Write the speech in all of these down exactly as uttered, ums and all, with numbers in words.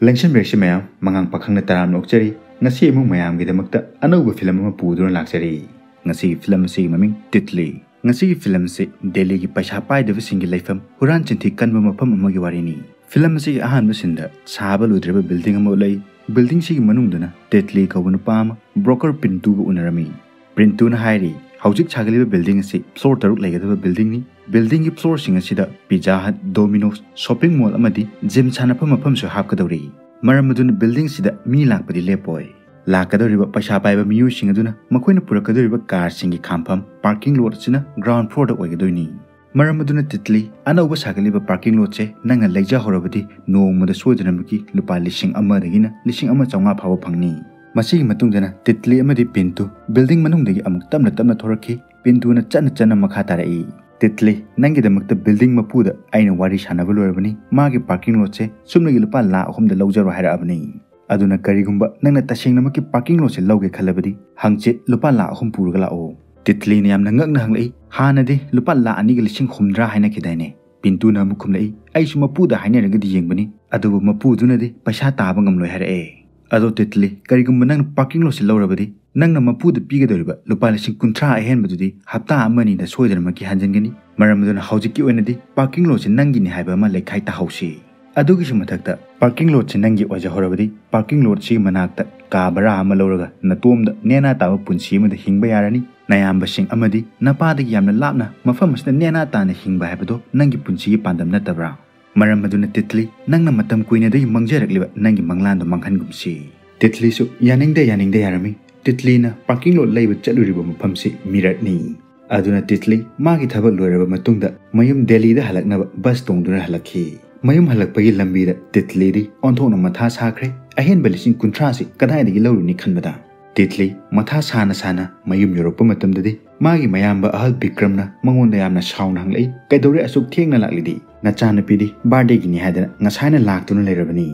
ꯂꯦꯡꯁꯟꯕꯤꯔꯛꯁꯤ ꯃꯌꯥꯝ, ꯃꯉꯥꯡ ꯄꯥꯈꯪꯅ ꯇꯔꯥꯝꯅ ꯑꯣꯛꯆꯔꯤ꯫ ꯉꯁꯤ ꯑꯃꯨꯛ ꯃꯌꯥꯝꯒꯤꯗꯃꯛꯇ ꯑꯅꯧꯕ ꯐꯤꯂꯝ ꯑꯃ ꯄꯨꯗꯨꯅ ꯂꯥꯛꯆꯔꯤ꯫ ꯉꯁꯤꯒꯤ ꯐꯤꯂꯝ ꯑꯁꯤꯒꯤ ꯃꯃꯤꯡ ꯇꯤꯠꯂꯤ꯫ ꯉꯁꯤꯒꯤ ꯐꯤꯂꯝ ꯑꯁꯤ ꯗꯦꯜꯂꯤꯒꯤ ꯄꯩꯁꯥ ꯄꯥꯏꯗꯕꯁꯤꯡꯒꯤ ꯂꯩꯐꯝ, ꯍꯨꯔꯥꯟ ꯆꯤꯟꯊꯤ ꯀꯟꯕ ꯃꯐꯝ ꯑꯃꯒꯤ ꯋꯥꯔꯤꯅꯤ꯫ ꯐꯤꯂꯝ ꯑꯁꯤꯒꯤ ꯑꯍꯥꯟꯕ ꯁꯤꯟꯗ ꯁꯥꯕ ꯂꯣꯏꯗ꯭ꯔꯤꯕ ꯕꯤꯜꯗꯤꯡ ꯑꯃ ꯎꯠꯂꯛꯏ꯫ ꯕꯤꯜꯗꯤꯡꯁꯤꯒꯤ ꯃꯅꯨꯡꯗꯅ ꯇꯤꯠꯂꯤ ꯀꯧꯕ ꯅꯨꯄꯥ ꯑꯃ ꯕ꯭ꯔꯣꯀꯔ ꯄꯤꯟꯇꯨꯒ ꯎꯅꯔꯝꯃꯤ꯫ ꯄꯤꯟꯇꯨꯅ ꯍꯥꯏꯔꯤ, "ꯍꯧꯖꯤꯛ ꯁꯥꯒꯠꯂꯤꯕ ꯕꯤꯜꯗꯤꯡ ꯑꯁꯤ ꯐ꯭ꯂꯣꯔ ꯇꯔꯨꯛ ꯂꯩꯒꯗꯕ ꯕꯤꯜꯗꯤꯡꯅꯤ꯫ ꯕꯤꯜꯗꯤꯡꯒꯤ ꯐ꯭ꯂꯣꯔꯁꯤꯡ ꯑꯁꯤꯗ ꯄꯤꯖꯥ ꯍꯠ, ꯗꯣꯃꯤꯅꯣꯁ, ꯁꯣꯞꯄꯤꯡ ꯃꯣꯜ ꯑꯃꯗꯤ ꯖꯤꯝ ꯁꯥꯟꯅꯐꯝ ꯃꯐꯝꯁꯨ ꯍꯥꯞꯀꯗꯧꯔꯤ꯫ ꯃꯔꯝ ꯑꯗꯨꯅ ꯕꯤꯜꯗꯤꯡꯁꯤꯗ ꯃꯤ ꯂꯥꯛꯄꯗꯤ ꯂꯦꯞꯄꯣꯏ꯫ ꯂꯥꯛꯀꯗꯧꯔꯤꯕ ꯄꯩꯁꯥ ꯄꯥꯏꯕ ꯃꯤꯑꯣꯏꯁꯤꯡ ꯑꯗꯨꯅ ꯃꯈꯣꯏꯅ ꯄꯨꯔꯛꯀꯗꯧꯔꯤꯕ ꯀꯥꯔꯁꯤꯡꯒꯤ ꯈꯥꯝꯐꯝ ꯄꯥꯔꯀꯤꯡ ꯂꯣꯠ ꯑꯁꯤꯅ ꯒ꯭ꯔꯥꯎꯟ ꯐ꯭ꯂꯣꯔꯗ ꯑꯣꯏꯒꯗꯣꯏꯅꯤ꯫ ꯃꯔꯝ ꯑꯗꯨꯅ ꯇꯤꯠꯂꯤ, ꯑꯅꯧꯕ ꯁꯥꯒꯠꯂꯤꯕ ꯄꯥꯔꯀꯤꯡ ꯂꯣꯠꯁꯦ ꯅꯪꯅ ꯂꯩꯖꯍꯧꯔꯕꯗꯤ ꯅꯣꯡꯃꯗ ꯁꯣꯏꯗꯅꯃꯛꯀꯤ ꯂꯨꯄꯥ ꯂꯤꯁꯤꯡ ꯑꯃꯗꯒꯤꯅ ꯂꯤꯁꯤꯡ ꯑꯃ ꯆꯥꯝꯃꯉꯥ ꯐꯥꯎꯕ ꯐꯪꯅꯤ꯫" ꯃꯁꯤꯒꯤ ꯃꯇꯨꯡꯗꯅ ꯇꯤꯠꯂꯤ ꯑꯃꯗꯤ ꯄꯤꯟꯇꯨ ꯕꯤꯜꯗꯤꯡ ꯃꯅꯨꯡꯗꯒꯤ ꯑꯃꯨꯛ ꯇꯞꯅ ꯇꯞꯅ ꯊꯣꯔꯛꯈꯤ꯫ ꯄꯤꯟꯇꯨꯅ ꯆꯠꯅ ꯆꯠꯅ ꯃꯈꯥ ꯇꯥꯔꯛꯏ, "ꯇꯤꯠꯂꯤ, ꯅꯪꯒꯤꯗꯃꯛꯇ ꯕꯤꯜꯗꯤꯡ ꯃꯄꯨꯗ ꯑꯩꯅ ꯋꯥꯔꯤ ꯁꯥꯟꯅꯕ ꯂꯣꯏꯔꯕꯅꯤ꯫ ꯃꯥꯒꯤ ꯄꯥꯔꯀꯤꯡ ꯂꯣꯠꯁꯦ ꯁꯨꯞꯅꯒꯤ ꯂꯨꯄꯥ ꯂꯥꯈ ꯑꯍꯨꯝꯗ ꯂꯧꯖꯔꯣ ꯍꯥꯏꯔꯛꯑꯕꯅꯤ꯫ ꯑꯗꯨꯅ ꯀꯔꯤꯒꯨꯝꯕ ꯅꯪꯅ ꯇꯁꯦꯡꯅꯃꯛꯀꯤ ꯄꯥꯔꯀꯤꯡ ꯂꯣꯠꯁꯦ ꯂꯧꯒꯦ ꯈꯜꯂꯕꯗꯤ ꯍꯪꯆꯤꯠ ꯂꯨꯄꯥ ꯂꯥꯈ ꯑꯍꯨꯝ ꯄꯨꯔꯒ ꯂꯥꯛꯑꯣ꯫" ꯇꯤꯠꯂꯤꯅ ꯌꯥꯝꯅ ꯉꯛꯅ ꯍꯪꯂꯛꯏ, "ꯍꯥꯟꯅꯗꯤ ꯂꯨꯄꯥ ꯂꯥꯈ ꯑꯅꯤꯒ ꯂꯤꯁꯤꯡ ꯍꯨꯝꯗ꯭ꯔꯥ ꯍꯥꯏꯅꯈꯤꯗꯥꯏꯅꯦ?" ꯄꯤꯟꯇꯨꯅ ꯑꯃꯨꯛ ꯈꯨꯝꯂꯛꯏ, "ꯑꯩꯁꯨ ꯃꯄꯨꯗ ꯍꯥꯏꯅꯔꯒꯗꯤ ꯌꯦꯡꯕꯅꯤ, ꯑꯗꯨꯕꯨ ꯃꯄꯨꯗꯨꯅꯗꯤ ꯄꯩꯁꯥ ꯇꯥꯕ ꯉꯝꯂꯣꯏ ꯍꯥꯏꯔꯛꯑꯦ꯫" "ꯑꯗꯣ ꯇꯤꯠꯂꯤ, ꯀꯔꯤꯒꯨꯝꯕ ꯅꯪꯅ ꯄꯥꯔꯀꯤꯡ ꯂꯣꯠꯁꯦ ꯂꯧꯔꯕꯗꯤ ꯅꯪꯅ ꯃꯄꯨꯗ ꯄꯤꯒꯗꯧꯔꯤꯕ ꯂꯨꯄꯥ ꯂꯤꯁꯤꯡ ꯀꯨꯟꯊ꯭ꯔꯥ ꯑꯍꯦꯟꯕꯗꯨꯗꯤ ꯍꯞꯇꯥ ꯑꯃ ꯑꯅꯤꯗ ꯁꯣꯏꯗꯅꯃꯛꯀꯤ ꯍꯟꯖꯤꯟꯒꯅꯤ꯫ ꯃꯔꯝ ꯑꯗꯨꯅ ꯍꯧꯖꯤꯛꯀꯤ ꯑꯣꯏꯅꯗꯤ ꯄꯥꯔꯀꯤꯡ ꯂꯣꯠꯁꯦ ꯅꯪꯒꯤꯅꯤ ꯍꯥꯏꯕ ꯑꯃ ꯂꯩꯈꯥꯏ ꯇꯥꯍꯧꯁꯤ꯫ ꯑꯗꯨꯒꯤꯁꯨ ꯃꯊꯛꯇ ꯄꯥꯔꯀꯤꯡ ꯂꯣꯠꯁꯦ ꯅꯪꯒꯤ ꯑꯣꯏꯖꯍꯧꯔꯕꯗꯤ ꯄꯥꯔꯀꯤꯡ ꯂꯣꯠꯁꯤꯒꯤ ꯃꯅꯥꯛꯇ ꯀꯥ ꯚꯔꯥ ꯑꯃ ꯂꯧꯔꯒ ꯅꯇꯣꯝꯗ ꯅꯦꯅꯥ ꯇꯥꯕ ꯄꯨꯟꯁꯤ ꯑꯃꯗ ꯍꯤꯡꯕ ꯌꯥꯔꯅꯤ꯫ ꯅꯌꯥꯝꯕꯁꯤꯡ ꯑꯃꯗꯤ ꯅꯄꯥꯗꯒꯤ ꯌꯥꯝꯅ ꯂꯥꯞꯅ ꯃꯐꯝ ꯑꯁꯤꯗ ꯅꯦꯅꯥ ꯇꯥꯅ ꯍꯤꯡꯕ ꯍꯥꯏꯕꯗꯣ ꯅꯪꯒꯤ ꯄꯨꯟꯁꯤꯒꯤ ꯄꯥꯟꯗꯝ ꯅꯠꯇꯕ꯭ꯔꯥ? ꯃꯔꯝ ꯑꯗꯨꯅ ꯇꯤꯠꯂꯤ, ꯅꯪꯅ ꯃꯇꯝ ꯀꯨꯏꯅꯗꯒꯤ ꯃꯪꯖꯔꯛꯂꯤꯕ ꯅꯪꯒꯤ ꯃꯪꯂꯥꯟꯗꯣ ꯃꯥꯡꯍꯟꯒꯨꯝꯁꯤ꯫" ꯇꯤꯠꯂꯤꯁꯨ ꯌꯥꯅꯤꯡꯗ ꯌꯥꯅꯤꯡꯗ ꯌꯥꯔꯝꯃꯤ꯫ ꯇꯤꯠꯂꯤꯅ ꯄꯥꯔꯀꯤꯡ ꯂꯣꯠ ꯂꯩꯕ ꯆꯠꯂꯨꯔꯤꯕ ꯃꯐꯝꯁꯤ ꯃꯤꯔꯠꯅꯤ꯫ ꯑꯗꯨꯅ ꯇꯤꯠꯂꯤ ꯃꯥꯒꯤ ꯊꯕꯛ ꯂꯣꯏꯔꯕ ꯃꯇꯨꯡꯗ ꯃꯌꯨꯝ ꯗꯦꯜꯂꯤꯗ ꯍꯜꯂꯛꯅꯕ ꯕꯁ ꯇꯣꯡꯗꯨꯅ ꯍꯜꯂꯛꯈꯤ꯫ ꯃꯌꯨꯝ ꯍꯜꯂꯛꯄꯒꯤ ꯂꯝꯕꯤꯗ ꯇꯤꯠꯂꯤꯗꯤ ꯑꯣꯟꯊꯣꯛꯅ ꯃꯊꯥ ꯁꯥꯈ꯭ꯔꯦ꯫ ꯑꯍꯦꯟꯕ ꯂꯤꯁꯤꯡ ꯀꯨꯟꯊ꯭ꯔꯥꯁꯤ ꯀꯗꯥꯏꯗꯒꯤ ꯂꯧꯔꯨꯅꯤ ꯈꯟꯕꯗ ꯇꯤꯠꯂꯤ ꯃꯊꯥ ꯁꯥꯅ ꯁꯥꯅ ꯃꯌꯨꯝ ꯌꯧꯔꯛꯄ ꯃꯇꯝꯗꯗꯤ ꯃꯥꯒꯤ ꯃꯌꯥꯝꯕ ꯑꯍꯜ ꯕꯤꯀ꯭ꯔꯝꯅ ꯃꯉꯣꯟꯗ ꯌꯥꯝꯅ ꯁꯥꯎꯅ ꯍꯪꯂꯛꯏ, "ꯀꯩꯗꯧꯔꯦ ꯑꯁꯨꯛ ꯊꯦꯡꯅ ꯂꯥꯛꯂꯤꯗꯤ? ꯅꯆꯥꯅꯨꯄꯤꯗꯤ ꯕꯥꯔꯗꯦꯒꯤꯅꯤ ꯍꯥꯏꯗꯅ ꯉꯁꯥꯏꯅ ꯂꯥꯛꯇꯨꯅ ꯂꯩꯔꯕꯅꯤ꯫"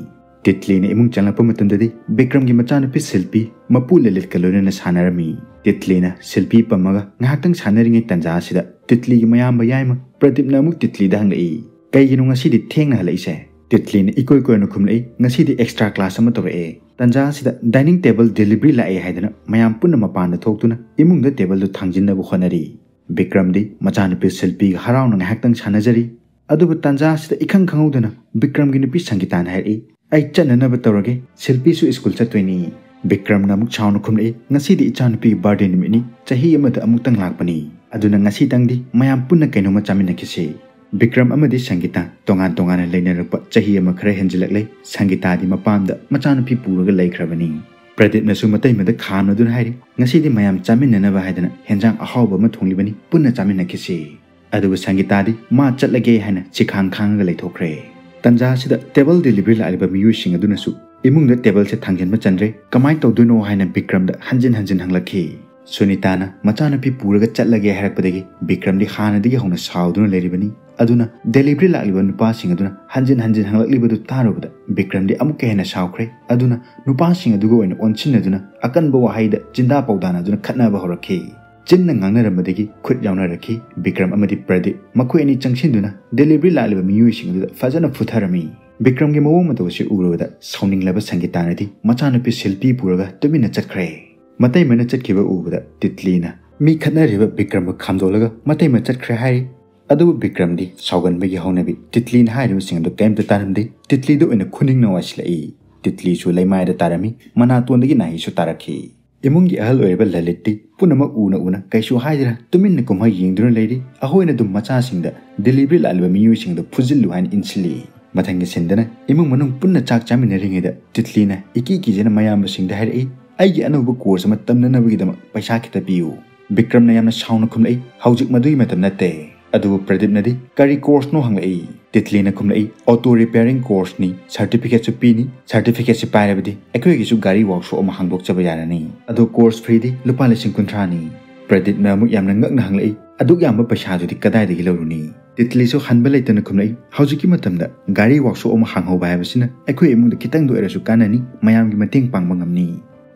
ꯇꯤꯠꯂꯤꯅ ꯏꯃꯨꯡ ꯆꯪꯂꯛꯄ ꯃꯇꯝꯗꯗꯤ ꯕꯤꯀ꯭ꯔꯝꯒꯤ ꯃꯆꯥꯅꯨꯄꯤ ꯁꯤꯜꯄꯤ ꯃꯄꯨ ꯂꯂꯤꯠꯀ ꯂꯣꯏꯅꯅ ꯁꯥꯟꯅꯔꯝꯃꯤ꯫ ꯇꯤꯠꯂꯤꯅ ꯁꯤꯜꯄꯤ ꯄꯝꯃꯒ ꯉꯥꯏꯍꯥꯛꯇꯪ ꯁꯥꯟꯅꯔꯤꯉꯩ ꯇꯟꯖꯥ ꯑꯁꯤꯗ ꯇꯤꯠꯂꯤꯒꯤ ꯃꯌꯥꯝꯕ ꯌꯥꯏꯃ ꯄ꯭ꯔꯗꯤꯞꯅ ꯑꯃꯨꯛ ꯇꯤꯠꯂꯤꯗ ꯍꯪꯂꯛꯏ, "ꯀꯩꯒꯤꯅꯣ ꯉꯁꯤꯗꯤ ꯊꯦꯡꯅ ꯍꯜꯂꯛꯏꯁꯦ?" ꯇꯤꯠꯂꯤꯅ ꯏꯀꯣꯏ ꯀꯣꯏꯅ ꯈꯨꯝꯂꯛꯏ, "ꯉꯁꯤꯗꯤ extra class ꯑꯃ ꯇꯧꯔꯛꯑꯦ꯫ ꯇꯟꯖꯥ ꯑꯁꯤꯗ dining table delivery ꯂꯥꯛꯑꯦ" ꯍꯥꯏꯗꯅ ꯃꯌꯥꯝ ꯄꯨꯟꯅ ꯃꯄꯥꯟꯗ ꯊꯣꯛꯇꯨꯅ ꯏꯃꯨꯡꯗ ꯇꯦꯕꯜꯗꯨ ꯊꯥꯡꯖꯤꯟꯅꯕ ꯍꯣꯠꯅꯔꯤ꯫ ꯕꯤꯀ꯭ꯔꯝꯗꯤ ꯃꯆꯥꯅꯨꯄꯤ ꯁꯤꯜꯄꯤꯒ ꯍꯔꯥꯎꯅ ꯉꯥꯏꯍꯥꯛꯇꯪ ꯁꯥꯟꯅꯖꯔꯤ꯫ ꯑꯗꯨꯕꯨ ꯇꯟꯖꯥ ꯑꯁꯤꯗ ꯏꯈꯪ ꯈꯪꯍꯧꯗꯅ ꯕꯤꯀ꯭ꯔꯝꯒꯤ ꯅꯨꯄꯤ ꯁꯪꯒꯤꯇꯥꯅ ꯍꯥꯏꯔꯛꯏ, "ꯑꯩ ꯆꯠꯅꯅꯕ ꯇꯧꯔꯒꯦ, ꯁꯤꯜꯄꯤꯁꯨ ꯁ꯭ꯀꯨꯜ ꯆꯠꯇꯣꯏꯅꯤ"꯫ ꯕꯤꯀ꯭ꯔꯝꯅ ꯑꯃꯨꯛ ꯁꯥꯎꯅ ꯈꯨꯝꯂꯛꯏ, "ꯉꯁꯤꯗꯤ ꯏꯆꯥꯅꯨꯄꯤꯒꯤ birthday ꯅꯨꯃꯤꯠꯅꯤ, ꯆꯍꯤ ꯑꯃꯗ ꯑꯃꯨꯛꯇꯪ ꯂꯥꯛꯄꯅꯤ꯫ ꯑꯗꯨꯅ ꯉꯁꯤꯇꯪꯗꯤ ꯃꯌꯥꯝ ꯄꯨꯟꯅ ꯀꯩꯅꯣꯝꯃ ꯆꯥꯃꯤꯟꯅꯈꯤꯁꯤ"꯫ ꯕꯤꯀ꯭ꯔꯝ ꯑꯃꯗꯤ ꯁꯪꯒꯤꯇꯥ ꯇꯣꯉꯥꯟ ꯇꯣꯉꯥꯟꯅ ꯂꯩꯅꯔꯛꯄ ꯆꯍꯤ ꯑꯃ ꯈꯔ ꯍꯦꯟꯖꯤꯜꯂꯛꯂꯦ꯫ ꯁꯪꯒꯤꯇꯥꯗꯤ ꯃꯄꯥꯝꯗ ꯃꯆꯥꯅꯨꯄꯤ ꯄꯨꯔꯒ ꯂꯩꯈ꯭ꯔꯕꯅꯤ꯫ ꯄ꯭ꯔꯗꯤꯞꯅꯁꯨ ꯃꯇꯩꯃꯗ ꯈꯥꯝꯅꯗꯨꯅ ꯍꯥꯏꯔꯤ, "ꯉꯁꯤꯗꯤ ꯃꯌꯥꯝ ꯆꯥꯃꯤꯟꯅꯅꯕ ꯍꯥꯏꯗꯅ ꯍꯦꯟꯖꯥꯡ ꯑꯍꯥꯎꯕ ꯑꯃ ꯊꯣꯡꯂꯤꯕꯅꯤ, ꯄꯨꯟꯅ ꯆꯥꯃꯤꯟꯅꯈꯤꯁꯤ"꯫ ꯑꯗꯨꯕꯨ ꯁꯪꯒꯤꯇꯥꯗꯤ ꯃꯥ ꯆꯠꯂꯒꯦ ꯍꯥꯏꯅ ꯆꯤꯈꯥꯡ ꯈꯥꯡꯉꯒ ꯂꯩꯊꯣꯛꯈ꯭ꯔꯦ꯫ ꯇꯟꯖꯥ ꯑꯁꯤꯗ table delivery ꯂꯥꯛꯂꯤꯕ ꯃꯤꯑꯣꯏꯁꯤꯡ ꯑꯗꯨꯅꯁꯨ ꯏꯃꯨꯡꯗ ꯇꯦꯕꯜꯁꯦ ꯊꯥꯡꯖꯤꯟꯕ ꯆꯟꯗ꯭ꯔꯦ, ꯀꯃꯥꯏꯅ ꯇꯧꯗꯣꯏꯅꯣ ꯍꯥꯏꯅ ꯕꯤꯀ꯭ꯔꯝꯗ ꯍꯟꯖꯤꯟ ꯍꯟꯖꯤꯟ ꯍꯪꯂꯛꯈꯤ꯫ ꯁꯨꯅꯤꯇꯥꯅ ꯃꯆꯥꯅꯨꯄꯤ ꯄꯨꯔꯒ ꯆꯠꯂꯒꯦ ꯍꯥꯏꯔꯛꯄꯗꯒꯤ ꯕꯤꯀ꯭ꯔꯝꯗꯤ ꯍꯥꯟꯅꯗꯒꯤ ꯍꯧꯅ ꯁꯥꯎꯗꯨꯅ ꯂꯩꯔꯤꯕꯅꯤ꯫ ꯑꯗꯨꯅ delivery ꯂꯥꯛꯂꯤꯕ ꯅꯨꯄꯥꯁꯤꯡ ꯑꯗꯨꯅ ꯍꯟꯖꯤꯟ ꯍꯟꯖꯤꯟ ꯍꯪꯂꯛꯂꯤꯕꯗꯨ ꯇꯥꯔꯨꯕꯗ ꯕꯤꯀ꯭ꯔꯝꯗꯤ ꯑꯃꯨꯛꯀ ꯍꯦꯟꯅ ꯁꯥꯎꯈ꯭ꯔꯦ꯫ ꯑꯗꯨꯅ ꯅꯨꯄꯥꯁꯤꯡ ꯑꯗꯨꯒ ꯑꯣꯏꯅ ꯑꯣꯟꯁꯤꯟꯅꯗꯨꯅ ꯑꯀꯟꯕ ꯋꯥꯍꯩꯗ ꯆꯤꯟꯗꯥ ꯄꯥꯎꯗꯥꯅꯗꯨꯅ ꯈꯠꯅꯕ ꯍꯧꯔꯛꯈꯤ꯫ ꯆꯤꯟꯅ ꯉꯥꯡꯅꯔꯝꯕꯗꯒꯤ ꯈꯨꯠ ꯌꯥꯎꯅꯔꯛꯈꯤ꯫ ꯕꯤꯀ꯭ꯔꯝ ꯑꯃꯗꯤ ꯄ꯭ꯔꯗꯤꯞ ꯃꯈꯣꯏ ꯑꯅꯤ ꯆꯪꯁꯤꯟꯗꯨꯅ delivery ꯂꯥꯛꯂꯤꯕ ꯃꯤꯑꯣꯏꯁꯤꯡ ꯑꯗꯨꯗ ꯐꯖꯅ ꯐꯨꯊꯔꯝꯃꯤ꯫ ꯕꯤꯀ꯭ꯔꯝꯒꯤ ꯃꯑꯣꯡ ꯃꯇꯧ ꯑꯁꯤ ꯎꯔꯨꯕꯗ ꯁꯥꯎꯅꯤꯡꯂꯕ ꯁꯪꯒꯤꯇꯥꯅꯗꯤ ꯃꯆꯥꯅꯨꯄꯤ ꯁꯤꯜꯄꯤ ꯄꯨꯔꯒ ꯇꯨꯃꯤꯟꯅ ꯆꯠꯈ꯭ꯔꯦ꯫ ꯃꯇꯩꯃꯅ ꯆꯠꯈꯤꯕ ꯎꯕꯗ ꯇꯤꯠꯂꯤꯅ ꯃꯤ ꯈꯠꯅꯔꯤꯕ ꯕꯤꯀ꯭ꯔꯝꯕꯨ ꯈꯥꯝꯗꯣꯛꯂꯒ ꯃꯇꯩꯃ ꯆꯠꯈ꯭ꯔꯦ ꯍꯥꯏꯔꯤ꯫ ꯑꯗꯨꯕꯨ ꯕꯤꯀ꯭ꯔꯝꯗꯤ ꯁꯥꯎꯒꯟꯕꯒꯤ ꯍꯧꯅꯕꯤ ꯇꯤꯠꯂꯤꯅ ꯍꯥꯏꯔꯤꯕꯁꯤꯡ ꯑꯗꯨ ꯀꯔꯤꯝꯇ ꯇꯥꯔꯝꯗꯦ꯫ ꯇꯤꯠꯂꯤꯗ ꯑꯣꯏꯅ ꯈꯨꯅꯤꯡꯅ ꯋꯥꯏꯁꯤꯜꯂꯛꯏ꯫ ꯇꯤꯠꯂꯤꯁꯨ ꯂꯩꯃꯥꯏꯗ ꯇꯥꯔꯝꯃꯤ, ꯃꯅꯥꯇꯣꯟꯗꯒꯤ ꯅꯥꯍꯤꯁꯨ ꯇꯥꯔꯛꯈꯤ꯫ ꯏꯃꯨꯡꯒꯤ ꯑꯍꯜ ꯑꯣꯏꯔꯕ ꯂꯂꯤꯠꯇꯤ ꯄꯨꯝꯅꯃꯛ ꯎꯅ ꯎꯅ ꯀꯩꯁꯨ ꯍꯥꯏꯗꯅ ꯇꯨꯃꯤꯟꯅ ꯀꯨꯝꯍꯩ ꯌꯦꯡꯗꯨꯅ ꯂꯩꯔꯤ꯫ ꯑꯩꯈꯣꯏꯅ ꯑꯗꯨꯝ ꯃꯆꯥꯁꯤꯡꯗ delivery ꯂꯥꯛꯂꯤꯕ ꯃꯤꯑꯣꯏꯁꯤꯡ ꯑꯗꯨ ꯐꯨꯖꯤꯜꯂꯨ ꯍꯥꯏꯅ ꯏꯟꯁꯤꯜꯂꯤ꯫ ꯃꯊꯪꯒꯤ ꯁꯤꯟꯗꯅ ꯏꯃꯨꯡ ꯃꯅꯨꯡ ꯄꯨꯟꯅ ꯆꯥꯛ ꯆꯥꯃꯤꯟꯅꯔꯤꯉꯩꯗ ꯇꯤꯠꯂꯤꯅ ꯏꯀꯤ ꯀꯤꯖꯅ ꯃꯌꯥꯝꯕꯁꯤꯡꯗ ꯍꯥꯏꯔꯛꯏ, "ꯑꯩꯒꯤ ꯑꯅꯧꯕ course ꯑꯃ ꯇꯝꯅꯅꯕꯒꯤꯗꯃꯛ ꯄꯩꯁꯥ ꯈꯤꯇ ꯄꯤꯌꯨ"꯫ ꯕꯤꯀ꯭ꯔꯝꯅ ꯌꯥꯝꯅ ꯁꯥꯎꯅ ꯈꯨꯝꯂꯛꯏ, "ꯍꯧꯖꯤꯛ ꯃꯗꯨꯒꯤ ꯃꯇꯝ ꯅꯠꯇꯦ"꯫ ꯑꯗꯨꯕꯨ ꯄ꯭ꯔꯗꯤꯞꯅꯗꯤ, "ꯀꯔꯤ course ꯅꯣ?" ꯍꯪꯂꯛꯏ꯫ ꯇꯤꯠꯂꯤꯅ ꯈꯨꯝꯂꯛꯏ, "Auto repairing course ꯅꯤ, certificate ꯁꯨ ꯄꯤꯅꯤ, certificate ꯁꯤ ꯄꯥꯏꯔꯕꯗꯤ ꯑꯩꯈꯣꯏꯒꯤꯁꯨ ꯒꯥꯔꯤ workshop ꯑꯃ ꯍꯥꯡꯗꯣꯛꯆꯕ ꯌꯥꯔꯅꯤ꯫ ꯑꯗꯣ course fee ꯗꯤ ꯂꯨꯄꯥ ꯂꯤꯁꯤꯡ ꯀꯨꯟꯊ꯭ꯔꯥ ꯅꯤ"꯫ ꯄ꯭ꯔꯗꯤꯞꯅ ꯑꯃꯨꯛ ꯌꯥꯝꯅ ꯉꯛꯅ ꯍꯪꯂꯛꯏ, "ꯑꯗꯨꯛ ꯌꯥꯝꯕ ꯄꯩꯁꯥꯗꯨꯗꯤ ꯀꯗꯥꯏꯗꯒꯤ ꯂꯧꯔꯨꯅꯤ?" ꯇꯤꯠꯂꯤꯁꯨ ꯍꯟꯕ ꯂꯩꯇꯅ ꯈꯨꯝꯂꯛꯏ, "ꯍꯧꯖꯤꯛꯀꯤ ꯃꯇꯝꯗ ꯒꯥꯔꯤ workshop ꯑꯃ ꯍꯥꯡꯍꯧꯕ ꯍꯥꯏꯕꯁꯤꯅ ꯑꯩꯈꯣꯏ ꯏꯃꯨꯡꯗ ꯈꯤꯇꯪꯗ ꯑꯣꯏꯔꯁꯨ ꯀꯥꯟꯅꯅꯤ, ꯃꯌꯥꯝꯒꯤ ꯃꯇꯦꯡ ꯄꯥꯡꯕ ꯉꯝꯅꯤ"꯫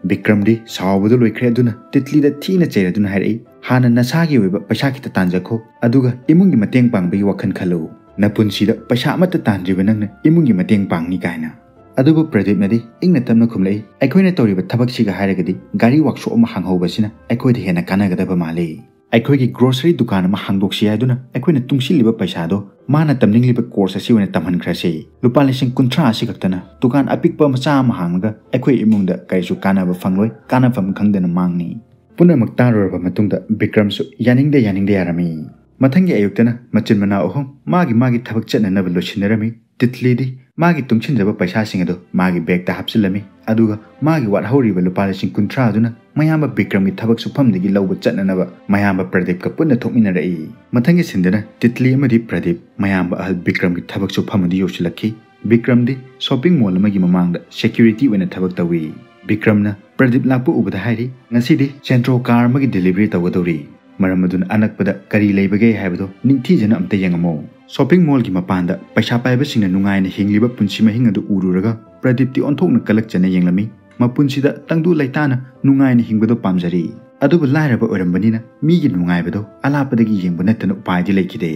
ꯕꯤꯀ꯭ꯔꯝꯗꯤ ꯁꯥꯎꯕꯗ ꯂꯣꯏꯈ꯭ꯔꯦ꯫ ꯑꯗꯨꯅ ꯇꯤꯠꯂꯤꯗ ꯊꯤꯅ ꯆꯩꯔꯗꯨꯅ ꯍꯥꯏꯔꯛꯏ, "ꯍꯥꯟꯅ ꯅꯁꯥꯒꯤ ꯑꯣꯏꯕ ꯄꯩꯁꯥ ꯈꯤꯇ ꯇꯥꯟꯖꯈꯣ, ꯑꯗꯨꯒ ꯏꯃꯨꯡꯒꯤ ꯃꯇꯦꯡ ꯄꯥꯡꯕꯒꯤ ꯋꯥꯈꯜ ꯈꯜꯂꯨ"꯫ "ꯅꯄꯨꯟꯁꯤꯗ ꯄꯩꯁꯥ ꯑꯃꯠꯇ ꯇꯥꯟꯗ꯭ꯔꯤꯕ ꯅꯪꯅ ꯏꯃꯨꯡꯒꯤ ꯃꯇꯦꯡ ꯄꯥꯡꯅꯤ" ꯀꯥꯏꯅ꯫ ꯑꯗꯨꯕꯨ ꯄ꯭ꯔꯗꯤꯞꯅꯗꯤ ꯏꯪꯅ ꯇꯞꯅ ꯈꯨꯝꯂꯛꯏ, "ꯑꯩꯈꯣꯏꯅ ꯇꯧꯔꯤꯕ ꯊꯕꯛꯁꯤꯒ ꯍꯥꯏꯔꯒꯗꯤ ꯒꯥꯔꯤ ꯋꯥꯛꯁꯣꯞ ꯑꯃ ꯍꯥꯡꯍꯧꯕꯁꯤꯅ ꯑꯩꯈꯣꯏꯗ ꯍꯦꯟꯅ ꯀꯥꯟꯅꯒꯗꯕ ꯃꯥꯜꯂꯤ꯫ ꯑꯩꯈꯣꯏꯒꯤ ꯒ꯭ꯔꯣꯁꯔꯤ ꯗꯨꯀꯥꯟ ꯑꯃ ꯍꯥꯡꯗꯣꯛꯁꯤ ꯍꯥꯏꯗꯨꯅ ꯑꯩꯈꯣꯏꯅ ꯇꯨꯡꯁꯤꯜꯂꯤꯕ ꯄꯩꯁꯥꯗꯣ ꯃꯥꯅ ꯇꯝꯅꯤꯡꯂꯤꯕ ꯀꯣꯔꯁ ꯑꯁꯤ ꯑꯣꯏꯅ ꯇꯝꯍꯟꯈ꯭ꯔꯁꯤ꯫ ꯂꯨꯄꯥ ꯂꯤꯁꯤꯡ ꯀꯨꯟꯊ꯭ꯔꯥ ꯑꯁꯤ ꯈꯛꯇꯅ ꯗꯨꯀꯥꯟ ꯑꯄꯤꯛꯄ ꯃꯆꯥ ꯑꯃ ꯍꯥꯡꯂꯒ ꯑꯩꯈꯣꯏ ꯏꯃꯨꯡꯗ ꯀꯔꯤꯁꯨ ꯀꯥꯟꯅꯕ ꯐꯪꯂꯣꯏ, ꯀꯥꯟꯅꯐꯝ ꯈꯪꯗꯅ ꯃꯥꯡꯅꯤ"꯫ ꯄꯨꯝꯅꯃꯛ ꯇꯥꯔꯨꯔꯕ ꯃꯇꯨꯡꯗ ꯕꯤꯀ꯭ꯔꯝꯁꯨ ꯌꯥꯅꯤꯡꯗ ꯌꯥꯅꯤꯡꯗ ꯌꯥꯔꯝꯃꯤ꯫ ꯃꯊꯪꯒꯤ ꯑꯌꯨꯛꯇꯅ ꯃꯆꯤꯟ ꯃꯅꯥꯎ ꯑꯍꯨꯝ ꯃꯥꯒꯤ ꯃꯥꯒꯤ ꯊꯕꯛ ꯆꯠꯅꯅꯕ ꯂꯣꯏꯁꯤꯟꯅꯔꯝꯃꯤ꯫ ꯇꯤꯠꯂꯤꯗꯤ ꯃꯥꯒꯤ ꯇꯨꯡꯁꯤꯟꯖꯕ ꯄꯩꯁꯥꯁꯤꯡ ꯑꯗꯨ ꯃꯥꯒꯤ ꯕꯦꯒꯇ ꯍꯥꯞꯆꯤꯜꯂꯝꯃꯤ, ꯑꯗꯨꯒ ꯃꯥꯒꯤ ꯋꯥꯠꯍꯧꯔꯤꯕ ꯂꯨꯄꯥ ꯂꯤꯁꯤꯡ ꯀꯨꯟꯊ꯭ꯔꯥ ꯑꯗꯨꯅ ꯃꯌꯥꯝꯕ ꯕꯤꯀ꯭ꯔꯝꯒꯤ ꯊꯕꯛ ꯁꯨꯐꯝꯗꯒꯤ ꯂꯧꯕ ꯆꯠꯅꯅꯕ ꯃꯌꯥꯝꯕ ꯄ꯭ꯔꯗꯤꯞꯀ ꯄꯨꯟꯅ ꯊꯣꯛꯃꯤꯟꯅꯔꯛꯏ꯫ ꯃꯊꯪꯒꯤ ꯁꯤꯟꯗꯅ ꯇꯤꯠꯂꯤ ꯑꯃꯗꯤ ꯄ꯭ꯔꯗꯤꯞ ꯃꯌꯥꯝꯕ ꯑꯍꯜ ꯕꯤꯀ꯭ꯔꯝꯒꯤ ꯊꯕꯛ ꯁꯨꯐꯝ ꯑꯗꯨ ꯌꯧꯁꯤꯜꯂꯛꯈꯤ꯫ ꯕꯤꯀ꯭ꯔꯝꯗꯤ ꯁꯣꯞꯄꯤꯡ ꯃꯣꯜ ꯑꯃꯒꯤ ꯃꯃꯥꯡꯗ ꯁꯦꯀ꯭ꯌꯨꯔꯤꯇꯤ ꯑꯣꯏꯅ ꯊꯕꯛ ꯇꯧꯏ꯫ ꯕꯤꯀ꯭ꯔꯝꯅ ꯄ꯭ꯔꯗꯤꯞ ꯂꯥꯛꯄ ꯎꯕꯗ ꯍꯥꯏꯔꯤ, "ꯉꯁꯤꯗꯤ ꯁꯦꯟꯇ꯭ꯔꯣ ꯀꯥꯔ ꯑꯃꯒꯤ ꯗꯦꯂꯤꯚꯔꯤ ꯇꯧꯒꯗꯧꯔꯤ꯫ ꯃꯔꯝ ꯑꯗꯨꯅ ꯑꯅꯛꯄꯗ ꯀꯔꯤ ꯂꯩꯕꯒꯦ ꯍꯥꯏꯕꯗꯨ ꯅꯤꯡꯊꯤꯖꯅ ꯑꯝꯇ ꯌꯦꯡꯉꯝꯃꯣ"꯫ ꯁꯣꯞꯄꯤꯡ ꯃꯣꯜꯒꯤ ꯃꯄꯥꯟꯗ ꯄꯩꯁꯥ ꯄꯥꯏꯕꯁꯤꯡꯅ ꯅꯨꯡꯉꯥꯏꯅ ꯍꯤꯡꯂꯤꯕ ꯄꯨꯟꯁꯤ ꯃꯍꯤꯡ ꯑꯗꯨ ꯎꯔꯨꯔꯒ ꯄ꯭ꯔꯗꯤꯞꯇꯤ ꯑꯣꯟꯊꯣꯛꯅ ꯀꯂꯛꯆꯅ ꯌꯦꯡꯂꯝꯃꯤ꯫ ꯃꯄꯨꯟꯁꯤꯗ ꯇꯪꯗꯨ ꯂꯩꯇꯥꯅ ꯅꯨꯡꯉꯥꯏꯅ ꯍꯤꯡꯕꯗꯨ ꯄꯥꯝꯖꯔꯤ꯫ ꯑꯗꯨꯕꯨ ꯂꯥꯏꯔꯕ ꯑꯣꯏꯔꯝꯕꯅꯤꯅ ꯃꯤꯒꯤ ꯅꯨꯡꯉꯥꯏꯕꯗꯨ ꯑꯂꯥꯞꯄꯗꯒꯤ ꯌꯦꯡꯕ ꯅꯠꯇꯅ ꯎꯄꯥꯏꯗꯤ ꯂꯩꯈꯤꯗꯦ꯫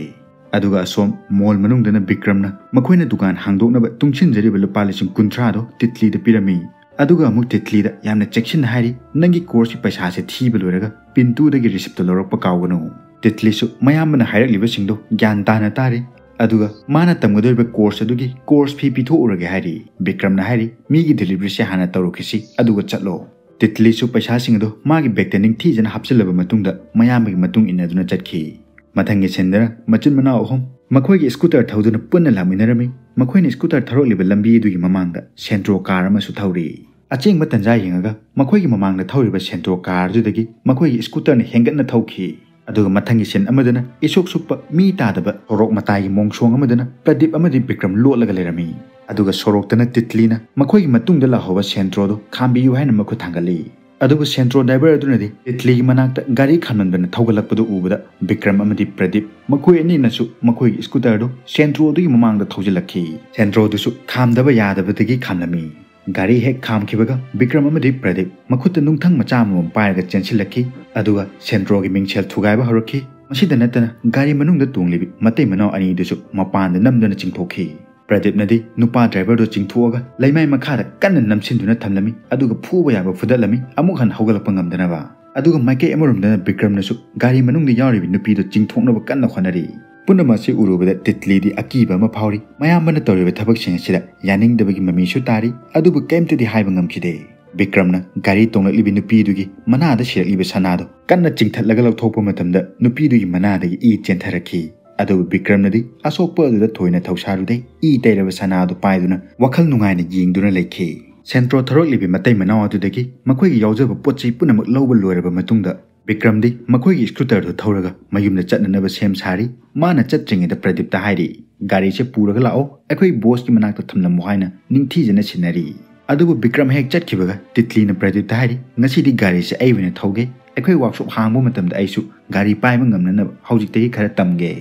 ꯑꯗꯨꯒ ꯑꯁꯣꯝ ꯃꯣꯜ ꯃꯅꯨꯡꯗꯅ ꯕꯤꯀ꯭ꯔꯝꯅ ꯃꯈꯣꯏꯅ ꯗꯨꯀꯥꯟ ꯍꯥꯡꯗꯣꯛꯅꯕ ꯇꯨꯡꯁꯤꯟꯖꯔꯤꯕ ꯂꯨꯄꯥ ꯂꯤꯁꯤꯡ ꯀꯨꯟꯊ꯭ꯔꯥꯗꯣ ꯇꯤꯠꯂꯤꯗ ꯄꯤꯔꯝꯃꯤ꯫ ꯑꯗꯨꯒ ꯑꯃꯨꯛ ꯇꯤꯠꯂꯤꯗ ꯌꯥꯝꯅ ꯆꯦꯛꯁꯤꯟꯅ ꯍꯥꯏꯔꯤ, "ꯅꯪꯒꯤ ꯀꯣꯔꯁꯀꯤ ꯄꯩꯁꯥꯁꯦ ꯊꯤꯕ ꯂꯣꯏꯔꯒ ꯄꯤꯟꯇꯨꯗꯒꯤ ꯔꯤꯁꯤꯞꯇꯣ ꯂꯧꯔꯛꯄ ꯀꯥꯎꯒꯅꯨ"꯫ ꯇꯤꯠꯂꯤꯁꯨ ꯃꯌꯥꯝꯕꯅ ꯍꯥꯏꯔꯛꯂꯤꯕꯁꯤꯡꯗꯣ ꯒ꯭ꯌꯥꯟ ꯇꯥꯅ ꯇꯥꯔꯤ꯫ ꯑꯗꯨꯒ ꯃꯥꯅ ꯇꯝꯒꯗꯧꯔꯤꯕ ꯀꯣꯔꯁ ꯑꯗꯨꯒꯤ ꯀꯣꯔꯁ ꯐꯤ ꯄꯤꯊꯣꯛꯎꯔꯒꯦ ꯍꯥꯏꯔꯤ꯫ ꯕꯤꯀ꯭ꯔꯝꯅ ꯍꯥꯏꯔꯤ, "ꯃꯤꯒꯤ ꯗꯦꯂꯤꯚꯔꯤꯁꯦ ꯍꯥꯟꯅ ꯇꯧꯔꯨꯈꯤꯁꯤ, ꯑꯗꯨꯒ ꯆꯠꯂꯣ"꯫ ꯇꯤꯠꯂꯤꯁꯨ ꯄꯩꯁꯥꯁꯤꯡ ꯑꯗꯨ ꯃꯥꯒꯤ ꯕꯦꯒꯇ ꯅꯤꯡꯊꯤꯖꯅ ꯍꯥꯞꯆꯤꯜꯂꯕ ꯃꯇꯨꯡꯗ ꯃꯌꯥꯝꯕꯒꯤ ꯃꯇꯨꯡ ꯏꯟꯅꯗꯨꯅ ꯆꯠꯈꯤ꯫ ꯃꯊꯪꯒꯤ ꯁꯤꯟꯗꯅ ꯃꯆꯤꯟ ꯃꯅꯥꯎ ꯑꯍꯨꯝ ꯃꯈꯣꯏꯒꯤ ꯁ꯭ꯀꯨꯇꯔ ꯊꯧꯗꯨꯅ ꯄꯨꯟꯅ ꯂꯥꯛꯃꯤꯟꯅꯔꯝꯃꯤ꯫ ꯃꯈꯣꯏꯅ ꯁ꯭ꯀꯨꯇꯔ ꯊꯧꯔꯛꯂꯤꯕ ꯂꯝꯕꯤ ꯑꯗꯨꯒꯤ ꯃꯃꯥꯡꯗ ꯁꯦꯟꯇ꯭ꯔꯣ ꯀꯥꯔ ꯑꯃꯁꯨ ꯊꯧꯔꯤ꯫ ꯑꯆꯦꯡꯕ ꯇꯟꯖꯥ ꯌꯦꯡꯉꯒ ꯃꯈꯣꯏꯒꯤ ꯃꯃꯥꯡꯗ ꯊꯧꯔꯤꯕ ꯁꯦꯟꯇ꯭ꯔꯣ ꯀꯥꯔ ꯑꯗꯨꯗꯒꯤ ꯃꯈꯣꯏꯒꯤ ꯁ꯭ꯀꯨꯇꯔꯅ ꯍꯦꯟꯒꯠꯅ ꯊꯧꯈꯤ꯫ ꯑꯗꯨꯒ ꯃꯊꯪꯒꯤ ꯁꯤꯟ ꯑꯃꯗꯅ ꯏꯁꯣꯛ ꯁꯨꯛꯄ ꯃꯤ ꯇꯥꯗꯕ ꯁꯣꯔꯣꯛ ꯃꯇꯥꯏꯒꯤ ꯃꯣꯡꯁꯣꯡ ꯑꯃꯗꯅ ꯄ꯭ꯔꯗꯤꯞ ꯑꯃꯗꯤ ꯕꯤꯀ꯭ꯔꯝ ꯂꯣꯠꯂꯒ ꯂꯩꯔꯝꯃꯤ꯫ ꯑꯗꯨꯒ ꯁꯣꯔꯣꯛꯇꯅ ꯇꯤꯠꯂꯤꯅ ꯃꯈꯣꯏꯒꯤ ꯃꯇꯨꯡꯗ ꯂꯥꯛꯍꯧꯕ ꯁꯦꯟꯇ꯭ꯔꯣꯗꯨ ꯈꯥꯝꯕꯤꯌꯨ ꯍꯥꯏꯅ ꯃꯈꯨꯠ ꯊꯥꯡꯒꯠꯂꯤ꯫ ꯑꯗꯨꯕꯨ ꯁꯦꯟꯇ꯭ꯔꯣ ꯗ꯭ꯔꯥꯏꯚꯔ ꯑꯗꯨꯅꯗꯤ ꯇꯤꯠꯂꯤꯒꯤ ꯃꯅꯥꯛꯇ ꯒꯥꯔꯤ ꯈꯥꯝꯂꯝꯗꯅ ꯊꯧꯒꯠꯂꯛꯄꯗꯨ ꯎꯕꯗ ꯕꯤꯀ꯭ꯔꯝ ꯑꯃꯗꯤ ꯄ꯭ꯔꯗꯤꯞ ꯃꯈꯣꯏ ꯑꯅꯤꯅꯁꯨ ꯃꯈꯣꯏꯒꯤ ꯁ꯭ꯀꯨꯇꯔꯗꯨ ꯁꯦꯟꯇ꯭ꯔꯣꯗꯨꯒꯤ ꯃꯃꯥꯡꯗ ꯊꯧꯖꯤꯜꯂꯛꯈꯤ꯫ ꯁꯦꯟꯇ꯭ꯔꯣꯗꯨꯁꯨ ꯈꯥꯝꯗꯕ ꯌꯥꯗꯕꯗꯒꯤ ꯈꯥꯝꯂꯝꯃꯤ꯫ ꯒꯥꯔꯤ ꯍꯦꯛ ꯈꯥꯝꯈꯤꯕꯒ ꯕꯤꯀ꯭ꯔꯝ ꯑꯃꯗꯤ ꯄ꯭ꯔꯗꯤꯞ ꯃꯈꯨꯠꯇ ꯅꯨꯡꯊꯪ ꯃꯆꯥ ꯑꯃꯃꯝ ꯄꯥꯏꯔꯒ ꯆꯦꯟꯁꯤꯜꯂꯛꯈꯤ꯫ ꯑꯗꯨꯒ ꯁꯦꯟꯇ꯭ꯔꯣꯒꯤ ꯃꯤꯡꯁꯦꯜ ꯊꯨꯒꯥꯏꯕ ꯍꯧꯔꯛꯈꯤ꯫ ꯃꯁꯤꯗ ꯅꯠꯇꯅ ꯒꯥꯔꯤ ꯃꯅꯨꯡꯗ ꯇꯣꯡꯂꯤꯕꯤ ꯃꯇꯩ ꯃꯅꯥꯎ ꯑꯅꯤꯗꯨꯁꯨ ꯃꯄꯥꯟꯗ ꯅꯝꯗꯨꯅ ꯆꯤꯡꯊꯣꯛꯈꯤ꯫ ꯄ꯭ꯔꯗꯤꯞꯅꯗꯤ ꯅꯨꯄꯥ ꯗ꯭ꯔꯥꯏꯚꯔꯗꯣ ꯆꯤꯡꯊꯣꯛꯑꯒ ꯂꯩꯃꯥꯏ ꯃꯈꯥꯗ ꯀꯟꯅ ꯅꯝꯁꯤꯟꯗꯨꯅ ꯊꯝꯂꯝꯃꯤ, ꯑꯗꯨꯒ ꯐꯨꯕ ꯌꯥꯕ ꯐꯨꯗꯠꯂꯝꯃꯤ, ꯑꯃꯨꯛ ꯍꯟꯅ ꯍꯧꯒꯠꯂꯛꯄ ꯉꯝꯗꯅꯕ꯫ ꯑꯗꯨꯒ ꯃꯥꯏꯀꯩ ꯑꯃꯔꯣꯝꯗꯅ ꯕꯤꯀ꯭ꯔꯝꯅꯁꯨ ꯒꯥꯔꯤ ꯃꯅꯨꯡꯗ ꯌꯥꯎꯔꯤꯕ ꯅꯨꯄꯤꯗꯣ ꯆꯤꯡꯊꯣꯛꯅꯕ ꯀꯟꯅ ꯍꯣꯠꯅꯔꯤ꯫ ꯄꯨꯝꯅꯃꯛ ꯑꯁꯤ ꯎꯔꯨꯕꯗ ꯇꯤꯠꯂꯤꯗꯤ ꯑꯀꯤꯕ ꯑꯃ ꯐꯥꯎꯔꯤ꯫ ꯃꯌꯥꯝꯕꯅ ꯇꯧꯔꯤꯕ ꯊꯕꯛꯁꯤꯡ ꯑꯁꯤꯗ ꯌꯥꯅꯤꯡꯗꯕꯒꯤ ꯃꯃꯤꯁꯨ ꯇꯥꯔꯤ, ꯑꯗꯨꯕꯨ ꯀꯔꯤꯝꯇꯗꯤ ꯍꯥꯏꯕ ꯉꯝꯈꯤꯗꯦ꯫ ꯕꯤꯀ꯭ꯔꯝꯅ ꯒꯥꯔꯤ ꯇꯣꯡꯂꯛꯂꯤꯕꯤ ꯅꯨꯄꯤꯗꯨꯒꯤ ꯃꯅꯥꯗ ꯁꯤꯔꯛꯂꯤꯕ ꯁꯅꯥꯗꯣ ꯀꯟꯅ ꯆꯤꯡꯊꯠꯂꯒ ꯂꯧꯊꯣꯛꯄ ꯃꯇꯝꯗ, ꯅꯨꯄꯤꯗꯨꯒꯤ ꯃꯅꯥꯗꯒꯤ ꯏ ꯆꯦꯟꯊꯔꯛꯈꯤ꯫ ꯑꯗꯨꯕꯨ ꯕꯤꯀ꯭ꯔꯝꯅꯗꯤ ꯑꯁꯣꯛꯄ ꯑꯗꯨꯗ ꯊꯣꯏꯅ ꯊꯧꯁꯥꯔꯨꯗꯦ꯫ ꯏ ꯇꯩꯔꯕ ꯁꯅꯥ ꯑꯗꯨ ꯄꯥꯏꯗꯨꯅ ꯋꯥꯈꯜ ꯅꯨꯡꯉꯥꯏꯅ ꯌꯦꯡꯗꯨꯅ ꯂꯩꯈꯤ꯫ ꯁꯦꯟꯇ꯭ꯔꯣ ꯊꯧꯔꯛꯂꯤꯕꯤ ꯃꯇꯩ ꯃꯅꯥꯎ ꯑꯗꯨꯗꯒꯤ ꯃꯈꯣꯏꯒꯤ ꯌꯥꯎꯖꯕ ꯄꯣꯠ ꯆꯩ ꯄꯨꯝꯅꯃꯛ ꯂꯧꯕ ꯂꯣꯏꯔꯕ ꯃꯇꯨꯡꯗ, ꯕꯤꯀ꯭ꯔꯝꯗꯤ ꯃꯈꯣꯏꯒꯤ ꯁ꯭ꯀꯨꯇꯔꯗꯨ ꯊꯧꯔꯒ ꯃꯌꯨꯝꯗ ꯆꯠꯅꯅꯕ ꯁꯦꯝ ꯁꯥꯔꯤ꯫ ꯃꯥꯅ ꯆꯠꯇ꯭ꯔꯤꯉꯩꯗ ꯄ꯭ꯔꯗꯤꯞꯇ ꯍꯥꯏꯔꯤ, "ꯒꯥꯔꯤꯁꯦ ꯄꯨꯔꯒ ꯂꯥꯛꯑꯣ, ꯑꯩꯈꯣꯏ ꯕꯣꯁꯀꯤ ꯃꯅꯥꯛꯇ ꯊꯝꯂꯝꯃꯣ" ꯍꯥꯏꯅ ꯅꯤꯡꯊꯤꯖꯅ ꯁꯤꯟꯅꯔꯤ꯫ ꯑꯗꯨꯕꯨ ꯕꯤꯀ꯭ꯔꯝ ꯍꯦꯛ ꯆꯠꯈꯤꯕꯒ ꯇꯤꯠꯂꯤꯅ ꯄ꯭ꯔꯗꯤꯞꯇ ꯍꯥꯏꯔꯤ, "ꯉꯁꯤꯗꯤ ꯒꯥꯔꯤꯁꯦ ꯑꯩ ꯑꯣꯏꯅ ꯊꯧꯒꯦ꯫ ꯑꯩꯈꯣꯏ ꯋꯥꯛꯁꯣꯞ ꯍꯥꯡꯕ ꯃꯇꯝꯗ ꯑꯩꯁꯨ ꯒꯥꯔꯤ ꯄꯥꯏꯕ ꯉꯝꯅꯅꯕ ꯍꯧꯖꯤꯛꯇꯒꯤ ꯈꯔ ꯇꯝꯒꯦ꯫"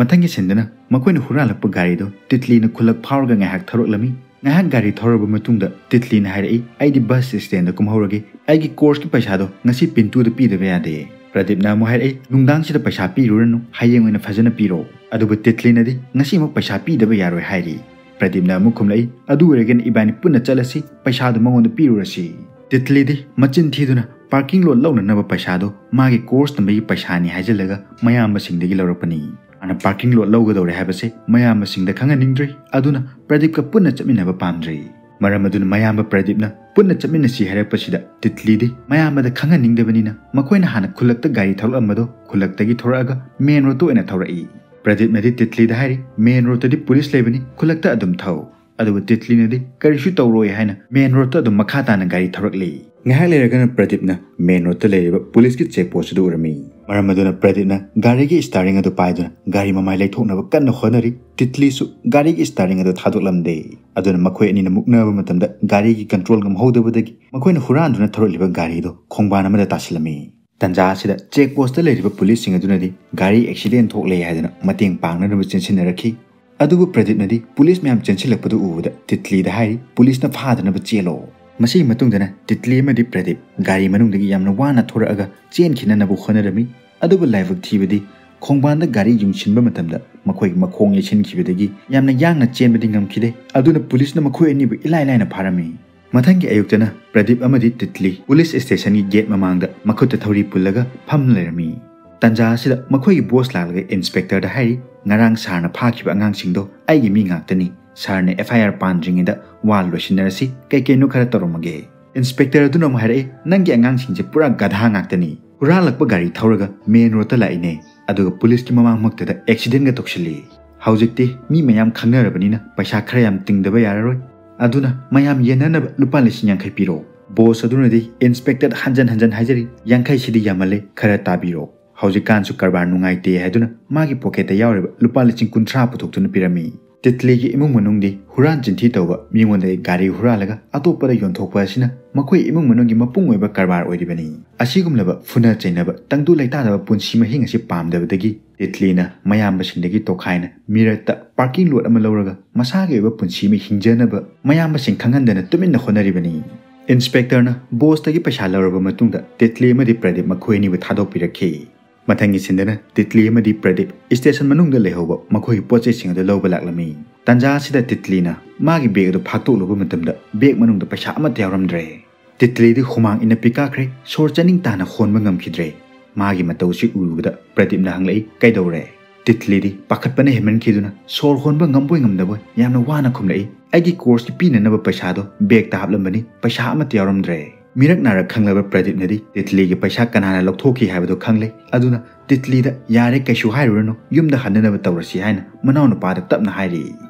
ꯃꯊꯪꯒꯤ ꯁꯤꯟꯗꯅ ꯃꯈꯣꯏꯅ ꯍꯨꯔꯥꯜꯂꯛꯄ ꯒꯥꯔꯤꯗꯣ ꯇꯤꯠꯂꯤꯅ ꯈꯨꯜꯂꯛ ꯐꯥꯎꯔꯒ ꯉꯥꯏꯍꯥꯛ ꯊꯧꯔꯛꯂꯝꯃꯤ꯫ ꯉꯥꯏꯍꯥꯛ ꯒꯥꯔꯤ ꯊꯧꯔꯕ ꯃꯇꯨꯡꯗ ꯇꯤꯠꯂꯤꯅ ꯍꯥꯏꯔꯛꯏ, "ꯑꯩꯗꯤ ꯕꯁ ꯁ꯭ꯇꯦꯟꯗ ꯀꯨꯝꯍꯧꯔꯒꯦ꯫ ꯑꯩꯒꯤ ꯀꯣꯔꯁꯀꯤ ꯄꯩꯁꯥꯗꯣ ꯉꯁꯤ ꯄꯤꯟꯇꯨꯗ ꯄꯤꯗꯕ ꯌꯥꯗꯦ꯫" ꯄ꯭ꯔꯗꯤꯞꯅ ꯑꯃꯨꯛ ꯍꯥꯏꯔꯛꯏ, "ꯅꯨꯡꯗꯥꯡꯁꯤꯗ ꯄꯩꯁꯥ ꯄꯤꯔꯨꯔꯅꯨ, ꯍꯌꯦꯡ ꯑꯣꯏꯅ ꯐꯖꯅ ꯄꯤꯔꯣ꯫" ꯑꯗꯨꯕꯨ ꯇꯤꯠꯂꯤꯅꯗꯤ ꯉꯁꯤꯃꯛ ꯄꯩꯁꯥ ꯄꯤꯗꯕ ꯌꯥꯔꯣꯏ ꯍꯥꯏꯔꯤ꯫ ꯄ꯭ꯔꯗꯤꯞꯅ ꯑꯃꯨꯛ ꯈꯨꯝꯂꯛꯏ, "ꯑꯗꯨ ꯑꯣꯏꯔꯒꯅ ꯏꯕꯥꯅꯤ ꯄꯨꯟꯅ ꯆꯠꯂꯁꯤ, ꯄꯩꯁꯥꯗꯨ ꯃꯉꯣꯟꯗ ꯄꯤꯔꯨꯔꯁꯤ꯫" ꯇꯤꯠꯂꯤꯗꯤ ꯃꯆꯤꯟ ꯊꯤꯗꯨꯅ ꯄꯥꯔꯀꯤꯡ ꯂꯣꯠ ꯂꯧꯅꯅꯕ ꯄꯩꯁꯥꯗꯣ ꯃꯥꯒꯤ ꯀꯣꯔꯁ ꯇꯝꯕꯒꯤ ꯄꯩꯁꯥꯅꯤ ꯍꯥꯏꯖꯤꯜꯂꯒ ꯃꯌꯥꯝꯕꯁꯤꯡꯗꯒꯤ ꯂꯧꯔꯛꯄꯅꯤ꯫ ꯃꯥꯅ ꯄꯥꯔꯀꯤꯡ ꯂꯣꯠ ꯂꯧꯒꯗꯧꯔꯦ ꯍꯥꯏꯕꯁꯦ ꯃꯌꯥꯝꯕꯁꯤꯡꯗ ꯈꯪꯍꯟꯅꯤꯡꯗ꯭ꯔꯤ, ꯑꯗꯨꯅ ꯄ꯭ꯔꯗꯤꯞꯀ ꯄꯨꯟꯅ ꯆꯠꯃꯤꯟꯅꯕ ꯄꯥꯝꯗ꯭ꯔꯤ꯫ ꯃꯔꯝ ꯑꯗꯨꯅ ꯃꯌꯥꯝꯕ ꯄ꯭ꯔꯗꯤꯞꯅ ꯄꯨꯟꯅ ꯆꯠꯃꯤꯟꯅꯁꯤ ꯍꯥꯏꯔꯛꯄꯁꯤꯗ ꯇꯤꯠꯂꯤꯗꯤ ꯃꯌꯥꯝꯕꯗ ꯈꯪꯍꯟꯅꯤꯡꯗꯕꯅꯤꯅ ꯃꯈꯣꯏꯅ ꯍꯥꯟꯅ ꯈꯨꯜꯂꯛꯇ ꯒꯥꯔꯤ ꯊꯧꯔꯛꯂꯝꯕꯗꯣ ꯈꯨꯜꯂꯛꯇꯒꯤ ꯊꯧꯔꯛꯑꯒ ꯃꯦꯟ ꯔꯣꯗꯇ ꯑꯣꯏꯅ ꯊꯧꯔꯛꯏ꯫ ꯄ꯭ꯔꯗꯤꯞꯅꯗꯤ ꯇꯤꯠꯂꯤꯗ ꯍꯥꯏꯔꯤ, "ꯃꯦꯟ ꯔꯣꯗꯇꯗꯤ ꯄꯨꯂꯤꯁ ꯂꯩꯕꯅꯤ, ꯈꯨꯜꯂꯛꯇ ꯑꯗꯨꯝ ꯊꯧ꯫" ꯑꯗꯨꯕꯨ ꯇꯤꯠꯂꯤꯅꯗꯤ ꯀꯔꯤꯁꯨ ꯇꯧꯔꯣꯏ ꯍꯥꯏꯅ ꯃꯦꯟ ꯔꯣꯗꯇ ꯑꯗꯨꯝ ꯃꯈꯥ ꯇꯥꯅ ꯒꯥꯔꯤ ꯊꯧꯔꯛꯂꯤ꯫ ꯉꯥꯏꯍꯥꯛ ꯂꯩꯔꯒꯅ ꯄ꯭ꯔꯗꯤꯞꯅ ꯃꯦꯟ ꯔꯣꯗꯇ ꯂꯩꯔꯤꯕ ꯄꯨꯂꯤꯁꯀꯤ ꯆꯦꯛ ꯄꯣꯁ ꯑꯗꯨ ꯎꯔꯝꯃꯤ꯫ ꯃꯔꯝ ꯑꯗꯨꯅ ꯄ꯭ꯔꯗꯤꯞꯅ ꯒꯥꯔꯤꯒꯤ ꯁ꯭ꯇꯥꯔꯤꯡ ꯑꯗꯨ ꯄꯥꯏꯗꯨꯅ ꯒꯥꯔꯤ ꯃꯃꯥꯏ ꯂꯩꯊꯣꯛꯅꯕ ꯀꯟꯅ ꯍꯣꯠꯅꯔꯤ꯫ ꯇꯤꯠꯂꯤꯁꯨ ꯒꯥꯔꯤꯒꯤ ꯁ꯭ꯇꯥꯔꯤꯡ ꯑꯗꯨ ꯊꯥꯗꯣꯛꯂꯝꯗꯦ꯫ ꯑꯗꯨꯅ ꯃꯈꯣꯏ ꯑꯅꯤꯅ ꯃꯨꯛꯅꯕ ꯃꯇꯝꯗ ꯒꯥꯔꯤꯒꯤ ꯀꯟꯇ꯭ꯔꯣꯜ ꯉꯝꯍꯧꯗꯕꯗꯒꯤ ꯃꯈꯣꯏꯅ ꯍꯨꯔꯥꯟꯗꯨꯅ ꯊꯧꯔꯛꯂꯤꯕ ꯒꯥꯔꯤꯗꯨ ꯈꯣꯡꯕꯥꯟ ꯑꯃꯗ ꯇꯥꯁꯤꯜꯂꯝꯃꯤ꯫ ꯇꯟꯖꯥ ꯑꯁꯤꯗ ꯆꯦꯛ ꯄꯣꯁꯇ ꯂꯩꯔꯤꯕ ꯄꯨꯂꯤꯁꯁꯤꯡ ꯑꯗꯨꯅꯗꯤ ꯒꯥꯔꯤ ꯑꯦꯛꯁꯤꯗꯦꯟ ꯊꯣꯛꯂꯦ ꯍꯥꯏꯗꯨꯅ ꯃꯇꯦꯡ ꯄꯥꯡꯅꯅꯕ ꯆꯦꯟꯁꯤꯟꯅꯔꯛꯈꯤ꯫ ꯑꯗꯨꯕꯨ ꯄ꯭ꯔꯗꯤꯞꯅꯗꯤ ꯄꯨꯂꯤꯁ ꯃꯌꯥꯝ ꯆꯦꯟꯁꯤꯜꯂꯛꯄꯗꯨ ꯎꯕꯗ ꯇꯤꯠꯂꯤꯗ ꯍꯥꯏꯔꯤ, "ꯄꯨꯂꯤꯁꯅ ꯐꯥꯗꯅꯕ ꯆꯦꯜꯂꯣ꯫" ꯃꯁꯤꯒꯤ ꯃꯇꯨꯡꯗꯅ ꯇꯤꯠꯂꯤ ꯑꯃꯗꯤ ꯄ꯭ꯔꯗꯤꯞ ꯒꯥꯔꯤ ꯃꯅꯨꯡꯗꯒꯤ ꯌꯥꯝꯅ ꯋꯥꯅ ꯊꯣꯔꯛꯑꯒ ꯆꯦꯟꯈꯤꯅꯅꯕ ꯍꯣꯠꯅꯔꯝꯃꯤ꯫ ꯑꯗꯨꯕꯨ ꯂꯥꯏꯕꯛ ꯊꯤꯕꯗꯤ ꯈꯣꯡꯕꯥꯟꯗ ꯒꯥꯔꯤ ꯌꯨꯡꯁꯤꯟꯕ ꯃꯇꯝꯗ ꯃꯈꯣꯏꯒꯤ ꯃꯈꯣꯡ ꯌꯩꯁꯤꯟꯈꯤꯕꯗꯒꯤ ꯌꯥꯝꯅ ꯌꯥꯡꯅ ꯆꯦꯟꯕꯗꯤ ꯉꯝꯈꯤꯗꯦ꯫ ꯑꯗꯨꯅ ꯄꯨꯂꯤꯁꯅ ꯃꯈꯣꯏ ꯑꯅꯤꯕꯨ ꯏꯂꯥꯏ ꯂꯥꯏꯅ ꯐꯥꯔꯝꯃꯤ꯫ ꯃꯊꯪꯒꯤ ꯑꯌꯨꯛꯇꯅ ꯄ꯭ꯔꯗꯤꯞ ꯑꯃꯗꯤ ꯇꯤꯠꯂꯤ ꯄꯨꯂꯤꯁ ꯁ꯭ꯇꯦꯁꯟꯒꯤ ꯒꯦꯠ ꯃꯃꯥꯡꯗ ꯃꯈꯨꯠꯇ ꯊꯧꯔꯤ ꯄꯨꯜꯂꯒ ꯐꯝ ꯂꯩꯔꯝꯃꯤ꯫ ꯇꯟꯖꯥ ꯑꯁꯤꯗ ꯃꯈꯣꯏꯒꯤ ꯕꯣꯁ ꯂꯥꯛꯂꯒ ꯏꯟꯁꯄꯦꯛꯇꯔꯗ ꯍꯥꯏꯔꯤ, "ꯉꯔꯥꯡ ꯁꯥꯔꯅ ꯐꯥꯈꯤꯕ ꯑꯉꯥꯡꯁꯤꯡꯗꯣ ꯑꯩꯒꯤ ꯃꯤ ꯉꯥꯛꯇꯅꯤ꯫ ꯁꯥꯔꯅ FIR ꯄꯥꯟꯗ꯭ꯔꯤꯉꯩꯗ ꯋꯥ ꯂꯣꯏꯁꯤꯟꯅꯔꯁꯤ, ꯀꯩ ꯀꯩꯅꯣ ꯈꯔ ꯇꯧꯔꯝꯃꯒꯦ꯫" ꯏꯟꯁꯄꯦꯛꯇꯔ ꯑꯗꯨꯅ ꯑꯃꯨꯛ ꯍꯥꯏꯔꯛꯏ, "ꯅꯪꯒꯤ ꯑꯉꯥꯡꯁꯤꯡꯁꯦ ꯄꯨꯔꯥ ꯒꯙꯥ ꯉꯥꯛꯇꯅꯤ꯫ ꯍꯨꯔꯥꯜꯂꯛꯄ ꯒꯥꯔꯤ ꯊꯧꯔꯒ ꯃꯦꯟ ꯔꯣꯗꯇ ꯂꯥꯛꯏꯅꯦ, ꯑꯗꯨꯒ ꯄꯨꯂꯤꯁꯀꯤ ꯃꯃꯥꯡꯃꯛꯇꯗ ꯑꯦꯛꯁꯤꯗꯦꯟꯒ ꯇꯧꯁꯤꯜꯂꯤ꯫ ꯍꯧꯖꯤꯛꯇꯤ ꯃꯤ ꯃꯌꯥꯝ ꯈꯪꯅꯔꯕꯅꯤꯅ ꯄꯩꯁꯥ ꯈꯔ ꯌꯥꯝ ꯇꯤꯡꯗꯕ ꯌꯥꯔꯔꯣꯏ꯫ ꯑꯗꯨꯅ ꯃꯌꯥꯝ ꯌꯦꯟꯅꯅꯕ ꯂꯨꯄꯥ ꯂꯤꯁꯤꯡ ꯌꯥꯡꯈꯩ ꯄꯤꯔꯣ꯫" ꯕꯣꯁ ꯑꯗꯨꯅꯗꯤ ꯏꯟꯁꯄꯦꯛꯇꯔ ꯍꯟꯖꯟ ꯍꯟꯖꯟ ꯍꯥꯏꯖꯔꯤ, "ꯌꯥꯡꯈꯩꯁꯤꯗꯤ ꯌꯥꯝꯃꯜꯂꯦ, ꯈꯔ ꯇꯥꯕꯤꯔꯣ꯫" ꯍꯧꯖꯤꯛꯀꯥꯟꯁꯨ ꯀꯔꯕꯥꯔ ꯅꯨꯡꯉꯥꯏꯇꯦ ꯍꯥꯏꯗꯨꯅ ꯃꯥꯒꯤ ꯄꯣꯀꯦꯠꯇ ꯌꯥꯎꯔꯤꯕ ꯂꯨꯄꯥ ꯂꯤꯁꯤꯡ ꯀꯨꯟꯊ꯭ꯔꯥ ꯄꯨꯊꯣꯛꯇꯨꯅ ꯄꯤꯔꯝꯃꯤ꯫ ꯇꯤꯠꯂꯤꯒꯤ ꯏꯃꯨꯡ ꯃꯅꯨꯡꯗꯤ ꯍꯨꯔꯥꯟ ꯆꯤꯟꯊꯤ ꯇꯧꯕ, ꯃꯤꯉꯣꯟꯗꯒꯤ ꯒꯥꯔꯤ ꯍꯨꯔꯥꯜꯂꯒ ꯑꯇꯣꯞꯄꯗ ꯌꯣꯟꯊꯣꯛꯄ ꯑꯁꯤꯅ ꯃꯈꯣꯏ ꯏꯃꯨꯡ ꯃꯅꯨꯡꯒꯤ ꯃꯄꯨꯡ ꯑꯣꯏꯕ ꯀꯔꯕꯥꯔ ꯑꯣꯏꯔꯤꯕꯅꯤ꯫ ꯑꯁꯤꯒꯨꯝꯂꯕ ꯐꯨꯅ ꯆꯩꯅꯕ, ꯇꯪꯗꯨ ꯂꯩꯇꯥꯗꯕ ꯄꯨꯟꯁꯤ ꯃꯍꯤꯡ ꯑꯁꯤ ꯄꯥꯝꯗꯕꯗꯒꯤ ꯇꯤꯠꯂꯤꯅ ꯃꯌꯥꯝꯕꯁꯤꯡꯗꯒꯤ ꯇꯣꯈꯥꯏꯅ ꯃꯤꯔꯛꯇ ꯄꯥꯔꯀꯤꯡ ꯂꯣꯠ ꯑꯃ ꯂꯧꯔꯒ ꯃꯁꯥꯒꯤ ꯑꯣꯏꯕ ꯄꯨꯟꯁꯤ ꯑꯃ ꯍꯤꯡꯖꯅꯕ ꯃꯌꯥꯝꯕꯁꯤꯡ ꯈꯪꯍꯟꯗꯅ ꯇꯨꯃꯤꯟꯅ ꯍꯣꯠꯅꯔꯤꯕꯅꯤ꯫ ꯏꯟꯁꯄꯦꯛꯇꯔꯅ ꯕꯣꯁꯇꯒꯤ ꯄꯩꯁꯥ ꯂꯧꯔꯕ ꯃꯇꯨꯡꯗ ꯇꯤꯠꯂꯤ ꯑꯃꯗꯤ ꯄ꯭ꯔꯗꯤꯞ ꯃꯈꯣꯏ ꯑꯅꯤꯕꯨ ꯊꯥꯗꯣꯛꯄꯤꯔꯛꯈꯤ꯫ ꯃꯊꯪꯒꯤ ꯁꯤꯟꯗꯅ ꯇꯤꯠꯂꯤ ꯑꯃꯗꯤ ꯄ꯭ꯔꯗꯤꯞ ꯁ꯭ꯇꯦꯁꯟ ꯃꯅꯨꯡꯗ ꯂꯩꯍꯧꯕ ꯃꯈꯣꯏꯒꯤ ꯄꯣꯠ ꯆꯩꯁꯤꯡ ꯑꯗꯨ ꯂꯧꯕ ꯂꯥꯛꯂꯝꯃꯤ꯫ ꯇꯟꯖꯥ ꯑꯁꯤꯗ ꯇꯤꯠꯂꯤꯅ ꯃꯥꯒꯤ ꯕꯦꯒ ꯑꯗꯨ ꯐꯥꯛꯇꯣꯛꯂꯨꯕ ꯃꯇꯝꯗ ꯕꯦꯒ ꯃꯅꯨꯡꯗ ꯄꯩꯁꯥ ꯑꯃꯠꯇ ꯌꯥꯎꯔꯝꯗ꯭ꯔꯦ꯫ ꯇꯤꯠꯂꯤꯗꯤ ꯍꯨꯃꯥꯡ ꯏꯟꯅ ꯄꯤꯀꯥꯈ꯭ꯔꯦ, ꯁꯣꯔ ꯆꯥꯅꯤꯡ ꯇꯥꯅ ꯍꯣꯟꯕ ꯉꯝꯈꯤꯗ꯭ꯔꯦ꯫ ꯃꯥꯒꯤ ꯃꯇꯧꯁꯤ ꯎꯔꯨꯕꯗ ꯄ꯭ꯔꯗꯤꯞꯅ ꯍꯪꯂꯛꯏ, "ꯀꯩꯗꯧꯔꯦ?" ꯇꯤꯠꯂꯤꯗꯤ ꯄꯥꯈꯠꯄꯅ ꯍꯦꯟꯃꯟꯈꯤꯗꯨꯅ ꯁꯣꯔ ꯍꯣꯟꯕ ꯉꯝꯕꯣꯏ ꯉꯝꯗꯕꯣꯏ ꯌꯥꯝꯅ ꯋꯥꯅ ꯈꯨꯝꯂꯛꯏ, "ꯑꯩꯒꯤ ꯀꯣꯔꯁꯀꯤ ꯄꯤꯅꯅꯕ ꯄꯩꯁꯥꯗꯣ ꯕꯦꯒꯇ ꯍꯥꯞꯂꯝꯕꯅꯤ, ꯄꯩꯁꯥ ꯑꯃꯠꯇ ꯌꯥꯎꯔꯝꯗ꯭ꯔꯦ꯫" ꯃꯤꯔꯛ ꯅꯥꯔꯛ ꯈꯪꯂꯕ ꯄ꯭ꯔꯗꯤꯞꯅꯗꯤ ꯇꯤꯠꯂꯤꯒꯤ ꯄꯩꯁꯥ ꯀꯅꯥꯅ ꯂꯧꯊꯣꯛꯈꯤ ꯍꯥꯏꯕꯗꯨ ꯈꯪꯂꯦ꯫ ꯑꯗꯨꯅ ꯇꯤꯠꯂꯤꯗ "ꯌꯥꯔꯦ, ꯀꯩꯁꯨ ꯍꯥꯏꯔꯨꯔꯅꯨ, ꯌꯨꯝꯗ ꯍꯟꯅꯅꯕ ꯇꯧꯔꯁꯤ" ꯍꯥꯏꯅ ꯃꯅꯥꯎꯅꯨꯄꯥꯗ ꯇꯞꯅ ꯍꯥꯏꯔꯤ꯫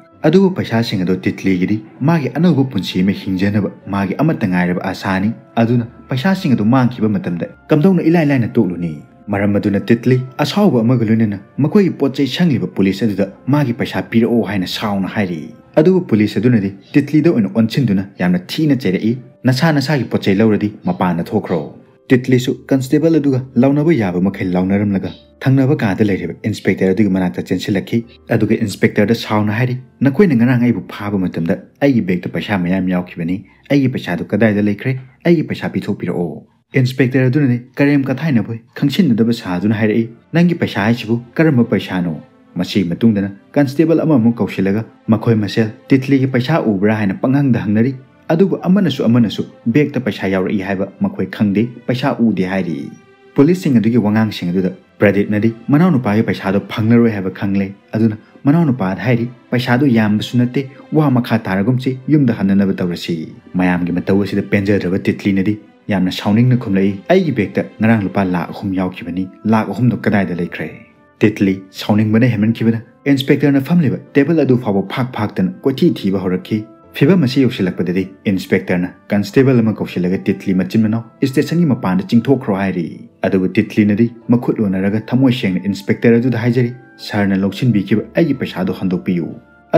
ꯑꯗꯨꯕꯨ ꯄꯩꯁꯥꯁꯤꯡ ꯑꯗꯨ ꯇꯤꯠꯂꯤꯒꯤꯗꯤ ꯃꯥꯒꯤ ꯑꯅꯧꯕ ꯄꯨꯟꯁꯤ ꯑꯃ ꯍꯤꯡꯖꯅꯕ ꯃꯥꯒꯤ ꯑꯃꯠꯇ ꯉꯥꯏꯔꯕ ꯑꯥꯁꯥꯅꯤ꯫ ꯑꯗꯨꯅ ꯄꯩꯁꯥꯁꯤꯡ ꯑꯗꯨ ꯃꯥꯡꯈꯤꯕ ꯃꯇꯝꯗ ꯀꯝꯗꯧꯅ ꯏꯂꯥꯏ ꯂꯥꯏꯅ ꯇꯣꯛꯂꯨꯅꯤ? ꯃꯔꯝ ꯑꯗꯨꯅ ꯇꯤꯠꯂꯤ ꯑꯁꯥꯎꯕ ꯑꯃꯒ ꯂꯣꯏꯅꯅ ꯃꯈꯣꯏꯒꯤ ꯄꯣꯠ ꯆꯩ ꯁꯪꯂꯤꯕ ꯄꯨꯂꯤꯁ ꯑꯗꯨꯗ ꯃꯥꯒꯤ ꯄꯩꯁꯥ ꯄꯤꯔꯛꯑꯣ ꯍꯥꯏꯅ ꯁꯥꯎꯅ ꯍꯥꯏꯔꯤ꯫ ꯑꯗꯨꯕꯨ ꯄꯨꯂꯤꯁ ꯑꯗꯨꯅꯗꯤ ꯇꯤꯠꯂꯤꯗ ꯑꯣꯏꯅ ꯑꯣꯟꯁꯤꯟꯗꯨꯅ ꯌꯥꯝꯅ ꯊꯤꯅ ꯆꯩꯔꯛꯏ, "ꯅꯁꯥ ꯅꯁꯥꯒꯤ ꯄꯣꯠ ꯆꯩ ꯂꯧꯔꯗꯤ ꯃꯄꯥꯟꯗ ꯊꯣꯛꯈ꯭ꯔꯣ꯫" ꯇꯤꯠꯂꯤꯁꯨ ꯀꯟꯁꯇꯦꯕꯜ ꯑꯗꯨꯒ ꯂꯥꯎꯅꯕ ꯌꯥꯕ ꯃꯈꯩ ꯂꯥꯎꯅꯔꯝꯂꯒ ꯊꯪꯅꯕ ꯀꯥꯗ ꯂꯩꯔꯤꯕ ꯏꯟꯁꯄꯦꯛꯇꯔ ꯑꯗꯨꯒꯤ ꯃꯅꯥꯛꯇ ꯆꯦꯟꯁꯤꯜꯂꯛꯈꯤ꯫ ꯑꯗꯨꯒ ꯏꯟꯁꯄꯦꯛꯇꯔꯗ ꯁꯥꯎꯅ ꯍꯥꯏꯔꯤ, "ꯅꯈꯣꯏꯅ ꯉꯔꯥꯡ ꯑꯩꯕꯨ ꯐꯥꯕ ꯃꯇꯝꯗ ꯑꯩꯒꯤ ꯕꯦꯒꯇ ꯄꯩꯁꯥ ꯃꯌꯥꯝ ꯌꯥꯎꯈꯤꯕꯅꯤ꯫ ꯑꯩꯒꯤ ꯄꯩꯁꯥꯗꯨ ꯀꯗꯥꯏꯗ ꯂꯩꯈ꯭ꯔꯦ? ꯑꯩꯒꯤ ꯄꯩꯁꯥ ꯄꯤꯊꯣꯛꯄꯤꯔꯛꯑꯣ꯫" ꯏꯟꯁꯄꯦꯛꯇꯔ ꯑꯗꯨꯅꯗꯤ ꯀꯔꯦꯝ ꯀꯊꯥꯏꯅꯕꯣꯏ ꯈꯪꯁꯤꯟꯅꯗꯕ ꯁꯥꯗꯨꯅ ꯍꯥꯏꯔꯛꯏ, "ꯅꯪꯒꯤ ꯄꯩꯁꯥ ꯍꯥꯏꯁꯤꯕꯨ ꯀꯔꯝꯕ ꯄꯩꯁꯥꯅꯣ?" ꯃꯁꯤꯒꯤ ꯃꯇꯨꯡꯗꯅ ꯀꯟꯁꯇꯦꯕꯜ ꯑꯃꯃꯨꯛ ꯀꯧꯁꯤꯜꯂꯒ ꯃꯈꯣꯏ ꯃꯁꯦꯜ ꯇꯤꯠꯂꯤꯒꯤ ꯄꯩꯁꯥ ꯎꯕ꯭ꯔꯥ ꯍꯥꯏꯅ ꯄꯪꯍꯪꯗ ꯍꯪꯅꯔꯤ꯫ ꯑꯗꯨꯕꯨ ꯑꯃꯅꯁꯨ ꯑꯃꯅꯁꯨ ꯕꯦꯒꯇ ꯄꯩꯁꯥ ꯌꯥꯎꯔꯛꯏ ꯍꯥꯏꯕ ꯃꯈꯣꯏ ꯈꯪꯗꯦ, ꯄꯩꯁꯥ ꯎꯗꯦ ꯍꯥꯏꯔꯤ꯫ ꯄꯨꯂꯤꯁꯁꯤꯡ ꯑꯗꯨꯒꯤ ꯋꯥꯉꯥꯡꯁꯤꯡ ꯑꯗꯨꯗ ꯄ꯭ꯔꯗꯤꯞꯅꯗꯤ ꯃꯅꯥꯎꯅꯨꯄꯥꯒꯤ ꯄꯩꯁꯥꯗꯣ ꯐꯪꯂꯔꯣꯏ ꯍꯥꯏꯕ ꯈꯪꯂꯦ, ꯑꯗꯨꯅ ꯃꯅꯥꯎꯅꯨꯄꯥꯗ ꯍꯥꯏꯔꯤ, "ꯄꯩꯁꯥꯗꯣ ꯌꯥꯝꯕꯁꯨ ꯅꯠꯇꯦ, ꯋꯥ ꯃꯈꯥ ꯇꯥꯔꯒꯨꯝꯁꯤ, ꯌꯨꯝꯗ ꯍꯟꯅꯅꯕ ꯇꯧꯔꯁꯤ꯫" ꯃꯌꯥꯝꯒꯤ ꯃꯇꯧ ꯑꯁꯤꯗ ꯄꯦꯟꯖꯗ꯭ꯔꯕ ꯇꯤꯠꯂꯤꯅꯗꯤ ꯌꯥꯝꯅ ꯁꯥꯎꯅꯤꯡꯅ ꯈꯨꯝꯂꯛꯏ, "ꯑꯩꯒꯤ ꯕꯦꯒꯇ ꯉꯔꯥꯡ ꯂꯨꯄꯥ ꯂꯥꯈ ꯑꯍꯨꯝ ꯌꯥꯎꯈꯤꯕꯅꯤ, ꯂꯥꯈ ꯑꯍꯨꯝꯗꯣ ꯀꯗꯥꯏꯗ ꯂꯩꯈ꯭ꯔꯦ?" ꯇꯤꯠꯂꯤ ꯁꯥꯎꯅꯤꯡꯕꯅ ꯍꯦꯟꯃꯟꯈꯤꯕꯅ ꯏꯟꯁꯄꯦꯛꯇꯔꯅ ꯐꯝꯂꯤꯕ ꯇꯦꯕꯜ ꯑꯗꯨ ꯐꯥꯎꯕ ꯐꯥꯛ ꯐꯥꯛꯇꯅ ꯀꯣꯏꯊꯤ ꯊꯤꯕ ꯍꯧꯔꯛꯈꯤ꯫ ꯐꯤꯚꯝ ꯑꯁꯤ ꯌꯧꯁꯤꯜꯂꯛꯄꯗꯗꯤ ꯏꯟꯁꯄꯦꯛꯇꯔꯅ ꯀꯟꯁꯇꯦꯕꯜ ꯑꯃ ꯀꯧꯁꯤꯜꯂꯒ ꯇꯤꯠꯂꯤ ꯃꯆꯤꯟ ꯃꯅꯥꯎ ꯁ꯭ꯇꯦꯁꯟꯒꯤ ꯃꯄꯥꯟꯗ ꯆꯤꯡꯊꯣꯛꯈ꯭ꯔꯣ ꯍꯥꯏꯔꯤ꯫ ꯑꯗꯨꯕꯨ ꯇꯤꯠꯂꯤꯅꯗꯤ ꯃꯈꯨꯠ ꯂꯣꯟꯅꯔꯒ ꯊꯃꯣꯏ ꯁꯦꯡꯅ ꯏꯟꯁꯄꯦꯛꯇꯔ ꯑꯗꯨꯗ ꯍꯥꯏꯖꯔꯤ, "ꯁꯥꯔꯅ ꯂꯧꯁꯤꯟꯕꯤꯈꯤꯕ ꯑꯩꯒꯤ ꯄꯩꯁꯥꯗꯣ ꯍꯟꯗꯣꯛꯄꯤꯌꯨ꯫"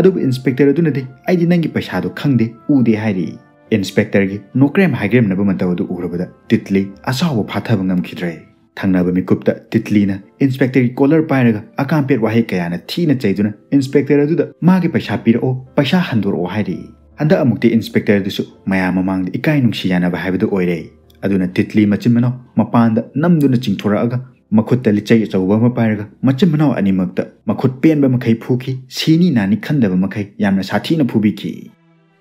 ꯑꯗꯨꯕꯨ ꯏꯟꯁꯄꯦꯛꯇꯔ ꯑꯗꯨꯅꯗꯤ, "ꯑꯩꯗꯤ ꯅꯪꯒꯤ ꯄꯩꯁꯥꯗꯣ ꯈꯪꯗꯦ, ꯎꯗꯦ" ꯍꯥꯏꯔꯤ꯫ ꯏꯟꯁꯄꯦꯛꯇꯔꯒꯤ ꯅꯣꯀ꯭ꯔꯦꯝ ꯍꯥꯏꯒ꯭ꯔꯦꯝꯅꯕ ꯃꯇꯧ ꯑꯗꯨ ꯎꯔꯕꯗ ꯇꯤꯠꯂꯤ ꯑꯁꯥꯎꯕ ꯐꯥꯊꯕ ꯉꯝꯈꯤꯗ꯭ꯔꯦ꯫ ꯊꯪꯅꯕ ꯃꯤꯀꯨꯞꯇ ꯇꯤꯠꯂꯤꯅ ꯏꯟꯁꯄꯦꯛꯇꯔꯒꯤ ꯀꯣꯂꯔ ꯄꯥꯏꯔꯒ ꯑꯀꯥꯝꯄꯦꯠ ꯋꯥꯍꯩ ꯀꯌꯥꯅ ꯊꯤꯅ ꯆꯩꯗꯨꯅ ꯏꯟꯁꯄꯦꯛꯇꯔ ꯑꯗꯨꯗ ꯃꯥꯒꯤ ꯄꯩꯁꯥ ꯄꯤꯔꯛꯑꯣ, ꯄꯩꯁꯥ ꯍꯟꯗꯣꯔꯛꯑꯣ ꯍꯥꯏꯔꯤ꯫ ꯍꯟꯗꯛ ꯑꯃꯨꯛꯇꯤ ꯏꯟꯁꯄꯦꯛꯇꯔ ꯑꯗꯨꯁꯨ ꯃꯌꯥꯝ ꯃꯃꯥꯡꯗ ꯏꯀꯥꯏ ꯅꯨꯡꯁꯤ ꯌꯥꯅꯕ ꯍꯥꯏꯕꯗꯨ ꯑꯣꯏꯔꯦ꯫ ꯑꯗꯨꯅ ꯇꯤꯠꯂꯤ ꯃꯆꯤꯟ ꯃꯅꯥꯎ ꯃꯄꯥꯟꯗ ꯅꯝꯗꯨꯅ ꯆꯤꯡꯊꯣꯔꯛꯑꯒ ꯃꯈꯨꯠꯇ ꯂꯤꯆꯩ ꯑꯆꯧꯕ ꯑꯃ ꯄꯥꯏꯔꯒ ꯃꯆꯤꯟ ꯃꯅꯥꯎ ꯑꯅꯤꯃꯛꯇ ꯃꯈꯨꯠ ꯄꯦꯟꯕ ꯃꯈꯩ ꯐꯨꯈꯤ꯫ ꯁꯤꯅꯤ ꯅꯥꯅꯤ ꯈꯟꯗꯕ ꯃꯈꯩ ꯌꯥꯝꯅ ꯁꯥꯊꯤꯅ ꯐꯨꯕꯤꯈꯤ꯫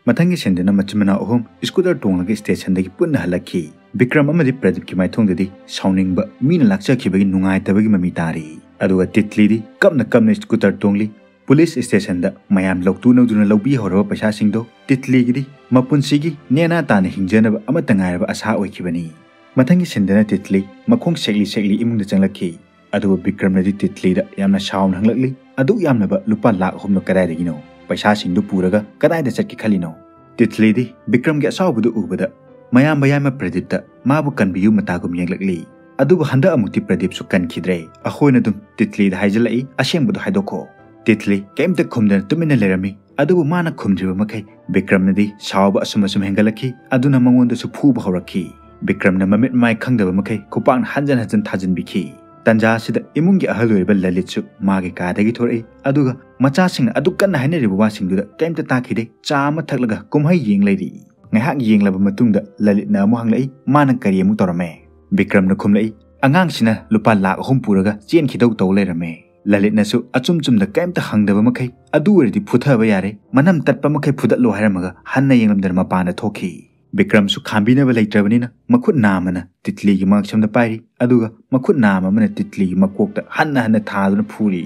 ꯃꯊꯪꯒꯤ ꯁꯤꯟꯗꯨꯅ ꯃꯆꯤꯟ ꯃꯅꯥꯎ ꯑꯍꯨꯝ ꯁ꯭ꯀꯨꯇꯔ ꯇꯣꯡꯂꯒ ꯁ꯭ꯇꯦꯁꯟꯗꯒꯤ ꯄꯨꯟꯅ ꯍꯜꯂꯛꯈꯤ꯫ ꯕꯤꯀ꯭ꯔꯝ ꯑꯃꯗꯤ ꯄ꯭ꯔꯗꯤꯞꯀꯤ ꯃꯥꯏꯊꯣꯡꯗꯗꯤ ꯁꯥꯎꯅꯤꯡꯕ, ꯃꯤꯅ ꯂꯥꯛꯆꯈꯤꯕꯒꯤ ꯅꯨꯡꯉꯥꯏꯇꯕꯒꯤ ꯃꯃꯤ ꯇꯥꯔꯤ꯫ ꯑꯗꯨꯒ ꯇꯤꯠꯂꯤꯗꯤ ꯀꯞꯅ ꯀꯞꯅ ꯁ꯭ꯀꯨꯇꯔ ꯇꯣꯡꯂꯤ꯫ ꯄꯨꯂꯤꯁ ꯁ꯭ꯇꯦꯁꯟꯗ ꯃꯌꯥꯝ ꯂꯧꯇꯨꯅꯧꯗꯨꯅ ꯂꯧꯕꯤꯍꯧꯔꯕ ꯄꯩꯁꯥꯁꯤꯡꯗꯣ ꯇꯤꯠꯂꯤꯒꯤꯗꯤ ꯃꯄꯨꯟꯁꯤꯒꯤ ꯅꯦꯅꯥ ꯇꯥꯅ ꯍꯤꯡꯖꯅꯕ ꯑꯃꯠꯇ ꯉꯥꯏꯔꯕ ꯑꯁꯥ ꯑꯣꯏꯈꯤꯕꯅꯤ꯫ ꯃꯊꯪꯒꯤ ꯁꯤꯟꯗꯅ ꯇꯤꯠꯂꯤ ꯃꯈꯣꯡ ꯁꯦꯛꯂꯤ ꯁꯦꯛꯂꯤ ꯏꯃꯨꯡꯗ ꯆꯪꯂꯛꯈꯤ꯫ ꯑꯗꯨꯕꯨ ꯕꯤꯀ꯭ꯔꯝꯅꯗꯤ ꯇꯤꯠꯂꯤꯗ ꯌꯥꯝꯅ ꯁꯥꯎꯅ ꯍꯪꯂꯛꯂꯤ, "ꯑꯗꯨꯛ ꯌꯥꯝꯂꯕ ꯂꯨꯄꯥ ꯂꯥꯈ ꯑꯍꯨꯝꯗꯣ ꯀꯗꯥꯏꯗꯒꯤꯅꯣ? ꯄꯩꯁꯥꯁꯤꯡꯗꯨ ꯄꯨꯔꯒ ꯀꯗꯥꯏꯗ ꯆꯠꯀꯦ ꯈꯜꯂꯤꯅꯣ?" ꯇꯤꯠꯂꯤꯗꯤ ꯕꯤꯀ꯭ꯔꯝꯒꯤ ꯑꯁꯥꯎꯕꯗꯨ ꯎꯕꯗ ꯃꯌꯥꯝꯕ ꯌꯥꯏꯃ ꯄ꯭ꯔꯗꯤꯞꯇ ꯃꯥꯕꯨ ꯀꯟꯕꯤꯌꯨ ꯃꯇꯥꯒꯨꯝ ꯌꯦꯡꯂꯛꯂꯤ꯫ ꯑꯗꯨꯕꯨ ꯍꯟꯗꯛ ꯑꯃꯨꯛꯇꯤ ꯄ꯭ꯔꯗꯤꯞꯁꯨ ꯀꯟꯈꯤꯗ꯭ꯔꯦ꯫ ꯑꯩꯈꯣꯏꯅ ꯑꯗꯨꯝ ꯇꯤꯠꯂꯤꯗ ꯍꯥꯏꯖꯤꯜꯂꯛꯏ, "ꯑꯁꯦꯡꯕꯗꯣ ꯍꯥꯏꯗꯣꯛꯈꯣ꯫" ꯇꯤꯠꯂꯤ ꯀꯩꯝꯇ ꯈꯨꯝꯗꯅ ꯇꯨꯃꯤꯟꯅ ꯂꯩꯔꯝꯃꯤ꯫ ꯑꯗꯨꯕꯨ ꯃꯥꯅ ꯈꯨꯝꯗ꯭ꯔꯤꯕ ꯃꯈꯩ ꯕꯤꯀ꯭ꯔꯝꯅꯗꯤ ꯁꯥꯎꯕ ꯑꯁꯨꯝ ꯑꯁꯨꯝ ꯍꯦꯟꯒꯠꯂꯛꯈꯤ꯫ ꯑꯗꯨꯅ ꯃꯉꯣꯟꯗꯁꯨ ꯐꯨꯕ ꯍꯧꯔꯛꯈꯤ꯫ ꯕꯤꯀ꯭ꯔꯝꯅ ꯃꯃꯤꯠ ꯃꯃꯥꯏ ꯈꯪꯗꯕ ꯃꯈꯩ ꯈꯨꯄꯥꯛꯅ ꯍꯟꯖꯟ ꯍꯟꯖꯟ ꯊꯥꯖꯤꯟꯕꯤꯈꯤ꯫ ꯇꯟꯖꯥ ꯑꯁꯤꯗ ꯏꯃꯨꯡꯒꯤ ꯑꯍꯜ ꯑꯣꯏꯔꯤꯕ ꯂꯂꯤꯠꯁꯨ ꯃꯥꯒꯤ ꯀꯥꯗꯒꯤ ꯊꯣꯔꯛꯏ꯫ ꯑꯗꯨꯒ ꯃꯆꯥꯁꯤꯡꯅ ꯑꯗꯨꯛ ꯀꯟꯅ ꯍꯥꯏꯅꯔꯤꯕ ꯋꯥꯁꯤꯡꯗꯨꯗ ꯀꯔꯤꯝꯇ ꯇꯥꯈꯤꯗꯦ꯫ ꯆꯥ ꯑꯃ ꯊꯛꯂꯒ ꯀꯨꯝꯍꯩ ꯌꯦꯡ ꯂꯩꯔꯤ꯫ ꯉꯥꯏꯍꯥꯛ ꯌꯦꯡꯂꯕ ꯃꯇꯨꯡꯗ ꯂꯂꯤꯠꯅ ꯑꯃꯨꯛ ꯍꯪꯂꯛꯏ, ꯃꯥꯅ ꯀꯔꯤ ꯑꯃꯨꯛ ꯇꯧꯔꯝꯃꯦ? ꯕꯤꯀ꯭ꯔꯝꯅ ꯈꯨꯝꯂꯛꯏ, ꯑꯉꯥꯡꯁꯤꯅ ꯂꯨꯄꯥ ꯂꯥꯈ ꯑꯍꯨꯝ ꯄꯨꯔꯒ ꯆꯦꯟꯈꯤꯗꯧ ꯇꯧ ꯂꯩꯔꯝꯃꯦ꯫ ꯂꯂꯤꯠꯅꯁꯨ ꯑꯆꯨꯝ ꯆꯨꯝꯗ ꯀꯔꯤꯝꯇ ꯍꯪꯗꯕ ꯃꯈꯩ, ꯑꯗꯨ ꯑꯣꯏꯔꯗꯤ ꯐꯨꯊꯕ ꯌꯥꯔꯦ, ꯃꯅꯝ ꯇꯠꯄ ꯃꯈꯩ ꯐꯨꯗꯠꯂꯣ ꯍꯥꯏꯔꯝꯃꯒ ꯍꯟꯅ ꯌꯦꯡꯂꯝꯗꯅ ꯃꯄꯥꯟꯗ ꯊꯣꯛꯈꯤ꯫ ꯕꯤꯀ꯭ꯔꯝꯁꯨ ꯈꯥꯝꯕꯤꯅꯕ ꯂꯩꯇ꯭ꯔꯕꯅꯤꯅ ꯃꯈꯨꯠ ꯅꯥꯝꯃꯅ ꯇꯤꯠꯂꯤꯒꯤ ꯃꯉꯛꯁꯝꯗ ꯄꯥꯏꯔꯤ, ꯑꯗꯨꯒ ꯃꯈꯨꯠ ꯅꯥꯝꯃ ꯑꯃꯅ ꯇꯤꯠꯂꯤꯒꯤ ꯃꯀꯣꯛꯇ ꯍꯟꯅ ꯍꯟꯅ ꯊꯥꯗꯨꯅ ꯐꯨꯔꯤ꯫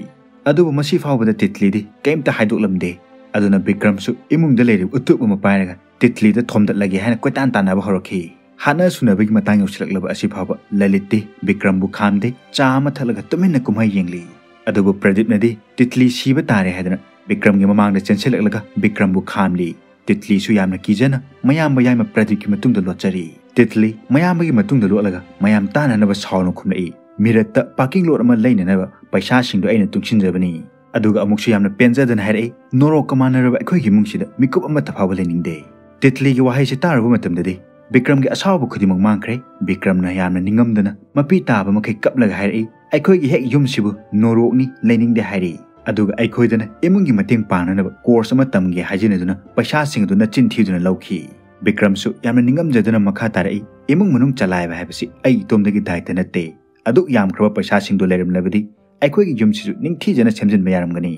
ꯑꯗꯨꯕꯨ ꯃꯁꯤ ꯐꯥꯎꯕꯗ ꯇꯤꯠꯂꯤꯗꯤ ꯀꯔꯤꯝꯇ ꯍꯥꯏꯗꯣꯛꯂꯝꯗꯦ꯫ ꯑꯗꯨꯅ ꯕꯤꯀ꯭ꯔꯝꯁꯨ ꯏꯃꯨꯡꯗ ꯂꯩꯔꯤꯕ ꯎꯇꯨꯞ ꯑꯃ ꯄꯥꯏꯔꯒ ꯇꯤꯠꯂꯤꯗ ꯊꯣꯝꯗꯠꯂꯒꯦ ꯍꯥꯏꯅ ꯀꯣꯏꯇꯥꯟ ꯇꯥꯟꯅꯕ ꯍꯧꯔꯛꯈꯤ꯫ ꯍꯥꯠꯅ ꯁꯨꯅꯕꯒꯤ ꯃꯇꯥꯡ ꯌꯧꯁꯤꯜꯂꯛꯂꯕ ꯑꯁꯤ ꯐꯥꯎꯕ ꯂꯂꯤꯠꯇꯤ ꯕꯤꯀ꯭ꯔꯝꯕꯨ ꯈꯥꯝꯗꯦ, ꯆꯥ ꯑꯃ ꯊꯛꯂꯒ ꯇꯨꯃꯤꯟꯅ ꯀꯨꯝꯍꯩ ꯌꯦꯡꯂꯤ꯫ ꯑꯗꯨꯕꯨ ꯄ꯭ꯔꯗꯤꯞꯅꯗꯤ ꯇꯤꯠꯂꯤ ꯁꯤꯕ ꯇꯥꯔꯦ ꯍꯥꯏꯗꯨꯅ ꯕꯤꯀ꯭ꯔꯝꯒꯤ ꯃꯃꯥꯡꯗ ꯆꯦꯟꯁꯤꯜꯂꯛꯂꯒ ꯕꯤꯀ꯭ꯔꯝꯕꯨ ꯈꯥꯝꯂꯤ꯫ ꯇꯤꯠꯂꯤꯁꯨ ꯌꯥꯝꯅ ꯀꯤꯖꯅ ꯃꯌꯥꯝꯕ ꯌꯥꯏꯃ ꯄ꯭ꯔꯗꯤꯞꯀꯤ ꯃꯇꯨꯡꯗ ꯂꯣꯠꯆꯔꯤ꯫ ꯇꯤꯠꯂꯤ ꯃꯌꯥꯝꯕꯒꯤ ꯃꯇꯨꯡꯗ ꯂꯣꯠꯂꯒ ꯃꯌꯥꯝ ꯇꯥꯟꯅꯅꯕ ꯁꯥꯎꯅ ꯈꯨꯝꯂꯛꯏ, ꯃꯤꯔꯠꯇ ꯄꯥꯔꯀꯤꯡ ꯂꯣꯠ ꯑꯃ ꯂꯩꯅꯅꯕ ꯄꯩꯁꯥꯁꯤꯡꯗꯣ ꯑꯩꯅ ꯇꯨꯡꯁꯤꯟꯖꯕꯅꯤ꯫ ꯑꯗꯨꯒ ꯑꯃꯨꯛꯁꯨ ꯌꯥꯝꯅ ꯄꯦꯟꯖꯗꯅ ꯍꯥꯏꯔꯛꯏ, ꯅꯣꯔꯣꯛꯀ ꯃꯥꯟꯅꯔꯕ ꯑꯩꯈꯣꯏꯒꯤ ꯏꯃꯨꯡꯁꯤꯗ ꯃꯤꯀꯨꯞ ꯑꯃꯠꯇ ꯐꯥꯎꯕ ꯂꯩꯅꯤꯡꯗꯦ꯫ ꯇꯤꯠꯂꯤꯒꯤ ꯋꯥꯍꯩꯁꯦ ꯇꯥꯔꯨꯕ ꯃꯇꯝꯗꯗꯤ ꯕꯤꯀ꯭ꯔꯝꯒꯤ ꯑꯁꯥꯎꯕ ꯈꯨꯗꯤꯡꯃꯛ ꯃꯥꯡꯈ꯭ꯔꯦ꯫ ꯕꯤꯀ꯭ꯔꯝꯅ ꯌꯥꯝꯅ ꯅꯤꯡꯉꯝꯗꯅ ꯃꯄꯤ ꯇꯥꯕ ꯃꯈꯩ ꯀꯞꯂꯒ ꯍꯥꯏꯔꯛꯏ, ꯑꯩꯈꯣꯏꯒꯤ ꯍꯦꯛ ꯌꯨꯝꯁꯤꯕꯨ ꯅꯣꯔꯣꯛꯅꯤ, ꯂꯩꯅꯤꯡꯗꯦ ꯍꯥꯏꯔꯛꯏ꯫ ꯑꯗꯨꯒ ꯑꯩꯈꯣꯏꯗꯅ ꯏꯃꯨꯡꯒꯤ ꯃꯇꯦꯡ ꯄꯥꯡꯅꯅꯕ ꯀꯣꯔꯁ ꯑꯃ ꯇꯝꯒꯦ ꯍꯥꯏꯖꯅꯗꯨꯅ ꯄꯩꯁꯥꯁꯤꯡ ꯑꯗꯨ ꯅꯆꯤꯟ ꯊꯤꯗꯨꯅ ꯂꯧꯈꯤ꯫ ꯕꯤꯀ꯭ꯔꯝꯁꯨ ꯌꯥꯝꯅ ꯅꯤꯡꯉꯝꯖꯗꯨꯅ ꯃꯈꯥ ꯇꯥꯔꯛꯏ, ꯏꯃꯨꯡ ꯃꯅꯨꯡ ꯆꯂꯥꯏꯕ ꯍꯥꯏꯕꯁꯤ ꯑꯩ ꯏꯇꯣꯝꯗꯒꯤ ꯗꯥꯏꯇ ꯅꯠꯇꯦ꯫ ꯑꯗꯨꯛ ꯌꯥꯝꯈ꯭ꯔꯕ ꯄꯩꯁꯥꯁꯤꯡꯗꯨ ꯂꯩꯔꯝꯂꯕꯗꯤ ꯑꯩꯈꯣꯏꯒꯤ ꯌꯨꯝꯁꯤꯁꯨ ꯅꯤꯡꯊꯤꯖꯅ ꯁꯦꯝꯖꯤꯟꯕ ꯌꯥꯔꯝꯒꯅꯤ꯫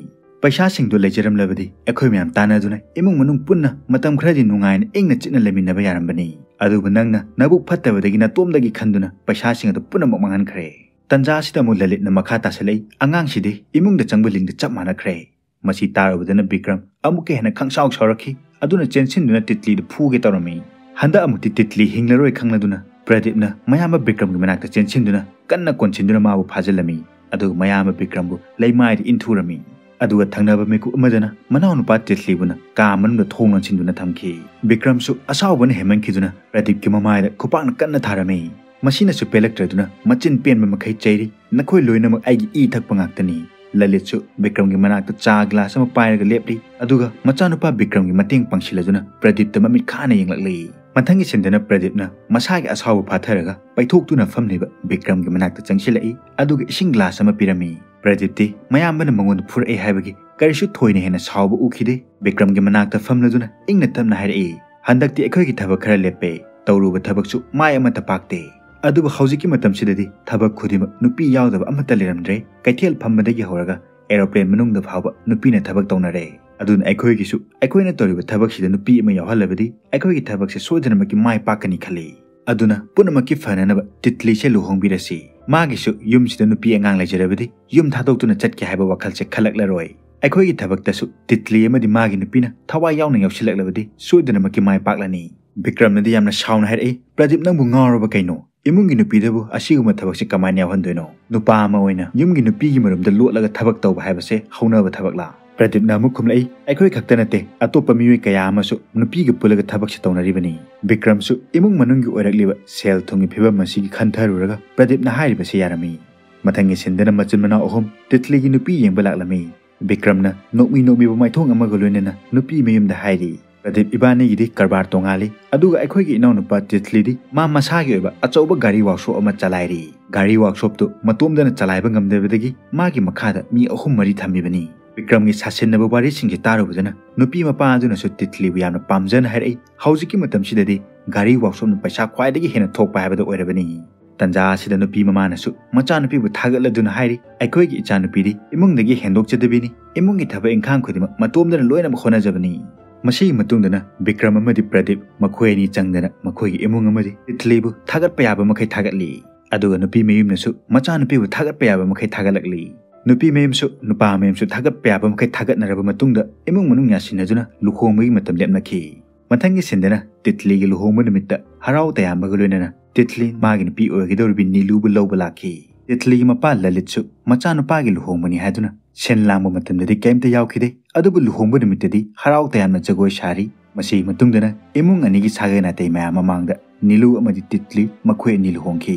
ꯄꯩꯁꯥꯁꯤꯡꯗꯨ ꯂꯩꯖꯔꯝꯂꯕꯗꯤ ꯑꯩꯈꯣꯏ ꯃꯌꯥꯝ ꯇꯥꯟꯅꯗꯨꯅ ꯏꯃꯨꯡ ꯃꯅꯨꯡ ꯄꯨꯟꯅ ꯃꯇꯝ ꯈꯔꯗꯤ ꯅꯨꯡꯉꯥꯏꯅ ꯏꯪꯅ ꯆꯤꯛꯅ ꯂꯩꯃꯤꯟꯅꯕ ꯌꯥꯔꯝꯕꯅꯤ꯫ ꯑꯗꯨꯕꯨ ꯅꯪꯅ ꯅꯕꯨꯛ ꯐꯠꯇꯕꯗꯒꯤ ꯅꯇꯣꯝꯗꯒꯤ ꯈꯟꯗꯨꯅ ꯄꯩꯁꯥꯁꯤꯡ ꯑꯗꯨ ꯄꯨꯝꯅꯃꯛ ꯃꯥꯡꯍꯟꯈ꯭ꯔꯦ꯫ ꯇꯟꯖꯥ ꯑꯁꯤꯗ ꯑꯃꯨꯛ ꯂꯂꯤꯠꯅ ꯃꯈꯥ ꯇꯥꯁꯤꯜꯂꯛꯏ, ꯑꯉꯥꯡꯁꯤꯗꯤ ꯏꯃꯨꯡꯗ ꯆꯪꯕ ꯂꯤꯟꯒ ꯆꯞ ꯃꯥꯟꯅꯈ꯭ꯔꯦ꯫ ꯃꯁꯤ ꯇꯥꯔꯨꯕꯗꯅ ꯕꯤꯀ꯭ꯔꯝ ꯑꯃꯨꯛꯀ ꯍꯦꯟꯅ ꯈꯪꯁꯥꯎ ꯁꯥꯎꯔꯛꯈꯤ꯫ ꯑꯗꯨꯅ ꯆꯦꯟꯁꯤꯟꯗꯨꯅ ꯇꯤꯠꯂꯤꯗꯨ ꯐꯨꯒꯦ ꯇꯧꯔꯝꯃꯤ꯫ ꯍꯟꯗꯛ ꯑꯃꯨꯛꯇꯤ ꯇꯤꯠꯂꯤ ꯍꯤꯡꯂꯔꯣꯏ ꯈꯪꯂꯗꯨꯅ ꯄ꯭ꯔꯗꯤꯞꯅ ꯃꯌꯥꯝꯕ ꯕꯤꯀ꯭ꯔꯝꯒꯤ ꯃꯅꯥꯛꯇ ꯆꯦꯟꯁꯤꯟꯗꯨꯅ ꯀꯟꯅ ꯀꯣꯟꯁꯤꯟꯗꯨꯅ ꯃꯥꯕꯨ ꯐꯥꯖꯤꯜꯂꯝꯃꯤ꯫ ꯑꯗꯨꯒ ꯃꯌꯥꯝꯕ ꯕꯤꯀ꯭ꯔꯝꯕꯨ ꯂꯩꯃꯥꯏꯗ ꯏꯟꯊꯨꯔꯝꯃꯤ꯫ ꯑꯗꯨꯒ ꯊꯪꯅꯕ ꯃꯤꯀꯨꯞ ꯑꯃꯗꯅ ꯃꯅꯥꯎꯅꯨꯄꯥ ꯇꯤꯠꯂꯤꯕꯨꯅ ꯀꯥ ꯃꯅꯨꯡꯗ ꯊꯣꯡ ꯂꯣꯟꯁꯤꯟꯗꯨꯅ ꯊꯝꯈꯤ꯫ ꯕꯤꯀ꯭ꯔꯝꯁꯨ ꯑꯁꯥꯎꯕꯅ ꯍꯦꯟꯃꯟꯈꯤꯗꯨꯅ ꯄ꯭ꯔꯗꯤꯞꯀꯤ ꯃꯃꯥꯏꯗ ꯈꯨꯄꯥꯛꯅ ꯀꯟꯅ ꯊꯥꯔꯝꯃꯤ꯫ ꯃꯁꯤꯅꯁꯨ ꯄꯦꯜꯂꯛꯇ꯭ꯔꯗꯨꯅ ꯃꯆꯤꯟ ꯄꯦꯟꯕ ꯃꯈꯩ ꯆꯩꯔꯤ, ꯅꯈꯣꯏ ꯂꯣꯏꯅꯃꯛ ꯑꯩꯒꯤ ꯏ ꯊꯛꯄ ꯉꯥꯛꯇꯅꯤ꯫ ꯂꯂꯤꯠꯁꯨ ꯕꯤꯀ꯭ꯔꯝꯒꯤ ꯃꯅꯥꯛꯇ ꯆꯥ ꯒ꯭ꯂꯥꯁ ꯑꯃ ꯄꯥꯏꯔꯒ ꯂꯦꯞꯂꯤ, ꯑꯗꯨꯒ ꯃꯆꯥꯅꯨꯄꯥ ꯕꯤꯀ꯭ꯔꯝꯒꯤ ꯃꯇꯦꯡ ꯄꯥꯡꯁꯤꯜꯂꯗꯨꯅ ꯄ꯭ꯔꯗꯤꯞꯇ ꯃꯃꯤꯠ ꯈꯥꯅ ꯌꯦꯡꯂꯛꯂꯤ꯫ ꯃꯊꯪꯒꯤ ꯁꯤꯟꯗꯅ ꯄ꯭ꯔꯗꯤꯞꯅ ꯃꯁꯥꯒꯤ ꯑꯁꯥꯎꯕ ꯐꯥꯊꯔꯒ ꯄꯩꯊꯣꯛꯇꯨꯅ ꯐꯝꯂꯤꯕ ꯕꯤꯀ꯭ꯔꯝꯒꯤ ꯃꯅꯥꯛꯇ ꯆꯪꯁꯤꯜꯂꯛꯏ, ꯑꯗꯨꯒ ꯏꯁꯤꯡ ꯒ꯭ꯂꯥꯁ ꯑꯃ ꯄꯤꯔꯝꯃꯤ꯫ ꯄ꯭ꯔꯗꯤꯞꯇꯤ ꯃꯌꯥꯝꯕꯅ ꯃꯉꯣꯟꯗ ꯐꯨꯔꯛꯑꯦ ꯍꯥꯏꯕꯒꯤ ꯀꯔꯤꯁꯨ ꯊꯣꯏꯅ ꯍꯦꯟꯅ ꯁꯥꯎꯕ ꯎꯈꯤꯗꯦ꯫ ꯕꯤꯀ꯭ꯔꯝꯒꯤ ꯃꯅꯥꯛꯇ ꯐꯝꯂꯗꯨꯅ ꯏꯪꯅ ꯇꯞꯅ ꯍꯥꯏꯔꯛꯏ, ꯍꯟꯗꯛꯇꯤ ꯑꯩꯈꯣꯏꯒꯤ ꯊꯕꯛ ꯈꯔ ꯂꯦꯞꯄꯦ꯫ ꯇꯧꯔꯨꯕ ꯊꯕꯛꯁꯨ ꯃꯥꯏ ꯑꯃꯠꯇ ꯄꯥꯛꯇꯦ꯫ ꯑꯗꯨꯕꯨ ꯍꯧꯖꯤꯛꯀꯤ ꯃꯇꯝꯁꯤꯗꯗꯤ ꯊꯕꯛ ꯈꯨꯗꯤꯡꯃꯛ ꯅꯨꯄꯤ ꯌꯥꯎꯗꯕ ꯑꯃꯠꯇ ꯂꯩꯔꯝꯗ꯭ꯔꯦ꯫ ꯀꯩꯊꯦꯜ ꯐꯝꯕꯗꯒꯤ ꯍꯧꯔꯒ ꯑꯦꯔꯣꯄ꯭ꯂꯦꯟ ꯃꯅꯨꯡꯗ ꯐꯥꯎꯕ ꯅꯨꯄꯤꯅ ꯊꯕꯛ ꯇꯧꯅꯔꯦ꯫ ꯑꯗꯨꯅ ꯑꯩꯈꯣꯏꯒꯤꯁꯨ ꯑꯩꯈꯣꯏꯅ ꯇꯧꯔꯤꯕ ꯊꯕꯛꯁꯤꯗ ꯅꯨꯄꯤ ꯑꯃ ꯌꯥꯎꯍꯜꯂꯕꯗꯤ ꯑꯩꯈꯣꯏꯒꯤ ꯊꯕꯛꯁꯦ ꯁꯣꯏꯗꯅꯃꯛꯀꯤ ꯃꯥꯏ ꯄꯥꯛꯀꯅꯤ ꯈꯜꯂꯤ꯫ ꯑꯗꯨꯅ ꯄꯨꯝꯅꯃꯛꯀꯤ ꯐꯅꯅꯕ ꯇꯤꯠꯂꯤꯁꯦ ꯂꯨꯍꯣꯡꯕꯤꯔꯁꯤ꯫ ꯃꯥꯒꯤꯁꯨ ꯌꯨꯝꯁꯤꯗ ꯅꯨꯄꯤ ꯑꯉꯥꯡ ꯂꯩꯖꯔꯕꯗꯤ ꯌꯨꯝ ꯊꯥꯗꯣꯛꯇꯨꯅ ꯆꯠꯀꯦ ꯍꯥꯏꯕ ꯋꯥꯈꯜꯁꯦ ꯈꯜꯂꯛꯂꯔꯣꯏ꯫ ꯑꯩꯈꯣꯏꯒꯤ ꯊꯕꯛꯇꯁꯨ ꯇꯤꯠꯂꯤ ꯑꯃꯗꯤ ꯃꯥꯒꯤ ꯅꯨꯄꯤꯅ ꯊꯋꯥꯏ ꯌꯥꯎꯅ ꯌꯥꯎꯁꯤꯜꯂꯛꯂꯕꯗꯤ ꯁꯣꯏꯗꯅꯃꯛꯀꯤ ꯃꯥꯏ ꯄꯥꯛꯂꯅꯤ꯫ ꯕꯤꯀ꯭ꯔꯝꯅꯗꯤ ꯌꯥꯝꯅ ꯁꯥꯎꯅ ꯍꯥꯏꯔꯛꯏ, "ꯄ꯭ꯔꯗꯤꯞ, ꯅꯪꯕꯨ ꯉꯥꯎꯔꯕ ꯀꯩꯅꯣ? ꯏꯃꯨꯡꯒꯤ ꯅꯨꯄꯤꯗꯕꯨ ꯑꯁꯤꯒꯨꯝꯕ ꯊꯕꯛꯁꯦ ꯀꯃꯥꯏꯅ ꯌꯥꯎꯍꯟꯗꯣꯏꯅꯣ? ꯅꯨꯄꯥ ꯑꯃ ꯑꯣꯏꯅ ꯌꯨꯝꯒꯤ ꯅꯨꯄꯤꯒꯤ ꯃꯔꯨꯝꯗ ꯂꯣꯠꯂꯒ ꯊꯕꯛ ꯇꯧꯕ ꯍꯥꯏꯕꯁꯦ ꯍꯧꯅꯕ ꯊꯕꯛꯂꯥ?" ꯄ꯭ꯔꯗꯤꯞꯅ ꯑꯃꯨꯛ ꯈꯨꯝꯂꯛꯏ, "ꯑꯩꯈꯣꯏ ꯈꯛꯇ ꯅꯠꯇꯦ, ꯑꯇꯣꯞꯄ ꯃꯤꯑꯣꯏ ꯀꯌꯥ ꯑꯃꯁꯨ ꯅꯨꯄꯤꯒ ꯄꯨꯜꯂꯒ ꯊꯕꯛꯁꯦ ꯇꯧꯅꯔꯤꯕꯅꯤ꯫" ꯕꯤꯀ꯭ꯔꯝꯁꯨ ꯏꯃꯨꯡ ꯃꯅꯨꯡꯒꯤ ꯑꯣꯏꯔꯛꯂꯤꯕ ꯁꯦꯜ ꯊꯨꯝꯒꯤ ꯐꯤꯕꯝ ꯑꯁꯤꯒꯤ ꯈꯟꯊꯔꯨꯔꯒ ꯄ꯭ꯔꯗꯤꯞꯅ ꯍꯥꯏꯔꯤꯕꯁꯤ ꯌꯥꯔꯝꯃꯤ꯫ ꯃꯊꯪꯒꯤ ꯁꯤꯟꯗꯅ ꯃꯆꯤꯟ ꯃꯅꯥꯎ ꯑꯍꯨꯝ ꯇꯤꯠꯂꯤꯒꯤ ꯅꯨꯄꯤ ꯌꯦꯡꯕ ꯂꯥꯛꯂꯝꯃꯤ꯫ ꯕꯤꯀ꯭ꯔꯝꯅ ꯅꯣꯛꯃꯤ ꯅꯣꯛꯃꯤꯕ ꯃꯥꯏꯊꯣꯡ ꯑꯃꯒ ꯂꯣꯏꯅꯅ ꯅꯨꯄꯤ ꯃꯌꯨꯝꯗ ꯍꯥꯏꯔꯤ, "ꯄ꯭ꯔꯗꯤꯞ, ꯏꯕꯥꯅꯤꯒꯤꯗꯤ ꯀꯔꯕꯥꯔ ꯇꯣꯉꯥꯜꯂꯤ, ꯑꯗꯨꯒ ꯑꯩꯈꯣꯏꯒꯤ ꯏꯅꯥꯎꯅꯨꯄꯥ ꯇꯤꯠꯂꯤꯗꯤ ꯃꯥ ꯃꯁꯥꯒꯤ ꯑꯣꯏꯕ ꯑꯆꯧꯕ ꯒꯥꯔꯤ ꯋꯥꯛꯁꯣꯞ ꯑꯃ ꯆꯂꯥꯏꯔꯤ꯫ ꯒꯥꯔꯤ ꯋꯥꯛꯁꯣꯞꯇꯨ ꯃꯇꯣꯝꯗꯅ ꯆꯂꯥꯏꯕ ꯉꯝꯗꯕꯗꯒꯤ ꯃꯥꯒꯤ ꯃꯈꯥꯗ ꯃꯤ ꯑꯍꯨꯝ ꯃꯔꯤ ꯊꯝꯃꯤꯕꯅꯤ꯫" ꯕꯤꯀ꯭ꯔꯝꯒꯤ ꯁꯥꯁꯤꯟꯅꯕ ꯋꯥꯔꯤꯁꯤꯡꯁꯤ ꯇꯥꯔꯨꯕꯗꯅ ꯅꯨꯄꯤ ꯃꯄꯥ ꯑꯗꯨꯅꯁꯨ ꯇꯤꯠꯂꯤꯕꯨ ꯌꯥꯝꯅ ꯄꯥꯝꯖꯅ ꯍꯥꯏꯔꯛꯏ, "ꯍꯧꯖꯤꯛꯀꯤ ꯃꯇꯝꯁꯤꯗꯗꯤ ꯒꯥꯔꯤ ꯋꯥꯛꯁꯣꯞꯅ ꯄꯩꯁꯥ ꯈ꯭ꯋꯥꯏꯗꯒꯤ ꯍꯦꯟꯅ ꯊꯣꯛꯄ ꯍꯥꯏꯕꯗꯨ ꯑꯣꯏꯔꯕꯅꯤ꯫" ꯇꯟꯖꯥ ꯑꯁꯤꯗ ꯅꯨꯄꯤ ꯃꯃꯥꯅꯁꯨ ꯃꯆꯥꯅꯨꯄꯤꯕꯨ ꯊꯥꯒꯠꯂꯗꯨꯅ ꯍꯥꯏꯔꯤ, "ꯑꯩꯈꯣꯏꯒꯤ ꯏꯆꯥꯅꯨꯄꯤꯗꯤ ꯏꯃꯨꯡꯗꯒꯤ ꯍꯦꯟꯗꯣꯛꯆꯗꯕꯤꯅꯤ, ꯏꯃꯨꯡꯒꯤ ꯊꯕꯛ ꯏꯪꯈꯥꯡ ꯈꯨꯗꯤꯡꯃꯛ ꯃꯇꯣꯝꯗꯅ ꯂꯣꯏꯅꯃꯛ ꯍꯣꯠꯅꯖꯕꯅꯤ꯫" ꯃꯁꯤꯒꯤ ꯃꯇꯨꯡꯗꯅ ꯕꯤꯀ꯭ꯔꯝ ꯑꯃꯗꯤ ꯄ꯭ꯔꯗꯤꯞ ꯃꯈꯣꯏ ꯑꯅꯤ ꯆꯪꯗꯅ ꯃꯈꯣꯏꯒꯤ ꯏꯃꯨꯡ ꯑꯃꯗꯤ ꯇꯤꯠꯂꯤꯕꯨ ꯊꯥꯒꯠꯄ ꯌꯥꯕ ꯃꯈꯩ ꯊꯥꯒꯠꯂꯤ꯫ ꯑꯗꯨꯒ ꯅꯨꯄꯤ ꯃꯌꯨꯝꯅꯁꯨ ꯃꯆꯥꯅꯨꯄꯤꯕꯨ ꯊꯥꯒꯠꯄ ꯌꯥꯕ ꯃꯈꯩ ꯊꯥꯒꯠꯂꯛꯂꯤ꯫ ꯅꯨꯄꯤ ꯃꯌꯨꯝꯁꯨ ꯅꯨꯄꯥ ꯃꯌꯨꯝꯁꯨ ꯊꯥꯒꯠꯄ ꯌꯥꯕ ꯃꯈꯩ ꯊꯥꯒꯠꯅꯔꯕ ꯃꯇꯨꯡꯗ ꯏꯃꯨꯡ ꯃꯅꯨꯡ ꯌꯥꯁꯤꯟꯅꯗꯨꯅ ꯂꯨꯍꯣꯡꯕꯒꯤ ꯃꯇꯝ ꯂꯦꯞꯅꯈꯤ꯫ ꯃꯊꯪꯒꯤ ꯁꯤꯟꯗꯅ ꯇꯤꯠꯂꯤꯒꯤ ꯂꯨꯍꯣꯡꯕ ꯅꯨꯃꯤꯠꯇ ꯍꯔꯥꯎ ꯇꯌꯥꯝꯕꯒ ꯂꯣꯏꯅꯅ ꯇꯤꯠꯂꯤ ꯃꯥꯒꯤ ꯅꯨꯄꯤ ꯑꯣꯏꯒꯗꯧꯔꯤꯕꯤ ꯅꯤꯂꯨꯕꯨ ꯂꯧꯕ ꯂꯥꯛꯈꯤ꯫ ꯇꯤꯠꯂꯤꯒꯤ ꯃꯄꯥ ꯂꯂꯤꯠꯁꯨ ꯃꯆꯥꯅꯨꯄꯥꯒꯤ ꯂꯨꯍꯣꯡꯕꯅꯤ ꯍꯥꯏꯗꯨꯅ ꯁꯤꯟ ꯂꯥꯡꯕ ꯃꯇꯝꯗꯗꯤ ꯀꯔꯤꯝꯇ ꯌꯥꯎꯈꯤꯗꯦ, ꯑꯗꯨꯕꯨ ꯂꯨꯍꯣꯡꯕ ꯅꯨꯃꯤꯠꯇꯗꯤ ꯍꯔꯥꯎ ꯇꯌꯥꯝꯅ ꯖꯒꯣꯏ ꯁꯥꯔꯤ꯫ ꯃꯁꯤꯒꯤ ꯃꯇꯨꯡꯗꯅ ꯏꯃꯨꯡ ꯑꯅꯤꯒꯤ ꯁꯥꯒꯩ ꯅꯥꯇꯩ ꯃꯌꯥꯝ ꯃꯃꯥꯡꯗ ꯅꯤꯂꯨ ꯑꯃꯗꯤ ꯇꯤꯠꯂꯤ ꯃꯈꯣꯏ ꯑꯅꯤ ꯂꯨꯍꯣꯡꯈꯤ꯫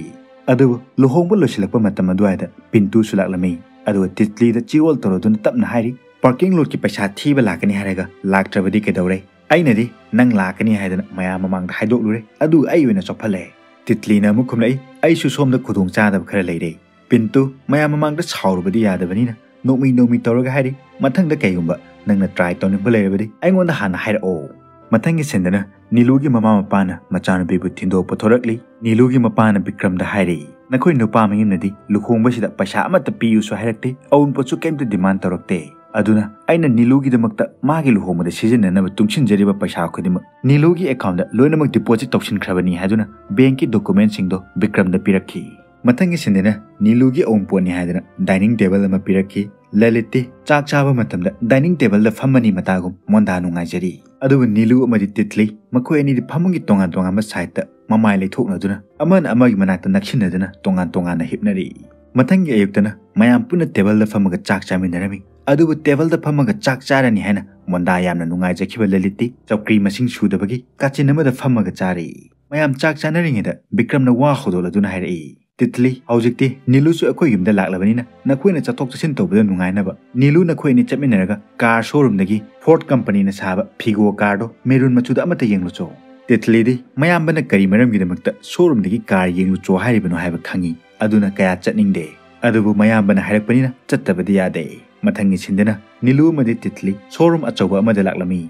ꯑꯗꯨꯕꯨ ꯂꯨꯍꯣꯡꯕ ꯂꯣꯏꯁꯤꯜꯂꯛꯄ ꯃꯇꯝ ꯑꯗꯨꯋꯥꯏꯗ ꯄꯤꯟꯇꯨꯁꯨ ꯂꯥꯛꯂꯝꯃꯤ꯫ ꯑꯗꯨꯒ ꯇꯤꯠꯂꯤꯗ ꯆꯤꯔꯣꯜ ꯇꯧꯔꯗꯨꯅ ꯇꯞꯅ ꯍꯥꯏꯔꯤ, "ꯄꯥꯔꯀꯤꯡ ꯂꯣꯠꯀꯤ ꯄꯩꯁꯥ ꯊꯤꯕ ꯂꯥꯛꯀꯅꯤ ꯍꯥꯏꯔꯒ ꯂꯥꯛꯇ꯭ꯔꯕꯗꯤ ꯀꯩꯗꯧꯔꯦ? ꯑꯩꯅꯗꯤ ꯅꯪ ꯂꯥꯛꯀꯅꯤ ꯍꯥꯏꯗꯅ ꯃꯌꯥꯝ ꯃꯃꯥꯡꯗ ꯍꯥꯏꯗꯣꯛꯂꯨꯔꯦ, ꯑꯗꯨꯒ ꯑꯩ ꯑꯣꯏꯅ ꯆꯣꯞꯍꯜꯂꯛꯑꯦ꯫" ꯇꯤꯠꯂꯤꯅ ꯑꯃꯨꯛ ꯈꯨꯝꯂꯛꯏ, "ꯑꯩꯁꯨ ꯁꯣꯝꯗ ꯈꯨꯗꯣꯡ ꯆꯥꯗꯕ ꯈꯔ ꯂꯩꯔꯦ꯫" ꯄꯤꯟꯇꯨ ꯃꯌꯥꯝ ꯃꯃꯥꯡꯗ ꯁꯥꯎꯔꯨꯕꯗꯤ ꯌꯥꯗꯕꯅꯤꯅ ꯅꯣꯛꯃꯤ ꯅꯣꯛꯃꯤ ꯇꯧꯔꯒ ꯍꯥꯏꯔꯤ, "ꯃꯊꯪꯗ ꯀꯩꯒꯨꯝꯕ ꯅꯪꯅ ꯇ꯭ꯔꯥꯏ ꯇꯧꯅꯤꯡꯕ ꯂꯩꯔꯕꯗꯤ ꯑꯩꯉꯣꯟꯗ ꯍꯥꯟꯅ ꯍꯥꯏꯔꯛꯑꯣ꯫" ꯃꯊꯪꯒꯤ ꯁꯤꯟꯗꯅ ꯅꯤꯂꯨꯒꯤ ꯃꯃꯥ ꯃꯄꯥꯅ ꯃꯆꯥꯅꯨꯄꯤꯕꯨ ꯊꯤꯟꯗꯣꯛꯄ ꯊꯣꯔꯛꯂꯤ꯫ ꯅꯤꯂꯨꯒꯤ ꯃꯄꯥꯅ ꯕꯤꯀ꯭ꯔꯝꯗ ꯍꯥꯏꯔꯛꯏ, "ꯅꯈꯣꯏ ꯅꯨꯄꯥ ꯃꯌꯨꯝꯅꯗꯤ ꯂꯨꯍꯣꯡꯕꯁꯤꯗ ꯄꯩꯁꯥ ꯑꯃꯠꯇ ꯄꯤꯌꯨꯁꯨ ꯍꯥꯏꯔꯛꯇꯦ, ꯑꯎꯟꯄꯣꯠꯁꯨ ꯀꯩꯝꯇ demand ꯇꯧꯔꯛꯇꯦ꯫ ꯑꯗꯨꯅ ꯑꯩꯅ ꯅꯤꯂꯨꯒꯤꯗꯃꯛꯇ ꯃꯥꯒꯤ ꯂꯨꯍꯣꯡꯕꯗ ꯁꯤꯖꯤꯟꯅꯅꯕ ꯇꯨꯡꯁꯤꯟꯖꯔꯤꯕ ꯄꯩꯁꯥ ꯈꯨꯗꯤꯡꯃꯛ ꯅꯤꯂꯨꯒꯤ account ꯂꯣꯏꯅꯃꯛ deposit ꯇꯧꯁꯤꯟꯈ꯭ꯔꯕꯅꯤ" ꯍꯥꯏꯗꯨꯅ bankꯀꯤ documentꯁꯤꯡꯗꯣ ꯕꯤꯀ꯭ꯔꯝꯗ ꯄꯤꯔꯛꯈꯤ꯫ ꯃꯊꯪꯒꯤ ꯁꯤꯟꯗꯅ ꯅꯤꯂꯨꯒꯤ ꯑꯎꯟꯄꯣꯠꯅꯤ ꯍꯥꯏꯗꯨꯅ dining table ꯑꯃ ꯄꯤꯔꯛꯈꯤ꯫ ꯂꯂꯤꯠꯇꯤ ꯆꯥꯛ ꯆꯥꯕ ꯃꯇꯝꯗ dining tableꯗ ꯐꯝꯃꯅꯤ ꯃꯇꯥꯒꯨꯝ ꯃꯣꯟꯗꯥ ꯅꯨꯡꯉꯥꯏꯖꯔꯤ꯫ ꯑꯗꯨꯕꯨ ꯅꯤꯂꯨ ꯑꯃꯗꯤ ꯇꯤꯠꯂꯤ ꯃꯈꯣꯏ ꯑꯅꯤꯗꯤ ꯐꯃꯨꯡꯒꯤ ꯇꯣꯉꯥꯟ ꯇꯣꯉꯥꯟꯕ sideꯇ ꯃꯃꯥꯏ ꯂꯩꯊꯣꯛꯅꯗꯨꯅ ꯑꯃꯅ ꯑꯃꯒꯤ ꯃꯅꯥꯛꯇ ꯅꯛꯁꯤꯟꯅꯗꯨꯅ ꯇꯣꯉꯥꯟ ꯇꯣꯉꯥꯟꯅ ꯍꯤꯞꯅꯔꯤ꯫ ꯃꯊꯪꯒꯤ ꯑꯌꯨꯛꯇꯅ ꯃꯌꯥꯝ ꯄꯨꯟꯅ tableꯗ ꯐꯝꯃꯒ ꯆꯥꯛ ꯆꯥꯃꯤꯟꯅꯔꯝꯃꯤ꯫ ꯑꯗꯨꯕꯨ tableꯗ ꯐꯝꯃꯒ ꯆꯥꯛ ꯆꯥꯔꯅꯤ ꯍꯥꯏꯅ ꯃꯣꯟꯗꯥ ꯌꯥꯝꯅ ꯅꯨꯡꯉꯥꯏꯖꯈꯤꯕ ꯂꯂꯤꯠꯇꯤ ꯆꯧꯀ꯭ꯔꯤ ꯃꯁꯤꯡ ꯁꯨꯗꯕꯒꯤ ꯀꯥꯆꯤꯟ ꯑꯃꯗ ꯐꯝꯃꯒ ꯆꯥꯔꯤ꯫ ꯃꯌꯥꯝ ꯆꯥꯛ ꯆꯥꯅꯔꯤꯉꯩꯗ ꯕꯤꯀ꯭ꯔꯝꯅ ꯋꯥ ꯍꯧꯗꯣꯛꯂꯗꯨꯅ ꯍꯥꯏꯔꯛꯏ, "ꯇꯤꯠꯂꯤ, ꯍꯧꯖꯤꯛꯇꯤ ꯅꯤꯂꯨꯁꯨ ꯑꯩꯈꯣꯏ ꯌꯨꯝꯗ ꯂꯥꯛꯂꯕꯅꯤꯅ ꯅꯈꯣꯏꯅ ꯆꯠꯊꯣꯛ ꯆꯠꯁꯤꯟ ꯇꯧꯕꯗ ꯅꯨꯡꯉꯥꯏꯅꯕ ꯅꯤꯂꯨ ꯅꯈꯣꯏ ꯑꯅꯤ ꯆꯠꯃꯤꯟꯅꯔꯒ car showroomꯗꯒꯤ Ford companyꯅ ꯁꯥꯕ ꯐꯤꯒꯣ carꯗꯣ maroon ꯃꯆꯨꯗ ꯑꯃꯠꯇ ꯌꯦꯡꯂꯨꯆꯣ꯫" ꯇꯤꯠꯂꯤꯗꯤ ꯃꯌꯥꯝꯕꯅ ꯀꯔꯤ ꯃꯔꯝꯒꯤꯗꯃꯛꯇ showroomꯗꯒꯤ car ꯌꯦꯡꯂꯨꯆꯣ ꯍꯥꯏꯔꯤꯕꯅꯣ ꯍꯥꯏꯕ ꯈꯪꯏ, ꯑꯗꯨꯅ ꯀꯌꯥ ꯆꯠꯅꯤꯡꯗꯦ꯫ ꯑꯗꯨꯕꯨ ꯃꯌꯥꯝꯕꯅ ꯍꯥꯏꯔꯛꯄꯅꯤꯅ ꯆꯠꯇꯕꯗꯤ ꯌꯥꯗꯦ꯫ ꯃꯊꯪꯒꯤ ꯁꯤꯟꯗꯅ ꯅꯤꯂꯨ ꯑꯃꯗꯤ ꯇꯤꯠꯂꯤ showroom ꯑꯆꯧꯕ ꯑꯃꯗ ꯂꯥꯛꯂꯝꯃꯤ꯫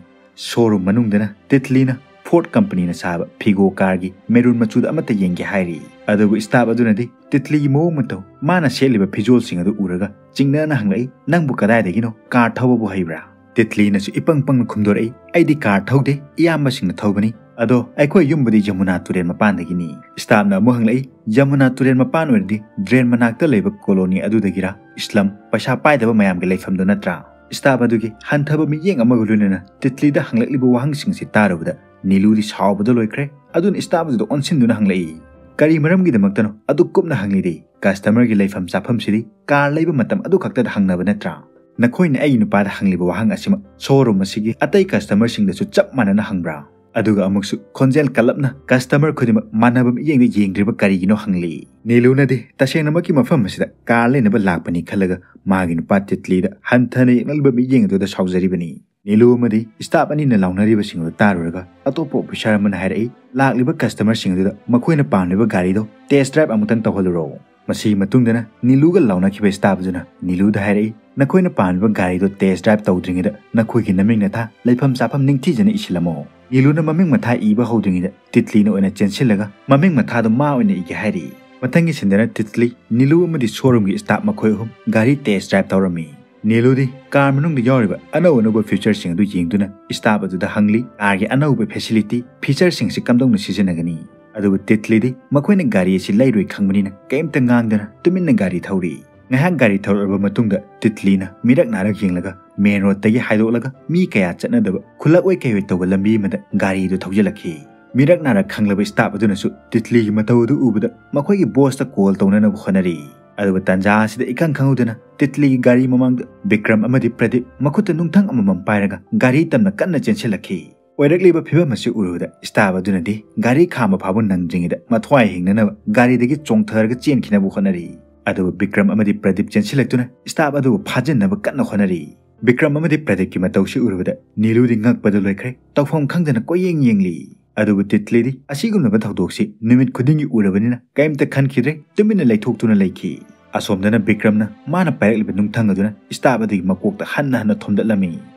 Showroom ꯃꯅꯨꯡꯗꯅ ꯇꯤꯠꯂꯤꯅ Ford companyꯅ ꯁꯥꯕ ꯐꯤꯒꯣ carꯒꯤ maroon ꯃꯆꯨꯗ ꯑꯃꯠꯇ ꯌꯦꯡꯒꯦ ꯍꯥꯏꯔꯤ꯫ ꯑꯗꯨꯕꯨ staff ꯑꯗꯨꯅꯗꯤ ꯇꯤꯠꯂꯤꯒꯤ ꯃꯑꯣꯡ ꯃꯇꯧ, ꯃꯥꯅ ꯁꯦꯠꯂꯤꯕ ꯐꯤꯖꯣꯜꯁꯤꯡ ꯑꯗꯨ ꯎꯔꯒ ꯆꯤꯡꯅꯅ ꯍꯪꯂꯛꯏ, "ꯅꯪꯕꯨ ꯀꯗꯥꯏꯗꯒꯤꯅꯣ? Car ꯊꯧꯕꯕꯨ ꯍꯩꯕ꯭ꯔꯥ?" ꯇꯤꯠꯂꯤꯅꯁꯨ ꯏꯄꯪ ꯄꯪꯅ ꯈꯨꯝꯗꯣꯔꯛꯏ, "ꯑꯩꯗꯤ car ꯊꯧꯗꯦ, ꯏꯌꯥꯝꯕꯁꯤꯡꯅ ꯊꯧꯕꯅꯤ꯫ ꯑꯗꯣ ꯑꯩꯈꯣꯏ ꯌꯨꯝꯕꯨꯗꯤ ꯌꯃꯨꯅꯥ ꯇꯨꯔꯦꯜ ꯃꯄꯥꯟꯗꯒꯤꯅꯤ꯫" Staffꯅ ꯑꯃꯨꯛ ꯍꯪꯂꯛꯏ, "ꯌꯃꯨꯅꯥ ꯇꯨꯔꯦꯜ ꯃꯄꯥꯟ ꯑꯣꯏꯔꯗꯤ drain ꯃꯅꯥꯛꯇ ꯂꯩꯕ colony ꯑꯗꯨꯗꯒꯤꯔꯥ? Slum, ꯄꯩꯁꯥ ꯄꯥꯏꯗꯕ ꯃꯌꯥꯝꯒꯤ ꯂꯩꯐꯝꯗꯨ ꯅꯠꯇ꯭ꯔꯥ?" Staff ꯑꯗꯨꯒꯤ ꯍꯟꯊꯕ ꯃꯤꯠꯌꯦꯡ ꯑꯃꯒ ꯂꯣꯏꯅꯅ ꯇꯤꯠꯂꯤꯗ ꯍꯪꯂꯛꯂꯤꯕ ꯋꯥꯍꯪꯁꯤꯡꯁꯤ ꯇꯥꯔꯨꯕꯗ ꯅꯤꯂꯨꯗꯤ ꯁꯥꯎꯕꯗ ꯂꯣꯏꯈ꯭ꯔꯦ꯫ ꯑꯗꯨꯅ staff ꯑꯗꯨꯗ ꯑꯣꯟꯁꯤꯟꯗꯨꯅ ꯍꯪꯂꯛꯏ, "ꯀꯔꯤ ꯃꯔꯝꯒꯤꯗꯃꯛꯇꯅꯣ ꯑꯗꯨꯛ ꯀꯨꯞꯅ ꯍꯪꯂꯤꯗꯤ? Customerꯒꯤ ꯂꯩꯐꯝ ꯆꯥꯐꯝꯁꯤꯗꯤ car ꯂꯩꯕ ꯃꯇꯝ ꯑꯗꯨ ꯈꯛꯇꯗ ꯍꯪꯅꯕ ꯅꯠꯇ꯭ꯔꯥ? ꯅꯈꯣꯏꯅ ꯑꯩꯒꯤ ꯅꯨꯄꯥꯗ ꯍꯪꯂꯤꯕ ꯋꯥꯍꯪ ꯑꯁꯤꯃꯛ showroom ꯑꯁꯤꯒꯤ ꯑꯇꯩ customerꯁꯤꯡꯗꯁꯨ ꯆꯞ ꯃꯥꯟꯅꯅ ꯍꯪꯕ꯭ꯔꯥ?" ꯑꯗꯨꯒ ꯑꯃꯨꯛꯁꯨ ꯈꯣꯟꯖꯦꯜ ꯀꯜꯂꯞꯅ customer ꯈꯨꯗꯤꯡꯃꯛ ꯃꯥꯟꯅꯕ ꯃꯤꯠꯌꯦꯡꯗ ꯌꯦꯡꯗ꯭ꯔꯤꯕ ꯀꯔꯤꯒꯤꯅꯣ ꯍꯪꯂꯤ꯫ ꯅꯤꯂꯨꯅꯗꯤ ꯇꯁꯦꯡꯅꯃꯛꯀꯤ ꯃꯐꯝ ꯑꯁꯤꯗ car ꯂꯩꯅꯕ ꯂꯥꯛꯄꯅꯤ ꯈꯜꯂꯒ ꯃꯥꯒꯤ ꯅꯨꯄꯥ ꯇꯤꯠꯂꯤꯗ ꯍꯟꯊꯅ ꯌꯦꯡꯂꯛꯂꯤꯕ ꯃꯤꯠꯌꯦꯡ ꯑꯗꯨꯗ ꯁꯥꯎꯖꯔꯤꯕꯅꯤ꯫ ꯅꯤꯂꯨ ꯑꯃꯗꯤ staff ꯑꯅꯤꯅ ꯂꯥꯎꯅꯔꯤꯕꯁꯤꯡ ꯑꯗꯨ ꯇꯥꯔꯨꯔꯒ ꯑꯇꯣꯞꯄ officer ꯑꯃꯅ ꯍꯥꯏꯔꯛꯏ, "ꯂꯥꯛꯂꯤꯕ customerꯁꯤꯡ ꯑꯗꯨꯗ ꯃꯈꯣꯏꯅ ꯄꯥꯝꯂꯤꯕ ꯒꯥꯔꯤꯗꯣ test drive ꯑꯃꯨꯛꯇꯪ ꯇꯧꯍꯜꯂꯨꯔꯣ꯫" ꯃꯁꯤꯒꯤ ꯃꯇꯨꯡꯗꯅ ꯅꯤꯂꯨꯒ ꯂꯥꯎꯅꯈꯤꯕ staff ꯑꯗꯨꯅ ꯅꯤꯂꯨꯗ ꯍꯥꯏꯔꯛꯏ, "ꯅꯈꯣꯏꯅ ꯄꯥꯝꯂꯤꯕ ꯒꯥꯔꯤꯗꯣ test drive ꯇꯧꯗ꯭ꯔꯤꯉꯩꯗ ꯅꯈꯣꯏꯒꯤ ꯅꯃꯤꯡ ꯅꯊꯥ, ꯂꯩꯐꯝ ꯆꯥꯐꯝ ꯅꯤꯡꯊꯤꯖꯅ ꯏꯁꯤꯜꯂꯝꯃꯣ꯫" ꯅꯤꯂꯨꯅ ꯃꯃꯤꯡ ꯃꯊꯥ ꯏꯕ ꯍꯧꯗ꯭ꯔꯤꯉꯩꯗ ꯇꯤꯠꯂꯤꯅ ꯑꯣꯏꯅ ꯆꯦꯟꯁꯤꯜꯂꯒ ꯃꯃꯤꯡ ꯃꯊꯥꯗꯣ ꯃꯥ ꯑꯣꯏꯅ ꯏꯒꯦ ꯍꯥꯏꯔꯛꯏ꯫ ꯃꯊꯪꯒꯤ ꯁꯤꯟꯗꯅ ꯇꯤꯠꯂꯤ, ꯅꯤꯂꯨ ꯑꯃꯗꯤ showroomꯒꯤ staff ꯃꯈꯣꯏ ꯑꯍꯨꯝ ꯒꯥꯔꯤ test drive ꯇꯧꯔꯝꯃꯤ꯫ ꯅꯤꯂꯨꯗꯤ car ꯃꯅꯨꯡꯗ ꯌꯥꯎꯔꯤꯕ ꯑꯅꯧ ꯑꯅꯧꯕ featureꯁꯤꯡ ꯑꯗꯨ ꯌꯦꯡꯗꯨꯅ staff ꯑꯗꯨꯗ ꯍꯪꯂꯤ, carꯒꯤ ꯑꯅꯧꯕ facility, featureꯁꯤꯡꯁꯤ ꯀꯝꯗꯧꯅ ꯁꯤꯖꯤꯟꯅꯒꯅꯤ? ꯑꯗꯨꯕꯨ ꯇꯤꯠꯂꯤꯗꯤ ꯃꯈꯣꯏꯅ ꯒꯥꯔꯤ ꯑꯁꯤ ꯂꯩꯔꯣꯏ ꯈꯪꯕꯅꯤꯅ ꯀꯔꯤꯝꯇ ꯉꯥꯡꯗꯅ ꯇꯨꯃꯤꯟꯅ ꯒꯥꯔꯤ ꯊꯧꯔꯤ꯫ ꯉꯥꯏꯍꯥꯛ ꯒꯥꯔꯤ ꯊꯧꯔꯛꯂꯕ ꯃꯇꯨꯡꯗ ꯇꯤꯠꯂꯤꯅ ꯃꯤꯔꯛ ꯅꯥꯔꯛ ꯌꯦꯡꯂꯒ main roadꯇꯒꯤ ꯍꯥꯏꯗꯣꯛꯂꯒ ꯃꯤ ꯀꯌꯥ ꯆꯠꯅꯗꯕ ꯈꯨꯜꯂꯛ ꯑꯣꯏ ꯀꯩ ꯑꯣꯏ ꯇꯧꯕ ꯂꯝꯕꯤ ꯑꯃꯗ ꯒꯥꯔꯤꯗꯨ ꯊꯧꯖꯤꯜꯂꯛꯈꯤ꯫ ꯃꯤꯔꯛ ꯅꯥꯔꯛ ꯈꯪꯂꯕ staff ꯑꯗꯨꯅꯁꯨ ꯇꯤꯠꯂꯤꯒꯤ ꯃꯇꯧ ꯑꯗꯨ ꯎꯕꯗ ꯃꯈꯣꯏꯒꯤ bossꯇ call ꯇꯧꯅꯅꯕ ꯍꯣꯠꯅꯔꯤ꯫ ꯑꯗꯨꯕꯨ ꯇꯟꯖꯥ ꯑꯁꯤꯗ ꯏꯈꯪ ꯈꯪꯍꯧꯗꯅ ꯇꯤꯠꯂꯤꯒꯤ ꯒꯥꯔꯤ ꯃꯃꯥꯡꯗ ꯕꯤꯀ꯭ꯔꯝ ꯑꯃꯗꯤ ꯄ꯭ꯔꯗꯤꯞ ꯃꯈꯨꯠꯇ ꯅꯨꯡꯊꯪ ꯑꯃꯃꯝ ꯄꯥꯏꯔꯒ ꯒꯥꯔꯤ ꯇꯝꯅ ꯀꯟꯅ ꯆꯦꯟꯁꯤꯜꯂꯛꯈꯤ꯫ ꯑꯣꯏꯔꯛꯂꯤꯕ ꯐꯤꯚꯝ ꯑꯁꯤ ꯎꯔꯨꯕꯗ staff ꯑꯗꯨꯅꯗꯤ ꯒꯥꯔꯤ ꯈꯥꯝꯕ ꯐꯥꯎꯕ ꯅꯪꯗ꯭ꯔꯤꯉꯩꯗ ꯃꯊ꯭ꯋꯥꯏ ꯍꯤꯡꯅꯅꯕ ꯒꯥꯔꯤꯗꯒꯤ ꯆꯣꯡꯊꯔꯒ ꯆꯦꯟꯈꯤꯅꯕ ꯍꯣꯠꯅꯔꯤ꯫ ꯑꯗꯨꯕꯨ ꯕꯤꯀ꯭ꯔꯝ ꯑꯃꯗꯤ ꯄ꯭ꯔꯗꯤꯞ ꯆꯦꯟꯁꯤꯜꯂꯛꯇꯨꯅ staff ꯑꯗꯨꯕꯨ ꯐꯥꯖꯤꯟꯅꯕ ꯀꯟꯅ ꯍꯣꯠꯅꯔꯤ꯫ ꯕꯤꯀ꯭ꯔꯝ ꯑꯃꯗꯤ ꯄ꯭ꯔꯗꯤꯞꯀꯤ ꯃꯇꯧꯁꯤ ꯎꯔꯨꯕꯗ ꯅꯤꯂꯨꯗꯤ ꯉꯛꯄꯗ ꯂꯣꯏꯈ꯭ꯔꯦ, ꯇꯧꯐꯝ ꯈꯪꯗꯅ ꯀꯣꯏꯌꯦꯡ ꯌꯦꯡꯂꯤ꯫ ꯑꯗꯨꯕꯨ ꯇꯤꯠꯂꯤꯗꯤ ꯑꯁꯤꯒꯨꯝꯂꯕ ꯊꯧꯗꯣꯛꯁꯤ ꯅꯨꯃꯤꯠ ꯈꯨꯗꯤꯡꯒꯤ ꯎꯔꯕꯅꯤꯅ ꯀꯔꯤꯝꯇ ꯈꯟꯈꯤꯗ꯭ꯔꯦ, ꯇꯨꯃꯤꯟꯅ ꯂꯩꯊꯣꯛꯇꯨꯅ ꯂꯩꯈꯤ꯫ ꯑꯁꯣꯝꯗꯅ ꯕꯤꯀ꯭ꯔꯝꯅ ꯃꯥꯅ ꯄꯥꯏꯔꯛꯂꯤꯕ ꯅꯨꯡꯊꯪ ꯑꯗꯨꯅ staff ꯑꯗꯨꯒꯤ ꯃꯀꯣꯛꯇ ꯍꯟꯅ ꯍꯟꯅ ꯊꯣꯝꯗꯠꯂꯝꯃꯤ꯫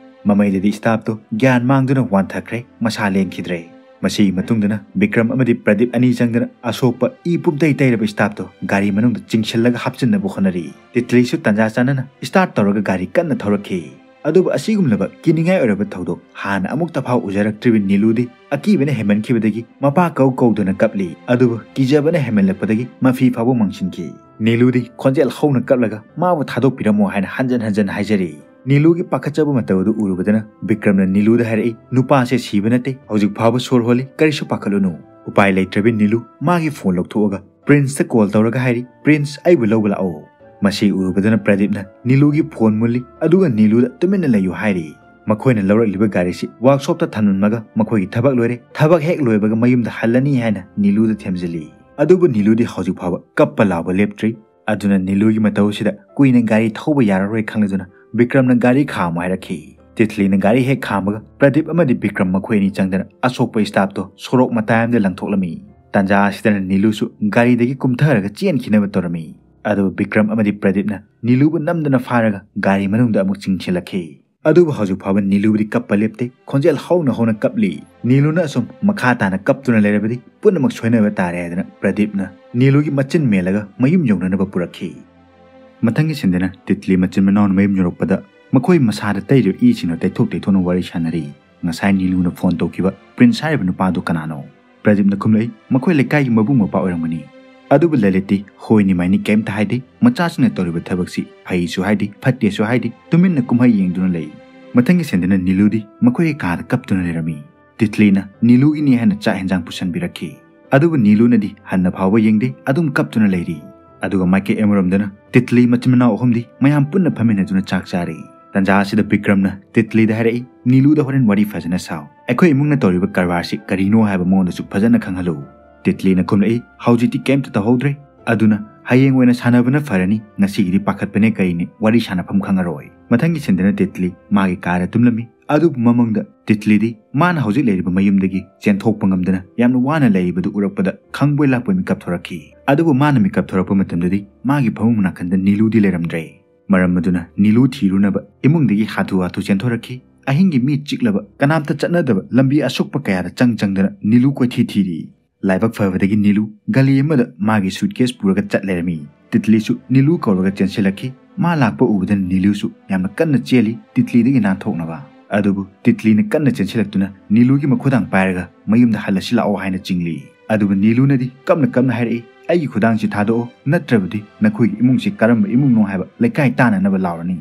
ꯃꯃꯩꯗꯗꯤ staffꯇꯣ ꯒ꯭ꯌꯥꯟ ꯃꯥꯡꯗꯨꯅ ꯋꯥꯟꯊꯈ꯭ꯔꯦ, ꯃꯁꯥ ꯂꯦꯡꯈꯤꯗ꯭ꯔꯦ꯫ ꯃꯁꯤꯒꯤ ꯃꯇꯨꯡꯗꯅ ꯕꯤꯀ꯭ꯔꯝ ꯑꯃꯗꯤ ꯄ꯭ꯔꯗꯤꯞ ꯑꯅꯤ ꯆꯪꯗꯨꯅ ꯑꯁꯣꯛꯄ ꯏ ꯄꯨꯝꯇꯩ ꯇꯩꯔꯕ staffꯇꯣ ꯒꯥꯔꯤ ꯃꯅꯨꯡꯗ ꯆꯤꯡꯁꯤꯜꯂꯒ ꯍꯥꯞꯆꯤꯟꯅꯕ ꯍꯣꯠꯅꯔꯤ꯫ ꯇꯤꯠꯂꯤꯁꯨ ꯇꯟꯖꯥ ꯆꯥꯅꯅ start ꯇꯧꯔꯒ ꯒꯥꯔꯤ ꯀꯟꯅ ꯊꯧꯔꯛꯈꯤ꯫ ꯑꯗꯨꯕꯨ ꯑꯁꯤꯒꯨꯝꯂꯕ ꯀꯤꯅꯤꯡꯉꯥꯏ ꯑꯣꯏꯔꯕ ꯊꯧꯗꯣꯛ ꯍꯥꯟꯅ ꯑꯃꯨꯛꯇ ꯐꯥꯎ ꯎꯖꯔꯛꯇ꯭ꯔꯤꯕ ꯅꯤꯂꯨꯗꯤ ꯑꯀꯤꯕꯅ ꯍꯦꯟꯃꯟꯈꯤꯕꯗꯒꯤ ꯃꯄꯥ ꯀꯧ ꯀꯧꯗꯨꯅ ꯀꯞꯂꯤ꯫ ꯑꯗꯨꯕꯨ ꯀꯤꯖꯕꯅ ꯍꯦꯟꯃꯟꯂꯛꯄꯗꯒꯤ ꯃꯐꯤ ꯐꯥꯎꯕ ꯃꯥꯡꯁꯤꯟꯈꯤ꯫ ꯅꯤꯂꯨꯗꯤ ꯈꯣꯟꯖꯦꯜ ꯍꯧꯅ ꯀꯞꯂꯒ ꯃꯥꯕꯨ ꯊꯥꯗꯣꯛꯄꯤꯔꯝꯃꯣ ꯍꯥꯏꯅ ꯍꯟꯖꯟ ꯍꯟꯖꯟ ꯍꯥꯏꯖꯔꯤ꯫ ꯅꯤꯂꯨꯒꯤ ꯄꯥꯈꯠꯆꯕ ꯃꯇꯧ ꯑꯗꯨ ꯎꯔꯨꯕꯗꯅ ꯕꯤꯀ꯭ꯔꯝꯅ ꯅꯤꯂꯨꯗ ꯍꯥꯏꯔꯛꯏ, "ꯅꯨꯄꯥꯁꯦ ꯁꯤꯕ ꯅꯠꯇꯦ, ꯍꯧꯖꯤꯛ ꯐꯥꯎꯕ ꯁꯣꯔ ꯍꯣꯜꯂꯤ, ꯀꯔꯤꯁꯨ ꯄꯥꯈꯠꯂꯨꯅꯨ꯫" ꯎꯄꯥꯏ ꯂꯩꯇ꯭ꯔꯕꯤ ꯅꯤꯂꯨ ꯃꯥꯒꯤ phone ꯂꯧꯊꯣꯛꯑꯒ ꯄ꯭ꯔꯤꯟꯁꯇ call ꯇꯧꯔꯒ ꯍꯥꯏꯔꯤ, "ꯄ꯭ꯔꯤꯟꯁ, ꯑꯩꯕꯨ ꯂꯧꯕ ꯂꯥꯛꯑꯣ꯫" ꯃꯁꯤ ꯎꯔꯨꯕꯗꯅ ꯄ꯭ꯔꯗꯤꯞꯅ ꯅꯤꯂꯨꯒꯤ phone ꯃꯨꯜꯂꯤ, ꯑꯗꯨꯒ ꯅꯤꯂꯨꯗ "ꯇꯨꯃꯤꯟꯅ ꯂꯩꯌꯨ" ꯍꯥꯏꯔꯤ꯫ ꯃꯈꯣꯏꯅ ꯂꯧꯔꯛꯂꯤꯕ ꯒꯥꯔꯤꯁꯤ workshopꯇ ꯊꯝꯂꯝꯂꯒ ꯃꯈꯣꯏꯒꯤ ꯊꯕꯛ ꯂꯣꯏꯔꯦ, ꯊꯕꯛ ꯍꯦꯛ ꯂꯣꯏꯕꯒ ꯃꯌꯨꯝꯗ ꯍꯜꯂꯅꯤ ꯍꯥꯏꯅ ꯅꯤꯂꯨꯗ ꯊꯦꯝꯖꯤꯜꯂꯤ꯫ ꯑꯗꯨꯕꯨ ꯅꯤꯂꯨꯗꯤ ꯍꯧꯖꯤꯛ ꯐꯥꯎꯕ ꯀꯞꯄ ꯂꯥꯎꯕ ꯂꯦꯞꯇ꯭ꯔꯤ꯫ ꯑꯗꯨꯅ ꯅꯤꯂꯨꯒꯤ ꯃꯇꯧ ꯑꯁꯤꯗ ꯀꯨꯏꯅ ꯒꯥꯔꯤ ꯊꯧꯕ ꯌꯥꯔꯔꯣꯏ ꯈꯪꯂꯗꯨꯅ ꯕꯤꯀ꯭ꯔꯝꯅ ꯒꯥꯔꯤ ꯈꯥꯝꯃꯨ ꯍꯥꯏꯔꯛꯈꯤ꯫ ꯇꯤꯠꯂꯤꯅ ꯒꯥꯔꯤ ꯍꯦꯛ ꯈꯥꯝꯕꯒ ꯄ꯭ꯔꯗꯤꯞ ꯑꯃꯗꯤ ꯕꯤꯀ꯭ꯔꯝ ꯃꯈꯣꯏ ꯑꯅꯤ ꯆꯪꯗꯅ ꯑꯁꯣꯛꯄ staffꯇꯣ ꯁꯣꯔꯣꯛ ꯃꯇꯥꯏ ꯑꯃꯗ ꯂꯪꯊꯣꯛꯂꯝꯃꯤ꯫ ꯇꯥꯟꯖꯥ ꯑꯁꯤꯗꯅ ꯅꯤꯂꯨꯁꯨ ꯒꯥꯔꯤꯗꯒꯤ ꯀꯨꯝꯊꯔꯒ ꯆꯦꯟꯈꯤꯅꯕ ꯇꯧꯔꯝꯃꯤ꯫ ꯑꯗꯨꯕꯨ ꯕꯤꯀ꯭ꯔꯝ ꯑꯃꯗꯤ ꯄ꯭ꯔꯗꯤꯞꯅ ꯅꯤꯂꯨꯕꯨ ꯅꯝꯗꯨꯅ ꯐꯥꯔꯒ ꯒꯥꯔꯤ ꯃꯅꯨꯡꯗ ꯑꯃꯨꯛ ꯆꯤꯡꯁꯤꯜꯂꯛꯈꯤ꯫ ꯑꯗꯨꯕꯨ ꯍꯧꯖꯤꯛ ꯐꯥꯎꯕ ꯅꯤꯂꯨꯕꯨꯗꯤ ꯀꯞꯄ ꯂꯦꯞꯇꯦ, ꯈꯣꯟꯖꯦꯜ ꯍꯧꯅ ꯍꯧꯅ ꯀꯞꯂꯤ꯫ ꯅꯤꯂꯨꯅ ꯑꯁꯨꯝ ꯃꯈꯥ ꯇꯥꯅ ꯀꯞꯇꯨꯅ ꯂꯩꯔꯕꯗꯤ ꯄꯨꯝꯅꯃꯛ ꯁꯣꯏꯅꯕ ꯇꯥꯔꯦ ꯍꯥꯏꯗꯨꯅ ꯄ꯭ꯔꯗꯤꯞꯅ ꯅꯤꯂꯨꯒꯤ ꯃꯆꯤꯟ ꯃꯦꯜꯂꯒ ꯃꯌꯨꯝ ꯌꯧꯅꯅꯕ ꯄꯨꯔꯛꯈꯤ꯫ ꯃꯊꯪꯒꯤ ꯁꯤꯟꯗꯅ ꯇꯤꯠꯂꯤ ꯃꯆꯤꯟ ꯃꯅꯥꯎꯅ ꯃꯌꯨꯝ ꯌꯧꯔꯛꯄꯗ ꯃꯈꯣꯏ ꯃꯁꯥꯗ ꯇꯩꯔꯤꯕ ꯏꯁꯤꯡꯗꯣ ꯇꯩꯊꯣꯛ ꯇꯩꯊꯣꯛꯅ ꯋꯥꯔꯤ ꯁꯥꯟꯅꯔꯤ꯫ ꯉꯁꯥꯏ ꯅꯤꯂꯨꯅ ꯐꯣꯟ ꯇꯧꯈꯤꯕ ꯄ꯭ꯔꯤꯟꯁ ꯍꯥꯏꯔꯤꯕ ꯅꯨꯄꯥꯗꯨ ꯀꯅꯥꯅꯣ? ꯄ꯭ꯔꯗꯤꯞꯅ ꯈꯨꯝꯂꯛꯏ, ꯃꯈꯣꯏ ꯂꯩꯀꯥꯏꯒꯤ ꯃꯕꯨꯡ ꯃꯧꯄ꯭ꯋꯥ ꯑꯣꯏꯔꯝꯒꯅꯤ꯫ ꯑꯗꯨꯕꯨ ꯂꯂꯤꯠꯇꯤ ꯍꯣꯏꯅꯤ ꯃꯥꯏꯅꯤ ꯀꯩꯝꯇ ꯍꯥꯏꯗꯦ, ꯃꯆꯥꯁꯤꯡꯅ ꯇꯧꯔꯤꯕ ꯊꯕꯛꯁꯤ ꯐꯩꯁꯨ ꯍꯥꯏꯗꯦ, ꯐꯠꯇꯦꯁꯨ ꯍꯥꯏꯗꯦ, ꯇꯨꯃꯤꯟꯅ ꯀꯨꯝꯍꯩ ꯌꯦꯡꯗꯨꯅ ꯂꯩ꯫ ꯃꯊꯪꯒꯤ ꯁꯤꯟꯗꯅ ꯅꯤꯂꯨꯗꯤ ꯃꯈꯣꯏꯒꯤ ꯀꯥꯗ ꯀꯞꯇꯨꯅ ꯂꯩꯔꯝꯃꯤ꯫ ꯇꯤꯠꯂꯤꯅ ꯅꯤꯂꯨꯒꯤꯅꯤ ꯍꯥꯏꯅ ꯆꯥꯛ ꯍꯦꯟꯖꯥꯡ ꯄꯨꯁꯟꯕꯤꯔꯛꯈꯤ꯫ ꯑꯗꯨꯕꯨ ꯅꯤꯂꯨꯅꯗꯤ ꯍꯟꯅ ꯐꯥꯎꯕ ꯌꯦꯡꯗꯦ, ꯑꯗꯨꯝ ꯀꯞꯇꯨꯅ ꯂꯩꯔꯤ꯫ ꯑꯗꯨꯒ ꯃꯥꯏꯀꯩ ꯑꯃꯔꯣꯝꯗꯅ ꯇꯤꯠꯂꯤ ꯃꯆꯤꯟ ꯃꯅꯥꯎ ꯑꯍꯨꯝꯗꯤ ꯃꯌꯥꯝ ꯄꯨꯟꯅ ꯐꯝꯃꯤꯟꯅꯗꯨꯅ ꯆꯥꯛ ꯆꯥꯔꯤ꯫ ꯇꯟꯖꯥ ꯑꯁꯤꯗ ꯕꯤꯀ꯭ꯔꯝꯅ ꯇꯤꯠꯂꯤꯗ ꯍꯥꯏꯔꯛꯏ, ꯅꯤꯂꯨꯗ ꯍꯣꯔꯦꯟ ꯋꯥꯔꯤ ꯐꯖꯅ ꯁꯥꯎ꯫ ꯑꯩꯈꯣꯏ ꯏꯃꯨꯡꯅ ꯇꯧꯔꯤꯕ ꯀꯔꯕꯥꯔꯁꯤ ꯀꯔꯤꯅꯣ ꯍꯥꯏꯕ ꯃꯉꯣꯟꯗꯁꯨ ꯐꯖꯅ ꯈꯪꯍꯜꯂꯨ꯫ ꯇꯤꯠꯂꯤꯅ ꯈꯨꯝꯂꯛꯏ, ꯍꯧꯖꯤꯛꯇꯤ ꯀꯩꯝꯇ ꯇꯧꯍꯧꯗ꯭ꯔꯦ꯫ ꯑꯗꯨꯅ ꯍꯌꯦꯡ ꯑꯣꯏꯅ ꯁꯥꯟꯅꯕꯅ ꯐꯔꯅꯤ, ꯉꯁꯤꯒꯤꯗꯤ ꯄꯥꯈꯠꯄꯅꯦ ꯀꯔꯤꯅꯦ, ꯋꯥꯔꯤ ꯁꯥꯟꯅꯐꯝ ꯈꯪꯉꯔꯣꯏ꯫ ꯃꯊꯪꯒꯤ ꯁꯤꯟꯗꯅ ꯇꯤꯠꯂꯤ ꯃꯥꯒꯤ ꯀꯥꯗ ꯇꯨꯝꯂꯝꯃꯤ꯫ ꯑꯗꯨꯕꯨ ꯃꯃꯪꯗ ꯇꯤꯠꯂꯤꯗꯤ ꯃꯥꯅ ꯍꯧꯖꯤꯛ ꯂꯩꯔꯤꯕ ꯃꯌꯨꯝꯗꯒꯤ ꯆꯦꯟꯊꯣꯛꯄ ꯉꯝꯗꯅ ꯌꯥꯝꯅ ꯋꯥꯅ ꯂꯩꯔꯤꯕꯗꯨ ꯎꯔꯛꯄꯗ ꯈꯪꯕꯣꯏ ꯂꯥꯛꯄꯣꯏ ꯃꯤꯀꯞ ꯊꯣꯔꯛꯈꯤ꯫ ꯑꯗꯨꯕꯨ ꯃꯥꯅ ꯃꯤꯀꯞ ꯊꯣꯔꯛꯄ ꯃꯇꯝꯗꯗꯤ ꯃꯥꯒꯤ ꯐꯃꯨꯡ ꯅꯥꯀꯟꯗ ꯅꯤꯂꯨꯗꯤ ꯂꯩꯔꯝꯗ꯭ꯔꯦ꯫ ꯃꯔꯝ ꯑꯗꯨꯅ ꯅꯤꯂꯨ ꯊꯤꯔꯨꯅꯕ ꯏꯃꯨꯡꯗꯒꯤ ꯍꯥꯊꯨ ꯍꯥꯊꯨ ꯆꯦꯟꯊꯣꯔꯛꯈꯤ꯫ ꯑꯍꯤꯡꯒꯤ ꯃꯤ ꯆꯤꯛꯂꯕ, ꯀꯅꯥꯝꯇ ꯆꯠꯅꯗꯕ ꯂꯝꯕꯤ ꯑꯁꯣꯛꯄ ꯀꯌꯥꯗ ꯆꯪ ꯆꯪꯗꯅ ꯅꯤꯂꯨ ꯀꯣꯏꯊꯤ ꯊꯤꯔꯤ꯫ ꯂꯥꯏꯕꯛ ꯐꯕꯗꯒꯤ ꯅꯤꯂꯨ ꯒꯂꯤ ꯑꯃꯗ ꯃꯥꯒꯤ ꯁꯨꯠꯀꯦꯁ ꯄꯨꯔꯒ ꯆꯠ ꯂꯩꯔꯝꯃꯤ꯫ ꯇꯤꯠꯂꯤꯁꯨ ꯅꯤꯂꯨ ꯀꯧꯔꯒ ꯆꯦꯟꯁꯤꯜꯂꯛꯈꯤ꯫ ꯃꯥ ꯂꯥꯛꯄ ꯎꯕꯗ ꯅꯤꯂꯨꯁꯨ ꯌꯥꯝꯅ ꯀꯟꯅ ꯆꯦꯜꯂꯤ ꯇꯤꯠꯂꯤꯗꯒꯤ ꯅꯥꯟꯊꯣꯛꯅꯕ꯫ ꯑꯗꯨꯕꯨ ꯇꯤꯠꯂꯤꯅ ꯀꯟꯅ ꯆꯦꯟꯁꯤꯜꯂꯛꯇꯨꯅ ꯅꯤꯂꯨꯒꯤ ꯃꯈꯨꯗꯥꯡ ꯄꯥꯏꯔꯒ ꯃꯌꯨꯝꯗ ꯍꯜꯂꯁꯤ ꯂꯥꯛꯑꯣ ꯍꯥꯏꯅ ꯆꯤꯡꯂꯤ꯫ ꯑꯗꯨꯕꯨ ꯅꯤꯂꯨꯅꯗꯤ ꯀꯞꯅ ꯀꯞꯅ ꯍꯥꯏꯔꯛꯏ, "ꯑꯩꯒꯤ ꯈꯨꯗꯥꯡꯁꯤ ꯊꯥꯗꯣꯛꯑꯣ, ꯅꯠꯇ꯭ꯔꯕꯗꯤ ꯅꯈꯣꯏꯒꯤ ꯏꯃꯨꯡꯁꯤ ꯀꯔꯝꯕ ꯏꯃꯨꯡꯅꯣ ꯍꯥꯏꯕ ꯂꯩꯀꯥꯏ ꯇꯥꯟꯅꯅꯕ ꯂꯥꯎꯔꯅꯤ"꯫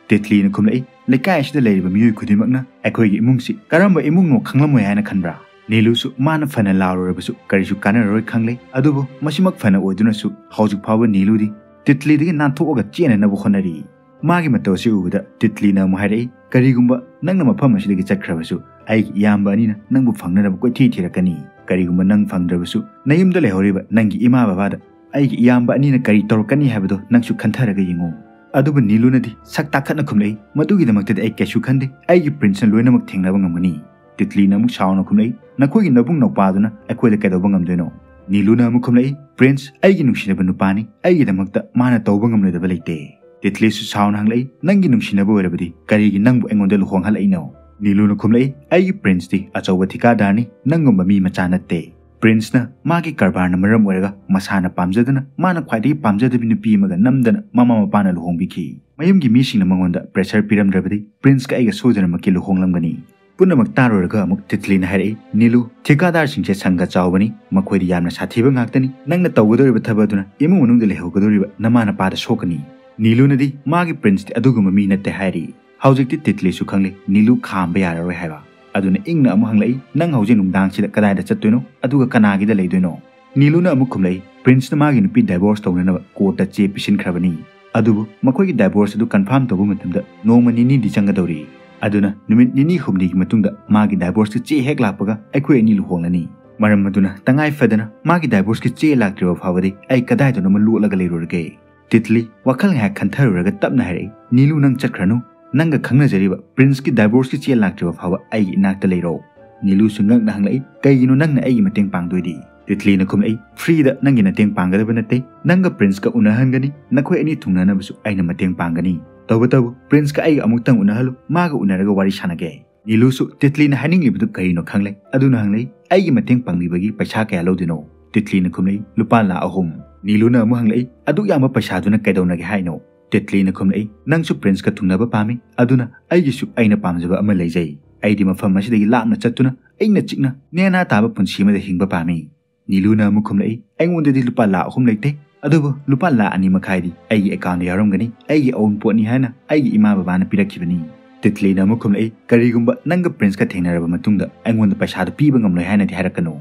ꯇꯤꯠꯂꯤꯅ ꯈꯨꯝꯂꯛꯏ, "ꯂꯩꯀꯥꯏ ꯑꯁꯤꯗ ꯂꯩꯔꯤꯕ ꯃꯤꯑꯣꯏ ꯈꯨꯗꯤꯡꯃꯛꯅ ꯑꯩꯈꯣꯏꯒꯤ ꯏꯃꯨꯡꯁꯤ ꯀꯔꯝꯕ ꯏꯃꯨꯡꯅꯣ ꯈꯪꯂꯝꯃꯣꯏ ꯍꯥꯏꯅ ꯈꯟꯕ꯭ꯔꯥ?" ꯅꯤꯂꯨꯁꯨ ꯃꯥꯅ ꯐꯅ ꯂꯥꯎꯔꯨꯔꯕꯁꯨ ꯀꯔꯤꯁꯨ ꯀꯥꯟꯅꯔꯔꯣꯏ ꯈꯪꯂꯦ꯫ ꯑꯗꯨꯕꯨ ꯃꯁꯤꯃꯛ ꯐꯅ ꯑꯣꯏꯗꯨꯅꯁꯨ ꯍꯧꯖꯤꯛ ꯐꯥꯎꯕ ꯅꯤꯂꯨꯗꯤ ꯇꯤꯠꯂꯤꯗꯒꯤ ꯅꯥꯟꯊꯣꯛꯑꯒ ꯆꯦꯟꯅꯅꯕ ꯍꯣꯠꯅꯔꯤ꯫ ꯃꯥꯒꯤ ꯃꯇꯧ ꯑꯁꯤ ꯎꯕꯗ ꯇꯤꯠꯂꯤꯅ ꯑꯃꯨꯛ ꯍꯥꯏꯔꯛꯏ, "ꯀꯔꯤꯒꯨꯝꯕ ꯅꯪꯅ ꯃꯐꯝ ꯑꯁꯤꯗꯒꯤ ꯆꯠꯈ꯭ꯔꯕꯁꯨ ꯑꯩꯒꯤ ꯏꯌꯥꯝꯕ ꯑꯅꯤꯅ ꯅꯪꯕꯨ ꯐꯪꯅꯅꯕ ꯀꯣꯏꯊꯤ ꯊꯤꯔꯛꯀꯅꯤ꯫ ꯀꯔꯤꯒꯨꯝꯕ ꯅꯪ ꯐꯪꯗ꯭ꯔꯕꯁꯨ ꯅꯌꯨꯝꯗ ꯂꯩꯍꯧꯔꯤꯕ ꯅꯪꯒꯤ ꯏꯃꯥ ꯕꯕꯥꯗ ꯑꯩꯒꯤ ꯏꯌꯥꯝꯕ ꯑꯅꯤꯅ ꯀꯔꯤ ꯇꯧꯔꯛꯀꯅꯤ ꯍꯥꯏꯕꯗꯣ ꯅꯪꯁꯨ ꯈꯟꯊꯔꯒ ꯌꯦꯡꯉꯨ"꯫ ꯑꯗꯨꯕꯨ ꯅꯤꯂꯨꯅꯗꯤ ꯁꯛ ꯇꯥꯈꯠꯅ ꯈꯨꯝꯂꯛꯏ, "ꯃꯗꯨꯒꯤꯗꯃꯛꯇꯗꯤ ꯑꯩ ꯀꯩꯁꯨ ꯈꯟꯗꯦ, ꯑꯩꯒꯤ ꯄ꯭ꯔꯤꯟꯁꯅ ꯂꯣꯏꯅꯃꯛ ꯊꯦꯡꯅꯕ ꯉꯝꯒꯅꯤ"꯫ ꯇꯤꯠꯂꯤꯅ ꯑꯃꯨꯛ ꯁꯥꯎꯅ ꯈꯨꯝꯂꯛꯏ, ꯅꯈꯣꯏꯒꯤ ꯅꯕꯨꯡ ꯅꯧꯄꯥꯗꯨꯅ ꯑꯩꯈꯣꯏꯗ ꯀꯩꯗꯧꯕ ꯉꯝꯗꯣꯏꯅꯣ?" ꯅꯤꯂꯨꯅ ꯑꯃꯨꯛ ꯈꯨꯝꯂꯛꯏ, "ꯄ꯭ꯔꯤꯟꯁ ꯑꯩꯒꯤ ꯅꯨꯡꯁꯤꯅꯕ ꯅꯨꯄꯥꯅꯤ, ꯑꯩꯒꯤꯗꯃꯛꯇ ꯃꯥꯅ ꯇꯧꯕ ꯉꯝꯂꯣꯏꯗꯕ ꯂꯩꯇꯦ꯫" ꯇꯤꯠꯂꯤꯁꯨ ꯁꯥꯎꯅ ꯍꯪꯂꯛꯏ, "ꯅꯪꯒꯤ ꯅꯨꯡꯁꯤꯅꯕ ꯑꯣꯏꯔꯕꯗꯤ ꯀꯔꯤꯒꯤ ꯅꯪꯕꯨ ꯑꯩꯉꯣꯟꯗ ꯂꯨꯍꯣꯡꯍꯜꯂꯛꯏꯅꯣ?" ꯅꯤꯂꯨꯅ ꯈꯨꯝꯂꯛꯏ, "ꯑꯩꯒꯤ ꯄ꯭ꯔꯤꯟꯁꯇꯤ ꯑꯆꯧꯕ ꯊꯤꯀꯥꯗꯥꯔꯅꯤ, ꯅꯪꯒꯨꯝꯕ ꯃꯤ ꯃꯆꯥ ꯅꯠꯇꯦ꯫ ꯄ꯭ꯔꯤꯟꯁꯅ ꯃꯥꯒꯤ ꯀꯔꯕꯥꯔꯅ ꯃꯔꯝ ꯑꯣꯏꯔꯒ ꯃꯁꯥꯅ ꯄꯥꯝꯖꯗꯅ, ꯃꯥꯅ ꯈ꯭ꯋꯥꯏꯗꯒꯤ ꯄꯥꯝꯖꯗꯕꯤ ꯅꯨꯄꯤ ꯑꯃꯒ ꯅꯝꯗꯅ ꯃꯃꯥ ꯃꯄꯥꯅ ꯂꯨꯍꯣꯡꯕꯤꯈꯤ꯫ ꯃꯌꯨꯝꯒꯤ ꯃꯤꯁꯤꯡꯅ ꯃꯉꯣꯟꯗ ꯄ꯭ꯔꯦꯁꯔ ꯄꯤꯔꯝꯗ꯭ꯔꯕꯗꯤ ꯄ꯭ꯔꯤꯟꯁꯀ ꯑꯩꯒ ꯁꯣꯏꯗꯅꯃꯛꯀꯤ ꯂꯨꯍꯣꯡꯂꯝꯒꯅꯤ꯫" ꯄꯨꯝꯅꯃꯛ ꯇꯥꯔꯨꯔꯒ ꯑꯃꯨꯛ ꯇꯤꯠꯂꯤꯅ ꯍꯥꯏꯔꯛꯏ, "ꯅꯤꯂꯨ, ꯊꯤꯀꯥꯗꯥꯔꯁꯤꯡꯁꯦ ꯁꯪꯒ ꯆꯥꯎꯕꯅꯤ, ꯃꯈꯣꯏꯗꯤ ꯌꯥꯝꯅ ꯁꯥꯊꯤꯕ ꯉꯥꯛꯇꯅꯤ꯫ ꯅꯪꯅ ꯇꯧꯒꯗꯧꯔꯤꯕ ꯊꯕꯛ ꯑꯗꯨꯅ ꯏꯃꯨꯡ ꯃꯅꯨꯡꯗ ꯂꯩꯍꯧꯒꯗꯧꯔꯤꯕ ꯅꯃꯥ ꯅꯄꯥꯗ ꯁꯣꯛꯀꯅꯤ꯫" ꯅꯤꯂꯨꯅꯗꯤ ꯃꯥꯒꯤ ꯄ꯭ꯔꯤꯟꯁꯇꯤ ꯑꯗꯨꯒꯨꯝꯕ ꯃꯤ ꯅꯠꯇꯦ ꯍꯥꯏꯔꯤ꯫ ꯍꯧꯖꯤꯛꯇꯤ ꯇꯤꯠꯂꯤꯁꯨ ꯈꯪꯂꯦ ꯅꯤꯂꯨ ꯈꯥꯝꯕ ꯌꯥꯔꯔꯣꯏ ꯍꯥꯏꯕ꯫ ꯑꯗꯨꯅ ꯏꯪꯅ ꯑꯃꯨꯛ ꯍꯪꯂꯛꯏ, "ꯅꯪ ꯍꯧꯖꯤꯛ ꯅꯨꯡꯗꯥꯡꯁꯤꯗ ꯀꯗꯥꯏꯗ ꯆꯠꯇꯣꯏꯅꯣ? ꯑꯗꯨꯒ ꯀꯅꯥꯒꯤꯗ ꯂꯩꯗꯣꯏꯅꯣ?" ꯅꯤꯂꯨꯅ ꯑꯃꯨꯛ ꯈꯨꯝꯂꯛꯏ, "ꯄ꯭ꯔꯤꯟꯁꯅ ꯃꯥꯒꯤ ꯅꯨꯄꯤ ꯗꯥꯏꯚꯣꯔꯁ ꯇꯧꯅꯅꯕ ꯀꯣꯔꯠꯇ ꯆꯦ ꯄꯤꯁꯤꯟꯈ꯭ꯔꯕꯅꯤ꯫ ꯑꯗꯨꯕꯨ ꯃꯈꯣꯏꯒꯤ ꯗꯥꯏꯚꯣꯔꯁ ꯑꯗꯨ ꯀꯟꯐꯥꯔꯝ ꯇꯧꯕ ꯃꯇꯝꯗ ꯅꯣꯡꯃ ꯅꯤꯅꯤꯗꯤ ꯆꯪꯒꯗꯧꯔꯤ꯫ ꯑꯗꯨꯅ ꯅꯨꯃꯤꯠ ꯅꯤꯅꯤ ꯍꯨꯝꯅꯤꯒꯤ ꯃꯇꯨꯡꯗ ꯃꯥꯒꯤ ꯗꯥꯏꯚꯣꯔꯁꯀꯤ ꯆꯦ ꯍꯦꯛ ꯂꯥꯛꯄꯒ ꯑꯩꯈꯣꯏ ꯑꯅꯤ ꯂꯨꯍꯣꯡꯂꯅꯤ꯫ ꯃꯔꯝ ꯑꯗꯨꯅ ꯇꯉꯥꯏ ꯐꯗꯅ ꯃꯥꯒꯤ ꯗꯥꯏꯚꯣꯔꯁꯀꯤ ꯆꯦ ꯂꯥꯛꯇ꯭ꯔꯤꯕ ꯐꯥꯎꯕꯗꯤ ꯑꯩ ꯀꯗꯥꯏꯗꯅꯣꯃ ꯂꯣꯠꯂꯒ ꯂꯩꯔꯨꯔꯒꯦ꯫" ꯇꯤꯠꯂꯤ ꯋꯥꯈꯜ ꯉꯥꯏꯍꯥꯛ ꯈꯟꯊꯔꯨꯔꯒ ꯇꯞꯅ ꯍꯥꯏꯔꯛꯏ, "ꯅꯤꯂꯨ, ꯅꯪ ꯆꯠꯈ꯭ꯔꯅꯨ꯫ ꯅꯪꯒ ꯈꯪꯅꯖꯔꯤꯕ ꯄ꯭ꯔꯤꯟꯁꯀꯤ ꯗꯥꯏꯚꯣꯔꯁꯀꯤ ꯆꯦ ꯂꯥꯛꯇ꯭ꯔꯤꯕ ꯐꯥꯎꯕ ꯑꯩꯒꯤ ꯏꯅꯥꯛꯇ ꯂꯩꯔꯣ꯫" ꯅꯤꯂꯨꯁꯨ ꯉꯛꯅ ꯍꯪꯂꯛꯏ, "ꯀꯩꯒꯤꯅꯣ ꯅꯪꯅ ꯑꯩꯒꯤ ꯃꯇꯦꯡ ꯄꯥꯡꯗꯣꯏꯗꯤ?" ꯇꯤꯠꯂꯤꯅ ꯈꯨꯝꯂꯛꯏ, "ꯐ꯭ꯔꯤꯗ ꯅꯪꯒꯤ ꯃꯇꯦꯡ ꯄꯥꯡꯒꯗꯕ ꯅꯠꯇꯦ꯫ ꯅꯪꯒ ꯄ꯭ꯔꯤꯟꯁꯀ ꯎꯅꯍꯟꯒꯅꯤ꯫ ꯅꯈꯣꯏ ꯑꯅꯤ ꯊꯨꯡꯅꯅꯕꯁꯨ ꯑꯩꯅ ꯃꯇꯦꯡ ꯄꯥꯡꯒꯅꯤ꯫ ꯇꯧꯕꯇꯕꯨ ꯄ꯭ꯔꯤꯟꯁꯀ ꯑꯩꯒ ꯑꯃꯨꯛꯇꯪ ꯎꯅꯍꯜꯂꯨ꯫ ꯃꯥꯒ ꯎꯅꯔꯒ ꯋꯥꯔꯤ ꯁꯥꯟꯅꯒꯦ꯫" ꯅꯤꯂꯨꯁꯨ ꯇꯤꯠꯂꯤꯅ ꯍꯥꯏꯅꯤꯡꯂꯤꯕꯗꯨ ꯀꯔꯤꯅꯣ ꯈꯪꯂꯦ꯫ ꯑꯗꯨꯅ ꯍꯪꯂꯛꯏ, "ꯑꯩꯒꯤ ꯃꯇꯦꯡ ꯄꯥꯡꯕꯤꯕꯒꯤ ꯄꯩꯁꯥ ꯀꯌꯥ ꯂꯧꯗꯣꯏꯅꯣ?" ꯇꯤꯠꯂꯤꯅ ꯈꯨꯝꯂꯛꯏ, "ꯂꯨꯄꯥ ꯂꯥꯈ ꯑꯍꯨꯝ꯫" ꯅꯤꯂꯨꯅ ꯑꯃꯨꯛ ꯍꯪꯂꯛꯏ, "ꯑꯗꯨꯛ ꯌꯥꯝꯕ ꯄꯩꯁꯥꯗꯨꯅ ꯀꯩꯗꯧꯅꯒꯦ ꯍꯥꯏꯅꯣ?" ꯇꯤꯠꯂꯤꯅ ꯈꯨꯝꯂꯛꯏ, "ꯅꯪꯁꯨ ꯄ꯭ꯔꯤꯟꯁꯀ ꯊꯨꯡꯅꯕ ꯄꯥꯝꯃꯤ, ꯑꯗꯨꯅ ꯑꯩꯒꯤꯁꯨ ꯑꯩꯅ ꯄꯥꯝꯖꯕ ꯑꯃ ꯂꯩꯖꯩ꯫ ꯑꯩꯗꯤ ꯃꯐꯝ ꯑꯁꯤꯗꯒꯤ ꯂꯥꯞꯅ ꯆꯠꯇꯨꯅ ꯏꯪꯅ ꯆꯤꯛꯅ ꯅꯦꯅꯥ ꯇꯥꯕ ꯄꯨꯟꯁꯤ ꯑꯃꯗ ꯍꯤꯡꯕ ꯄꯥꯝꯃꯤ꯫" ꯅꯤꯂꯨꯅ ꯑꯃꯨꯛ ꯈꯨꯝꯂꯛꯏ, "ꯑꯩꯉꯣꯟꯗꯗꯤ ꯂꯨꯄꯥ ꯂꯥꯈ ꯑꯍꯨꯝ ꯂꯩꯇꯦ, ꯑꯗꯨꯕꯨ ꯂꯨꯄꯥ ꯂꯥꯈ ꯑꯅꯤ ꯃꯈꯥꯏꯗꯤ ꯑꯩꯒꯤ ꯑꯦꯀꯥꯎꯟꯗ ꯌꯥꯎꯔꯝꯒꯅꯤ꯫ ꯑꯩꯒꯤ ꯑꯋꯨꯟꯄꯣꯠꯅꯤ ꯍꯥꯏꯅ ꯑꯩꯒꯤ ꯏꯃꯥ ꯕꯕꯥꯅ ꯄꯤꯔꯛꯈꯤꯕꯅꯤ꯫" ꯇꯤꯠꯂꯤꯅ ꯑꯃꯨꯛ ꯈꯨꯝꯂꯛꯏ, "ꯀꯔꯤꯒꯨꯝꯕ ꯅꯪꯒ ꯄ꯭ꯔꯤꯟꯁꯀ ꯊꯦꯡꯅꯔꯕ ꯃꯇꯨꯡꯗ ꯑꯩꯉꯣꯟꯗ ꯄꯩꯁꯥꯗꯨ ꯄꯤꯕ ꯉꯝꯂꯣꯏ ꯍꯥꯏꯅꯗꯤ ꯍꯥꯏꯔꯛꯀꯅꯨ꯫"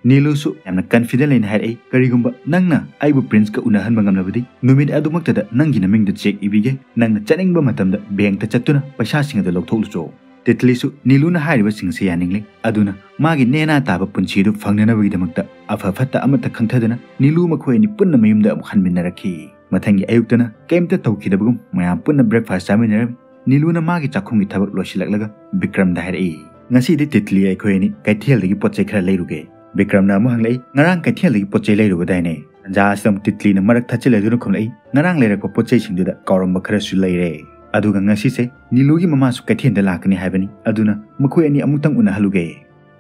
ꯅꯤꯂꯨꯁꯨ ꯌꯥꯝꯅ ꯀꯟꯐꯤꯗꯦꯟ ꯂꯩꯅ ꯍꯥꯏꯔꯛꯏ, "ꯀꯔꯤꯒꯨꯝꯕ ꯅꯪꯅ ꯑꯩꯕꯨ ꯄ꯭ꯔꯤꯟꯁꯀ ꯎꯅꯍꯟꯕ ꯉꯝꯂꯕꯗꯤ ꯅꯨꯃꯤꯠ ꯑꯗꯨꯃꯛꯇꯗ ꯅꯪꯒꯤ ꯅꯃꯤꯡꯗ ꯆꯦꯛ ꯏꯕꯤꯒꯦ꯫ ꯅꯪꯅ ꯆꯠꯅꯤꯡꯕ ꯃꯇꯝꯗ ꯕꯦꯡꯛꯇ ꯆꯠꯇꯨꯅ ꯄꯩꯁꯥꯁꯤꯡ ꯑꯗꯨ ꯂꯧꯊꯣꯛꯂꯨꯆꯣ꯫" ꯇꯤꯠꯂꯤꯁꯨ ꯅꯤꯂꯨꯅ ꯍꯥꯏꯔꯤꯕꯁꯤꯡꯁꯦ ꯌꯥꯅꯤꯡꯂꯦ꯫ ꯑꯗꯨꯅ ꯃꯥꯒꯤ ꯅꯦꯅꯥ ꯇꯥꯕ ꯄꯨꯟꯁꯤ ꯑꯗꯨ ꯐꯪꯅꯅꯕꯒꯤꯗꯃꯛꯇ ꯑꯐ ꯐꯠꯇ ꯑꯃꯠꯇ ꯈꯪꯊꯗꯅ ꯅꯤꯂꯨ ꯃꯈꯣꯏ ꯑꯅꯤ ꯄꯨꯟꯅ ꯃꯌꯨꯝꯗ ꯑꯃꯨꯛ ꯍꯟꯃꯤꯟꯅꯔꯛꯈꯤ꯫ ꯃꯊꯪꯒꯤ ꯑꯌꯨꯛꯇꯅ ꯀꯩꯝꯇ ꯇꯧꯈꯤꯗꯕꯒꯨꯝ ꯃꯌꯥꯝ ꯄꯨꯟꯅ ꯕ꯭ꯔꯦꯛꯐꯥꯁ ꯆꯥꯃꯤꯟꯅꯔꯝꯃꯤ꯫ ꯅꯤꯂꯨꯅ ꯃꯥꯒꯤ ꯆꯥꯛꯈꯨꯝꯒꯤ ꯊꯕꯛ ꯂꯣꯏꯁꯤꯜꯂꯛꯂꯒ ꯕꯤꯀ꯭ꯔꯝꯗ ꯍꯥꯏꯔꯛꯏ, "ꯉꯁꯤꯗꯤ ꯇꯤꯠꯂꯤ ꯑꯩꯈꯣꯏ ꯑꯅꯤ ꯀꯩꯊꯦꯜꯗꯒꯤ ꯄꯣꯠ ꯆꯩ ꯈꯔ ꯂꯩꯔꯨꯒꯦ꯫" ꯕꯤꯀ꯭ꯔꯝꯅ ꯑꯃꯨꯛ ꯍꯪꯂꯛꯏ, "ꯉꯔꯥꯡ ꯀꯩꯊꯦꯜꯗꯒꯤ ꯄꯣꯠ ꯆꯩ ꯂꯩꯔꯨꯕꯗꯥꯏꯅꯦ?" ꯇꯟꯖꯥ ꯑꯁꯤꯗ ꯑꯃꯨꯛ ꯇꯤꯠꯂꯤꯅ ꯃꯔꯛ ꯊꯠꯆꯤꯜꯂꯗꯨꯅ ꯈꯨꯝꯂꯛꯏ, "ꯉꯔꯥꯡ ꯂꯩꯔꯛꯄ ꯄꯣꯠ ꯆꯩꯁꯤꯡꯗꯨꯗ ꯀꯥꯎꯔꯝꯕ ꯈꯔꯁꯨ ꯂꯩꯔꯦ꯫ ꯑꯗꯨꯒ ꯉꯁꯤꯁꯦ ꯅꯤꯂꯨꯒꯤ ꯃꯃꯥꯁꯨ ꯀꯩꯊꯦꯜꯗ ꯂꯥꯛꯀꯅꯤ ꯍꯥꯏꯕꯅꯤ, ꯑꯗꯨꯅ ꯃꯈꯣꯏ ꯑꯅꯤ ꯑꯃꯨꯛꯇꯪ ꯎꯅꯍꯜꯂꯨꯒꯦ꯫"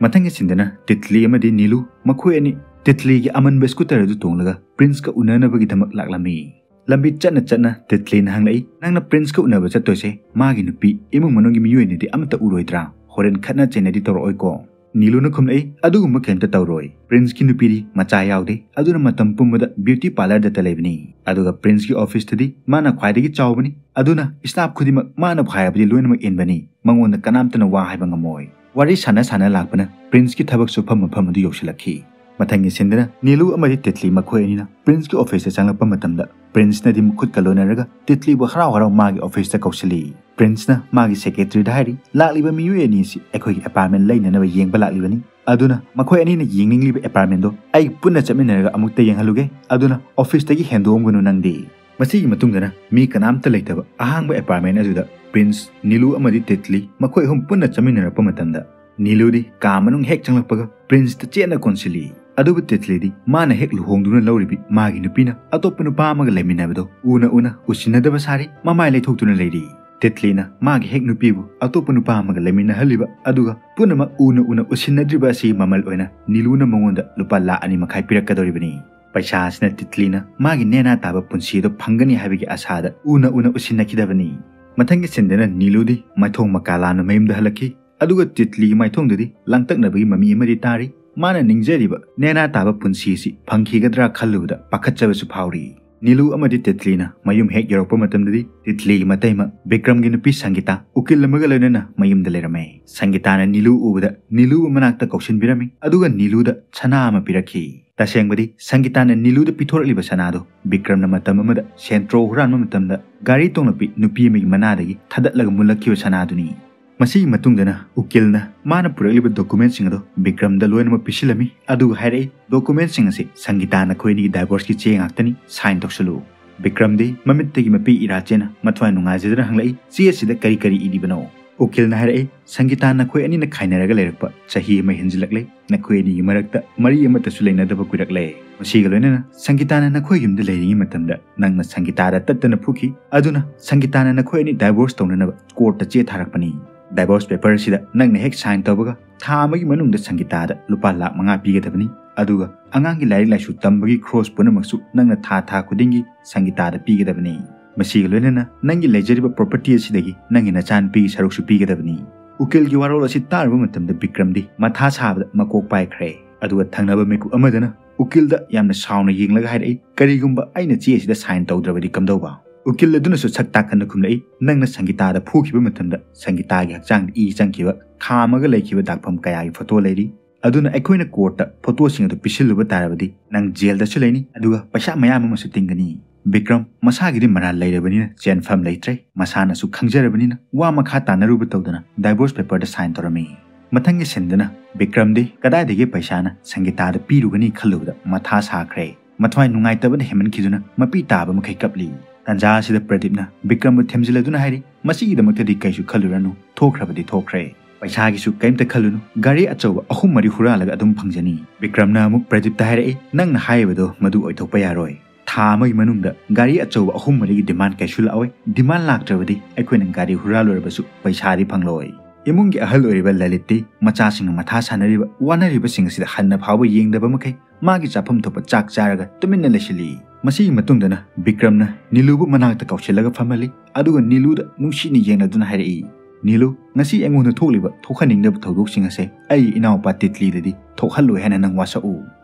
ꯃꯊꯪꯒꯤ ꯁꯤꯟꯗꯅ ꯇꯤꯠꯂꯤ ꯑꯃꯗꯤ ꯅꯤꯂꯨ ꯃꯈꯣꯏ ꯑꯅꯤ ꯇꯤꯠꯂꯤꯒꯤ ꯑꯃꯟꯕ ꯁ꯭ꯀꯨꯇꯔ ꯑꯗꯨ ꯇꯣꯡꯂꯒ ꯄ꯭ꯔꯤꯟꯁꯀ ꯎꯅꯅꯕꯒꯤꯗꯃꯛ ꯂꯥꯛꯂꯝꯃꯤ꯫ ꯂꯝꯕꯤ ꯆꯠꯅ ꯆꯠꯅ ꯇꯤꯠꯂꯤꯅ ꯍꯪꯂꯛꯏ, "ꯅꯪꯅ ꯄ꯭ꯔꯤꯟꯁꯀ ꯎꯅꯕ ꯆꯠꯇꯣꯏꯁꯦ ꯃꯥꯒꯤ ꯅꯨꯄꯤ, ꯏꯃꯨꯡ ꯃꯅꯨꯡꯒꯤ ꯃꯤꯑꯣꯏꯅꯗꯤ ꯑꯃꯠꯇ ꯎꯔꯣꯏꯗ꯭ꯔꯥ? ꯍꯣꯔꯦꯟ ꯈꯠꯅ ꯆꯩꯅꯗꯤ ꯇꯧꯔꯛꯑꯣꯏꯀꯣ?" ꯅꯤꯂꯨꯅ ꯈꯨꯝꯂꯛꯏ, "ꯑꯗꯨꯒꯨꯝꯕ ꯀꯩꯝꯇ ꯇꯧꯔꯣꯏ꯫ ꯄ꯭ꯔꯤꯟꯁꯀꯤ ꯅꯨꯄꯤꯗꯤ ꯃꯆꯥ ꯌꯥꯎꯗꯦ, ꯑꯗꯨꯅ ꯃꯇꯝ ꯄꯨꯝꯕꯗ ꯕ꯭ꯌꯨꯇꯤ ꯄꯥꯔꯂꯔꯗꯇ ꯂꯩꯕꯅꯤ꯫ ꯑꯗꯨꯒ ꯄ꯭ꯔꯤꯟꯁꯀꯤ ꯑꯣꯐꯤꯁꯇꯗꯤ ꯃꯥꯅ ꯈ꯭ꯋꯥꯏꯗꯒꯤ ꯆꯥꯎꯕꯅꯤ, ꯑꯗꯨꯅ ꯁ꯭ꯇꯥꯐ ꯈꯨꯗꯤꯡꯃꯛ ꯃꯥꯅꯕꯨ ꯍꯥꯏꯔꯕꯗꯤ ꯂꯣꯏꯅꯃꯛ ꯏꯟꯕꯅꯤ, ꯃꯉꯣꯟꯗ ꯀꯅꯥꯝꯇꯅ ꯋꯥ ꯍꯥꯏꯕ ꯉꯝꯃꯣꯏ꯫" ꯋꯥꯔꯤ ꯁꯥꯟꯅ ꯁꯥꯟꯅ ꯂꯥꯛꯄꯅ ꯄ꯭ꯔꯤꯟꯁꯀꯤ ꯊꯕꯛ ꯁꯨꯐꯝ ꯃꯐꯝ ꯑꯗꯨ ꯌꯧꯁꯤꯜꯂꯛꯈꯤ꯫ ꯃꯊꯪꯒꯤ ꯁꯤꯟꯗꯅ ꯅꯤꯂꯨ ꯑꯃꯗꯤ ꯇꯤꯠꯂꯤ ꯃꯈꯣꯏ ꯑꯅꯤꯅ ꯄ꯭ꯔꯤꯟꯁꯀꯤ ꯑꯣꯐꯤꯁꯇ ꯆꯪꯂꯛꯄ ꯃꯇꯝꯗ, ꯄ꯭ꯔꯤꯟꯁꯅꯗꯤ ꯃꯈꯨꯠꯀ ꯂꯣꯏꯅꯔꯒ ꯇꯤꯠꯂꯤꯕꯨ ꯍꯔꯥꯎ ꯍꯔꯥꯎ ꯃꯥꯒꯤ ꯑꯣꯐꯤꯁꯇ ꯀꯧꯁꯤꯜꯂꯤ꯫ ꯄ꯭ꯔꯤꯟꯁꯅ ꯃꯥꯒꯤ ꯁꯦꯀ꯭ꯔꯦꯇꯔꯤꯗ ꯍꯥꯏꯔꯤ, "ꯂꯥꯛꯂꯤꯕ ꯃꯤꯑꯣꯏ ꯑꯅꯤ ꯑꯁꯤ ꯑꯩꯈꯣꯏꯒꯤ ꯑꯦꯄꯥꯔꯠꯃꯦꯟ ꯂꯩꯅꯅꯕ ꯌꯦꯡꯕ ꯂꯥꯛꯂꯤꯕꯅꯤ, ꯑꯗꯨꯅ ꯃꯈꯣꯏ ꯑꯅꯤꯅ ꯌꯦꯡꯅꯤꯡꯂꯤꯕ ꯑꯦꯄꯥꯔꯠꯃꯦꯟꯗꯣ ꯑꯩ ꯄꯨꯟꯅ ꯆꯠꯃꯤꯟꯅꯔꯒ ꯑꯃꯨꯛꯇ ꯌꯦꯡꯍꯜꯂꯨꯒꯦ, ꯑꯗꯨꯅ ꯑꯣꯐꯤꯁꯇꯒꯤ ꯍꯦꯟꯗꯣꯛꯑꯝꯒꯅꯨ ꯅꯪꯗꯤ꯫" ꯃꯁꯤꯒꯤ ꯃꯇꯨꯡꯗꯅ ꯃꯤ ꯀꯅꯥꯝꯇ ꯂꯩꯇꯕ ꯑꯍꯥꯡꯕ ꯑꯦꯄꯥꯔꯠꯃꯦꯟ ꯑꯗꯨꯗ ꯄ꯭ꯔꯤꯟꯁ, ꯅꯤꯂꯨ ꯑꯃꯗꯤ ꯇꯤꯠꯂꯤ ꯃꯈꯣꯏ ꯑꯍꯨꯝ ꯄꯨꯟꯅ ꯆꯠꯃꯤꯟꯅꯔꯛꯄ ꯃꯇꯝꯗ, ꯅꯤꯂꯨꯗꯤ ꯀꯥ ꯃꯅꯨꯡ ꯍꯦꯛ ꯆꯪꯂꯛꯄꯒ ꯄ꯭ꯔꯤꯟꯁꯇ ꯆꯦꯠꯅ ꯀꯣꯟꯁꯤꯜꯂꯤ꯫ ꯑꯗꯨꯕꯨ ꯇꯤꯠꯂꯤꯗꯤ ꯃꯥꯅ ꯍꯦꯛ ꯂꯨꯍꯣꯡꯗꯨꯅ ꯂꯧꯔꯤꯕꯤ ꯃꯥꯒꯤ ꯅꯨꯄꯤꯅ ꯑꯇꯣꯞꯄ ꯅꯨꯄꯥ ꯑꯃꯒ ꯂꯩꯃꯤꯟꯅꯕꯗꯣ ꯎꯅ ꯎꯅ ꯎꯁꯤꯟꯅꯗꯕ ꯁꯥꯔꯤ, ꯃꯃꯥꯏ ꯂꯩꯊꯣꯛꯇꯨꯅ ꯂꯩꯔꯤ꯫ ꯇꯤꯠꯂꯤꯅ ꯃꯥꯒꯤ ꯍꯦꯛ ꯅꯨꯄꯤꯕꯨ ꯑꯇꯣꯞꯄ ꯅꯨꯄꯥ ꯑꯃꯒ ꯂꯩꯃꯤꯟꯅꯍꯜꯂꯤꯕ, ꯑꯗꯨꯒ ꯄꯨꯝꯅꯃꯛ ꯎꯅ ꯎꯅ ꯎꯁꯤꯟꯅꯗ꯭ꯔꯤꯕ ꯑꯁꯤꯒꯤ ꯃꯃꯜ ꯑꯣꯏꯅ ꯅꯤꯂꯨꯅ ꯃꯉꯣꯟꯗ ꯂꯨꯄꯥ ꯂꯥꯈ ꯑꯅꯤ ꯃꯈꯥꯏ ꯄꯤꯔꯛꯀꯗꯧꯔꯤꯕꯅꯤ꯫ ꯄꯩꯁꯥ ꯑꯁꯤꯅ ꯇꯤꯠꯂꯤꯅ ꯃꯥꯒꯤ ꯅꯦꯅꯥ ꯇꯥꯕ ꯄꯨꯟꯁꯤ ꯑꯗꯨ ꯐꯪꯒꯅꯤ ꯍꯥꯏꯕꯒꯤ ꯑꯁꯥꯗ ꯎꯅ ꯎꯅ ꯎꯁꯤꯟꯅꯈꯤꯗꯕꯅꯤ꯫ ꯃꯊꯪꯒꯤ ꯁꯤꯟꯗꯅ ꯅꯤꯂꯨꯗꯤ ꯃꯥꯏꯊꯣꯡ ꯃꯀꯥ ꯂꯥꯝꯅ ꯃꯌꯨꯝꯗ ꯍꯜꯂꯛꯈꯤ꯫ ꯑꯗꯨꯒ ꯇꯤꯠꯂꯤꯒꯤ ꯃꯥꯏꯊꯣꯡꯗꯗꯤ ꯂꯥꯡꯇꯛꯅꯕꯒꯤ ꯃꯃꯤ ꯑꯃꯗꯤ ꯇꯥꯔꯤ꯫ ꯃꯥꯅ ꯅꯤꯡꯖꯔꯤꯕ ꯅꯦꯅꯥ ꯇꯥꯕ ꯄꯨꯟꯁꯤ ꯑꯁꯤ ꯐꯪꯈꯤꯒꯗ꯭ꯔꯥ ꯈꯜꯂꯨꯕꯗ ꯄꯥꯈꯠꯆꯕꯁꯨ ꯐꯥꯎꯔꯤ꯫ ꯅꯤꯂꯨ ꯑꯃꯗꯤ ꯇꯤꯠꯂꯤꯅ ꯃꯌꯨꯝ ꯍꯦꯛ ꯌꯧꯔꯛꯄ ꯃꯇꯝꯗꯗꯤ ꯇꯤꯠꯂꯤꯒꯤ ꯃꯇꯩꯃ ꯕꯤꯀ꯭ꯔꯝꯒꯤ ꯅꯨꯄꯤ ꯁꯪꯒꯤꯇꯥ ꯎꯀꯤꯜ ꯑꯃꯒ ꯂꯣꯏꯅꯅ ꯃꯌꯨꯝꯗ ꯂꯩꯔꯝꯃꯦ꯫ ꯁꯪꯒꯤꯇꯥꯅ ꯅꯤꯂꯨ ꯎꯕꯗ ꯅꯤꯂꯨꯕꯨ ꯃꯅꯥꯛꯇ ꯀꯧꯁꯤꯟꯕꯤꯔꯝꯃꯤ, ꯑꯗꯨꯒ ꯅꯤꯂꯨꯗ ꯁꯅꯥ ꯑꯃ ꯄꯤꯔꯛꯈꯤ꯫ ꯇꯁꯦꯡꯕꯗꯤ ꯁꯪꯒꯤꯇꯥꯅ ꯅꯤꯂꯨꯗ ꯄꯤꯊꯣꯔꯛꯂꯤꯕ ꯁꯅꯥꯗꯨ ꯕꯤꯀ꯭ꯔꯝꯅ ꯃꯇꯝ ꯑꯃꯗ ꯁꯦꯟꯇ꯭ꯔꯣ ꯍꯨꯔꯥꯟꯕ ꯃꯇꯝꯗ ꯒꯥꯔꯤ ꯇꯣꯡꯂꯛꯄꯤ ꯅꯨꯄꯤ ꯑꯃꯒꯤ ꯃꯅꯥꯗꯒꯤ ꯊꯥꯗꯠꯂꯒ ꯃꯨꯜꯂꯛꯈꯤꯕ ꯁꯅꯥꯗꯨꯅꯤ꯫ ꯃꯁꯤꯒꯤ ꯃꯇꯨꯡꯗꯅ ꯎꯀꯤꯜꯅ ꯃꯥꯅ ꯄꯨꯔꯛꯂꯤꯕ ꯗꯣꯀꯨꯃꯦꯟꯁꯤꯡ ꯑꯗꯨ ꯕꯤꯀ꯭ꯔꯝꯗ ꯂꯣꯏꯅꯃꯛ ꯄꯤꯁꯤꯜꯂꯝꯃꯤ, ꯑꯗꯨꯒ ꯍꯥꯏꯔꯛꯏ, "ꯗꯣꯀꯨꯃꯦꯟꯁꯤꯡ ꯑꯁꯤ ꯁꯪꯒꯤꯇꯥ ꯅꯈꯣꯏ ꯑꯅꯤꯒꯤ ꯗꯥꯏꯚꯣꯔꯁꯀꯤ ꯆꯦ ꯉꯥꯛꯇꯅꯤ, ꯁꯥꯏꯟ ꯇꯧꯁꯜꯂꯨ꯫" ꯕꯤꯀ꯭ꯔꯝꯗꯤ ꯃꯃꯤꯠꯇꯒꯤ ꯃꯄꯤ ꯏꯔꯥ ꯆꯦꯟꯅ ꯃꯊ꯭ꯋꯥꯏ ꯅꯨꯡꯉꯥꯏꯖꯗꯅ ꯍꯪꯂꯛꯏ, "ꯆꯦ ꯑꯁꯤꯗ ꯀꯔꯤ ꯀꯔꯤ ꯏꯔꯤꯕꯅꯣ?" ꯎꯀꯤꯜꯅ ꯍꯥꯏꯔꯛꯏ, "ꯁꯪꯒꯤꯇꯥ, ꯅꯈꯣꯏ ꯑꯅꯤꯅ ꯈꯥꯏꯅꯔꯒ ꯂꯩꯔꯛꯄ ꯆꯍꯤ ꯑꯃ ꯍꯦꯟꯖꯤꯜꯂꯛꯂꯦ꯫ ꯅꯈꯣꯏ ꯑꯅꯤꯒꯤ ꯃꯔꯛꯇ ꯃꯔꯤ ꯑꯃꯠꯇꯁꯨ ꯂꯩꯅꯗꯕ ꯀꯨꯏꯔꯛꯂꯦ꯫ ꯃꯁꯤꯒ ꯂꯣꯏꯅꯅ ꯁꯪꯒꯤꯇꯥꯅ ꯅꯈꯣꯏ ꯌꯨꯝꯗ ꯂꯩꯔꯤꯉꯩ ꯃꯇꯝꯗ ꯅꯪꯅ ꯁꯪꯒꯤꯇꯥꯗ ꯇꯠꯇꯅ ꯐꯨꯈꯤ꯫ ꯑꯗꯨꯅ ꯁꯪꯒꯤꯇꯥꯅ ꯅꯈꯣꯏ ꯑꯅꯤ divorce ꯇꯧꯅꯅꯕ courtꯇ ꯆꯦ ꯊꯥꯔꯛꯄꯅꯤ꯫ Divorce paper ꯑꯁꯤꯗ ꯅꯪꯅ ꯍꯦꯛ sign ꯇꯧꯕꯒ ꯊꯥ ꯑꯃꯒꯤ ꯃꯅꯨꯡꯗ ꯁꯪꯒꯤꯇꯥꯗ ꯂꯨꯄꯥ ꯂꯥꯈ ꯃꯉꯥ ꯄꯤꯒꯗꯕꯅꯤ꯫ ꯑꯗꯨꯒ ꯑꯉꯥꯡꯒꯤ ꯂꯥꯏꯔꯤꯛ ꯂꯥꯏꯁꯨ ꯇꯝꯕꯒꯤ ꯈꯣꯔꯁ ꯄꯨꯝꯅꯃꯛꯁꯨ ꯅꯪꯅ ꯊꯥ ꯊꯥ ꯈꯨꯗꯤꯡꯒꯤ ꯁꯪꯒꯤꯇꯥꯗ ꯄꯤꯒꯗꯕꯅꯤ꯫ ꯃꯁꯤꯒ ꯂꯣꯏꯅꯅ ꯅꯪꯒꯤ ꯂꯩꯖꯔꯤꯕ property ꯑꯁꯤꯗꯒꯤ ꯅꯪꯒꯤ ꯅꯆꯥꯅꯨꯄꯤꯒꯤ ꯁꯔꯨꯛꯁꯨ ꯄꯤꯒꯗꯕꯅꯤ꯫" ꯎꯀꯤꯜꯒꯤ ꯋꯥꯔꯣꯜ ꯑꯁꯤ ꯇꯥꯔꯨꯕ ꯃꯇꯝꯗ ꯕꯤꯀ꯭ꯔꯝꯗꯤ ꯃꯊꯥ ꯁꯥꯕꯗ ꯃꯀꯣꯛ ꯄꯥꯏꯈ꯭ꯔꯦ꯫ ꯑꯗꯨꯒ ꯊꯪꯅꯕ ꯃꯤꯀꯨꯞ ꯑꯃꯗꯅ ꯎꯀꯤꯜꯗ ꯌꯥꯝꯅ ꯁꯥꯎꯅ ꯌꯦꯡꯂꯒ ꯍꯥꯏꯔꯛꯏ, "ꯀꯔꯤꯒꯨꯝꯕ ꯑꯩꯅ ꯆꯦ ꯑꯁꯤꯗ sign ꯇꯧꯗ꯭ꯔꯕꯗꯤ ꯀꯝꯗꯧꯕ?" ꯎꯀꯤꯜ ꯑꯗꯨꯅꯁꯨ ꯁꯛ ꯇꯥꯛꯀꯟꯅ ꯈꯨꯝꯂꯛꯏ, "ꯅꯪꯅ ꯁꯪꯒꯤꯇꯥꯗ ꯐꯨꯈꯤꯕ ꯃꯇꯝꯗ ꯁꯪꯒꯤꯇꯥꯒꯤ ꯍꯛꯆꯥꯡꯗ ꯏ ꯆꯪꯈꯤꯕ, ꯈꯥꯝꯃꯒ ꯂꯩꯈꯤꯕ ꯗꯥꯛꯐꯝ ꯀꯌꯥꯒꯤ photo ꯂꯩꯔꯤ꯫ ꯑꯗꯨꯅ ꯑꯩꯈꯣꯏꯅ courtꯇ photoꯁꯤꯡ ꯑꯗꯨ ꯄꯤꯁꯤꯜꯂꯨꯕ ꯇꯥꯔꯕꯗꯤ ꯅꯪ ꯖꯦꯜꯗꯁꯨ ꯂꯩꯅꯤ, ꯑꯗꯨꯒ ꯄꯩꯁꯥ ꯃꯌꯥꯝ ꯑꯃꯁꯨ ꯇꯤꯡꯒꯅꯤ꯫" ꯕꯤꯀ꯭ꯔꯝ ꯃꯁꯥꯒꯤꯗꯤ ꯃꯔꯥꯜ ꯂꯩꯔꯕꯅꯤꯅ ꯆꯦꯟꯐꯝ ꯂꯩꯇ꯭ꯔꯦ꯫ ꯃꯁꯥꯅꯁꯨ ꯈꯪꯖꯔꯕꯅꯤꯅ ꯋꯥ ꯃꯈꯥ ꯇꯥꯅꯔꯨꯕ ꯇꯧꯗꯅ divorce paperꯗ sign ꯇꯧꯔꯝꯃꯤ꯫ ꯃꯊꯪꯒꯤ sceneꯗꯅ ꯕꯤꯀ꯭ꯔꯝꯗꯤ ꯀꯗꯥꯏꯗꯒꯤ ꯄꯩꯁꯥꯅ ꯁꯪꯒꯤꯇꯥꯗ ꯄꯤꯔꯨꯒꯅꯤ ꯈꯜꯂꯨꯕꯗ ꯃꯊꯥ ꯁꯥꯈ꯭ꯔꯦ꯫ ꯃꯊ꯭ꯋꯥꯏ ꯅꯨꯡꯉꯥꯏꯇꯕꯅ ꯍꯦꯟꯃꯟꯈꯤꯗꯨꯅ ꯃꯄꯤ ꯇꯥꯕ ꯃꯈꯩ ꯀꯞꯂꯤ꯫ ꯇꯥꯟꯖꯥ ꯑꯁꯤꯗ ꯄ꯭ꯔꯗꯤꯞꯅ ꯕꯤꯀ꯭ꯔꯝꯕꯨ ꯊꯦꯝꯖꯤꯜꯂꯗꯨꯅ ꯍꯥꯏꯔꯤ, "ꯃꯁꯤꯒꯤꯗꯃꯛꯇꯗꯤ ꯀꯩꯁꯨ ꯈꯜꯂꯨꯔꯅꯨ, ꯊꯣꯛꯈ꯭ꯔꯕꯗꯤ ꯊꯣꯛꯈ꯭ꯔꯦ꯫ ꯄꯩꯁꯥꯒꯤꯁꯨ ꯀꯔꯤꯝꯇ ꯈꯜꯂꯨꯅꯨ, ꯒꯥꯔꯤ ꯑꯆꯧꯕ ꯑꯍꯨꯝ ꯃꯔꯤ ꯍꯨꯔꯥꯜꯂꯒ ꯑꯗꯨꯝ ꯐꯪꯖꯅꯤ꯫" ꯕꯤꯀ꯭ꯔꯝꯅ ꯑꯃꯨꯛ ꯄ꯭ꯔꯗꯤꯞꯇ ꯍꯥꯏꯔꯛꯏ, "ꯅꯪꯅ ꯍꯥꯏꯔꯤꯕꯗꯣ ꯃꯗꯨ ꯑꯣꯏꯊꯣꯛꯄ ꯌꯥꯔꯣꯏ꯫ ꯊꯥ ꯑꯃꯒꯤ ꯃꯅꯨꯡꯗ ꯒꯥꯔꯤ ꯑꯆꯧꯕ ꯑꯍꯨꯝ ꯃꯔꯤꯒꯤ demand ꯀꯩꯁꯨ ꯂꯥꯛꯑꯣꯏ꯫ Demand ꯂꯥꯛꯇ꯭ꯔꯕꯗꯤ ꯑꯩꯈꯣꯏꯅ ꯒꯥꯔꯤ ꯍꯨꯔꯥꯜꯂꯨꯔꯕꯁꯨ ꯄꯩꯁꯥꯗꯤ ꯐꯪꯂꯣꯏ꯫" ꯏꯃꯨꯡꯒꯤ ꯑꯍꯜ ꯑꯣꯏꯔꯤꯕ ꯂꯂꯤꯠꯇꯤ ꯃꯆꯥꯁꯤꯡꯅ ꯃꯊꯥ ꯁꯥꯟꯅꯔꯤꯕ, ꯋꯥꯅꯔꯤꯕꯁꯤꯡ ꯑꯁꯤꯗ ꯍꯟꯅ ꯐꯥꯎꯕ ꯌꯦꯡꯗꯕ ꯃꯈꯩ ꯃꯥꯒꯤ ꯆꯥꯐꯝ ꯊꯣꯛꯄ ꯆꯥꯛ ꯆꯥꯔꯒ ꯇꯨꯃꯤꯟꯅ ꯂꯩꯁꯤꯜꯂꯤ꯫ ꯃꯁꯤꯒꯤ ꯃꯇꯨꯡꯗꯅ ꯕꯤꯀ꯭ꯔꯝꯅ ꯅꯤꯂꯨꯕꯨ ꯃꯅꯥꯛꯇ ꯀꯧꯁꯤꯜꯂꯒ ꯐꯝꯍꯜꯂꯤ, ꯑꯗꯨꯒ ꯅꯤꯂꯨꯗ ꯅꯨꯡꯁꯤꯅ ꯌꯦꯡꯂꯗꯨꯅ ꯍꯥꯏꯔꯛꯏ, "ꯅꯤꯂꯨ, ꯉꯁꯤ ꯑꯩꯉꯣꯟꯗ ꯊꯣꯛꯂꯤꯕ ꯊꯣꯛꯍꯟꯅꯤꯡꯗꯕ ꯊꯧꯗꯣꯛꯁꯤꯡ ꯑꯁꯦ ꯑꯩꯒꯤ ꯏꯅꯥꯎꯄꯥ ꯇꯤꯠꯂꯤꯗꯗꯤ ꯊꯣꯛꯍꯜꯂꯣꯏ ꯍꯥꯏꯅ ꯅꯪ ꯋꯥꯁꯛꯎ꯫"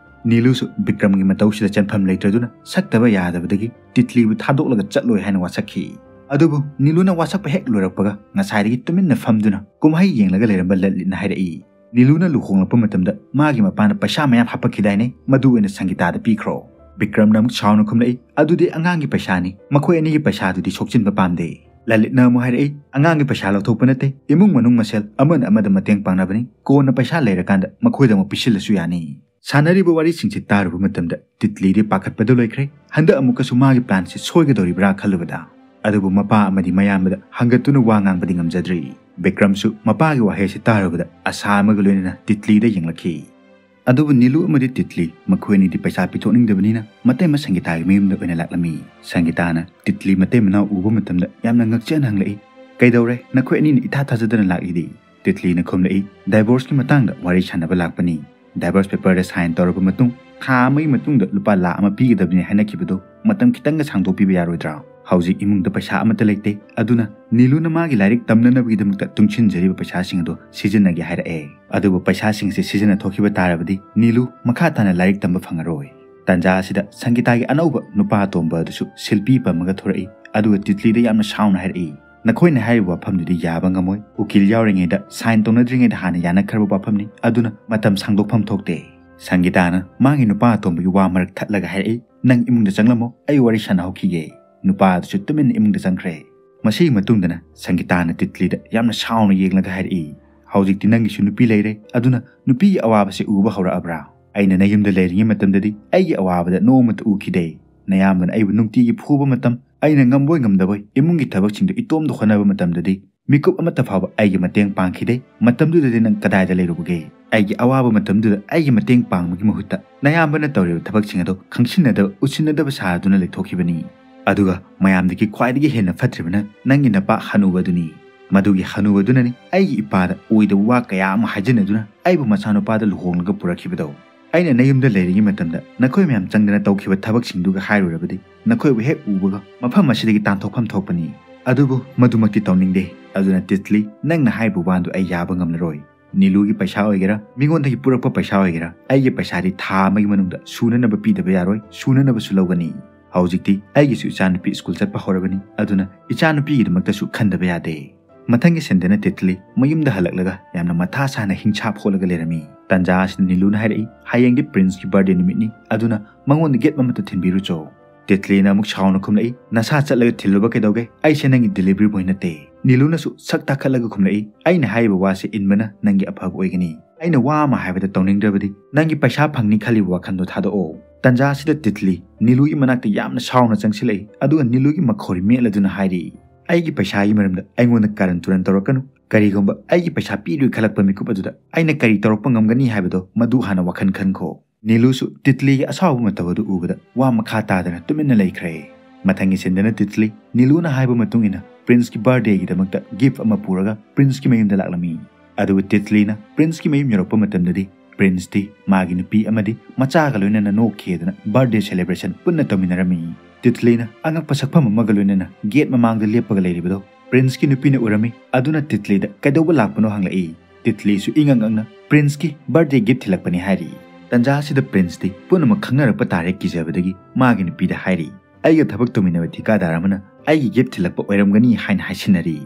ꯅꯤꯂꯨꯁꯨ ꯕꯤꯀ꯭ꯔꯝꯒꯤ ꯃꯇꯧꯁꯤꯗ ꯆꯦꯟꯐꯝ ꯂꯩꯇ꯭ꯔꯗꯨꯅ ꯁꯛꯇꯕ ꯌꯥꯗꯕꯗꯒꯤ ꯇꯤꯠꯂꯤꯕꯨ ꯊꯥꯗꯣꯛꯂꯒ ꯆꯠꯂꯣꯏ ꯍꯥꯏꯅ ꯋꯥꯁꯛꯈꯤ꯫ ꯑꯗꯨꯕꯨ ꯅꯤꯂꯨꯅ ꯋꯥꯁꯛꯄ ꯍꯦꯛ ꯂꯣꯏꯔꯛꯄꯒ ꯉꯁꯥꯏꯗꯒꯤ ꯇꯨꯃꯤꯟꯅ ꯐꯝꯗꯨꯅ ꯀꯨꯝꯍꯩ ꯌꯦꯡꯂꯒ ꯂꯩꯔꯝꯕ ꯂꯂꯤꯠꯅ ꯍꯥꯏꯔꯛꯏ, "ꯅꯤꯂꯨꯅ ꯂꯨꯍꯣꯡꯂꯛꯄ ꯃꯇꯝꯗ ꯃꯥꯒꯤ ꯃꯄꯥꯅ ꯄꯩꯁꯥ ꯃꯌꯥꯝ ꯍꯥꯞꯄꯛꯈꯤꯗꯥꯏꯅꯦ? ꯃꯗꯨ ꯑꯣꯏꯅ ꯁꯪꯒꯤꯇꯥꯗ ꯄꯤꯈ꯭ꯔꯣ꯫" ꯕꯤꯀ꯭ꯔꯝꯅ ꯑꯃꯨꯛ ꯁꯥꯎꯅ ꯈꯨꯝꯂꯛꯏ, "ꯑꯗꯨꯗꯤ ꯑꯉꯥꯡꯒꯤ ꯄꯩꯁꯥꯅꯤ, ꯃꯈꯣꯏ ꯑꯅꯤꯒꯤ ꯄꯩꯁꯥꯗꯨꯗꯤ ꯁꯣꯛꯆꯤꯟꯕ ꯄꯥꯝꯗꯦ꯫" ꯂꯂꯤꯠꯅ ꯑꯃꯨꯛ ꯍꯥꯏꯔꯛꯏ, "ꯑꯉꯥꯡꯒꯤ ꯄꯩꯁꯥ ꯂꯧꯊꯣꯛꯄ ꯅꯠꯇꯦ, ꯏꯃꯨꯡ ꯃꯅꯨꯡ ꯃꯁꯦꯜ ꯑꯃꯅ ꯑꯃꯗ ꯃꯇꯦꯡ ꯄꯥꯡꯅꯕꯅꯤ, ꯀꯣꯟꯅ ꯄꯩꯁꯥ ꯂꯩꯔꯀꯥꯟꯗ ꯃꯈꯣꯏꯗ ꯑꯃꯨꯛ ꯄꯤꯁꯤꯜꯂꯁꯨ ꯌꯥꯅꯤ꯫" ꯁꯥꯟꯅꯔꯤꯕ ꯋꯥꯔꯤꯁꯤꯡꯁꯤ ꯇꯥꯔꯨꯕ ꯃꯇꯝꯗ ꯇꯤꯠꯂꯤꯗꯤ ꯄꯥꯈꯠꯄꯗ ꯂꯣꯏꯈ꯭ꯔꯦ꯫ ꯍꯟꯗꯛ ꯑꯃꯨꯛꯀꯁꯨ ꯃꯥꯒꯤ planꯁꯤ ꯁꯣꯏꯒꯗꯧꯔꯤꯕ꯭ꯔꯥ ꯈꯜꯂꯨꯕꯗ꯫ ꯑꯗꯨꯕꯨ ꯃꯄꯥ ꯑꯃꯗꯤ ꯃꯌꯥꯝꯕꯗ ꯍꯪꯒꯠꯇꯨꯅ ꯋꯥ ꯉꯥꯡꯕꯗꯤ ꯉꯝꯖꯗ꯭ꯔꯤ꯫ ꯕꯤꯀ꯭ꯔꯝꯁꯨ ꯃꯄꯥꯒꯤ ꯋꯥꯍꯩ ꯑꯁꯤ ꯇꯥꯔꯨꯕꯗ ꯑꯁꯥ ꯑꯃꯒ ꯂꯣꯏꯅꯅ ꯇꯤꯠꯂꯤꯗ ꯌꯦꯡꯂꯛꯈꯤ꯫ ꯑꯗꯨꯕꯨ ꯅꯤꯂꯨ ꯑꯃꯗꯤ ꯇꯤꯠꯂꯤ ꯃꯈꯣꯏ ꯑꯅꯤꯗꯤ ꯄꯩꯁꯥ ꯄꯤꯊꯣꯛꯅꯤꯡꯗꯕꯅꯤꯅ ꯃꯇꯩꯃ ꯁꯪꯒꯤꯇꯥꯒꯤ ꯃꯌꯨꯝꯗ ꯑꯣꯏꯅ ꯂꯥꯛꯂꯝꯃꯤ꯫ ꯁꯪꯒꯤꯇꯥꯅ ꯇꯤꯠꯂꯤ ꯃꯇꯩ ꯃꯅꯥꯎ ꯎꯕ ꯃꯇꯝꯗ ꯌꯥꯝꯅ ꯉꯛꯆꯅ ꯍꯪꯂꯛꯏ, "ꯀꯩꯗꯧꯔꯦ? ꯅꯈꯣꯏ ꯑꯅꯤꯅ ꯏꯊꯥ ꯊꯥꯖꯗꯅ ꯂꯥꯛꯂꯤꯗꯤ?" ꯇꯤꯠꯂꯤꯅ ꯈꯨꯝꯂꯛꯏ, "ꯗꯥꯏꯚꯣꯔꯁꯀꯤ ꯃꯇꯥꯡꯗ ꯋꯥꯔꯤ ꯁꯥꯟꯅꯕ ꯂꯥꯛꯄꯅꯤ꯫ ꯗꯥꯏꯚꯣꯔꯁ ꯄꯦꯄꯔꯗ ꯁꯥꯏꯟ ꯇꯧꯔꯕ ꯃꯇꯨꯡ ꯊꯥ ꯑꯃꯒꯤ ꯃꯇꯨꯡꯗ ꯂꯨꯄꯥ ꯂꯥꯈ ꯑꯃ ꯄꯤꯒꯗꯕꯅꯤ ꯍꯥꯏꯅꯈꯤꯕꯗꯣ ꯃꯇꯝ ꯈꯤꯇꯪꯒ ꯁꯥꯡꯗꯣꯛꯄꯤꯕ ꯌꯥꯔꯣꯏꯗ꯭ꯔꯥ? ꯍꯧꯖꯤꯛ ꯏꯃꯨꯡꯗ ꯄꯩꯁꯥ ꯑꯃꯠꯇ ꯂꯩꯇꯦ, ꯑꯗꯨꯅ ꯅꯤꯂꯨꯅ ꯃꯥꯒꯤ ꯂꯥꯏꯔꯤꯛ ꯇꯝꯅꯅꯕꯒꯤꯗꯃꯛꯇ ꯇꯨꯡꯁꯤꯟꯖꯔꯤꯕ ꯄꯩꯁꯥꯁꯤꯡ ꯑꯗꯨ ꯁꯤꯖꯤꯟꯅꯒꯦ ꯍꯥꯏꯔꯛꯑꯦ꯫ ꯑꯗꯨꯕꯨ ꯄꯩꯁꯥꯁꯤꯡ ꯑꯁꯤ ꯁꯤꯖꯤꯟꯅ ꯊꯣꯛꯈꯤꯕ ꯇꯥꯔꯕꯗꯤ ꯅꯤꯂꯨ ꯃꯈꯥ ꯇꯥꯅ ꯂꯥꯏꯔꯤꯛ ꯇꯝꯕ ꯐꯪꯉꯔꯣꯏ꯫ ꯇꯥꯟꯖꯥ ꯑꯁꯤꯗ ꯁꯪꯒꯤꯇꯥꯒꯤ ꯑꯅꯧꯕ ꯅꯨꯄꯥ ꯑꯇꯣꯝꯕ ꯑꯗꯨꯁꯨ ꯁꯤꯜꯄꯤ ꯄꯝꯃꯒ ꯊꯣꯔꯛꯏ, ꯑꯗꯨꯒ ꯇꯤꯠꯂꯤꯗ ꯌꯥꯝꯅ ꯁꯥꯎꯅ ꯍꯥꯏꯔꯛꯏ, "ꯅꯈꯣꯏꯅ ꯍꯥꯏꯔꯤꯕ ꯋꯥꯐꯝꯗꯨꯗꯤ ꯌꯥꯕ ꯉꯝꯃꯣꯏ꯫ ꯎꯀꯤꯜ ꯌꯥꯎꯔꯤꯉꯩꯗ, ꯁꯥꯏꯟ ꯇꯧꯅꯗ꯭ꯔꯤꯉꯩꯗ ꯍꯥꯟꯅ ꯌꯥꯅꯈ꯭ꯔꯕ ꯋꯥꯐꯝꯅꯤ, ꯑꯗꯨꯅ ꯃꯇꯝ ꯁꯥꯡꯗꯣꯛꯐꯝ ꯊꯣꯛꯇꯦ"꯫ ꯁꯪꯒꯤꯇꯥꯅ ꯃꯥꯒꯤ ꯅꯨꯄꯥ ꯑꯇꯣꯝꯕꯒꯤ ꯋꯥ ꯃꯔꯛ ꯊꯠꯂꯒ ꯍꯥꯏꯔꯛꯏ, "ꯅꯪ ꯏꯃꯨꯡꯗ ꯆꯪꯂꯝꯃꯣ, ꯑꯩ ꯋꯥꯔꯤ ꯁꯥꯟꯅꯍꯧꯈꯤꯒꯦ"꯫ ꯅꯨꯄꯥ ꯑꯗꯨꯁꯨ ꯇꯨꯃꯤꯟꯅ ꯏꯃꯨꯡꯗ ꯆꯪꯈ꯭ꯔꯦ꯫ ꯃꯁꯤꯒꯤ ꯃꯇꯨꯡꯗꯅ ꯁꯪꯒꯤꯇꯥꯅ ꯇꯤꯠꯂꯤꯗ ꯌꯥꯝꯅ ꯁꯥꯎꯅ ꯌꯦꯡꯂꯒ ꯍꯥꯏꯔꯛꯏ, "ꯍꯧꯖꯤꯛꯇꯤ ꯅꯪꯒꯤꯁꯨ ꯅꯨꯄꯤ ꯂꯩꯔꯦ, ꯑꯗꯨꯅ ꯅꯨꯄꯤꯒꯤ ꯑꯋꯥꯕꯁꯦ ꯎꯕ ꯍꯧꯔꯛꯑꯕ꯭ꯔꯥ? ꯑꯩꯅ ꯅꯌꯨꯝꯗ ꯂꯩꯔꯤꯉꯩ ꯃꯇꯝꯗꯗꯤ ꯑꯩꯒꯤ ꯑꯋꯥꯕꯗ ꯅꯣꯡꯃꯇ ꯎꯈꯤꯗꯦ꯫ ꯅꯌꯥꯝꯕꯅ ꯑꯩꯕꯨ ꯅꯨꯡꯇꯤꯒꯤ ꯐꯨꯕ ꯃꯇꯝ, ꯑꯩꯅ ꯉꯝꯕꯣꯏ ꯉꯝꯗꯕꯣꯏ ꯏꯃꯨꯡꯒꯤ ꯊꯕꯛꯁꯤꯡꯗꯨ ꯏꯇꯣꯝꯇ ꯍꯣꯠꯅꯕ ꯃꯇꯝꯗꯗꯤ ꯃꯤꯀꯨꯞ ꯑꯃꯠꯇ ꯐꯥꯎꯕ ꯑꯩꯒꯤ ꯃꯇꯦꯡ ꯄꯥꯡꯈꯤꯗꯦ꯫ ꯃꯇꯝꯗꯨꯗꯗꯤ ꯅꯪ ꯀꯗꯥꯏꯗ ꯂꯩꯔꯨꯕꯒꯦ? ꯑꯩꯒꯤ ꯑꯋꯥꯕ ꯃꯇꯝꯗꯨꯗ ꯑꯩꯒꯤ ꯃꯇꯦꯡ ꯄꯥꯡꯕꯒꯤ ꯃꯍꯨꯠꯇ ꯅꯌꯥꯝꯕꯅ ꯇꯧꯔꯤꯕ ꯊꯕꯛꯁꯤꯡ ꯑꯗꯨ ꯈꯪꯁꯤꯟꯅꯗꯕ, ꯎꯁꯤꯟꯅꯗꯕ ꯁꯥꯗꯨꯅ ꯂꯩꯊꯣꯛꯈꯤꯕꯅꯤ꯫ ꯑꯗꯨꯒ ꯃꯌꯥꯝꯗꯒꯤ ꯈ꯭ꯋꯥꯏꯗꯒꯤ ꯍꯦꯟꯅ ꯐꯠꯇ꯭ꯔꯤꯕꯅ ꯅꯪꯒꯤ ꯅꯄꯥ ꯍꯅꯨꯕꯗꯨꯅꯤ꯫ ꯃꯗꯨꯒꯤ ꯍꯅꯨꯕꯗꯨꯅꯅꯤ ꯑꯩꯒꯤ ꯏꯄꯥꯗ ꯑꯣꯏꯗꯕ ꯋꯥ ꯀꯌꯥ ꯑꯃ ꯍꯥꯏꯖꯤꯟꯅꯗꯨꯅ ꯑꯩꯕꯨ ꯃꯆꯥꯅꯨꯄꯥꯗ ꯂꯨꯍꯣꯡꯂꯒ ꯄꯨꯔꯛꯈꯤꯕꯗꯣ꯫ ꯑꯩꯅ ꯅꯌꯨꯝꯗ ꯂꯩꯔꯤꯉꯩ ꯃꯇꯝꯗ ꯅꯈꯣꯏ ꯃꯌꯥꯝ ꯆꯪꯗꯅ ꯇꯧꯈꯤꯕ ꯊꯕꯛꯁꯤꯡꯗꯨꯒ ꯍꯥꯏꯔꯨꯔꯕꯗꯤ ꯅꯈꯣꯏꯕꯨ ꯍꯦꯛ ꯎꯕꯒ ꯃꯐꯝ ꯑꯁꯤꯗꯒꯤ ꯇꯥꯟꯊꯣꯛꯐꯝ ꯊꯣꯛꯄꯅꯤ꯫ ꯑꯗꯨꯕꯨ ꯃꯗꯨꯃꯛꯇꯤ ꯇꯧꯅꯤꯡꯗꯦ꯫ ꯑꯗꯨꯅ ꯇꯤꯠꯂꯤ, ꯅꯪꯅ ꯍꯥꯏꯔꯤꯕ ꯋꯥꯗꯨ ꯑꯩ ꯌꯥꯕ ꯉꯝꯂꯔꯣꯏ꯫ ꯅꯤꯂꯨꯒꯤ ꯄꯩꯁꯥ ꯑꯣꯏꯒꯦꯔꯥ, ꯃꯤꯉꯣꯟꯗꯒꯤ ꯄꯨꯔꯛꯄ ꯄꯩꯁꯥ ꯑꯣꯏꯒꯦꯔꯥ, ꯑꯩꯒꯤ ꯄꯩꯁꯥꯗꯤ ꯊꯥ ꯑꯃꯒꯤ ꯃꯅꯨꯡꯗ ꯁꯨꯅꯅꯕ ꯄꯤꯗꯕ ꯌꯥꯔꯣꯏ, ꯁꯨꯅꯅꯕꯁꯨ ꯂꯧꯒꯅꯤ꯫ ꯍꯧꯖꯤꯛꯇꯤ ꯑꯩꯒꯤꯁꯨ ꯏꯆꯥꯅꯨꯄꯤ ꯁ꯭ꯀꯨꯜ ꯆꯠꯄ ꯍꯧꯔꯕꯅꯤ, ꯑꯗꯨꯅ ꯏꯆꯥꯅꯨꯄꯤꯒꯤꯗꯃꯛꯇꯁꯨ ꯈꯟꯗꯕ ꯌꯥꯗꯦ꯫ ꯃꯊꯪꯒꯤ ꯁꯟꯗꯅ ꯇꯤꯠꯂꯤ ꯃꯌꯨꯝꯗ ꯍꯜꯂꯛꯂꯒ ꯌꯥꯝꯅ ꯃꯊꯥ ꯁꯥꯅ ꯍꯤꯡꯁꯥꯞ ꯍꯣꯠꯂꯒ ꯂꯩꯔꯝꯃꯤ꯫ ꯇꯥꯟꯖꯥ ꯑꯁꯤꯗ ꯅꯤꯂꯨꯅ ꯍꯥꯏꯔꯛꯏ, "ꯍꯌꯦꯡꯗꯤ ꯄ꯭ꯔꯤꯟꯁꯀꯤ ꯕꯥꯔꯗꯦ ꯅꯨꯃꯤꯠꯅꯤ, ꯑꯗꯨꯅ ꯃꯉꯣꯟꯗ ꯒꯤꯐ ꯑꯃꯠꯇ ꯊꯤꯟꯕꯤꯔꯨꯆꯣ"꯫ ꯇꯤꯠꯂꯤꯅ ꯑꯃꯨꯛ ꯁꯥꯎꯅ ꯈꯨꯝꯂꯛꯏ, "ꯅꯁꯥ ꯆꯠꯂꯒ ꯊꯤꯜꯂꯨꯕ ꯀꯩꯗꯧꯒꯦ? ꯑꯩꯁꯦ ꯅꯪꯒꯤ ꯗꯤꯂꯤꯚꯔꯤ ꯕꯣꯏ ꯅꯠꯇꯦ"꯫ ꯅꯤꯂꯨꯅꯁꯨ ꯁꯛ ꯇꯥꯈꯠꯂꯒ ꯈꯨꯝꯂꯛꯏ, "ꯑꯩꯅ ꯍꯥꯏꯔꯤꯕ ꯋꯥꯁꯦ ꯏꯟꯕꯅ ꯅꯪꯒꯤ ꯑꯐꯕ ꯑꯣꯏꯒꯅꯤ꯫ ꯑꯩꯅ ꯋꯥ ꯑꯃ ꯍꯥꯏꯕꯗ ꯇꯧꯅꯤꯡꯗ꯭ꯔꯕꯗꯤ ꯅꯪꯒꯤ ꯄꯩꯁꯥ ꯐꯪꯅꯤ ꯈꯜꯂꯤꯕ ꯋꯥꯈꯜꯗꯣ ꯊꯥꯗꯣꯛꯑꯣ"꯫ ꯇꯥꯟꯖꯥ ꯑꯁꯤꯗ ꯇꯤꯠꯂꯤ ꯅꯤꯂꯨꯒꯤ ꯃꯅꯥꯛꯇ ꯌꯥꯝꯅ ꯁꯥꯎꯅ ꯆꯪꯁꯤꯜꯂꯛꯏ, ꯑꯗꯨꯒ ꯅꯤꯂꯨꯒꯤ ꯃꯈꯧꯔꯤ ꯃꯦꯠꯂꯗꯨꯅ ꯍꯥꯏꯔꯤ, "ꯑꯩꯒꯤ ꯄꯩꯁꯥꯒꯤ ꯃꯔꯝꯗ ꯑꯩꯉꯣꯟꯗ ꯀꯥꯔꯟ ꯇꯨꯔꯟ ꯇꯧꯔꯛꯀꯅꯨ꯫ "ꯀꯔꯤꯒꯨꯝꯕ ꯑꯩꯒꯤ ꯄꯩꯁꯥ ꯄꯤꯔꯣꯏ ꯈꯜꯂꯛꯄ ꯃꯤꯀꯨꯞ ꯑꯗꯨꯗ ꯑꯩꯅ ꯀꯔꯤ ꯇꯧꯔꯛꯄ ꯉꯝꯒꯅꯤ ꯍꯥꯏꯕꯗꯣ ꯃꯗꯨ ꯍꯥꯟꯅ ꯋꯥꯈꯜ ꯈꯟꯈꯣ꯫" ꯅꯤꯂꯨꯁꯨ ꯇꯤꯠꯂꯤꯒꯤ ꯑꯁꯥꯎꯕ ꯃꯇꯧ ꯑꯗꯨ ꯎꯕꯗ ꯋꯥ ꯃꯈꯥ ꯇꯥꯗꯅ ꯇꯨꯃꯤꯟꯅ ꯂꯩꯈ꯭ꯔꯦ꯫ ꯃꯊꯪꯒꯤ ꯁꯤꯟꯗꯅ ꯇꯤꯠꯂꯤ ꯅꯤꯂꯨꯅ ꯍꯥꯏꯕ ꯃꯇꯨꯡ ꯏꯟꯅ ꯄ꯭ꯔꯤꯟꯁꯀꯤ ꯕꯥꯔꯗꯦꯒꯤꯗꯃꯛꯇ ꯒꯤꯐ ꯑꯃ ꯄꯨꯔꯒ ꯄ꯭ꯔꯤꯟꯁꯀꯤ ꯃꯌꯨꯝꯗ ꯂꯥꯛꯂꯝꯃꯤ꯫ ꯑꯗꯨꯕꯨ ꯇꯤꯠꯂꯤꯅ ꯄ꯭ꯔꯤꯟꯁꯀꯤ ꯃꯌꯨꯝ ꯌꯧꯔꯛꯄ ꯃꯇꯝꯗꯗꯤ ꯄ꯭ꯔꯤꯟꯁꯇꯤ ꯃꯥꯒꯤ ꯅꯨꯄꯤ ꯑꯃꯗꯤ ꯃꯆꯥꯒ ꯂꯣꯏꯅꯅ ꯅꯣꯛꯈꯤꯗꯅ ꯕꯥꯔꯗꯦ ꯁꯦꯂꯦꯕ꯭ꯔꯦꯁꯟ ꯄꯨꯟꯅ ꯇꯧꯃꯤꯟꯅꯔꯝꯃꯤ꯫ ꯇꯤꯠꯂꯤꯅ ꯑꯉꯛꯄ ꯁꯛꯐꯝ ꯑꯃꯒ ꯂꯣꯏꯅꯅ ꯒꯦꯠ ꯃꯃꯥꯡꯗ ꯂꯦꯞꯄꯒ ꯂꯩꯔꯤꯕꯗꯣ ꯄ꯭ꯔꯤꯟꯁꯀꯤ ꯅꯨꯄꯤꯅ ꯎꯔꯝꯃꯤ꯫ ꯑꯗꯨꯅ ꯇꯤꯠꯂꯤꯗ ꯀꯩꯗꯧꯕ ꯂꯥꯛꯄꯅꯣ ꯍꯪꯂꯛꯏ꯫ ꯇꯤꯠꯂꯤꯁꯨ ꯏꯉꯛ ꯉꯛꯅ ꯄ꯭ꯔꯤꯟꯁꯀꯤ ꯕꯥꯔꯗꯦ ꯒꯤꯐ ꯊꯤꯜꯂꯛꯄꯅꯤ ꯍꯥꯏꯔꯤ꯫ ꯇꯟꯖꯥ ꯑꯁꯤꯗ ꯄ꯭ꯔꯤꯟꯁꯇꯤ ꯄꯨꯝꯅꯃꯛ ꯈꯪꯅꯔꯛꯄ ꯇꯥꯔꯦ ꯀꯤꯖꯕꯗꯒꯤ ꯃꯥꯒꯤ ꯅꯨꯄꯤꯗ ꯍꯥꯏꯔꯤ, "ꯑꯩꯒ ꯊꯕꯛ ꯇꯧꯃꯤꯟꯅꯕ ꯊꯤꯀꯥꯗꯥꯔ ꯑꯃꯅ ꯑꯩꯒꯤ ꯒꯤꯐ ꯊꯤꯜꯂꯛꯄ ꯑꯣꯏꯔꯝꯒꯅꯤ" ꯍꯥꯏꯅ ꯍꯥꯏꯁꯤꯟꯅꯔꯤ꯫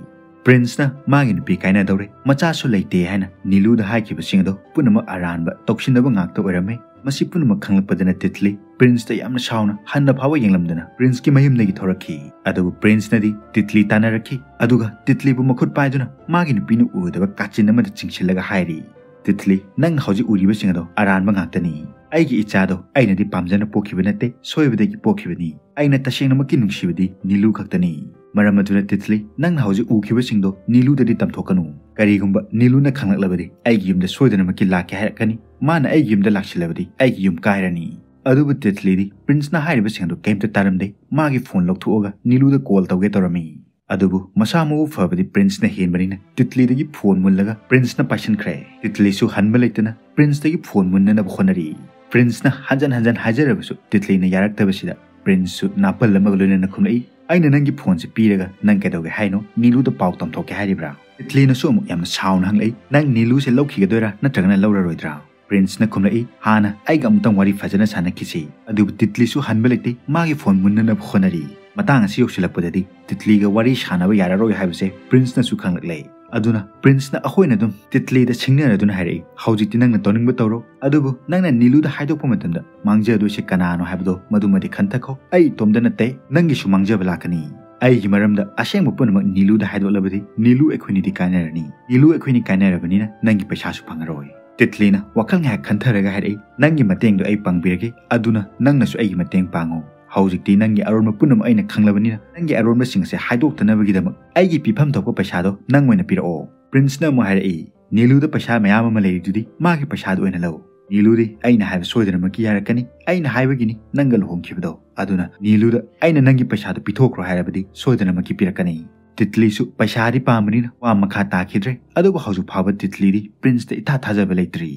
ꯄ꯭ꯔꯤꯟꯁꯅ ꯃꯥꯒꯤ ꯅꯨꯄꯤ ꯀꯥꯏꯅꯗꯧꯔꯦ, ꯃꯆꯥꯁꯨ ꯂꯩꯇꯦ ꯍꯥꯏꯅ ꯅꯤꯂꯨꯗ ꯍꯥꯏꯈꯤꯕꯁꯤꯡ ꯑꯗꯣ ꯄꯨꯝꯅꯃꯛ ꯑꯔꯥꯟꯕ ꯇꯧꯁꯤꯟꯅꯕ ꯉꯥꯛꯇ ꯑꯣꯏꯔꯝꯃꯦ꯫ ꯃꯁꯤ ꯄꯨꯝꯅꯃꯛ ꯈꯪꯂꯛꯄꯗꯅ ꯇꯤꯠꯂꯤ ꯄ꯭ꯔꯤꯟꯁꯇ ꯌꯥꯝꯅ ꯁꯥꯎꯅ ꯍꯟꯅ ꯐꯥꯎꯕ ꯌꯦꯡꯂꯝꯗꯅ ꯄ꯭ꯔꯤꯟꯁꯀꯤ ꯃꯌꯨꯝꯗꯒꯤ ꯊꯣꯔꯛꯈꯤ꯫ ꯑꯗꯨꯕꯨ ꯄ꯭ꯔꯤꯟꯁꯅꯗꯤ ꯇꯤꯠꯂꯤ ꯇꯥꯟꯅꯔꯛꯈꯤ, ꯑꯗꯨꯒ ꯇꯤꯠꯂꯤꯕꯨ ꯃꯈꯨꯠ ꯄꯥꯏꯗꯨꯅ ꯃꯥꯒꯤ ꯅꯨꯄꯤꯅ ꯎꯔꯨꯗꯕ ꯀꯥꯆꯤꯟ ꯑꯃꯗ ꯆꯤꯡꯁꯤꯜꯂꯒ ꯍꯥꯏꯔꯤ, "ꯇꯤꯠꯂꯤ, ꯅꯪꯅ ꯍꯧꯖꯤꯛ ꯎꯔꯤꯕꯁꯤꯡ ꯑꯗꯣ ꯑꯔꯥꯟꯕ ꯉꯥꯛꯇꯅꯤ꯫ ꯑꯩꯒꯤ ꯏꯆꯥꯗꯣ ꯑꯩꯅꯗꯤ ꯄꯥꯝꯖꯅ ꯄꯣꯛꯈꯤꯕ ꯅꯠꯇꯦ, ꯁꯣꯏꯕꯗꯒꯤ ꯄꯣꯛꯈꯤꯕꯅꯤ꯫ ꯑꯩꯅ ꯇꯁꯦꯡꯅꯃꯛꯀꯤ ꯅꯨꯡꯁꯤꯕꯗꯤ ꯅꯤꯂꯨ ꯈꯛꯇꯅꯤ꯫ ꯃꯔꯝ ꯑꯗꯨꯅ ꯇꯤꯠꯂꯤ, ꯅꯪꯅ ꯍꯧꯖꯤꯛ ꯎꯈꯤꯕꯁꯤꯡꯗꯣ ꯅꯤꯂꯨꯗꯗꯤ ꯇꯝꯊꯣꯛꯀꯅꯨ꯫ ꯀꯔꯤꯒꯨꯝꯕ ꯅꯤꯂꯨꯅ ꯈꯪꯂꯛꯂꯕꯗꯤ ꯑꯩꯒꯤ ꯌꯨꯝꯗ ꯁꯣꯏꯗꯅꯃꯛꯀꯤ ꯂꯥꯛꯀꯦ ꯍꯥꯏꯔꯛꯀꯅꯤ꯫ ꯃꯥꯅ ꯑꯩꯒꯤ ꯌꯨꯝꯗ ꯂꯥꯛꯁꯤꯜꯂꯕꯗꯤ ꯑꯩꯒꯤ ꯌꯨꯝ ꯀꯥꯏꯔꯅꯤ꯫" ꯑꯗꯨꯕꯨ ꯇꯤꯠꯂꯤꯗꯤ ꯄ꯭ꯔꯤꯟꯁꯅ ꯍꯥꯏꯔꯤꯕꯁꯤꯡ ꯑꯗꯨ ꯀꯩꯝꯇ ꯇꯥꯔꯝꯗꯦ꯫ ꯃꯥꯒꯤ ꯐꯣꯟ ꯂꯧꯊꯣꯛꯑꯒ ꯅꯤꯂꯨꯗ ꯀꯣꯜ ꯇꯧꯒꯦ ꯇꯧꯔꯝꯃꯤ꯫ ꯑꯗꯨꯕꯨ ꯃꯁꯥ ꯃꯎ ꯐꯕꯗꯤ ꯄ꯭ꯔꯤꯟꯁꯅ ꯍꯦꯟꯕꯅꯤꯅ ꯇꯤꯠꯂꯤꯗꯒꯤ ꯐꯣꯟ ꯃꯨꯜꯂꯒ ꯄ꯭ꯔꯤꯟꯁꯅ ꯄꯥꯏꯁꯤꯟꯈ꯭ꯔꯦ꯫ ꯇꯤꯠꯂꯤꯁꯨ ꯍꯟꯕ ꯂꯩꯇꯅ ꯄ꯭ꯔꯤꯟꯁꯇꯒꯤ ꯐꯣꯟ ꯃꯨꯟꯅꯅꯕ ꯍꯣꯠꯅꯔꯤ꯫ ꯄ꯭ꯔꯤꯟꯁꯅ ꯍꯟꯖꯟ ꯍꯟꯖꯟ ꯍꯥꯏꯖꯔꯕꯁꯨ ꯇꯤꯠꯂꯤꯅ ꯌꯥꯔꯛꯇꯕꯁꯤꯗ ꯄ꯭ꯔꯤꯟꯁꯁꯨ ꯅꯥꯄꯜ ꯑꯃꯒ ꯂꯣꯏꯅꯅ ꯈꯨꯝꯂꯛꯏ, "ꯑꯩꯅ ꯅꯪꯒꯤ ꯐꯣꯟꯁꯦ ꯄꯤꯔꯒ ꯅꯪ ꯀꯩꯗꯧꯒꯦ ꯍꯥꯏꯅꯣ? ꯅꯤꯂꯨꯗ ꯄꯥꯎ ꯇꯝꯊꯣꯛꯀꯦ ꯍꯥꯏꯔꯤꯕ꯭ꯔꯥ?" ꯇꯤꯠꯂꯤꯅꯁꯨ ꯑꯃꯨꯛ ꯌꯥꯝꯅ ꯁꯥꯎꯅ ꯍꯪꯂꯛꯏ, "ꯅꯪ ꯅꯤꯂꯨꯁꯦ ꯂꯧꯈꯤꯒꯗꯣꯏꯔꯥ ꯅꯠꯇ꯭ꯔꯒꯅ ꯂꯧꯔꯔꯣꯏꯗ꯭ꯔꯥ?" ꯄ꯭ꯔꯤꯟꯁꯅ ꯈꯨꯝꯂꯛꯏ, "ꯍꯥꯟꯅ ꯑꯩꯒ ꯑꯃꯨꯛꯇꯪ ꯋꯥꯔꯤ ꯐꯖꯅ ꯁꯥꯟꯅꯈꯤꯁꯤ꯫" ꯑꯗꯨꯕꯨ ꯇꯤꯠꯂꯤꯁꯨ ꯍꯟꯕ ꯂꯩꯇꯦ, ꯃꯥꯒꯤ ꯐꯣꯟ ꯃꯨꯟꯅꯅꯕ ꯍꯣꯠꯅꯔꯤ꯫ ꯃꯇꯥꯡ ꯑꯁꯤ ꯌꯧꯁꯤꯜꯂꯛꯄꯗꯗꯤ ꯇꯤꯠꯂꯤꯒ ꯋꯥꯔꯤ ꯁꯥꯟꯅꯕ ꯌꯥꯔꯔꯣꯏ ꯍꯥꯏꯕꯁꯦ ꯄ꯭ꯔꯤꯟꯁꯅꯁꯨ ꯈꯪꯂꯛꯂꯦ꯫ ꯑꯗꯨꯅ ꯄ꯭ꯔꯤꯟꯁꯅ ꯑꯩꯈꯣꯏꯅ ꯑꯗꯨꯝ ꯇꯤꯠꯂꯤꯗ ꯁꯤꯡꯅꯔꯗꯨꯅ ꯍꯥꯏꯔꯛꯏ, "ꯍꯧꯖꯤꯛꯇꯤ ꯅꯪꯅ ꯇꯧꯅꯤꯡꯕ ꯇꯧꯔꯣ, ꯑꯗꯨꯕꯨ ꯅꯪꯅ ꯅꯤꯂꯨꯗ ꯍꯥꯏꯗꯣꯛꯄ ꯃꯇꯝꯗ ꯃꯥꯡꯖꯗꯣꯏꯁꯦ ꯀꯅꯥꯅꯣ ꯍꯥꯏꯕꯗꯣ ꯃꯗꯨꯃꯗꯤ ꯈꯟꯊꯈꯣ꯫ ꯑꯩ ꯏꯇꯣꯝꯇ ꯅꯠꯇꯦ, ꯅꯪꯒꯤꯁꯨ ꯃꯥꯡꯖꯕ ꯂꯥꯛꯀꯅꯤ꯫ ꯑꯩꯒꯤ ꯃꯔꯝꯗ ꯑꯁꯦꯡꯕ ꯄꯨꯝꯅꯃꯛ ꯅꯤꯂꯨꯗ ꯍꯥꯏꯗꯣꯛꯂꯕꯗꯤ ꯅꯤꯂꯨ ꯑꯩꯈꯣꯏꯅꯤꯗꯤ ꯀꯥꯏꯅꯔꯅꯤ꯫ ꯅꯤꯂꯨ ꯑꯩꯈꯣꯏꯅꯤ ꯀꯥꯏꯅꯔꯕꯅꯤꯅ ꯅꯪꯒꯤ ꯄꯩꯁꯥꯁꯨ ꯐꯪꯉꯔꯣꯏ꯫" ꯇꯤꯠꯂꯤꯅ ꯋꯥꯈꯜ ꯉꯥꯏꯍꯥꯛ ꯈꯟꯊꯔꯒ ꯍꯥꯏꯔꯛꯏ, "ꯅꯪꯒꯤ ꯃꯇꯦꯡꯗꯣ ꯑꯩ ꯄꯥꯡꯕꯤꯔꯒꯦ, ꯑꯗꯨꯅ ꯅꯪꯅꯁꯨ ꯑꯩꯒꯤ ꯃꯇꯦꯡ ꯄꯥꯡꯉꯨ꯫ ꯍꯧꯖꯤꯛꯇꯤ ꯅꯪꯒꯤ ꯑꯔꯣꯟꯕ ꯄꯨꯝꯅꯃꯛ ꯑꯩꯅ ꯈꯪꯂꯕꯅꯤꯅ ꯅꯪꯒꯤ ꯑꯔꯣꯟꯕꯁꯤꯡ ꯑꯁꯦ ꯍꯥꯏꯗꯣꯛꯇꯅꯕꯒꯤꯗꯃꯛ ꯑꯩꯒꯤ ꯄꯤꯐꯝ ꯊꯣꯛꯄ ꯄꯩꯁꯥꯗꯣ ꯅꯪ ꯑꯣꯏꯅ ꯄꯤꯔꯛꯑꯣ꯫" ꯄ꯭ꯔꯤꯟꯁꯅ ꯑꯃꯨꯛ ꯍꯥꯏꯔꯛꯏ, "ꯅꯤꯂꯨꯗ ꯄꯩꯁꯥ ꯃꯌꯥꯝ ꯑꯃ ꯂꯩꯔꯤꯗꯨꯗꯤ, ꯃꯥꯒꯤ ꯄꯩꯁꯥꯗꯨ ꯑꯣꯏꯅ ꯂꯧ꯫ ꯅꯤꯂꯨꯗꯤ ꯑꯩꯅ ꯍꯥꯏꯕ ꯁꯣꯏꯗꯅꯃꯛꯀꯤ ꯌꯥꯔꯛꯀꯅꯤ, ꯑꯩꯅ ꯍꯥꯏꯕꯒꯤꯅꯤ ꯅꯪꯒ ꯂꯨꯍꯣꯡꯈꯤꯕꯗꯣ꯫ ꯑꯗꯨꯅ ꯅꯤꯂꯨꯗ ꯑꯩꯅ ꯅꯪꯒꯤ ꯄꯩꯁꯥꯗꯨ ꯄꯤꯊꯣꯛꯈ꯭ꯔꯣ ꯍꯥꯏꯔꯕꯗꯤ ꯁꯣꯏꯗꯅꯃꯛꯀꯤ ꯄꯤꯔꯛꯀꯅꯤ꯫" ꯇꯤꯠꯂꯤꯁꯨ ꯄꯩꯁꯥꯗꯤ ꯄꯥꯝꯕꯅꯤꯅ ꯋꯥ ꯃꯈꯥ ꯇꯥꯈꯤꯗ꯭ꯔꯦ꯫ ꯑꯗꯨꯕꯨ ꯍꯧꯖꯤꯛ ꯐꯥꯎꯕ ꯇꯤꯠꯂꯤꯗꯤ ꯄ꯭ꯔꯤꯟꯁꯇ ꯏꯊꯥ ꯊꯥꯖꯕ ꯂꯩꯇ꯭ꯔꯤ꯫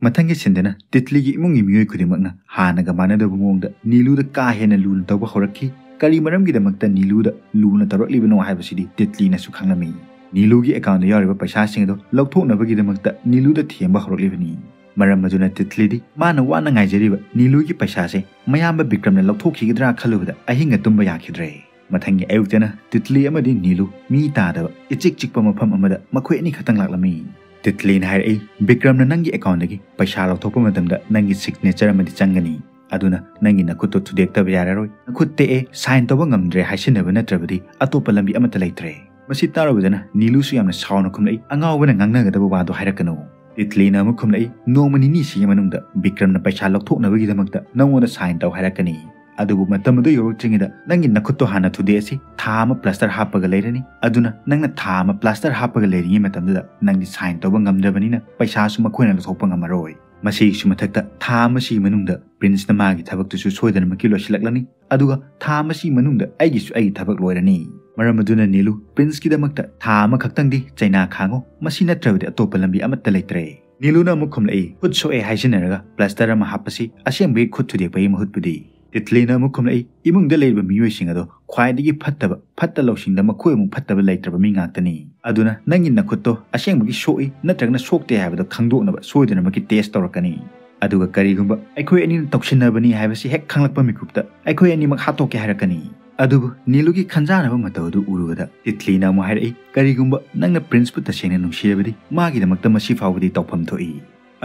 ꯃꯊꯪꯒꯤ ꯁꯤꯟꯗꯅ ꯇꯤꯠꯂꯤꯒꯤ ꯏꯃꯨꯡꯒꯤ ꯃꯤꯑꯣꯏ ꯈꯨꯗꯤꯡꯃꯛꯅ ꯍꯥꯟꯅꯒ ꯃꯥꯟꯅꯗꯕ ꯃꯑꯣꯡꯗ ꯅꯤꯂꯨꯗ ꯀꯥ ꯍꯦꯟꯅ ꯂꯨꯅ ꯇꯧꯕ ꯍꯧꯔꯛꯈꯤ꯫ ꯀꯔꯤ ꯃꯔꯝꯒꯤꯗꯃꯛꯇ ꯅꯤꯂꯨꯗ ꯂꯨꯅ ꯇꯧꯔꯛꯂꯤꯕꯅꯣ ꯍꯥꯏꯕꯁꯤꯗꯤ ꯇꯤꯠꯂꯤꯅꯁꯨ ꯈꯪꯂꯝꯃꯤ꯫ ꯅꯤꯂꯨꯒꯤ ꯑꯦꯀꯥꯎꯟꯗ ꯌꯥꯎꯔꯤꯕ ꯄꯩꯁꯥꯁꯤꯡ ꯑꯗꯨ ꯂꯧꯊꯣꯛꯅꯕꯒꯤꯗꯃꯛꯇ ꯅꯤꯂꯨꯗ ꯊꯦꯝꯕ ꯍꯧꯔꯛꯂꯤꯕꯅꯤ꯫ ꯃꯔꯝ ꯑꯗꯨꯅ ꯇꯤꯠꯂꯤꯗꯤ ꯃꯥꯅ ꯋꯥꯅ ꯉꯥꯏꯖꯔꯤꯕ ꯅꯤꯂꯨꯒꯤ ꯄꯩꯁꯥꯁꯦ ꯃꯌꯥꯝꯕ ꯕꯤꯀ꯭ꯔꯝꯅ ꯂꯧꯊꯣꯛꯈꯤꯒꯗ꯭ꯔꯥ ꯈꯜꯂꯨꯕꯗ ꯑꯍꯤꯡꯒ ꯇꯨꯝꯕ ꯌꯥꯈꯤꯗ꯭ꯔꯦ꯫ ꯃꯊꯪꯒꯤ ꯑꯌꯨꯛꯇꯅ ꯇꯤꯠꯂꯤ ꯑꯃꯗꯤ ꯅꯤꯂꯨ ꯃꯤ ꯇꯥꯗꯕ ꯏꯆꯤꯛ ꯆꯤꯛꯄ ꯃꯐꯝ ꯑꯃꯗ ꯃꯈꯣꯏ ꯑꯅꯤ ꯈꯛꯇꯪ ꯂꯥꯛꯂꯝꯃꯤ꯫ ꯇꯤꯠꯂꯤꯅ ꯍꯥꯏꯔꯛꯏ, "ꯕꯤꯀ꯭ꯔꯝꯅ ꯅꯪꯒꯤ ꯑꯦꯀꯥꯎꯟꯗꯒꯤ ꯄꯩꯁꯥ ꯂꯧꯊꯣꯛꯄ ꯃꯇꯝꯗ ꯅꯪꯒꯤ ꯁꯤꯒꯅꯦꯆꯔ ꯑꯃꯗꯤ ꯆꯪꯒꯅꯤ꯫ ꯑꯗꯨꯅ ꯅꯪꯒꯤ ꯅꯈꯨꯠꯇꯣ ꯊꯨꯗꯦꯛꯇꯕ ꯌꯥꯔꯔꯣꯏ꯫ ꯅꯈꯨꯠ ꯇꯦꯛꯑꯦ, ꯁꯥꯏꯟ ꯇꯧꯕ ꯉꯝꯗ꯭ꯔꯦ ꯍꯥꯏꯁꯤꯟꯅꯕ ꯅꯠꯇ꯭ꯔꯕꯗꯤ ꯑꯇꯣꯞꯄ ꯂꯝꯕꯤ ꯑꯃꯠꯇ ꯂꯩꯇ꯭ꯔꯦ꯫" ꯃꯁꯤ ꯇꯥꯔꯨꯕꯗꯅ ꯅꯤꯂꯨꯁꯨ ꯌꯥꯝꯅ ꯁꯥꯎꯅ ꯈꯨꯝꯂꯛꯏ, "ꯑꯉꯥꯎꯕꯅ ꯉꯥꯡꯅꯒꯗꯕ ꯋꯥꯗꯣ ꯍꯥꯏꯔꯛꯀꯅꯨ꯫" ꯇꯤꯠꯂꯤꯅ ꯑꯃꯨꯛ ꯈꯨꯝꯂꯛꯏ, "ꯅꯣꯡꯃ ꯅꯤꯅꯤꯁꯤꯒꯤ ꯃꯅꯨꯡꯗ ꯕꯤꯀ꯭ꯔꯝꯅ ꯄꯩꯁꯥ ꯂꯧꯊꯣꯛꯅꯕꯒꯤꯗꯃꯛꯇ ꯅꯪꯉꯣꯟꯗ ꯁꯥꯏꯟ ꯇꯧ ꯍꯥꯏꯔꯛꯀꯅꯤ꯫ ꯑꯗꯨꯕꯨ ꯃꯇꯝ ꯑꯗꯨ ꯌꯧꯔꯛꯇ꯭ꯔꯤꯉꯩꯗ ꯅꯪꯒꯤ ꯅꯈꯨꯠꯇꯣ ꯍꯥꯟꯅ ꯊꯨꯗꯦꯛꯑꯁꯤ꯫ ꯊꯥ ꯑꯃ ꯄ꯭ꯂꯥꯁꯇꯔ ꯍꯥꯞꯄꯒ ꯂꯩꯔꯅꯤ꯫ ꯑꯗꯨꯅ ꯅꯪꯅ ꯊꯥ ꯑꯃ ꯄ꯭ꯂꯥꯁꯇꯔ ꯍꯥꯞꯄꯒ ꯂꯩꯔꯤꯉꯩ ꯃꯇꯝꯗꯨꯗ ꯅꯪꯗꯤ ꯁꯥꯏꯟ ꯇꯧꯕ ꯉꯝꯗ꯭ꯔꯕꯅꯤꯅ ꯄꯩꯁꯥꯁꯨ ꯃꯈꯣꯏꯅ ꯂꯧꯊꯣꯛꯄ ꯉꯝꯃꯔꯣꯏ꯫ ꯃꯁꯤꯒꯤꯁꯨ ꯃꯊꯛꯇ ꯊꯥ ꯑꯃꯁꯤꯒꯤ ꯃꯅꯨꯡꯗ ꯄ꯭ꯔꯤꯟꯁꯅ ꯃꯥꯒꯤ ꯊꯕꯛꯇꯨꯁꯨ ꯁꯣꯏꯗꯅꯃꯛꯀꯤ ꯂꯣꯏꯁꯤꯜꯂꯛꯂꯅꯤ꯫ ꯑꯗꯨꯒ ꯊꯥ ꯑꯃꯁꯤꯒꯤ ꯃꯅꯨꯡꯗ ꯑꯩꯒꯤꯁꯨ ꯑꯩꯒꯤ ꯊꯕꯛ ꯂꯣꯏꯔꯅꯤ꯫ ꯃꯔꯝ ꯑꯗꯨꯅ ꯅꯤꯂꯨ, ꯄ꯭ꯔꯤꯟꯁꯀꯤꯗꯃꯛꯇ ꯊꯥ ꯑꯃꯈꯛꯇꯪꯗꯤ ꯆꯩꯅꯥ ꯈꯥꯡꯉꯨ꯫ ꯃꯁꯤ ꯅꯠꯇ꯭ꯔꯕꯗꯤ ꯑꯇꯣꯞꯄ ꯂꯝꯕꯤ ꯑꯃꯠꯇ ꯂꯩꯇ꯭ꯔꯦ꯫" ꯅꯤꯂꯨꯅ ꯑꯃꯨꯛ ꯈꯨꯝꯂꯛꯏ, "ꯈꯨꯠ ꯁꯣꯛꯑꯦ ꯍꯥꯏꯖꯤꯟꯅꯔꯒ ꯄ꯭ꯂꯥꯁꯇꯔ ꯑꯃ ꯍꯥꯞꯄꯁꯤ, ꯑꯁꯦꯡꯕꯒꯤ ꯈꯨꯠ ꯊꯨꯗꯦꯛꯄꯒꯤ ꯃꯍꯨꯠꯄꯨꯗꯤ꯫" ꯇꯤꯠꯂꯤꯅ ꯑꯃꯨꯛ ꯈꯨꯝꯂꯛꯏ, "ꯏꯃꯨꯡꯗ ꯂꯩꯔꯤꯕ ꯃꯤꯑꯣꯏꯁꯤꯡ ꯑꯗꯣ ꯈ꯭ꯋꯥꯏꯗꯒꯤ ꯐꯠꯇꯕ, ꯐꯠꯇ ꯂꯧꯁꯤꯡꯗ ꯃꯈꯣꯏꯃꯨꯛ ꯐꯠꯇꯕ ꯂꯩꯇ꯭ꯔꯕ ꯃꯤ ꯉꯥꯛꯇꯅꯤ꯫ ꯑꯗꯨꯅ ꯅꯪꯒꯤ ꯅꯈꯨꯠꯇꯣ ꯑꯁꯦꯡꯕꯒꯤ ꯁꯣꯛꯏ ꯅꯠꯇ꯭ꯔꯒꯅ ꯁꯣꯛꯇꯦ ꯍꯥꯏꯕꯗꯣ ꯈꯪꯗꯣꯛꯅꯕ ꯁꯣꯏꯗꯅꯃꯛꯀꯤ ꯇꯦꯁ ꯇꯧꯔꯛꯀꯅꯤ꯫ ꯑꯗꯨꯒ ꯀꯔꯤꯒꯨꯝꯕ ꯑꯩꯈꯣꯏ ꯑꯅꯤꯅ ꯇꯧꯁꯤꯟꯅꯕꯅꯤ ꯍꯥꯏꯕꯁꯤ ꯍꯦꯛ ꯈꯪꯂꯛꯄ ꯃꯤꯀꯨꯞꯇ ꯑꯩꯈꯣꯏ ꯑꯅꯤꯃꯛ ꯍꯥꯠꯇꯣꯛꯀꯦ ꯍꯥꯏꯔꯛꯀꯅꯤ꯫" ꯑꯗꯨꯕꯨ ꯅꯤꯂꯨꯒꯤ ꯈꯟꯖꯥꯅꯕ ꯃꯇꯧ ꯑꯗꯨ ꯎꯔꯨꯕꯗ ꯇꯤꯠꯂꯤꯅ ꯑꯃꯨꯛ ꯍꯥꯏꯔꯛꯏ, "ꯀꯔꯤꯒꯨꯝꯕ ꯅꯪꯅ ꯄ꯭ꯔꯤꯟꯁꯄꯨ ꯇꯁꯦꯡꯅ ꯅꯨꯡꯁꯤꯔꯕꯗꯤ ꯃꯥꯒꯤꯗꯃꯛꯇ ꯃꯁꯤ ꯐꯥꯎꯕꯗꯤ ꯇꯧꯐꯝ ꯊꯣꯛꯏ꯫"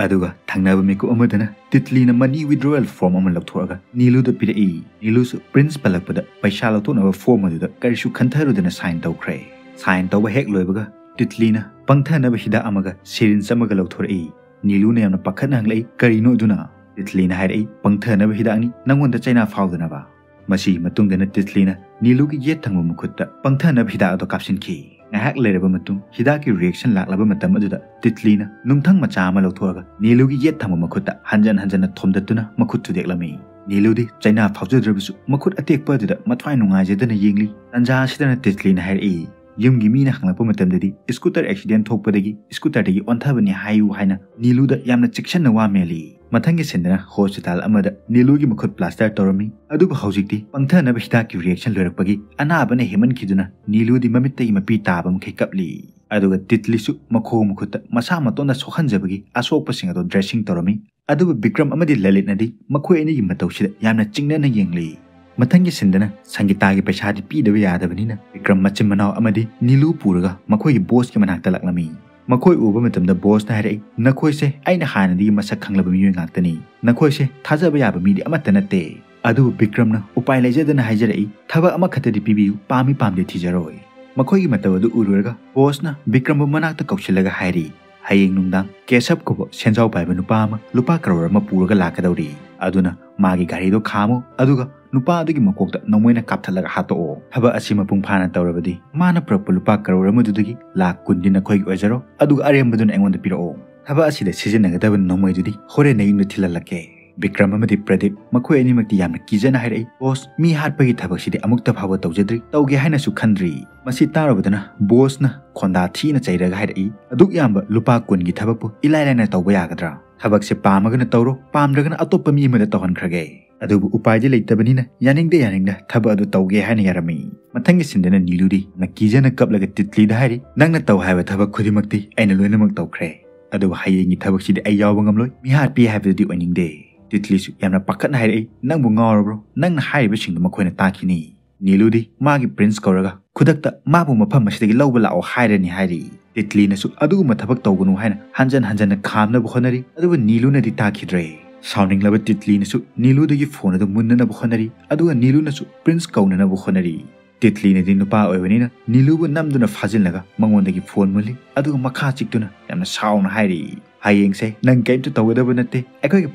ꯑꯗꯨꯒ ꯊꯪꯅꯕ ꯃꯤꯀꯨꯞ ꯑꯃꯗꯅ ꯇꯤꯠꯂꯤꯅ ꯃꯅꯤ ꯋꯤꯗ꯭ꯔꯣꯋꯦꯜ ꯐꯣꯔꯝ ꯑꯃ ꯂꯧꯊꯣꯛꯑꯒ ꯅꯤꯂꯨꯗ ꯄꯤꯔꯛꯏ꯫ ꯅꯤꯂꯨꯁꯨ ꯄ꯭ꯔꯤꯟꯁ ꯄꯜꯂꯛꯄꯗ ꯄꯩꯁꯥ ꯂꯧꯊꯣꯛꯅꯕ ꯐꯣꯔꯝ ꯑꯗꯨꯗ ꯀꯔꯤꯁꯨ ꯈꯟꯊꯔꯨꯗꯅ ꯁꯥꯏꯟ ꯇꯧꯈ꯭ꯔꯦ꯫ ꯁꯥꯏꯟ ꯇꯧꯕ ꯍꯦꯛ ꯂꯣꯏꯕꯒ ꯇꯤꯠꯂꯤꯅ ꯄꯪꯊꯅꯕ ꯍꯤꯗꯥꯛ ꯑꯃꯒ ꯁꯤꯔꯤꯟꯁ ꯑꯃꯒ ꯂꯧꯊꯣꯔꯛꯏ꯫ ꯅꯤꯂꯨꯅ ꯌꯥꯝꯅ ꯄꯥꯈꯠꯅ ꯍꯪꯂꯛꯏ, "ꯀꯔꯤꯅꯣ ꯑꯗꯨꯅ?" ꯇꯤꯠꯂꯤꯅ ꯍꯥꯏꯔꯛꯏ, "ꯄꯪꯊꯅꯕ ꯍꯤꯗꯥꯛꯅꯤ, ꯅꯪꯉꯣꯟꯗ ꯆꯩꯅꯥ ꯐꯥꯎꯗꯅꯕ꯫" ꯃꯁꯤꯒꯤ ꯃꯇꯨꯡꯗꯅ ꯇꯤꯠꯂꯤꯅ ꯅꯤꯂꯨꯒꯤ ꯌꯦꯠ ꯊꯪꯕ ꯃꯈꯨꯠꯇ ꯄꯪꯊꯅꯕ ꯍꯤꯗꯥꯛ ꯑꯗꯨ ꯀꯥꯞꯁꯤꯟꯈꯤ꯫ ꯉꯥꯏꯍꯥꯛ ꯂꯩꯔꯕ ꯃꯇꯨꯡ ꯍꯤꯗꯥꯛꯀꯤ reaction ꯂꯥꯛꯂꯕ ꯃꯇꯝ ꯑꯗꯨꯗ ꯇꯤꯠꯂꯤꯅ ꯅꯨꯡꯊꯪ ꯃꯆꯥ ꯑꯃ ꯂꯧꯊꯣꯛꯑꯒ ꯅꯤꯂꯨꯒꯤ ꯌꯦꯠ ꯊꯪꯕ ꯃꯈꯨꯠꯇ ꯍꯟꯖꯟ ꯍꯟꯖꯟꯅ ꯊꯣꯝꯗꯠꯇꯨꯅ ꯃꯈꯨꯠ ꯊꯨꯗꯦꯛꯂꯝꯃꯤ꯫ ꯅꯤꯂꯨꯗꯤ ꯆꯩꯅꯥ ꯐꯥꯎꯖꯗ꯭ꯔꯕꯁꯨ ꯃꯈꯨꯠ ꯑꯇꯦꯛꯄ ꯑꯗꯨꯗ ꯃꯊ꯭ꯋꯥꯏ ꯅꯨꯡꯉꯥꯏꯖꯗꯅ ꯌꯦꯡꯂꯤ꯫ ꯇꯟꯖꯥ ꯑꯁꯤꯗꯅ ꯇꯤꯠꯂꯤꯅ ꯍꯥꯏꯔꯛꯏ, "ꯌꯨꯝꯒꯤ ꯃꯤꯅ ꯍꯪꯂꯛꯄ ꯃꯇꯝꯗꯗꯤ scooter accident ꯊꯣꯛꯄꯗꯒꯤ scooterꯗꯒꯤ ꯑꯣꯟꯊꯕꯅꯤ ꯍꯥꯏꯌꯨ" ꯍꯥꯏꯅ ꯅꯤꯂꯨꯗ ꯌꯥꯝꯅ ꯆꯦꯛꯁꯤꯟꯅ ꯋꯥ ꯃꯦꯜꯂꯤ꯫ ꯃꯊꯪꯒꯤ ꯁꯤꯟꯗꯅ ꯍꯣꯁꯄꯤꯇꯥꯜ ꯑꯃꯗ ꯅꯤꯂꯨꯒꯤ ꯃꯈꯨꯠ plaster ꯇꯧꯔꯝꯃꯤ꯫ ꯑꯗꯨꯕꯨ ꯍꯧꯖꯤꯛꯇꯤ ꯄꯪꯊꯅꯕ ꯍꯤꯗꯥꯛꯀꯤ reaction ꯂꯣꯏꯔꯛꯄꯒꯤ ꯑꯅꯥꯕꯅ ꯍꯦꯟꯃꯟꯈꯤꯗꯨꯅ ꯅꯤꯂꯨꯗꯤ ꯃꯃꯤꯠꯇꯒꯤ ꯃꯄꯤ ꯇꯥꯕ ꯃꯈꯩ ꯀꯞꯂꯤ꯫ ꯑꯗꯨꯒ ꯇꯤꯠꯂꯤꯁꯨ ꯃꯈꯣꯡ ꯃꯈꯨꯠꯇ ꯃꯁꯥ ꯃꯇꯣꯟꯗ ꯁꯣꯛꯍꯟꯖꯕꯒꯤ ꯑꯁꯣꯛꯄꯁꯤꯡ ꯑꯗꯨ dressing ꯇꯧꯔꯝꯃꯤ꯫ ꯑꯗꯨꯕꯨ ꯕꯤꯀ꯭ꯔꯝ ꯑꯃꯗꯤ ꯂꯂꯤꯠꯅꯗꯤ ꯃꯈꯣꯏ ꯑꯅꯤꯒꯤ ꯃꯇꯧꯁꯤꯗ ꯌꯥꯝꯅ ꯆꯤꯡꯅꯅ ꯌꯦꯡꯂꯤ꯫ ꯃꯊꯪꯒꯤ ꯁꯤꯟꯗꯅ ꯁꯪꯒꯤꯇꯥꯒꯤ ꯄꯩꯁꯥꯗꯤ ꯄꯤꯗꯕ ꯌꯥꯗꯕꯅꯤꯅ ꯕꯤꯀ꯭ꯔꯝ ꯃꯆꯤꯟ ꯃꯅꯥꯎ ꯑꯃꯗꯤ ꯅꯤꯂꯨ ꯄꯨꯔꯒ ꯃꯈꯣꯏꯒꯤ bossꯀꯤ ꯃꯅꯥꯛꯇ ꯂꯥꯛꯂꯝꯃꯤ꯫ ꯃꯈꯣꯏ ꯎꯕ ꯃꯇꯝꯗ bossꯅ ꯍꯥꯏꯔꯛꯏ, "ꯅꯈꯣꯏꯁꯦ ꯑꯩꯅ ꯍꯥꯟꯅꯗꯒꯤ ꯃꯁꯛ ꯈꯪꯂꯕ ꯃꯤꯑꯣꯏ ꯉꯥꯛꯇꯅꯤ꯫ ꯅꯈꯣꯏꯁꯦ ꯊꯥꯖꯕ ꯌꯥꯕ ꯃꯤꯗꯤ ꯑꯃꯠꯇ ꯅꯠꯇꯦ"꯫ ꯑꯗꯨꯕꯨ ꯕꯤꯀ꯭ꯔꯝꯅ ꯎꯄꯥꯏ ꯂꯩꯖꯗꯅ ꯍꯥꯏꯖꯔꯛꯏ, "ꯊꯕꯛ ꯑꯃꯈꯛꯇꯗꯤ ꯄꯤꯕꯤꯌꯨ, ꯄꯥꯝꯃꯤ ꯄꯥꯝꯗꯦ ꯊꯤꯖꯔꯣꯏ"꯫ ꯃꯈꯣꯏꯒꯤ ꯃꯇꯧ ꯑꯗꯨ ꯎꯔꯨꯔꯒ bossꯅ ꯕꯤꯀ꯭ꯔꯝꯕꯨ ꯃꯅꯥꯛꯇ ꯀꯧꯁꯤꯜꯂꯒ ꯍꯥꯏꯔꯤ, "ꯍꯌꯦꯡ ꯅꯨꯡꯗꯥꯡ ꯀꯦꯁꯕ ꯀꯧꯕ ꯁꯦꯟꯖꯥꯎ ꯄꯥꯏꯕ ꯅꯨꯄꯥ ꯑꯃ ꯂꯨꯄꯥ ꯀꯔꯣꯔ ꯑꯃ ꯄꯨꯔꯒ ꯂꯥꯛꯀꯗꯧꯔꯤ꯫ ꯑꯗꯨꯅ ꯃꯥꯒꯤ ꯒꯥꯔꯤꯗꯣ ꯈꯥꯝꯃꯨ, ꯑꯗꯨꯒ ꯅꯨꯄꯥ ꯑꯗꯨꯒꯤ ꯃꯀꯣꯛꯇ ꯅꯣꯡꯃꯩꯅ ꯀꯥꯞꯊꯠꯂꯒ ꯍꯥꯠꯇꯣꯛꯑꯣ꯫ ꯊꯕꯛ ꯑꯁꯤ ꯃꯄꯨꯡ ꯐꯥꯅ ꯇꯧꯔꯕꯗꯤ ꯃꯥꯅ ꯄꯨꯔꯛꯄ ꯂꯨꯄꯥ ꯀꯔꯣꯔ ꯑꯃꯗꯨꯗꯒꯤ ꯂꯥꯛ ꯀꯨꯟꯗꯤ ꯅꯈꯣꯏꯒꯤ ꯑꯣꯏꯖꯔꯣ, ꯑꯗꯨꯒ ꯑꯔꯦꯝꯕꯗꯨꯅ ꯑꯩꯉꯣꯟꯗ ꯄꯤꯔꯛꯑꯣ꯫ ꯊꯕꯛ ꯑꯁꯤꯗ ꯁꯤꯖꯤꯟꯅꯒꯗꯕ ꯅꯣꯡꯃꯩꯗꯨꯗꯤ ꯍꯣꯔꯦꯟ ꯅꯌꯨꯝꯗ ꯊꯤꯜꯍꯜꯂꯛꯀꯦ"꯫ ꯕꯤꯀ꯭ꯔꯝ ꯑꯃꯗꯤ ꯄ꯭ꯔꯗꯤꯞ ꯃꯈꯣꯏ ꯑꯅꯤꯃꯛꯇꯤ ꯌꯥꯝꯅ ꯀꯤꯖꯅ ꯍꯥꯏꯔꯛꯏ, "ꯕꯣꯁ, ꯃꯤ ꯍꯥꯠꯄꯒꯤ ꯊꯕꯛꯁꯤꯗꯤ ꯑꯃꯨꯛꯇ ꯐꯥꯎꯕ ꯇꯧꯖꯗ꯭ꯔꯤ, ꯇꯧꯒꯦ ꯍꯥꯏꯅꯁꯨ ꯈꯟꯗ꯭ꯔꯤ"꯫ ꯃꯁꯤ ꯇꯥꯔꯨꯕꯗꯅ ꯕꯣꯁꯅ ꯈꯣꯟꯗꯥ ꯊꯤꯅ ꯆꯩꯔꯒ ꯍꯥꯏꯔꯛꯏ, "ꯑꯗꯨꯛ ꯌꯥꯝꯕ ꯂꯨꯄꯥ ꯀꯨꯟꯒꯤ ꯊꯕꯛꯄꯨ ꯏꯂꯥꯏ ꯂꯥꯏꯅ ꯇꯧꯕ ꯌꯥꯒꯗ꯭ꯔꯥ? ꯊꯕꯛꯁꯦ ꯄꯥꯝꯃꯒꯅ ꯇꯧꯔꯣ, ꯄꯥꯝꯗ꯭ꯔꯒꯅ ꯑꯇꯣꯞꯄ ꯃꯤ ꯑꯃꯗ ꯇꯧꯍꯟꯈ꯭ꯔꯒꯦ꯫ ꯑꯗꯨꯕꯨ ꯎꯄꯥꯏꯗꯤ ꯂꯩꯇꯕꯅꯤꯅ ꯌꯥꯅꯤꯡꯗ ꯌꯥꯅꯤꯡꯗ ꯊꯕꯛ ꯑꯗꯨ ꯇꯧꯒꯦ ꯍꯥꯏꯅ ꯌꯥꯔꯝꯃꯤ"꯫ ꯃꯊꯪꯒꯤ ꯁꯤꯟꯗꯅ ꯅꯤꯂꯨꯗꯤ ꯌꯥꯝꯅ ꯀꯤꯖꯅ ꯀꯞꯂꯒ ꯇꯤꯠꯂꯤꯗ ꯍꯥꯏꯔꯤ, "ꯅꯪꯅ ꯇꯧ ꯍꯥꯏꯕ ꯊꯕꯛ ꯈꯨꯗꯤꯡꯃꯛꯇꯤ ꯑꯩꯅ ꯂꯣꯏꯅꯃꯛ ꯇꯧꯈ꯭ꯔꯦ꯫ ꯑꯗꯨꯕꯨ ꯍꯌꯦꯡꯒꯤ ꯊꯕꯛꯁꯤꯗꯤ ꯑꯩ ꯌꯥꯎꯕ ꯉꯝꯂꯣꯏ, ꯃꯤꯍꯥꯠꯄꯤ ꯍꯥꯏꯕꯗꯨꯗꯤ ꯑꯣꯏꯅꯤꯡꯗꯦ"꯫ ꯇꯤꯠꯂꯤꯁꯨ ꯌꯥꯝꯅ ꯄꯥꯈꯠꯅ ꯍꯥꯏꯔꯛꯏ, "ꯅꯪꯕꯨ ꯉꯥꯎꯔꯕ꯭ꯔꯣ? ꯅꯪꯅ ꯍꯥꯏꯔꯤꯕꯁꯤꯡꯗꯨ ꯃꯈꯣꯏꯅ ꯇꯥꯈꯤꯅꯤ"꯫ ꯅꯤꯂꯨꯗꯤ ꯃꯥꯒꯤ ꯄ꯭ꯔꯤꯟꯁ ꯀꯧꯔꯒ ꯈꯨꯗꯛꯇ ꯃꯥꯕꯨ ꯃꯐꯝ ꯑꯁꯤꯗꯒꯤ ꯂꯧꯕ ꯂꯥꯛꯑꯣ ꯍꯥꯏꯔꯅꯤ ꯍꯥꯏꯔꯤ꯫ ꯇꯤꯠꯂꯤꯅꯁꯨ ꯑꯗꯨꯒꯨꯝꯕ ꯊꯕꯛ ꯇꯧꯒꯅꯨ ꯍꯥꯏꯅ ꯍꯟꯖꯟ ꯍꯟꯖꯟꯅ ꯈꯥꯝꯅꯕ ꯍꯣꯠꯅꯔꯤ, ꯑꯗꯨꯕꯨ ꯅꯤꯂꯨꯅꯗꯤ ꯇꯥꯈꯤꯗ꯭ꯔꯦ꯫ ꯁꯥꯎꯅꯤꯡꯂꯕ ꯇꯤꯠꯂꯤꯅꯁꯨ ꯅꯤꯂꯨꯗꯒꯤ ꯐꯣꯟ ꯑꯗꯨ ꯃꯨꯟꯅꯅꯕ ꯍꯣꯠꯅꯔꯤ, ꯑꯗꯨꯒ ꯅꯤꯂꯨꯅꯁꯨ ꯄ꯭ꯔꯤꯟꯁ ꯀꯧꯅꯅꯕ ꯍꯣꯠꯅꯔꯤ꯫ ꯇꯤꯠꯂꯤꯅꯗꯤ ꯅꯨꯄꯥ ꯑꯣꯏꯕꯅꯤꯅ ꯅꯤꯂꯨꯕꯨ ꯅꯝꯗꯨꯅ ꯐꯥꯖꯤꯜꯂꯒ ꯃꯉꯣꯟꯗꯒꯤ ꯐꯣꯟ ꯃꯨꯜꯂꯤ, ꯑꯗꯨꯒ ꯃꯈꯥ ꯆꯤꯛꯇꯨꯅ ꯌꯥꯝꯅ ꯁꯥꯎꯅ ꯍꯥꯏꯔꯤ, "ꯍꯌꯦꯡꯁꯦ ꯅꯪ ꯀꯔꯤꯝꯇ ꯇꯧꯒꯗꯕ ꯅꯠꯇꯦ, ꯑꯩꯈꯣꯏꯒ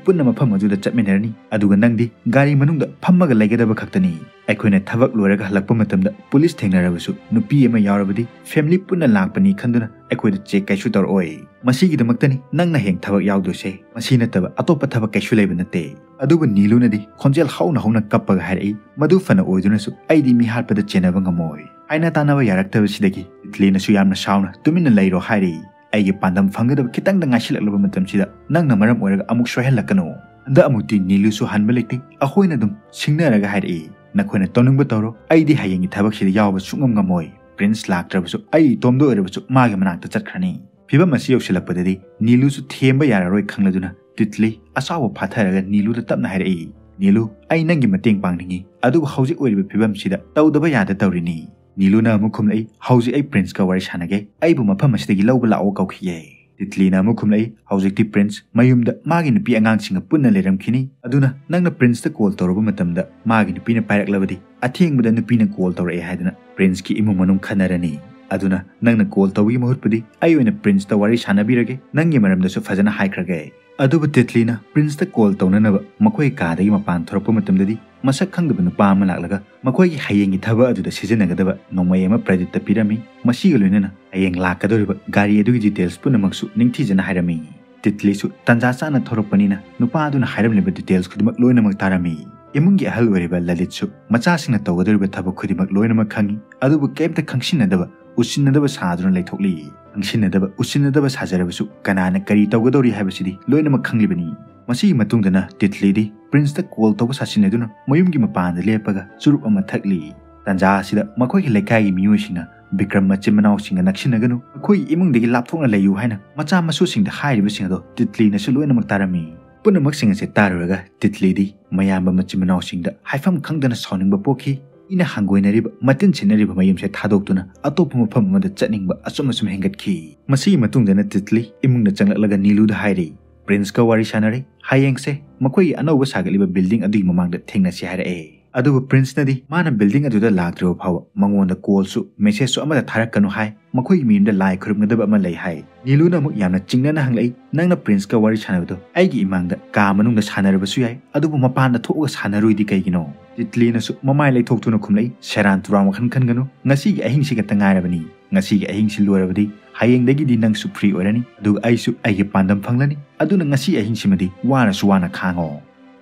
ꯄꯨꯟꯅ ꯃꯐꯝ ꯑꯗꯨꯗ ꯆꯠꯃꯤꯟꯅꯔꯅꯤ, ꯑꯗꯨꯒ ꯅꯪꯗꯤ ꯒꯥꯔꯤ ꯃꯅꯨꯡꯗ ꯐꯝꯃꯒ ꯂꯩꯒꯗꯕ ꯈꯛꯇꯅꯤ꯫ ꯑꯩꯈꯣꯏꯅ ꯊꯕꯛ ꯂꯣꯏꯔꯒ ꯍꯜꯂꯛꯄ ꯃꯇꯝꯗ ꯄꯨꯂꯤꯁ ꯊꯦꯡꯅꯔꯕꯁꯨ ꯅꯨꯄꯤ ꯑꯃ ꯌꯥꯎꯔꯕꯗꯤ ꯐꯦꯃꯤꯂꯤ ꯄꯨꯟꯅ ꯂꯥꯛꯄꯅꯤ ꯈꯟꯗꯨꯅ ꯑꯩꯈꯣꯏꯗ ꯆꯦꯛ ꯀꯩꯁꯨ ꯇꯧꯔꯛꯑꯣꯏ꯫ ꯃꯁꯤꯒꯤꯗꯃꯛꯇꯅꯤ ꯅꯪꯅ ꯍꯌꯦꯡ ꯊꯕꯛ ꯌꯥꯎꯗꯣꯏꯁꯦ꯫ ꯃꯁꯤ ꯅꯠꯇꯕ ꯑꯇꯣꯞꯄ ꯊꯕꯛ ꯀꯩꯁꯨ ꯂꯩꯕ ꯅꯠꯇꯦ"꯫ ꯑꯗꯨꯕꯨ ꯅꯤꯂꯨꯅꯗꯤ ꯈꯣꯟꯖꯦꯜ ꯍꯧꯅ ꯍꯧꯅ ꯀꯞꯄꯒ ꯍꯥꯏꯔꯛꯏ, "ꯃꯗꯨ ꯐꯅ ꯑꯣꯏꯗꯨꯅꯁꯨ ꯑꯩꯗꯤ ꯃꯤ ꯍꯥꯠꯄꯗ ꯆꯦꯟꯅꯕ ꯉꯝꯃꯣꯏ"꯫ ꯍꯥꯏꯅ ꯇꯥꯅꯕ ꯌꯥꯔꯛꯇꯕꯁꯤꯗꯒꯤ ꯇꯤꯠꯂꯤꯅꯁꯨ ꯌꯥꯝꯅ ꯁꯥꯎꯅ "ꯇꯨꯃꯤꯟꯅ ꯂꯩꯔꯣ" ꯍꯥꯏꯔꯛꯏ꯫ "ꯑꯩꯒꯤ ꯄꯥꯟꯗꯝ ꯐꯪꯒꯗꯕ ꯈꯤꯇꯪꯗ ꯉꯥꯏꯁꯤꯜꯂꯛꯂꯕ ꯃꯇꯝꯁꯤꯗ ꯅꯪꯅ ꯃꯔꯝ ꯑꯣꯏꯔꯒ ꯑꯃꯨꯛ ꯁꯣꯏꯍꯜꯂꯛꯀꯅꯨ"꯫ ꯍꯟꯗꯛ ꯑꯃꯨꯛꯇꯤ ꯅꯤꯂꯨꯁꯨ ꯍꯟꯕ ꯂꯩꯇꯦ꯫ ꯑꯩꯈꯣꯏꯅ ꯑꯗꯨꯝ ꯁꯤꯡꯅꯔꯒ ꯍꯥꯏꯔꯛꯏ, "ꯅꯈꯣꯏꯅ ꯇꯧꯅꯤꯡꯕ ꯇꯧꯔꯣ, ꯑꯩꯗꯤ ꯍꯌꯦꯡꯒꯤ ꯊꯕꯛꯁꯤꯗ ꯌꯥꯎꯕ ꯁꯨꯡꯉꯝ ꯉꯝꯃꯣꯏ꯫ ꯄ꯭ꯔꯤꯟꯁ ꯂꯥꯛꯇ꯭ꯔꯕꯁꯨ ꯑꯩ ꯏꯇꯣꯝꯗ ꯑꯣꯏꯔꯕꯁꯨ ꯃꯥꯒꯤ ꯃꯅꯥꯛꯇ ꯆꯠꯈ꯭ꯔꯅꯤ"꯫ ꯐꯤꯕꯝ ꯑꯁꯤ ꯌꯧꯁꯤꯜꯂꯛꯄꯗꯗꯤ ꯅꯤꯂꯨꯁꯨ ꯊꯦꯝꯕ ꯌꯥꯔꯔꯣꯏ ꯈꯪꯂꯗꯨꯅ ꯇꯤꯠꯂꯤ ꯑꯁꯥꯎꯕ ꯐꯥꯊꯔꯒ ꯅꯤꯂꯨꯗ ꯇꯞꯅ ꯍꯥꯏꯔꯛꯏ, "ꯅꯤꯂꯨ, ꯑꯩ ꯅꯪꯒꯤ ꯃꯇꯦꯡ ꯄꯥꯡꯅꯤꯡꯉꯤ, ꯑꯗꯨꯕꯨ ꯍꯧꯖꯤꯛ ꯑꯣꯏꯔꯤꯕ ꯐꯤꯕꯝꯁꯤꯗ ꯇꯧꯗꯕ ꯌꯥꯗ ꯇꯧꯔꯤꯅꯤ"꯫ ꯅꯤꯂꯨꯅ ꯑꯃꯨꯛ ꯈꯨꯝꯂꯛꯏ, "ꯍꯧꯖꯤꯛ ꯑꯩ ꯄ꯭ꯔꯤꯟꯁꯀ ꯋꯥꯔꯤ ꯁꯥꯟꯅꯒꯦ, ꯑꯩꯕꯨ ꯃꯐꯝ ꯑꯁꯤꯗꯒꯤ ꯂꯧꯕ ꯂꯥꯛꯑꯣ" ꯀꯧꯈꯤꯌꯦ꯫ ꯇꯤꯠꯂꯤꯅ ꯑꯃꯨꯛ ꯈꯨꯝꯂꯛꯏ, "ꯍꯧꯖꯤꯛꯇꯤ ꯄ꯭ꯔꯤꯟꯁ ꯃꯌꯨꯝꯗ ꯃꯥꯒꯤ ꯅꯨꯄꯤ ꯑꯉꯥꯡꯁꯤꯡꯒ ꯄꯨꯟꯅ ꯂꯩꯔꯝꯈꯤꯅꯤ, ꯑꯗꯨꯅ ꯅꯪꯅ ꯄ꯭ꯔꯤꯟꯁꯇ ꯀꯣꯜ ꯇꯧꯔꯨꯕ ꯃꯇꯝꯗ ꯃꯥꯒꯤ ꯅꯨꯄꯤꯅ ꯄꯥꯏꯔꯛꯂꯕꯗꯤ ꯑꯊꯦꯡꯕꯗ ꯅꯨꯄꯤꯅ ꯀꯣꯜ ꯇꯧꯔꯛꯑꯦ ꯍꯥꯏꯗꯨꯅ ꯄ꯭ꯔꯤꯟꯁꯀꯤ ꯏꯃꯨꯡ ꯃꯅꯨꯡ ꯈꯟꯅꯔꯅꯤ꯫ ꯑꯗꯨꯅ ꯅꯪꯅ ꯀꯣꯜ ꯇꯧꯕꯒꯤ ꯃꯍꯨꯠꯄꯨꯗꯤ ꯑꯩ ꯑꯣꯏꯅ ꯄ꯭ꯔꯤꯟꯁꯇ ꯋꯥꯔꯤ ꯁꯥꯟꯅꯕꯤꯔꯒꯦ, ꯅꯪꯒꯤ ꯃꯔꯝꯗꯁꯨ ꯐꯖꯅ ꯍꯥꯏꯈ꯭ꯔꯒꯦ"꯫ ꯑꯗꯨꯕꯨ ꯇꯤꯠꯂꯤꯅ ꯄ꯭ꯔꯤꯟꯁꯇ ꯀꯣꯜ ꯇꯧꯅꯅꯕ ꯃꯈꯣꯏ ꯀꯥꯗꯒꯤ ꯃꯄꯥꯟ ꯊꯣꯔꯛꯄ ꯃꯇꯝꯗꯗꯤ ꯃꯁꯛ ꯈꯪꯗꯕ ꯅꯨꯄꯥ ꯑꯃ ꯂꯥꯛꯂꯒ ꯃꯈꯣꯏꯒꯤ ꯍꯌꯦꯡꯒꯤ ꯊꯕꯛ ꯑꯗꯨꯗ ꯁꯤꯖꯤꯟꯅꯒꯗꯕ ꯅꯣꯡꯃꯩ ꯑꯃ ꯄ꯭ꯔꯗꯤꯞꯇ ꯄꯤꯔꯝꯃꯤ꯫ ꯃꯁꯤꯒ ꯂꯣꯏꯅꯅ ꯍꯌꯦꯡ ꯂꯥꯛꯀꯗꯧꯔꯤꯕ ꯒꯥꯔꯤ ꯑꯗꯨꯒꯤ ꯗꯤꯇꯦꯜꯁ ꯄꯨꯝꯅꯃꯛꯁꯨ ꯅꯤꯡꯊꯤꯖꯅ ꯍꯥꯏꯔꯝꯃꯤ꯫ ꯇꯤꯠꯂꯤꯁꯨ ꯇꯟꯖꯥ ꯆꯥꯅ ꯊꯣꯔꯛꯄꯅꯤꯅ ꯅꯨꯄꯥ ꯑꯗꯨꯅ ꯍꯥꯏꯔꯝꯂꯤꯕ ꯗꯤꯇꯦꯜꯁ ꯈꯨꯗꯤꯡꯃꯛ ꯂꯣꯏꯅꯃꯛ ꯇꯥꯔꯝꯃꯤ꯫ ꯏꯃꯨꯡꯒꯤ ꯑꯍꯜ ꯑꯣꯏꯔꯤꯕ ꯂꯂꯤꯠꯁꯨ ꯃꯆꯥꯁꯤꯡꯅ ꯇꯧꯒꯗꯧꯔꯤꯕ ꯊꯕꯛ ꯈꯨꯗꯤꯡꯃꯛ ꯂꯣꯏꯅꯃꯛ ꯈꯪꯉꯤ, ꯑꯗꯨꯕꯨ ꯀꯔꯤꯝꯇ ꯈꯪꯁꯤꯟꯅꯗꯕ ꯎꯁꯤꯟꯅꯗꯕ ꯁꯥꯗꯨꯅ ꯂꯩꯊꯣꯛꯂꯤ꯫ ꯈꯪꯁꯤꯟꯅꯗꯕ ꯎꯁꯤꯟꯅꯗꯕ ꯁꯥꯖꯔꯕꯁꯨ ꯀꯅꯥꯅ ꯀꯔꯤ ꯇꯧꯒꯗꯧꯔꯤ ꯍꯥꯏꯕꯁꯤꯗꯤ ꯂꯣꯏꯅꯃꯛ ꯈꯪꯂꯤꯕꯅꯤ꯫ ꯃꯁꯤꯒꯤ ꯃꯇꯨꯡꯗꯅ ꯇꯤꯠꯂꯤꯗꯤ ꯄ꯭ꯔꯤꯟꯁꯇ ꯀꯣꯜ ꯇꯧꯕ ꯁꯥꯁꯤꯟꯅꯗꯨꯅ ꯃꯌꯨꯝꯒꯤ ꯃꯄꯥꯟꯗ ꯂꯦꯞꯄꯒ ꯆꯨꯔꯨꯞ ꯑꯃ ꯊꯛꯂꯤ꯫ ꯇꯟꯖꯥ ꯑꯁꯤꯗ ꯃꯈꯣꯏꯒꯤ ꯂꯩꯀꯥꯏꯒꯤ ꯃꯤꯑꯣꯏꯁꯤꯡꯅ ꯕꯤꯀ꯭ꯔꯝ ꯃꯆꯤꯟ ꯃꯅꯥꯎꯁꯤꯡꯒ ꯅꯛꯁꯤꯟꯅꯒꯅꯨ, ꯃꯈꯣꯏꯒꯤ ꯏꯃꯨꯡꯗꯒꯤ ꯂꯥꯞꯊꯣꯛꯅ ꯂꯩꯌꯨ ꯍꯥꯏꯅ ꯃꯆꯥ ꯃꯁꯨꯁꯤꯡꯗ ꯍꯥꯏꯔꯤꯕꯁꯤꯡ ꯑꯗꯣ ꯇꯤꯠꯂꯤꯅꯁꯨ ꯂꯣꯏꯅꯃꯛ ꯇꯥꯔꯝꯃꯤ꯫ ꯄꯨꯝꯅꯃꯛꯁꯤꯡ ꯑꯁꯤ ꯇꯥꯔꯨꯔꯒ ꯇꯤꯠꯂꯤꯗꯤ ꯃꯌꯥꯝꯕ ꯃꯆꯤꯟ ꯃꯅꯥꯎꯁꯤꯡꯗ ꯍꯥꯏꯐꯝ ꯈꯪꯗꯅ ꯁꯥꯎꯅꯤꯡꯕ ꯄꯣꯛꯈꯤ꯫ ꯏꯅ ꯍꯪꯒꯣꯏꯅꯔꯤꯕ, ꯃꯇꯤꯟ ꯁꯤꯠꯅꯔꯤꯕ ꯃꯌꯨꯝꯁꯦ ꯊꯥꯗꯣꯛꯇꯨꯅ ꯑꯇꯣꯞꯄ ꯃꯐꯝ ꯑꯃꯗ ꯆꯠꯅꯤꯡꯕ ꯑꯁꯨꯝ ꯑꯁꯨꯝ ꯍꯦꯟꯒꯠꯈꯤ꯫ ꯃꯁꯤꯒꯤ ꯃꯇꯨꯡꯗꯅ ꯇꯤꯠꯂꯤ ꯏꯃꯨꯡꯗ ꯆꯪꯂꯛꯂꯒ ꯅꯤꯂꯨꯗ ꯍꯥꯏꯔꯤ, "ꯄ꯭ꯔꯤꯟꯁꯀ ꯋꯥꯔꯤ ꯁꯥꯟꯅꯔꯦ, ꯍꯌꯦꯡꯁꯦ ꯃꯈꯣꯏꯒꯤ ꯑꯅꯧꯕ ꯁꯥꯒꯠꯂꯤꯕ ꯕꯤꯜꯗꯤꯡ ꯑꯗꯨꯒꯤ ꯃꯃꯥꯡꯗ ꯊꯦꯡꯅꯁꯤ" ꯍꯥꯏꯔꯛꯑꯦ꯫ ꯑꯗꯨꯕꯨ ꯄ꯭ꯔꯤꯟꯁꯅꯗꯤ ꯃꯥꯅ ꯕꯤꯜꯗꯤꯡ ꯑꯗꯨꯗ ꯂꯥꯛꯇ꯭ꯔꯤꯕ ꯐꯥꯎꯕ ꯃꯉꯣꯟꯗ ꯀꯣꯜꯁꯨ ꯃꯦꯁꯦꯖꯁꯨ ꯑꯃꯠꯇ ꯊꯥꯔꯛꯀꯅꯨ ꯍꯥꯏ꯫ ꯃꯈꯣꯏꯒꯤ ꯃꯌꯨꯝꯗ ꯂꯥꯏ ꯈꯨꯔꯨꯝꯒꯗꯕ ꯑꯃ ꯂꯩ ꯍꯥꯏ꯫ ꯅꯤꯂꯨꯅ ꯑꯃꯨꯛ ꯌꯥꯝꯅ ꯆꯤꯡꯅꯅ ꯍꯪꯂꯛꯏ, "ꯅꯪꯅ ꯄ꯭ꯔꯤꯟꯁꯀ ꯋꯥꯔꯤ ꯁꯥꯟꯅꯕꯗꯣ ꯑꯩꯒꯤ ꯏꯃꯥꯡꯗ ꯀꯥ ꯃꯅꯨꯡꯗ ꯁꯥꯟꯅꯔꯕꯁꯨ ꯌꯥꯏ, ꯑꯗꯨꯕꯨ ꯃꯄꯥꯟꯗ ꯊꯣꯛꯑꯒ ꯁꯥꯟꯅꯔꯨꯏꯗꯤ ꯀꯩꯒꯤꯅꯣ?" ꯇꯤꯠꯂꯤꯅꯁꯨ ꯃꯃꯥꯏ ꯂꯩꯊꯣꯛꯇꯨꯅ ꯈꯨꯝꯂꯛꯏ, "ꯁꯦꯔꯥꯟ ꯇꯨꯔꯥꯟ ꯋꯥꯈꯜ ꯈꯟꯒꯅꯨ, ꯉꯁꯤꯒꯤ ꯑꯍꯤꯡꯁꯤ ꯈꯛꯇ ꯉꯥꯏꯔꯕꯅꯤ꯫ ꯉꯁꯤꯒꯤ ꯑꯍꯤꯡꯁꯤ ꯂꯣꯏꯔꯕꯗꯤ ꯍꯌꯦꯡꯗꯒꯤꯗꯤ ꯅꯪꯁꯨ ꯐ꯭ꯔꯤ ꯑꯣꯏꯔꯅꯤ, ꯑꯗꯨꯒ ꯑꯩꯁꯨ ꯑꯩꯒꯤ ꯄꯥꯟꯗꯝ ꯐꯪꯂꯅꯤ꯫ ꯑꯗꯨꯅ ꯉꯁꯤ ꯑꯍꯤꯡꯁꯤꯃꯗꯤ ꯋꯥꯔꯁꯨ ꯋꯥꯅ ꯈꯥꯡꯉꯣ"꯫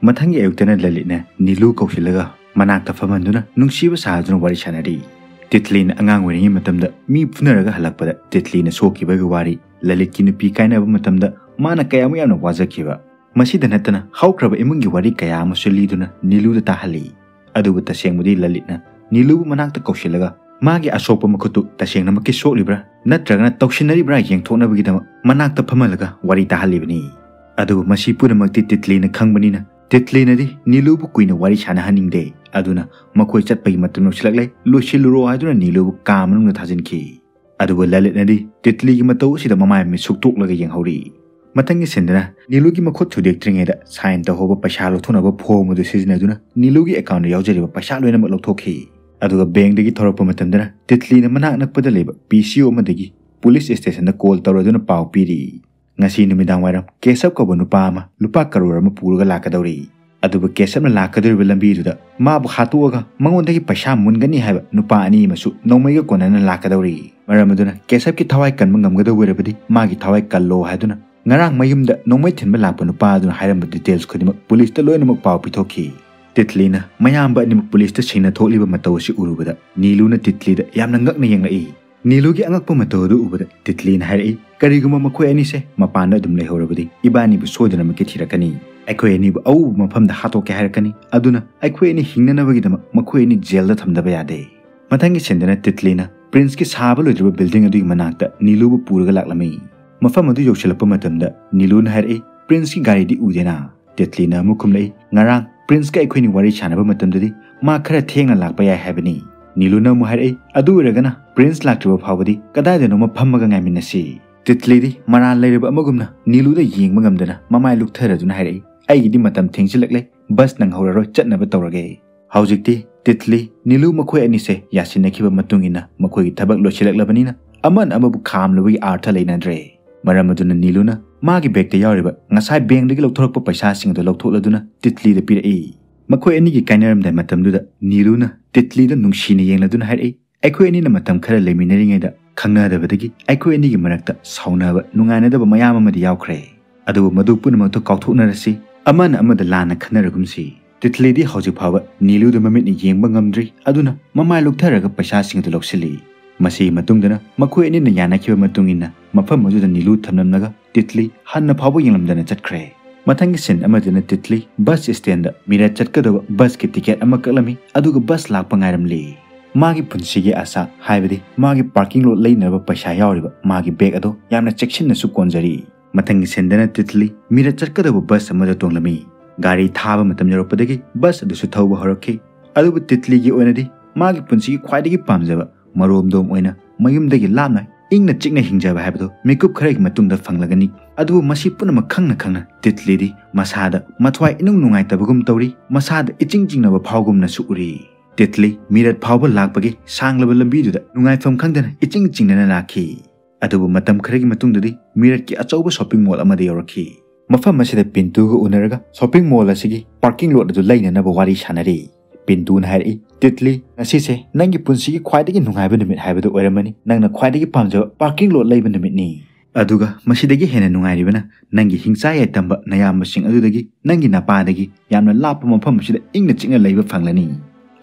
ꯃꯊꯪꯒꯤ ꯑꯌꯨꯛꯇꯅ ꯂꯂꯤꯠꯅ ꯅꯤꯂꯨ ꯀꯧꯁꯤꯜꯂꯒ ꯃꯅꯥꯛꯇ ꯐꯝꯍꯟꯗꯨꯅ ꯅꯨꯡꯁꯤꯕ ꯁꯥꯗꯨꯅ ꯋꯥꯔꯤ ꯁꯥꯟꯅꯔꯤ꯫ ꯇꯤꯠꯂꯤꯅ ꯑꯉꯥꯡ ꯑꯣꯏꯔꯤꯉꯩ ꯃꯇꯝꯗ ꯃꯤ ꯐꯨꯅꯔꯒ ꯍꯜꯂꯛꯄꯗ ꯇꯤꯠꯂꯤꯅ ꯁꯣꯛꯈꯤꯕꯒꯤ ꯋꯥꯔꯤ, ꯂꯂꯤꯠꯀꯤ ꯅꯨꯄꯤ ꯀꯥꯏꯅꯕ ꯃꯇꯝꯗ ꯃꯥꯅ ꯀꯌꯥꯃꯨꯛ ꯌꯥꯝꯅ ꯋꯥꯖꯈꯤꯕ, ꯃꯁꯤꯗ ꯅꯠꯇꯅ ꯍꯧꯈ꯭ꯔꯕ ꯏꯃꯨꯡꯒꯤ ꯋꯥꯔꯤ ꯀꯌꯥ ꯑꯃꯁꯨ ꯂꯤꯗꯨꯅ ꯅꯤꯂꯨꯗ ꯇꯥꯍꯜꯂꯤ꯫ ꯑꯗꯨꯕꯨ ꯇꯁꯦꯡꯕꯗꯤ ꯂꯂꯤꯠꯅ ꯅꯤꯂꯨꯕꯨ ꯃꯅꯥꯛꯇ ꯀꯧꯁꯤꯜꯂꯒ ꯃꯥꯒꯤ ꯑꯁꯣꯛꯄ ꯃꯈꯨꯠꯇꯨ ꯇꯁꯦꯡꯅꯃꯛꯀꯤ ꯁꯣꯛꯂꯤꯕ꯭ꯔꯥ ꯅꯠꯇ꯭ꯔꯒꯅ ꯇꯧꯁꯤꯟꯅꯔꯤꯕ꯭ꯔꯥ ꯌꯦꯡꯊꯣꯛꯅꯕꯒꯤꯗꯃꯛ ꯃꯅꯥꯛꯇ ꯐꯝꯍꯜꯂꯒ ꯋꯥꯔꯤ ꯇꯥꯍꯜꯂꯤꯕꯅꯤ꯫ ꯑꯗꯨꯕꯨ ꯃꯁꯤ ꯄꯨꯝꯅꯃꯛꯇꯤ ꯇꯤꯠꯂꯤꯅ ꯈꯪꯕꯅꯤꯅ ꯇꯤꯠꯂꯤꯅꯗꯤ ꯅꯤꯂꯨꯕꯨ ꯀꯨꯏꯅ ꯋꯥꯔꯤ ꯁꯥꯟꯅꯍꯟꯅꯤꯡꯗꯦ꯫ ꯑꯗꯨꯅ ꯃꯈꯣꯏ ꯆꯠꯄꯒꯤ ꯃꯇꯝ ꯌꯧꯁꯤꯜꯂꯛꯂꯦ, ꯂꯣꯏꯁꯤꯜꯂꯨꯔꯣ ꯍꯥꯏꯗꯨꯅ ꯅꯤꯂꯨꯕꯨ ꯀꯥ ꯃꯅꯨꯡꯗ ꯊꯥꯖꯤꯟꯈꯤ꯫ ꯑꯗꯨꯕꯨ ꯂꯂꯤꯠꯅꯗꯤ ꯇꯤꯠꯂꯤꯒꯤ ꯃꯇꯧ ꯑꯁꯤꯗ ꯃꯃꯥꯏ ꯃꯃꯤꯠ ꯁꯨꯛꯇꯣꯛꯂꯒ ꯌꯦꯡꯍꯧꯔꯤ꯫ ꯃꯊꯪꯒꯤ ꯁꯤꯟꯗꯅ ꯅꯤꯂꯨꯒꯤ ꯃꯈꯨꯠ ꯊꯨꯗꯦꯛꯇ꯭ꯔꯤꯉꯩꯗ ꯁꯥꯏꯟ ꯇꯧꯍꯧꯕ ꯄꯩꯁꯥ ꯂꯧꯊꯣꯛꯅꯕ ꯐꯣꯔꯝ ꯑꯗꯨ ꯁꯤꯖꯤꯟꯅꯗꯨꯅ ꯅꯤꯂꯨꯒꯤ ꯑꯦꯀꯥꯎꯟꯗ ꯌꯥꯎꯖꯔꯤꯕ ꯄꯩꯁꯥ ꯂꯣꯏꯅꯃꯛ ꯂꯧꯊꯣꯛꯈꯤ꯫ ꯑꯗꯨꯒ ꯕꯦꯡꯗꯒꯤ ꯊꯣꯔꯛꯄ ꯃꯇꯝꯗꯅ ꯇꯤꯠꯂꯤꯅ ꯃꯅꯥꯛ ꯅꯛꯄꯗ ꯂꯩꯕ ꯄꯤ ꯁꯤ ꯑꯣ ꯑꯃꯗꯒꯤ ꯄꯨꯂꯤꯁ ꯁ꯭ꯇꯦꯁꯟꯗ ꯀꯣꯜ ꯇꯧꯔꯗꯨꯅ ꯄꯥꯎ ꯄꯤꯔꯤ꯫ "ꯉꯁꯤ ꯅꯨꯃꯤꯗꯥꯡ ꯋꯥꯏꯔꯝ ꯀꯦꯁꯕ ꯀꯧꯕ ꯅꯨꯄꯥ ꯑꯃ ꯂꯨꯄꯥ ꯀꯔꯣꯔ ꯑꯃ ꯄꯨꯔꯒ ꯂꯥꯛꯀꯗꯧꯔꯤ꯫ ꯑꯗꯨꯕꯨ ꯀꯦꯁꯕꯅ ꯂꯥꯛꯀꯗꯧꯔꯤꯕ ꯂꯝꯕꯤꯗꯨꯗ ꯃꯥꯕꯨ ꯍꯥꯠꯇꯣꯛꯑꯒ ꯃꯉꯣꯟꯗꯒꯤ ꯄꯩꯁꯥ ꯃꯨꯟꯒꯅꯤ ꯍꯥꯏꯕ ꯅꯨꯄꯥ ꯑꯅꯤ ꯑꯃꯁꯨ ꯅꯣꯡꯃꯩꯒ ꯀꯣꯟꯅꯅ ꯂꯥꯛꯀꯗꯧꯔꯤ꯫ ꯃꯔꯝ ꯑꯗꯨꯅ ꯀꯦꯁꯕꯀꯤ ꯊꯋꯥꯏ ꯀꯟꯕ ꯉꯝꯒꯗꯧꯕ ꯑꯣꯏꯔꯕꯗꯤ ꯃꯥꯒꯤ ꯊꯋꯥꯏ ꯀꯜꯂꯣ" ꯍꯥꯏꯗꯨꯅ ꯉꯔꯥꯡ ꯃꯌꯨꯝꯗ ꯅꯣꯡꯃꯩ ꯊꯤꯟꯕ ꯂꯥꯛꯄ ꯅꯨꯄꯥ ꯑꯗꯨꯅ ꯍꯥꯏꯔꯝꯕ ꯗꯤꯇꯦꯜꯁ ꯈꯨꯗꯤꯡꯃꯛ ꯄꯨꯂꯤꯁꯇ ꯂꯣꯏꯅꯃꯛ ꯄꯥꯎ ꯄꯤꯊꯣꯛꯈꯤ꯫ ꯇꯤꯠꯂꯤꯅ ꯃꯌꯥꯝꯕ ꯑꯅꯤꯃꯛ ꯄꯨꯂꯤꯁꯇ ꯁꯤꯡꯅ ꯊꯣꯛꯂꯤꯕ ꯃꯇꯧ ꯑꯁꯤ ꯎꯔꯨꯕꯗ ꯅꯤꯂꯨꯅ ꯇꯤꯠꯂꯤꯗ ꯌꯥꯝꯅ ꯉꯛꯅ ꯌꯦꯡꯂꯛꯏ꯫ ꯅꯤꯂꯨꯒꯤ ꯑꯉꯛꯄ ꯃꯇꯧ ꯑꯗꯨ ꯎꯕꯗ ꯇꯤꯠꯂꯤꯅ ꯍꯥꯏꯔꯛꯏ, "ꯀꯔꯤꯒꯨꯝꯕ ꯃꯈꯣꯏ ꯑꯅꯤꯁꯦ ꯃꯄꯥꯟꯗ ꯑꯗꯨꯝ ꯂꯩꯍꯧꯔꯕꯗꯤ ꯏꯕꯥꯅꯤꯕꯨ ꯁꯣꯏꯗꯅꯃꯛꯀꯤ ꯊꯤꯔꯛꯀꯅꯤ꯫ ꯑꯩꯈꯣꯏ ꯑꯅꯤꯕꯨ ꯑꯎꯕ ꯃꯐꯝꯗ ꯍꯥꯠꯇꯣꯛꯀꯦ ꯍꯥꯏꯔꯛꯀꯅꯤ꯫ ꯑꯗꯨꯅ ꯑꯩꯈꯣꯏ ꯑꯅꯤ ꯍꯤꯡꯅꯅꯕꯒꯤꯗꯃꯛ ꯃꯈꯣꯏ ꯑꯅꯤ ꯖꯦꯜꯗ ꯊꯝꯗꯕ ꯌꯥꯗꯦ"꯫ ꯃꯊꯪꯒꯤ ꯁꯤꯟꯗꯅ ꯇꯤꯠꯂꯤꯅ ꯄ꯭ꯔꯤꯟꯁꯀꯤ ꯁꯥꯕ ꯂꯣꯏꯗ꯭ꯔꯤꯕ ꯕꯤꯜꯗꯤꯡ ꯑꯗꯨꯒꯤ ꯃꯅꯥꯛꯇ ꯅꯤꯂꯨꯕꯨ ꯄꯨꯔꯒ ꯂꯥꯛꯂꯝꯃꯤ꯫ ꯃꯐꯝ ꯑꯗꯨ ꯌꯧꯁꯤꯜꯂꯛꯄ ꯃꯇꯝꯗ ꯅꯤꯂꯨꯅ ꯍꯥꯏꯔꯛꯏ, "ꯄ꯭ꯔꯤꯟꯁꯀꯤ ꯒꯥꯔꯤꯗꯤ ꯎꯗꯦꯅ?" ꯇꯤꯠꯂꯤꯅ ꯑꯃꯨꯛ ꯈꯨꯝꯂꯛꯏ, "ꯉꯔꯥꯡ ꯄ꯭ꯔꯤꯟꯁꯀ ꯑꯩꯈꯣꯏꯅꯤ ꯋꯥꯔꯤ ꯁꯥꯟꯅꯕ ꯃꯇꯝꯗꯗꯤ ꯃꯥ ꯈꯔ ꯊꯦꯡꯅ ꯂꯥꯛꯄ ꯌꯥꯏ ꯍꯥꯏꯕꯅꯤ"꯫ ꯅꯤꯂꯨꯅ ꯑꯃꯨꯛ ꯍꯥꯏꯔꯛꯏ, "ꯑꯗꯨ ꯑꯣꯏꯔꯒꯅ ꯄ꯭ꯔꯤꯟꯁ ꯂꯥꯛꯇ꯭ꯔꯤꯕ ꯐꯥꯎꯕꯗꯤ ꯀꯗꯥꯏꯗꯅꯣꯃ ꯐꯝꯃꯒ ꯉꯥꯏꯃꯤꯟꯅꯁꯤ"꯫ ꯇꯤꯠꯂꯤꯗꯤ ꯃꯔꯥꯜ ꯂꯩꯔꯕ ꯑꯃꯒꯨꯝꯅ ꯅꯤꯂꯨꯗ ꯌꯦꯡꯕ ꯉꯝꯗꯅ ꯃꯃꯥꯏ ꯂꯨꯛꯊꯔꯗꯨꯅ ꯍꯥꯏꯔꯛꯏ, "ꯑꯩꯒꯤꯗꯤ ꯃꯇꯝ ꯊꯦꯡꯖꯤꯜꯂꯛꯂꯦ, ꯕꯁ ꯅꯪꯍꯧꯔꯔꯣꯏ, ꯆꯠꯅꯕ ꯇꯧꯔꯒꯦ"꯫ ꯍꯧꯖꯤꯛꯇꯤ ꯇꯤꯠꯂꯤ, ꯅꯤꯂꯨ ꯃꯈꯣꯏ ꯑꯅꯤꯁꯦ ꯌꯥꯁꯤꯟꯅꯈꯤꯕ ꯃꯇꯨꯡ ꯏꯟꯅ ꯃꯈꯣꯏꯒꯤ ꯊꯕꯛ ꯂꯣꯏꯁꯤꯜꯂꯛꯂꯕꯅꯤꯅ ꯑꯃꯅ ꯑꯃꯕꯨ ꯈꯥꯝꯂꯨꯕꯒꯤ ꯑꯥꯔꯊ ꯂꯩꯅꯗ꯭ꯔꯦ꯫ ꯃꯔꯝ ꯑꯗꯨꯅ ꯅꯤꯂꯨꯅ ꯃꯥꯒꯤ ꯕꯦꯒꯇ ꯌꯥꯎꯔꯤꯕ ꯉꯁꯥꯏ ꯕꯦꯡꯗꯒꯤ ꯂꯧꯊꯣꯔꯛꯄ ꯄꯩꯁꯥꯁꯤꯡ ꯑꯗꯨ ꯂꯧꯊꯣꯛꯂꯗꯨꯅ ꯇꯤꯠꯂꯤꯗ ꯄꯤꯔꯛꯏ꯫ ꯃꯈꯣꯏ ꯑꯅꯤꯒꯤ ꯀꯥꯏꯅꯔꯝꯗꯥꯏ ꯃꯇꯝꯗꯨꯗ ꯅꯤꯂꯨꯅ ꯇꯤꯠꯂꯤꯗ ꯅꯨꯡꯁꯤꯅ ꯌꯦꯡꯂꯗꯨꯅ ꯍꯥꯏꯔꯛꯏ, "ꯑꯩꯈꯣꯏ ꯑꯅꯤꯅ ꯃꯇꯝ ꯈꯔ ꯂꯩꯃꯤꯟꯅꯔꯤꯉꯩꯗ ꯈꯪꯅꯗꯕꯗꯒꯤ ꯑꯩꯈꯣꯏ ꯑꯅꯤꯒꯤ ꯃꯔꯛꯇ ꯁꯥꯎꯅꯕ, ꯅꯨꯡꯉꯥꯏꯅꯗꯕ ꯃꯌꯥꯝ ꯑꯃꯗꯤ ꯌꯥꯎꯈ꯭ꯔꯦ꯫ ꯑꯗꯨꯕꯨ ꯃꯗꯨ ꯄꯨꯝꯅꯃꯛꯇꯨ ꯀꯥꯎꯊꯣꯛꯅꯔꯁꯤ, ꯑꯃꯅ ꯑꯃꯗ ꯂꯥꯟꯅ ꯈꯟꯅꯔꯒꯨꯝꯁꯤ꯫ ꯇꯤꯠꯂꯤꯗꯤ ꯍꯧꯖꯤꯛ ꯐꯥꯎꯕ ꯅꯤꯂꯨꯗ ꯃꯃꯤꯠꯅ ꯌꯦꯡꯕ ꯉꯝꯗ꯭ꯔꯤ, ꯑꯗꯨꯅ ꯃꯃꯥꯏ ꯂꯨꯞꯊꯔꯒ ꯄꯩꯁꯥꯁꯤꯡ ꯑꯗꯨ ꯂꯧꯁꯤꯜꯂꯤ꯫ ꯃꯁꯤꯒꯤ ꯃꯇꯨꯡꯗꯅ ꯃꯈꯣꯏ ꯑꯅꯤꯅ ꯌꯥꯅꯈꯤꯕ ꯃꯇꯨꯡ ꯏꯟꯅ ꯃꯐꯝ ꯑꯗꯨꯗ ꯅꯤꯂꯨ ꯊꯝꯂꯝꯂꯒ ꯇꯤꯠꯂꯤ ꯍꯟꯅ ꯐꯥꯎꯕ ꯌꯦꯡꯂꯝꯗꯅ ꯆꯠꯈ꯭ꯔꯦ꯫ ꯃꯊꯪꯒꯤ ꯁꯤꯟ ꯑꯃꯗꯅ ꯇꯤꯠꯂꯤ ꯕꯁ ꯁ꯭ꯇꯦꯟꯗ ꯃꯤꯔꯠ ꯆꯠꯀꯗꯧꯕ ꯕꯁꯀꯤ ꯇꯤꯀꯦꯠ ꯑꯃ ꯀꯛꯂꯝꯃꯤ, ꯑꯗꯨꯒ ꯕꯁ ꯂꯥꯛꯄ ꯉꯥꯏꯔꯝꯂꯤ꯫ ꯃꯥꯒꯤ ꯄꯨꯟꯁꯤꯒꯤ ꯑꯥꯁꯥ, ꯍꯥꯏꯕꯗꯤ ꯃꯥꯒꯤ ꯄꯥꯔꯀꯤꯡ ꯂꯣꯠ ꯂꯩꯅꯕ ꯄꯩꯁꯥ ꯌꯥꯎꯔꯤꯕ ꯃꯥꯒꯤ ꯕꯦꯒ ꯑꯗꯣ ꯌꯥꯝꯅ ꯆꯦꯛꯁꯤꯟꯅꯁꯨ ꯀꯣꯟꯖꯔꯤ꯫ ꯃꯊꯪꯒꯤ ꯁꯤꯟꯗꯅ ꯇꯤꯠꯂꯤ ꯃꯤꯔꯠ ꯆꯠꯀꯗꯧꯕ ꯕꯁ ꯑꯃꯗ ꯇꯣꯡꯂꯝꯃꯤ꯫ ꯒꯥꯔꯤ ꯊꯥꯕ ꯃꯇꯝ ꯌꯧꯔꯛꯄꯗꯒꯤ ꯕꯁ ꯑꯗꯨꯁꯨ ꯊꯧꯕ ꯍꯧꯔꯛꯈꯤ꯫ ꯑꯗꯨꯕꯨ ꯇꯤꯠꯂꯤꯒꯤ ꯑꯣꯏꯅꯗꯤ ꯃꯥꯒꯤ ꯄꯨꯟꯁꯤꯒꯤ ꯈ꯭ꯋꯥꯏꯗꯒꯤ ꯄꯥꯝꯖꯕ ꯃꯔꯣꯝꯗꯣꯝ ꯑꯣꯏꯅ ꯃꯌꯨꯝꯗꯒꯤ ꯂꯥꯞꯅ ꯏꯪꯅ ꯆꯤꯛꯅ ꯍꯤꯡꯖꯕ ꯍꯥꯏꯕꯗꯨ ꯃꯤꯀꯨꯞ ꯈꯔꯒꯤ ꯃꯇꯨꯡꯗ ꯐꯪꯂꯒꯅꯤ꯫ ꯑꯗꯨꯕꯨ ꯃꯁꯤ ꯄꯨꯝꯅꯃꯛ ꯈꯪꯅ ꯈꯪꯅ ꯇꯤꯠꯂꯤꯗꯤ ꯃꯁꯥꯗ ꯃꯊ꯭ꯋꯥꯏ ꯏꯅꯨꯡ ꯅꯨꯡꯉꯥꯏꯇꯕꯒꯨꯝ ꯇꯧꯔꯤ, ꯃꯁꯥꯗ ꯏꯆꯤꯡ ꯆꯤꯡꯅꯕ ꯐꯥꯎꯒꯨꯝꯅꯁꯨ ꯎꯔꯤ꯫ ꯇꯤꯠꯂꯤ ꯃꯤꯔꯠ ꯐꯥꯎꯕ ꯂꯥꯛꯄꯒꯤ ꯁꯥꯡꯂꯕ ꯂꯝꯕꯤꯗꯨꯗ ꯅꯨꯡꯉꯥꯏꯐꯝ ꯈꯪꯗꯅ ꯏꯆꯤꯡ ꯆꯤꯡꯅꯅ ꯂꯥꯛꯈꯤ꯫ ꯑꯗꯨꯕꯨ ꯃꯇꯝ ꯈꯔꯒꯤ ꯃꯇꯨꯡꯗꯗꯤ ꯃꯤꯔꯠꯀꯤ ꯑꯆꯧꯕ ꯁꯣꯞꯄꯤꯡ ꯃꯣꯜ ꯑꯃꯗ ꯌꯧꯔꯛꯈꯤ꯫ ꯃꯐꯝ ꯑꯁꯤꯗ ꯄꯤꯟꯇꯨꯒ ꯎꯅꯔꯒ ꯁꯣꯞꯄꯤꯡ ꯃꯣꯜ ꯑꯁꯤꯒꯤ ꯄꯥꯔꯀꯤꯡ ꯂꯣꯠ ꯑꯗꯨ ꯂꯩꯅꯅꯕ ꯋꯥꯔꯤ ꯁꯥꯟꯅꯔꯤ꯫ ꯄꯤꯟꯇꯨꯅ ꯍꯥꯏꯔꯛꯏ, "ꯇꯤꯠꯂꯤ, ꯉꯁꯤꯁꯦ ꯅꯪꯒꯤ ꯄꯨꯟꯁꯤꯒꯤ ꯈ꯭ꯋꯥꯏꯗꯒꯤ ꯅꯨꯡꯉꯥꯏꯕ ꯅꯨꯃꯤꯠ ꯍꯥꯏꯕꯗꯨ ꯑꯣꯏꯔꯝꯃꯅꯤ꯫ ꯅꯪꯅ ꯈ꯭ꯋꯥꯏꯗꯒꯤ ꯄꯥꯝꯖꯕ ꯄꯥꯔꯀꯤꯡ ꯂꯣꯠ ꯂꯩꯕ ꯅꯨꯃꯤꯠꯅꯤ꯫ ꯑꯗꯨꯒ ꯃꯁꯤꯗꯒꯤ ꯍꯦꯟꯅ ꯅꯨꯡꯉꯥꯏꯔꯤꯕꯅ ꯅꯪꯒꯤ ꯍꯤꯡꯆꯥ ꯌꯥꯏꯇꯝꯕ ꯅꯌꯥꯝꯕꯁꯤꯡ ꯑꯗꯨꯗꯒꯤ, ꯅꯪꯒꯤ ꯅꯄꯥꯗꯒꯤ ꯌꯥꯝꯅ ꯂꯥꯞꯄ ꯃꯐꯝ ꯑꯁꯤꯗ ꯏꯪꯅ ꯆꯤꯛꯅ ꯂꯩꯕ ꯐꯪꯂꯅꯤ"꯫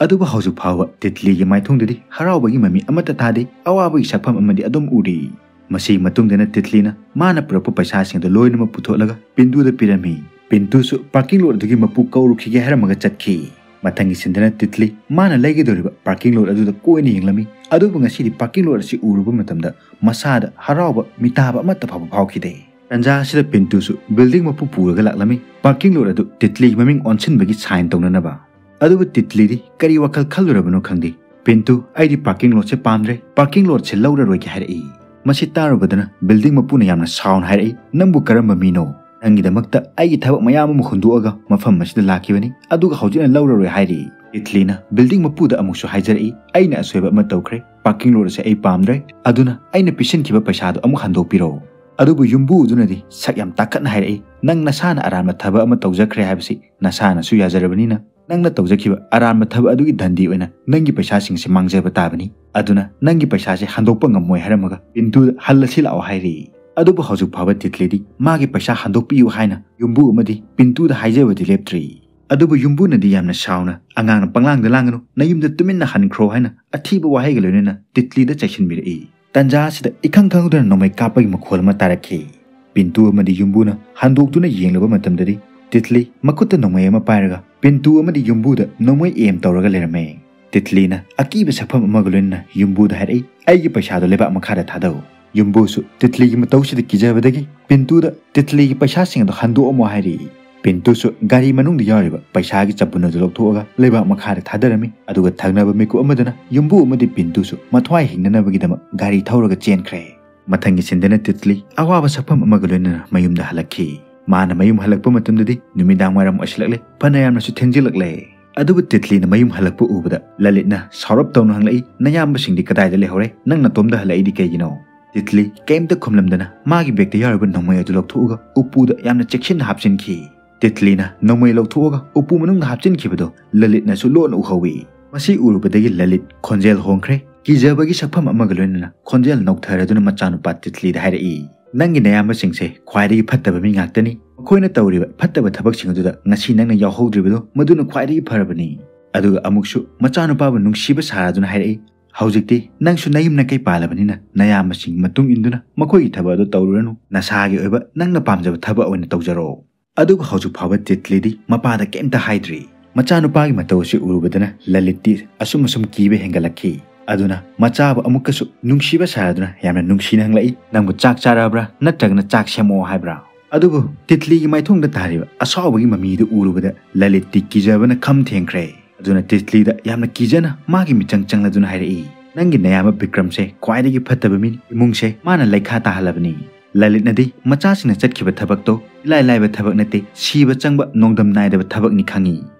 ꯑꯗꯨꯕꯨ ꯍꯧꯖꯤꯛ ꯐꯥꯎꯕ ꯇꯤꯠꯂꯤꯒꯤ ꯃꯥꯏꯊꯣꯡꯗꯗꯤ ꯍꯔꯥꯎꯕꯒꯤ ꯃꯃꯤ ꯑꯃꯠꯇ ꯊꯥꯗꯦ, ꯑꯋꯥꯕꯒꯤ ꯁꯛꯐꯝ ꯑꯃꯗꯤ ꯑꯗꯨꯝ ꯎꯔꯤ꯫ ꯃꯁꯤꯒꯤ ꯃꯇꯨꯡꯗꯅ ꯇꯤꯠꯂꯤꯅ ꯃꯥꯅ ꯄꯨꯔꯛꯄ ꯄꯩꯁꯥꯁꯤꯡꯗꯨ ꯂꯣꯏꯅꯃꯛ ꯄꯨꯊꯣꯛꯂꯒ ꯄꯤꯟꯇꯨꯗ ꯄꯤꯔꯝꯃꯤ꯫ ꯄꯤꯟꯇꯨꯁꯨ ꯄꯥꯔꯀꯤꯡ ꯂꯣꯠ ꯑꯗꯨꯒꯤ ꯃꯄꯨ ꯀꯧꯔꯨꯈꯤꯒꯦ ꯍꯥꯏꯔꯝꯃꯒ ꯆꯠꯈꯤ꯫ ꯃꯊꯪꯒꯤ ꯁꯤꯟꯗꯅ ꯇꯤꯠꯂꯤ ꯃꯥꯅ ꯂꯩꯒꯗꯧꯔꯤꯕ ꯄꯥꯔꯀꯤꯡ ꯂꯣꯠ ꯑꯗꯨꯗ ꯀꯣꯏꯅ ꯌꯦꯡꯂꯝꯃꯤ꯫ ꯑꯗꯨꯕꯨ ꯉꯁꯤꯗꯤ ꯄꯥꯔꯀꯤꯡ ꯂꯣꯠ ꯑꯁꯤ ꯎꯔꯨꯕ ꯃꯇꯝꯗ ꯃꯁꯥꯗ ꯍꯔꯥꯎꯕ ꯃꯤꯇꯥꯕ ꯑꯃꯠꯇ ꯐꯥꯎꯕ ꯐꯥꯎꯈꯤꯗꯦ꯫ ꯇꯟꯖꯥ ꯑꯁꯤꯗ ꯄꯤꯟꯇꯨꯁꯨ ꯕꯤꯜꯗꯤꯡ ꯃꯄꯨ ꯄꯨꯔꯒ ꯂꯥꯛꯂꯝꯃꯤ, ꯄꯥꯔꯀꯤꯡ ꯂꯣꯠ ꯑꯗꯨ ꯇꯤꯠꯂꯤꯒꯤ ꯃꯃꯤꯡ ꯑꯣꯟꯁꯤꯟꯕꯒꯤ ꯁꯥꯏꯟ ꯇꯧꯅꯅꯕ꯫ ꯑꯗꯨꯕꯨ ꯇꯤꯠꯂꯤꯗꯤ ꯀꯔꯤ ꯋꯥꯈꯜ ꯈꯜꯂꯨꯔꯕꯅꯣ ꯈꯪꯗꯦ, "ꯄꯤꯟꯇꯨ, ꯑꯩꯗꯤ ꯄꯥꯔꯀꯤꯡ ꯂꯣꯠꯁꯦ ꯄꯥꯝꯗ꯭ꯔꯦ, ꯄꯥꯔꯀꯤꯡ ꯂꯣꯠꯁꯦ ꯂꯧꯔꯔꯣꯏꯒꯦ" ꯍꯥꯏꯔꯛꯏ꯫ ꯃꯁꯤ ꯇꯥꯔꯨꯕꯗꯅ ꯕꯤꯜꯗꯤꯡ ꯃꯄꯨꯅ ꯌꯥꯝꯅ ꯁꯥꯎꯅ ꯍꯥꯏꯔꯛꯏ, "ꯅꯪꯕꯨ ꯀꯔꯝꯕ ꯃꯤꯅꯣ? ꯅꯪꯒꯤꯗꯃꯛꯇ ꯑꯩꯒꯤ ꯊꯕꯛ ꯃꯌꯥꯝ ꯑꯃ ꯍꯨꯟꯗꯣꯛꯑꯒ ꯃꯐꯝ ꯑꯁꯤꯗ ꯂꯥꯛꯈꯤꯕꯅꯤ, ꯑꯗꯨꯒ ꯍꯧꯖꯤꯛꯅ ꯂꯧꯔꯔꯣꯏ ꯍꯥꯏꯔꯤ"꯫ ꯇꯤꯠꯂꯤꯅ ꯕꯤꯜꯗꯤꯡ ꯃꯄꯨꯗ ꯑꯃꯨꯛꯁꯨ ꯍꯥꯏꯖꯔꯛꯏ, "ꯑꯩꯅ ꯑꯁꯣꯏꯕ ꯑꯃ ꯇꯧꯈ꯭ꯔꯦ, ꯄꯥꯔꯀꯤꯡ ꯂꯣꯠ ꯑꯁꯦ ꯑꯩ ꯄꯥꯝꯗ꯭ꯔꯦ, ꯑꯗꯨꯅ ꯑꯩꯅ ꯄꯤꯁꯤꯟꯈꯤꯕ ꯄꯩꯁꯥꯗꯣ ꯑꯃꯨꯛ ꯍꯟꯗꯣꯛꯄꯤꯔꯛꯑꯣ"꯫ ꯑꯗꯨꯕꯨ ꯌꯨꯝꯕꯨ ꯑꯗꯨꯅꯗꯤ ꯁꯛ ꯌꯥꯝ ꯇꯥꯈꯠꯅ ꯍꯥꯏꯔꯛꯏ, "ꯅꯪ ꯅꯁꯥꯅ ꯑꯔꯥꯟꯕ ꯊꯕꯛ ꯑꯃ ꯇꯧꯖꯈ꯭ꯔꯦ ꯍꯥꯏꯕꯁꯤ ꯅꯁꯥꯅꯁꯨ ꯌꯥꯖꯔꯕꯅꯤꯅ, ꯅꯪꯅ ꯇꯧꯖꯈꯤꯕ ꯑꯔꯥꯟꯕ ꯊꯕꯛ ꯑꯗꯨꯒꯤ ꯗꯟꯗꯤ ꯑꯣꯏꯅ ꯅꯪꯒꯤ ꯄꯩꯁꯥꯁꯤꯡꯁꯦ ꯃꯥꯡꯖꯕ ꯇꯥꯕꯅꯤ꯫ ꯑꯗꯨꯅ ꯅꯪꯒꯤ ꯄꯩꯁꯥꯁꯦ ꯍꯟꯗꯣꯛꯄ ꯉꯝꯃꯣꯏ" ꯍꯥꯏꯔꯝꯃꯒ ꯄꯤꯟꯇꯨꯗ "ꯍꯜꯂꯁꯤ ꯂꯥꯛꯑꯣ" ꯍꯥꯏꯔꯤ꯫ ꯑꯗꯨꯕꯨ ꯍꯧꯖꯤꯛ ꯐꯥꯎꯕ ꯇꯤꯠꯂꯤꯗꯤ ꯃꯥꯒꯤ ꯄꯩꯁꯥ ꯍꯟꯗꯣꯛꯄꯤꯌꯨ ꯍꯥꯏꯅ ꯌꯨꯝꯕꯨ ꯑꯃꯗꯤ ꯄꯤꯟꯇꯨꯗ ꯍꯥꯏꯖꯕꯗꯤ ꯂꯦꯞꯇ꯭ꯔꯤ꯫ ꯑꯗꯨꯕꯨ ꯌꯨꯝꯕꯨꯅꯗꯤ ꯌꯥꯝꯅ ꯁꯥꯎꯅ, "ꯑꯉꯥꯡꯅ ꯄꯪꯂꯥꯡꯗ ꯂꯥꯡꯒꯅꯨ, ꯅꯌꯨꯝꯗ ꯇꯨꯃꯤꯟꯅ ꯍꯟꯈ꯭ꯔꯣ" ꯍꯥꯏꯅ ꯑꯊꯤꯕ ꯋꯥꯍꯩꯒ ꯂꯣꯏꯅꯅ ꯇꯤꯠꯂꯤꯗ ꯆꯩꯁꯤꯟꯕꯤꯔꯛꯏ꯫ ꯇꯟꯖꯥ ꯑꯁꯤꯗ ꯏꯈꯪ ꯈꯪꯍꯧꯗꯅ ꯅꯣꯡꯃꯩ ꯀꯥꯞꯄꯒꯤ ꯃꯈꯣꯜ ꯑꯃ ꯇꯥꯔꯛꯈꯤ꯫ ꯄꯤꯟꯇꯨ ꯑꯃꯗꯤ ꯌꯨꯝꯕꯨꯅ ꯍꯟꯗꯣꯛꯇꯨꯅ ꯌꯦꯡꯂꯨꯕ ꯃꯇꯝꯗꯗꯤ ꯇꯤꯠꯂꯤ ꯃꯈꯨꯠꯇ ꯅꯣꯡꯃꯩ ꯑꯃ ꯄꯥꯏꯔꯒ ꯄꯤꯟꯇꯨ ꯑꯃꯗꯤ ꯌꯨꯝꯕꯨꯗ ꯅꯣꯡꯃꯩ ꯑꯦꯝ ꯇꯧꯔꯒ ꯂꯩꯔꯝꯃꯦ꯫ ꯇꯤꯠꯂꯤꯅ ꯑꯀꯤꯕ ꯁꯛꯐꯝ ꯑꯃꯒ ꯂꯣꯏꯅꯅ ꯌꯨꯝꯕꯨꯗ ꯍꯥꯏꯔꯛꯏ, "ꯑꯩꯒꯤ ꯄꯩꯁꯥꯗꯣ ꯂꯩꯕꯥꯛ ꯃꯈꯥꯗ ꯊꯥꯗꯧ"꯫ ꯌꯨꯝꯕꯨꯁꯨ ꯇꯤꯠꯂꯤꯒꯤ ꯃꯇꯧꯁꯤꯗ ꯀꯤꯖꯕꯗꯒꯤ ꯄꯤꯟꯇꯨꯗ "ꯇꯤꯠꯂꯤꯒꯤ ꯄꯩꯁꯥꯁꯤꯡ ꯑꯗꯨ ꯍꯟꯗꯣꯛꯑꯝꯃꯣ" ꯍꯥꯏꯔꯛꯏ꯫ ꯄꯤꯟꯇꯨꯁꯨ ꯒꯥꯔꯤ ꯃꯅꯨꯡꯗ ꯌꯥꯎꯔꯤꯕ ꯄꯩꯁꯥꯒꯤ ꯆꯕꯨꯟ ꯑꯗꯨ ꯂꯧꯊꯣꯛꯑꯒ ꯂꯩꯕꯥꯛ ꯃꯈꯥꯗ ꯊꯥꯗꯔꯝꯃꯤ꯫ ꯑꯗꯨꯒ ꯊꯪꯅꯕ ꯃꯤꯀꯨꯞ ꯑꯃꯗꯅ ꯌꯨꯝꯕꯨ ꯑꯃꯗꯤ ꯄꯤꯟꯇꯨꯁꯨ ꯃꯊ꯭ꯋꯥꯏ ꯍꯤꯡꯅꯅꯕꯒꯤꯗꯃꯛ ꯒꯥꯔꯤ ꯊꯧꯔꯒ ꯆꯦꯟꯈ꯭ꯔꯦ꯫ ꯃꯊꯪꯒꯤ ꯁꯤꯟꯗꯅ ꯇꯤꯠꯂꯤ ꯑꯋꯥꯕ ꯁꯛꯐꯝ ꯑꯃꯒ ꯂꯣꯏꯅꯅ ꯃꯌꯨꯝꯗ ꯍꯜꯂꯛꯈꯤ꯫ ꯃꯥꯅ ꯃꯌꯨꯝ ꯍꯜꯂꯛꯄ ꯃꯇꯝꯗꯗꯤ ꯅꯨꯃꯤꯗꯥꯡ ꯋꯥꯏꯔꯝ ꯑꯣꯏꯁꯤꯜꯂꯛꯂꯦ, ꯐꯅ ꯌꯥꯝꯅꯁꯨ ꯊꯦꯡꯖꯤꯜꯂꯛꯂꯦ꯫ ꯑꯗꯨꯕꯨ ꯇꯤꯠꯂꯤꯅ ꯃꯌꯨꯝ ꯍꯜꯂꯛꯄ ꯎꯕꯗ ꯂꯂꯤꯠꯅ ꯁꯥꯎꯔꯞ ꯇꯧꯅ ꯍꯪꯂꯛꯏ, "ꯅꯌꯥꯝꯕꯁꯤꯡꯗꯤ ꯀꯗꯥꯏꯗ ꯂꯩꯍꯧꯔꯦ? ꯅꯪ ꯅꯇꯣꯝꯗ ꯍꯜꯂꯛꯏꯗꯤ ꯀꯩꯒꯤꯅꯣ?" ꯇꯤꯠꯂꯤ ꯀꯩꯝꯇ ꯈꯨꯝꯂꯝꯗꯅ ꯃꯥꯒꯤ ꯕꯦꯒꯇ ꯌꯥꯎꯔꯤꯕ ꯅꯣꯡꯃꯩ ꯑꯗꯨ ꯂꯧꯊꯣꯛꯑꯒ ꯎꯄꯨꯗ ꯌꯥꯝꯅ ꯆꯦꯛꯁꯤꯟꯅ ꯍꯥꯞꯆꯤꯟꯈꯤ꯫ ꯇꯤꯠꯂꯤꯅ ꯅꯣꯡꯃꯩ ꯂꯧꯊꯣꯛꯑꯒ ꯎꯄꯨ ꯃꯅꯨꯡꯗ ꯍꯥꯞꯆꯤꯟꯈꯤꯕꯗꯨ ꯂꯂꯤꯠꯅꯁꯨ ꯂꯣꯟꯅ ꯎꯍꯧꯏ꯫ ꯃꯁꯤ ꯎꯔꯨꯕꯗꯒꯤ ꯂꯂꯤꯠ ꯈꯣꯟꯖꯦꯜ ꯍꯣꯡꯈ꯭ꯔꯦ꯫ ꯀꯤꯖꯕꯒꯤ ꯁꯛꯐꯝ ꯑꯃꯒ ꯂꯣꯏꯅꯅ ꯈꯣꯟꯖꯦꯜ ꯅꯧꯊꯔꯗꯨꯅ ꯃꯆꯥꯅꯨꯄꯥ ꯇꯤꯠꯂꯤꯗ ꯍꯥꯏꯔꯛꯏ, "ꯅꯪꯒꯤ ꯅꯌꯥꯝꯕꯁꯤꯡꯁꯦ ꯈ꯭ꯋꯥꯏꯗꯒꯤ ꯐꯠꯇꯕ ꯃꯤ ꯉꯥꯛꯇꯅꯤ꯫ ꯃꯈꯣꯏꯅ ꯇꯧꯔꯤꯕ ꯐꯠꯇꯕ ꯊꯕꯛꯁꯤꯡ ꯑꯗꯨꯗ ꯉꯁꯤ ꯅꯪꯅ ꯌꯥꯎꯍꯧꯗ꯭ꯔꯤꯕꯗꯨ ꯃꯗꯨꯅ ꯈ꯭ꯋꯥꯏꯗꯒꯤ ꯐꯔꯕꯅꯤ"꯫ ꯑꯗꯨꯒ ꯑꯃꯨꯛꯁꯨ ꯃꯆꯥꯅꯨꯄꯥꯕꯨ ꯅꯨꯡꯁꯤꯕ ꯁꯥꯔꯗꯨꯅ ꯍꯥꯏꯔꯛꯏ, "ꯍꯧꯖꯤꯛꯇꯤ ꯅꯪꯁꯨ ꯅꯌꯨꯝ ꯅꯀꯩ ꯄꯥꯜꯂꯕꯅꯤꯅ ꯅꯌꯥꯝꯕꯁꯤꯡꯒꯤ ꯃꯇꯨꯡ ꯏꯟꯗꯨꯅ ꯃꯈꯣꯏꯒꯤ ꯊꯕꯛ ꯑꯗꯨ ꯇꯧꯔꯨꯔꯅꯨ, ꯅꯁꯥꯒꯤ ꯑꯣꯏꯕ ꯅꯪꯅ ꯄꯥꯝꯖꯕ ꯊꯕꯛ ꯑꯣꯏꯅ ꯇꯧꯖꯔꯣ"꯫ ꯑꯗꯨꯕꯨ ꯍꯧꯖꯤꯛ ꯐꯥꯎꯕ ꯇꯤꯠꯂꯤꯗꯤ ꯃꯄꯥꯗ ꯀꯩꯝꯇ ꯍꯥꯏꯗ꯭ꯔꯤ꯫ ꯃꯆꯥꯅꯨꯄꯥꯒꯤ ꯃꯇꯧ ꯑꯁꯤ ꯎꯔꯨꯕꯗꯅ ꯂꯂꯤꯠꯇꯤ ꯑꯁꯨꯝ ꯑꯁꯨꯝ ꯀꯤꯕ ꯍꯦꯟꯒꯠꯂꯛꯈꯤ꯫ ꯑꯗꯨꯅ ꯃꯆꯥꯕꯨ ꯑꯃꯨꯛꯀꯁꯨ ꯅꯨꯡꯁꯤꯕ ꯁꯥꯔꯗꯨꯅ ꯌꯥꯝꯅ ꯅꯨꯡꯁꯤꯅ ꯍꯪꯂꯛꯏ, "ꯅꯪꯕꯨ ꯆꯥꯛ ꯆꯥꯔꯕ꯭ꯔꯥ, ꯅꯠꯇ꯭ꯔꯒꯅ ꯆꯥꯛ ꯁꯦꯝꯃꯛꯑꯣ ꯍꯥꯏꯕ꯭ꯔꯥ?" ꯑꯗꯨꯕꯨ ꯇꯤꯠꯂꯤꯒꯤ ꯃꯥꯏꯊꯣꯡꯗ ꯇꯥꯔꯤꯕ ꯑꯁꯥꯎꯕꯒꯤ ꯃꯃꯤꯗꯨ ꯎꯔꯨꯕꯗ ꯂꯂꯤꯠꯇꯤ ꯀꯤꯖꯕꯅ ꯈꯝ ꯊꯦꯡꯈ꯭ꯔꯦ꯫ ꯑꯗꯨꯅ ꯇꯤꯠꯂꯤꯗ ꯌꯥꯝꯅ ꯀꯤꯖꯅ ꯃꯥꯒꯤ ꯃꯤꯆꯪ ꯆꯪꯂꯗꯨꯅ ꯍꯥꯏꯔꯛꯏ, "ꯅꯪꯒꯤ ꯅꯌꯥꯝꯕ ꯕꯤꯀ꯭ꯔꯝꯁꯦ ꯈ꯭ꯋꯥꯏꯗꯒꯤ ꯐꯠꯇꯕ ꯃꯤꯅꯤ꯫ ꯏꯃꯨꯡꯁꯦ ꯃꯥꯅ ꯂꯩꯈꯥ ꯇꯥꯍꯜꯂꯕꯅꯤ꯫ ꯂꯂꯤꯠꯅꯗꯤ ꯃꯆꯥꯁꯤꯡꯅ ꯆꯠꯈꯤꯕ ꯊꯕꯛꯇꯣ ꯏꯂꯥꯏ ꯂꯥꯏꯕ ꯊꯕꯛ ꯅꯠꯇꯦ, ꯁꯤꯕ ꯆꯪꯕ ꯅꯣꯡꯗꯝ ꯅꯥꯏꯗꯕ ꯊꯕꯛꯅꯤ ꯈꯪꯉꯤ"꯫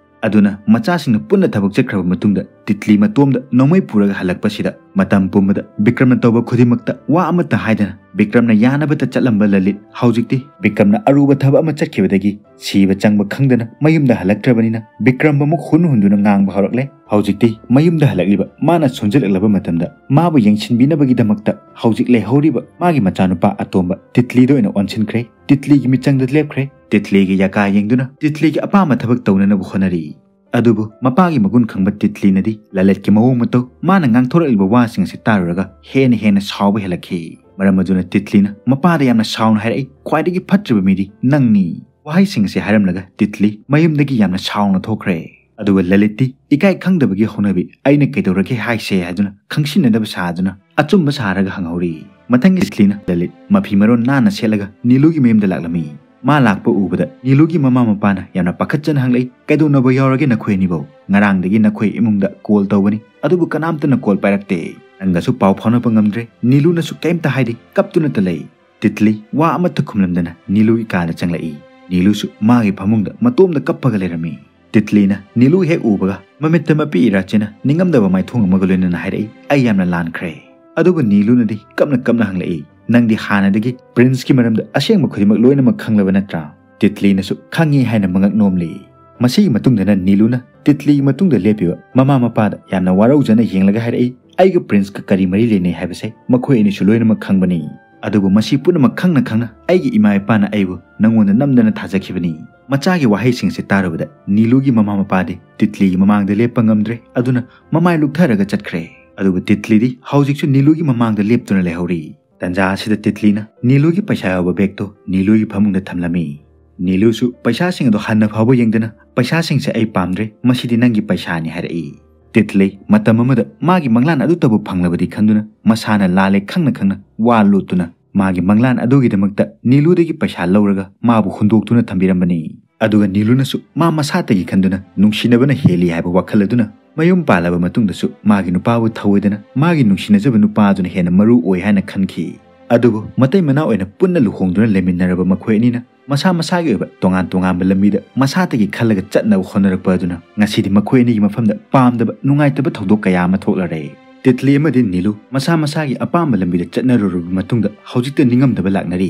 ꯑꯗꯨꯅ ꯃꯆꯥꯁꯤꯡꯅ ꯄꯨꯟꯅ ꯊꯕꯛ ꯆꯠꯈ꯭ꯔꯕ ꯃꯇꯨꯡꯗ ꯇꯤꯠꯂꯤ ꯃꯇꯣꯝꯗ ꯅꯣꯡꯃꯩ ꯄꯨꯔꯒ ꯍꯜꯂꯛꯄꯁꯤꯗ ꯃꯇꯝ ꯄꯨꯝꯕꯗ ꯕꯤꯀ꯭ꯔꯝꯅ ꯇꯧꯕ ꯈꯨꯗꯤꯡꯃꯛꯇ ꯋꯥ ꯑꯃꯠꯇ ꯍꯥꯏꯗꯅ ꯕꯤꯀ꯭ꯔꯝꯅ ꯌꯥꯅꯕꯇ ꯆꯠꯂꯝꯕ ꯂꯂꯤꯠ ꯍꯧꯖꯤꯛꯇꯤ ꯕꯤꯀ꯭ꯔꯝꯅ ꯑꯔꯨꯕ ꯊꯕꯛ ꯑꯃ ꯆꯠꯈꯤꯕꯗꯒꯤ ꯁꯤꯕ ꯆꯪꯕ ꯈꯪꯗꯅ ꯃꯌꯨꯝꯗ ꯍꯜꯂꯛꯇ꯭ꯔꯕꯅꯤꯅ ꯕꯤꯀ꯭ꯔꯝꯕꯨ ꯑꯃꯨꯛ ꯍꯨꯟ ꯍꯨꯟꯗꯨꯅ ꯉꯥꯡꯕ ꯍꯧꯔꯛꯂꯦ꯫ ꯍꯧꯖꯤꯛꯇꯤ ꯃꯌꯨꯝꯗ ꯍꯜꯂꯛꯂꯤꯕ ꯃꯥꯅ ꯁꯣꯟꯖꯜꯂꯛꯂꯕ ꯃꯇꯝꯗ ꯃꯥꯕꯨ ꯌꯦꯡꯁꯤꯟꯕꯤꯅꯕꯒꯤꯗꯃꯛꯇ ꯍꯧꯖꯤꯛ ꯂꯩꯍꯧꯔꯤꯕ ꯃꯥꯒꯤ ꯃꯆꯥꯅꯨꯄꯥ ꯑꯇꯣꯝꯕ ꯇꯤꯠꯂꯤꯗ ꯑꯣꯏꯅ ꯑꯣꯟꯁꯤꯟꯈ꯭ꯔꯦ꯫ ꯇꯤꯠꯂꯤꯒꯤ ꯃꯤꯆꯪꯗ ꯂꯦꯞꯈ꯭ꯔꯦ꯫ ꯇꯤꯠꯂꯤꯒꯤ ꯌꯥꯀꯥ ꯌꯦꯡꯗꯨꯅ ꯇꯤꯠꯂꯤꯒꯤ ꯑꯄꯥꯝꯕ ꯊꯕꯛ ꯇꯧꯅꯅꯕ ꯍꯣꯠꯅꯔꯤ꯫ ꯑꯗꯨꯕꯨ ꯃꯄꯥꯒꯤ ꯃꯒꯨꯟ ꯈꯪꯕ ꯇꯤꯠꯂꯤꯅꯗꯤ ꯂꯂꯠꯀꯤ ꯃꯑꯣꯡ ꯃꯇꯧ, ꯃꯥꯅ ꯉꯥꯡꯊꯣꯔꯛꯂꯤꯕ ꯋꯥꯁꯤꯡ ꯑꯁꯤ ꯇꯥꯔꯨꯔꯒ ꯍꯦꯟꯅ ꯍꯦꯟꯅ ꯁꯥꯎꯕ ꯍꯦꯜꯂꯛꯈꯤ꯫ ꯃꯔꯝ ꯑꯗꯨꯅ ꯇꯤꯠꯂꯤꯅ ꯃꯄꯥꯗ ꯌꯥꯝꯅ ꯁꯥꯎꯅ ꯍꯥꯏꯔꯛꯏ, "ꯈ꯭ꯋꯥꯏꯗꯒꯤ ꯐꯠꯇ꯭ꯔꯤꯕ ꯃꯤꯗꯤ ꯅꯪꯅꯤ"꯫ ꯋꯥꯍꯩꯁꯤꯡ ꯑꯁꯤ ꯍꯥꯏꯔꯝꯂꯒ ꯇꯤꯠꯂꯤ ꯃꯌꯨꯝꯗꯒꯤ ꯌꯥꯝꯅ ꯁꯥꯎꯅ ꯊꯣꯛꯈ꯭ꯔꯦ꯫ ꯑꯗꯨꯒ ꯂꯂꯤꯠꯇꯤ ꯏꯀꯥꯏ ꯈꯪꯗꯕꯒꯤ ꯍꯧꯅꯕꯤ "ꯑꯩꯅ ꯀꯩꯗꯧꯔꯒꯦ ꯍꯥꯏꯁꯦ" ꯍꯥꯏꯗꯨꯅ ꯈꯪꯁꯤꯟꯅꯗꯕ ꯁꯥꯗꯨꯅ ꯑꯆꯨꯝꯕ ꯁꯥꯔꯒ ꯍꯪꯍꯧꯔꯤ꯫ ꯃꯊꯪꯒꯤ ꯇꯤꯠꯂꯤꯅ ꯂꯂꯤꯠ ꯃꯐꯤ ꯃꯔꯣꯟ ꯅꯥꯟꯅ ꯁꯦꯠꯂꯒ ꯅꯤꯂꯨꯒꯤ ꯃꯌꯨꯝꯗ ꯂꯥꯛꯂꯝꯃꯤ꯫ ꯃꯥ ꯂꯥꯛꯄ ꯎꯕꯗ ꯅꯤꯂꯨꯒꯤ ꯃꯃꯥ ꯃꯄꯥꯅ ꯌꯥꯝꯅ ꯄꯥꯈꯠꯆꯅ ꯍꯪꯂꯛꯏ, "ꯀꯩꯗꯧꯅꯕ ꯌꯥꯎꯔꯒꯦ ꯅꯈꯣꯏ ꯑꯅꯤꯕꯧ? ꯉꯔꯥꯡꯗꯒꯤ ꯅꯈꯣꯏ ꯏꯃꯨꯡꯗ ꯀꯣꯜ ꯇꯧꯕꯅꯤ, ꯑꯗꯨꯕꯨ ꯀꯅꯥꯝꯇꯅ ꯀꯣꯜ ꯄꯥꯏꯔꯛꯇꯦ꯫ ꯅꯪꯒꯁꯨ ꯄꯥꯎ ꯐꯥꯎꯅꯕ ꯉꯝꯗ꯭ꯔꯦ꯫" ꯅꯤꯂꯨꯅꯁꯨ ꯀꯩꯝꯇ ꯍꯥꯏꯗꯦ, ꯀꯞꯇꯨꯅꯇ ꯂꯩ꯫ ꯇꯤꯠꯂꯤ ꯋꯥ ꯑꯃꯠꯇ ꯈꯨꯝꯂꯝꯗꯅ ꯅꯤꯂꯨꯒꯤ ꯀꯥꯗ ꯆꯪꯂꯛꯏ꯫ ꯅꯤꯂꯨꯁꯨ ꯃꯥꯒꯤ ꯐꯃꯨꯡꯗ ꯃꯇꯣꯝꯗ ꯀꯞꯄꯒ ꯂꯩꯔꯝꯃꯤ꯫ ꯇꯤꯠꯂꯤꯅ ꯅꯤꯂꯨ ꯍꯦꯛ ꯎꯕꯒ ꯃꯃꯤꯠꯇ ꯃꯄꯤ ꯏꯔꯥ ꯆꯦꯅ ꯅꯤꯡꯉꯝꯗꯕ ꯃꯥꯏꯊꯣꯡ ꯑꯃꯒ ꯂꯣꯏꯅꯅ ꯍꯥꯏꯔꯛꯏ, "ꯑꯩ ꯌꯥꯝꯅ ꯂꯥꯟꯈ꯭ꯔꯦ꯫" ꯑꯗꯨꯕꯨ ꯅꯤꯂꯨꯅꯗꯤ ꯀꯞꯅ ꯀꯞꯅ ꯍꯪꯂꯛꯏ, "ꯅꯪꯗꯤ ꯍꯥꯟꯅꯗꯒꯤ ꯄ꯭ꯔꯤꯟꯁꯀꯤ ꯃꯔꯝꯗ ꯑꯁꯦꯡꯕ ꯈꯨꯗꯤꯡꯃꯛ ꯂꯣꯏꯅꯃꯛ ꯈꯪꯂꯕ ꯅꯠꯇ꯭ꯔꯥ?" ꯇꯤꯠꯂꯤꯅꯁꯨ "ꯈꯪꯉꯤ" ꯍꯥꯏꯅ ꯃꯉꯛ ꯅꯣꯝꯂꯤ꯫ ꯃꯁꯤꯒꯤ ꯃꯇꯨꯡꯗꯅ ꯅꯤꯂꯨꯅ ꯇꯤꯠꯂꯤꯒꯤ ꯃꯇꯨꯡꯗ ꯂꯦꯞꯄꯤꯕ ꯃꯃꯥ ꯃꯄꯥꯗ ꯌꯥꯝꯅ ꯋꯥꯔꯧꯖꯅ ꯌꯦꯡꯂꯒ ꯍꯥꯏꯔꯛꯏ, "ꯑꯩꯒ ꯄ꯭ꯔꯤꯟꯁꯀ ꯀꯔꯤ ꯃꯔꯤ ꯂꯩꯅꯩ ꯍꯥꯏꯕꯁꯦ ꯃꯈꯣꯏ ꯑꯅꯤꯁꯨ ꯂꯣꯏꯅꯃꯛ ꯈꯪꯕꯅꯤ꯫ ꯑꯗꯨꯕꯨ ꯃꯁꯤ ꯄꯨꯝꯅꯃꯛ ꯈꯪꯅ ꯈꯪꯅ ꯑꯩꯒꯤ ꯏꯃꯥ ꯏꯄꯥꯅ ꯑꯩꯕꯨ ꯅꯪꯉꯣꯟꯗ ꯅꯝꯗꯅ ꯊꯥꯖꯈꯤꯕꯅꯤ꯫" ꯃꯆꯥꯒꯤ ꯋꯥꯍꯩꯁꯤꯡꯁꯤ ꯇꯥꯔꯨꯕꯗ ꯅꯤꯂꯨꯒꯤ ꯃꯃꯥ ꯃꯄꯥꯗꯤ ꯇꯤꯠꯂꯤꯒꯤ ꯃꯃꯥꯡꯗ ꯂꯦꯞꯄ ꯉꯝꯗ꯭ꯔꯦ꯫ ꯑꯗꯨꯅ ꯃꯃꯥꯏ ꯂꯨꯛꯊꯔꯒ ꯆꯠꯈ꯭ꯔꯦ꯫ ꯑꯗꯨꯕꯨ ꯇꯤꯠꯂꯤꯗꯤ ꯍꯧꯖꯤꯛꯁꯨ ꯅꯤꯂꯨꯒꯤ ꯃꯃꯥꯡꯗ ꯂꯦꯞꯇꯨꯅ ꯂꯩꯍꯧꯔꯤ꯫ ꯇꯟꯖꯥ ꯑꯁꯤꯗ ꯇꯤꯠꯂꯤꯅ ꯅꯤꯂꯨꯒꯤ ꯄꯩꯁꯥ ꯌꯥꯎꯕ ꯕꯦꯒꯇꯨ ꯅꯤꯂꯨꯒꯤ ꯐꯃꯨꯡꯗ ꯊꯝꯂꯝꯃꯤ꯫ ꯅꯤꯂꯨꯁꯨ ꯄꯩꯁꯥꯁꯤꯡ ꯑꯗꯨ ꯍꯟꯅ ꯐꯥꯎꯕ ꯌꯦꯡꯗꯅ, "ꯄꯩꯁꯥꯁꯤꯡꯁꯦ ꯑꯩ ꯄꯥꯝꯗ꯭ꯔꯦ, ꯃꯁꯤꯗꯤ ꯅꯪꯒꯤ ꯄꯩꯁꯥꯅꯤ" ꯍꯥꯏꯔꯛꯏ꯫ ꯇꯤꯠꯂꯤ ꯃꯇꯝ ꯑꯃꯗ ꯃꯥꯒꯤ ꯃꯪꯂꯥꯟ ꯑꯗꯨꯇꯕꯨ ꯐꯪꯂꯕꯗꯤ ꯈꯟꯗꯨꯅ ꯃꯁꯥꯅ ꯂꯥꯜꯂꯦ ꯈꯪꯅ ꯈꯪꯅ ꯋꯥ ꯂꯣꯠꯇꯨꯅ ꯃꯥꯒꯤ ꯃꯪꯂꯥꯟ ꯑꯗꯨꯒꯤꯗꯃꯛꯇ ꯅꯤꯂꯨꯗꯒꯤ ꯄꯩꯁꯥ ꯂꯧꯔꯒ ꯃꯥꯕꯨ ꯍꯨꯟꯗꯣꯛꯇꯨꯅ ꯊꯝꯕꯤꯔꯝꯕꯅꯤ꯫ ꯑꯗꯨꯒ ꯅꯤꯂꯨꯅꯁꯨ ꯃꯥ ꯃꯁꯥꯇꯒꯤ ꯈꯟꯗꯨꯅ ꯅꯨꯡꯁꯤꯅꯕꯅ ꯍꯦꯜꯂꯤ ꯍꯥꯏꯕ ꯋꯥꯈꯜ ꯑꯗꯨꯅ ꯃꯌꯨꯝ ꯄꯥꯜꯂꯕ ꯃꯇꯨꯡꯗꯁꯨ ꯃꯥꯒꯤ ꯅꯨꯄꯥꯕꯨ ꯊꯧꯑꯣꯏꯗꯅ ꯃꯥꯒꯤ ꯅꯨꯡꯁꯤꯅꯖꯕ ꯅꯨꯄꯥ ꯑꯗꯨꯅ ꯍꯦꯟꯅ ꯃꯔꯨ ꯑꯣꯏ ꯍꯥꯏꯅ ꯈꯟꯈꯤ꯫ ꯑꯗꯨꯕꯨ ꯃꯇꯩ ꯃꯅꯥꯎ ꯑꯣꯏꯅ ꯄꯨꯟꯅ ꯂꯨꯍꯣꯡꯗꯨꯅ ꯂꯩꯃꯤꯟꯅꯔꯕ ꯃꯈꯣꯏ ꯑꯅꯤꯅ ꯃꯁꯥ ꯃꯁꯥꯒꯤ ꯑꯣꯏꯕ ꯇꯣꯉꯥꯟ ꯇꯣꯉꯥꯟꯕ ꯂꯝꯕꯤꯗ ꯃꯁꯥꯇꯒꯤ ꯈꯜꯂꯒ ꯆꯠꯅꯕ ꯍꯣꯠꯅꯔꯛꯄ ꯑꯗꯨꯅ ꯉꯁꯤꯗꯤ ꯃꯈꯣꯏ ꯑꯅꯤꯒꯤ ꯃꯐꯝꯗ ꯄꯥꯝꯗꯕ ꯅꯨꯡꯉꯥꯏꯇꯕ ꯊꯧꯗꯣꯛ ꯀꯌꯥ ꯑꯃ ꯊꯣꯛꯂꯔꯦ꯫ ꯇꯤꯠꯂꯤ ꯑꯃꯗꯤ ꯅꯤꯂꯨ ꯃꯁꯥ ꯃꯁꯥꯒꯤ ꯑꯄꯥꯝꯕ ꯂꯝꯕꯤꯗ ꯆꯠꯅꯔꯨꯔꯕ ꯃꯇꯨꯡꯗ ꯍꯧꯖꯤꯛꯇ ꯅꯤꯡꯉꯝꯗꯕ ꯂꯥꯛꯅꯔꯤ꯫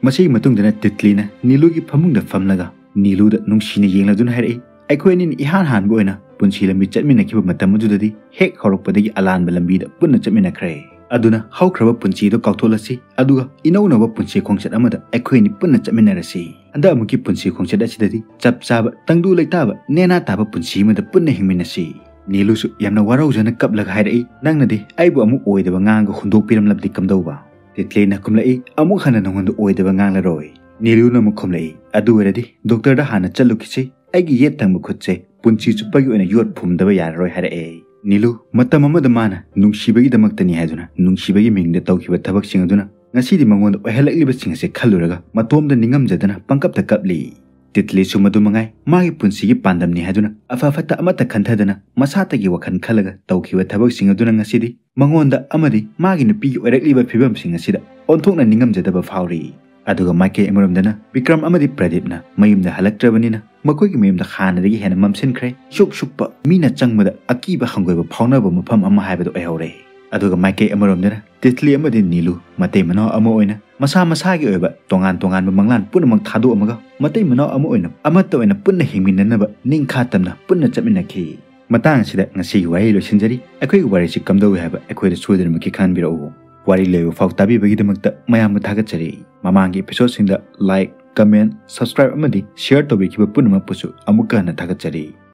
ꯃꯁꯤꯒꯤ ꯃꯇꯨꯡꯗꯅ ꯇꯤꯠꯂꯤꯅ ꯅꯤꯂꯨꯒꯤ ꯐꯃꯨꯡꯗ ꯐꯝꯂꯒ ꯅꯤꯂꯨꯗ ꯅꯨꯡꯁꯤꯅ ꯌꯦꯡꯂꯗꯨꯅ ꯍꯥꯏꯔꯛꯏ, "ꯑꯩꯈꯣꯏ ꯑꯅꯤꯅ ꯏꯍꯥꯟ ꯍꯥꯟꯕ ꯑꯣꯏꯅ ꯄꯨꯟꯁꯤ ꯂꯝꯕꯤ ꯆꯠꯃꯤꯟꯅꯈꯤꯕ ꯃꯇꯝ ꯑꯗꯨꯗꯗꯤ ꯍꯦꯛ ꯍꯧꯔꯛꯄꯗꯒꯤ ꯑꯂꯥꯟꯕ ꯂꯝꯕꯤꯗ ꯄꯨꯟꯅ ꯆꯠꯃꯤꯟꯅꯈ꯭ꯔꯦ꯫ ꯑꯗꯨꯅ ꯍꯧꯈ꯭ꯔꯕ ꯄꯨꯟꯁꯤꯗꯣ ꯀꯥꯎꯊꯣꯛꯂꯁꯤ, ꯑꯗꯨꯒ ꯏꯅꯧ ꯅꯧꯕ ꯄꯨꯟꯁꯤ ꯈꯣꯡꯆꯠ ꯑꯃꯗ ꯑꯩꯈꯣꯏ ꯑꯅꯤ ꯄꯨꯟꯅ ꯆꯠꯃꯤꯟꯅꯔꯁꯤ꯫ ꯍꯟꯗꯛ ꯑꯃꯨꯛꯀꯤ ꯄꯨꯟꯁꯤ ꯈꯣꯡꯆꯠ ꯑꯁꯤꯗꯗꯤ ꯆꯞ ꯆꯥꯕ, ꯇꯪꯗꯨ ꯂꯩꯇꯥꯕ, ꯅꯦꯅꯥ ꯇꯥꯕ ꯄꯨꯟꯁꯤ ꯑꯃꯗ ꯄꯨꯟꯅ ꯍꯤꯡꯃꯤꯟꯅꯁꯤ꯫" ꯅꯤꯂꯨꯁꯨ ꯌꯥꯝꯅ ꯋꯥꯔꯧꯖꯅ ꯀꯞꯂꯒ ꯍꯥꯏꯔꯛꯏ, "ꯅꯪꯅꯗꯤ ꯑꯩꯕꯨ ꯑꯃꯨꯛ ꯑꯣꯏꯗꯕ ꯉꯥꯡꯒ ꯍꯨꯟꯗꯣꯛꯄꯤꯔꯝꯂꯕꯗꯤ ꯀꯝꯗꯧꯕ?" ꯇꯤꯠꯂꯤꯅ ꯈꯨꯝꯂꯛꯏ, "ꯑꯃꯨꯛ ꯍꯟꯅ ꯅꯉꯣꯟꯗ ꯑꯣꯏꯗꯕ ꯉꯥꯡꯂꯔꯣꯏ꯫" ꯅꯤꯂꯨꯅ ꯑꯃꯨꯛ ꯈꯨꯝꯂꯛꯏ, "ꯑꯗꯨ ꯑꯣꯏꯔꯗꯤ ꯗꯣꯛꯇꯔꯗ ꯍꯥꯟꯅ ꯆꯠꯂꯨꯈꯤꯁꯤ꯫ ꯑꯩꯒꯤ ꯌꯦꯠ ꯊꯪꯕ ꯈꯨꯠꯁꯦ ꯄꯨꯟꯁꯤ ꯆꯨꯞꯄꯒꯤ ꯑꯣꯏꯅ ꯌꯣꯠ ꯐꯨꯝꯗꯕ ꯌꯥꯔꯔꯣꯏ", ꯍꯥꯏꯔꯛꯑꯦ꯫ ꯅꯤꯂꯨ ꯃꯇꯝ ꯑꯃꯗ ꯃꯥꯅ ꯅꯨꯡꯁꯤꯕꯒꯤꯗꯃꯛꯇꯅꯤ ꯍꯥꯏꯗꯨꯅ ꯅꯨꯡꯁꯤꯕꯒꯤ ꯃꯤꯡꯗ ꯇꯧꯈꯤꯕ ꯊꯕꯛꯁꯤꯡ ꯑꯗꯨꯅ ꯉꯁꯤꯗꯤ ꯃꯉꯣꯟꯗ ꯑꯣꯏꯍꯜꯂꯛꯂꯤꯕꯁꯤꯡ ꯑꯁꯦ ꯈꯜꯂꯨꯔꯒ ꯃꯇꯣꯝꯗ ꯅꯤꯡꯉꯝꯖꯗꯅ ꯄꯪꯀꯞꯇ ꯀꯞꯂꯤ꯫ ꯇꯤꯠꯂꯤꯁꯨ ꯃꯗꯨ ꯃꯉꯥꯏ, ꯃꯥꯒꯤ ꯄꯨꯟꯁꯤꯒꯤ ꯄꯥꯟꯗꯝꯅꯤ ꯍꯥꯏꯗꯨꯅ ꯑꯐ ꯐꯠꯇ ꯑꯃꯠꯇ ꯈꯟꯊꯗꯅ ꯃꯁꯥꯇꯒꯤ ꯋꯥꯈꯜ ꯈꯜꯂꯒ ꯇꯧꯈꯤꯕ ꯊꯕꯛꯁꯤꯡ ꯑꯗꯨꯅ ꯉꯁꯤꯗꯤ ꯃꯉꯣꯟꯗ ꯑꯃꯗꯤ ꯃꯥꯒꯤ ꯅꯨꯄꯤꯒꯤ ꯑꯣꯏꯔꯛꯂꯤꯕ ꯐꯤꯕꯝꯁꯤꯡ ꯑꯁꯤꯗ ꯑꯣꯟꯊꯣꯛꯅ ꯅꯤꯡꯉꯝꯖꯗꯕ ꯐꯥꯎꯔꯤ꯫ ꯑꯗꯨꯒ ꯃꯥꯏꯀꯩ ꯑꯃꯔꯣꯝꯗꯅ ꯕꯤꯀ꯭ꯔꯝ ꯑꯃꯗꯤ ꯄ꯭ꯔꯗꯤꯞꯅ ꯃꯌꯨꯝꯗ ꯍꯜꯂꯛꯇ꯭ꯔꯕꯅꯤꯅ ꯃꯈꯣꯏꯒꯤ ꯃꯌꯨꯝꯗ ꯍꯥꯟꯅꯗꯒꯤ ꯍꯦꯟꯅ ꯃꯝꯁꯤꯟꯈ꯭ꯔꯦ꯫ ꯏꯁꯨꯛ ꯁꯨꯛꯄ, ꯃꯤꯅ ꯆꯪꯕꯗ ꯑꯀꯤꯕ ꯍꯪꯒꯣꯏꯕ ꯐꯥꯎꯅꯕ ꯃꯐꯝ ꯑꯃ ꯍꯥꯏꯕꯗꯨ ꯑꯣꯏꯍꯧꯔꯦ꯫ ꯑꯗꯨꯒ ꯃꯥꯏꯀꯩ ꯑꯃꯔꯣꯝꯗꯅ ꯇꯤꯠꯂꯤ ꯑꯃꯗꯤ ꯅꯤꯂꯨ ꯃꯇꯩ ꯃꯅꯥꯎ ꯑꯃ ꯑꯣꯏꯅ ꯃꯁꯥ ꯃꯁꯥꯒꯤ ꯑꯣꯏꯕ ꯇꯣꯉꯥꯟ ꯇꯣꯉꯥꯟꯕ ꯃꯪꯂꯥꯟ ꯄꯨꯝꯅꯃꯛ ꯊꯥꯗꯣꯛꯑꯝꯃꯒ ꯃꯇꯩ ꯃꯅꯥꯎ ꯑꯃ ꯑꯣꯏꯅ ꯑꯃꯠꯇ ꯑꯣꯏꯅ ꯄꯨꯟꯅ ꯍꯤꯡꯃꯤꯟꯅꯅꯕ ꯅꯤꯡꯈꯥ ꯇꯝꯅ ꯄꯨꯟꯅ ꯆꯠꯃꯤꯟꯅꯈꯤ꯫ ꯃꯇꯥꯡ ꯑꯁꯤꯗ ꯉꯁꯤꯒꯤ ꯋꯥꯍꯩ ꯂꯣꯏꯁꯤꯟꯖꯔꯤ꯫ ꯑꯩꯈꯣꯏꯒꯤ ꯋꯥꯔꯤꯁꯤ ꯀꯝꯗꯧꯏ ꯍꯥꯏꯕ ꯑꯩꯈꯣꯏꯗ ꯁꯣꯏꯗꯅꯃꯛꯀꯤ ꯈꯪꯍꯟꯕꯤꯔꯛꯎ꯫ ꯋꯥꯔꯤ ꯂꯣꯏꯕ ꯐꯥꯎ ꯇꯥꯕꯤꯕꯒꯤꯗꯃꯛꯇ ꯃꯌꯥꯝꯕꯨ ꯊꯥꯒꯠꯆꯔꯤ꯫ ꯃꯃꯥꯡꯒꯤ episodeꯁꯤꯡꯗ like, comment, subscribe ꯑꯃꯗꯤ share ꯇꯧꯕꯤꯈꯤꯕ ꯄꯨꯝꯅꯃꯛꯄꯨꯁꯨ ꯑꯃꯨꯛꯀ ꯍꯟꯅ ꯊꯥꯒꯠꯆꯔꯤ꯫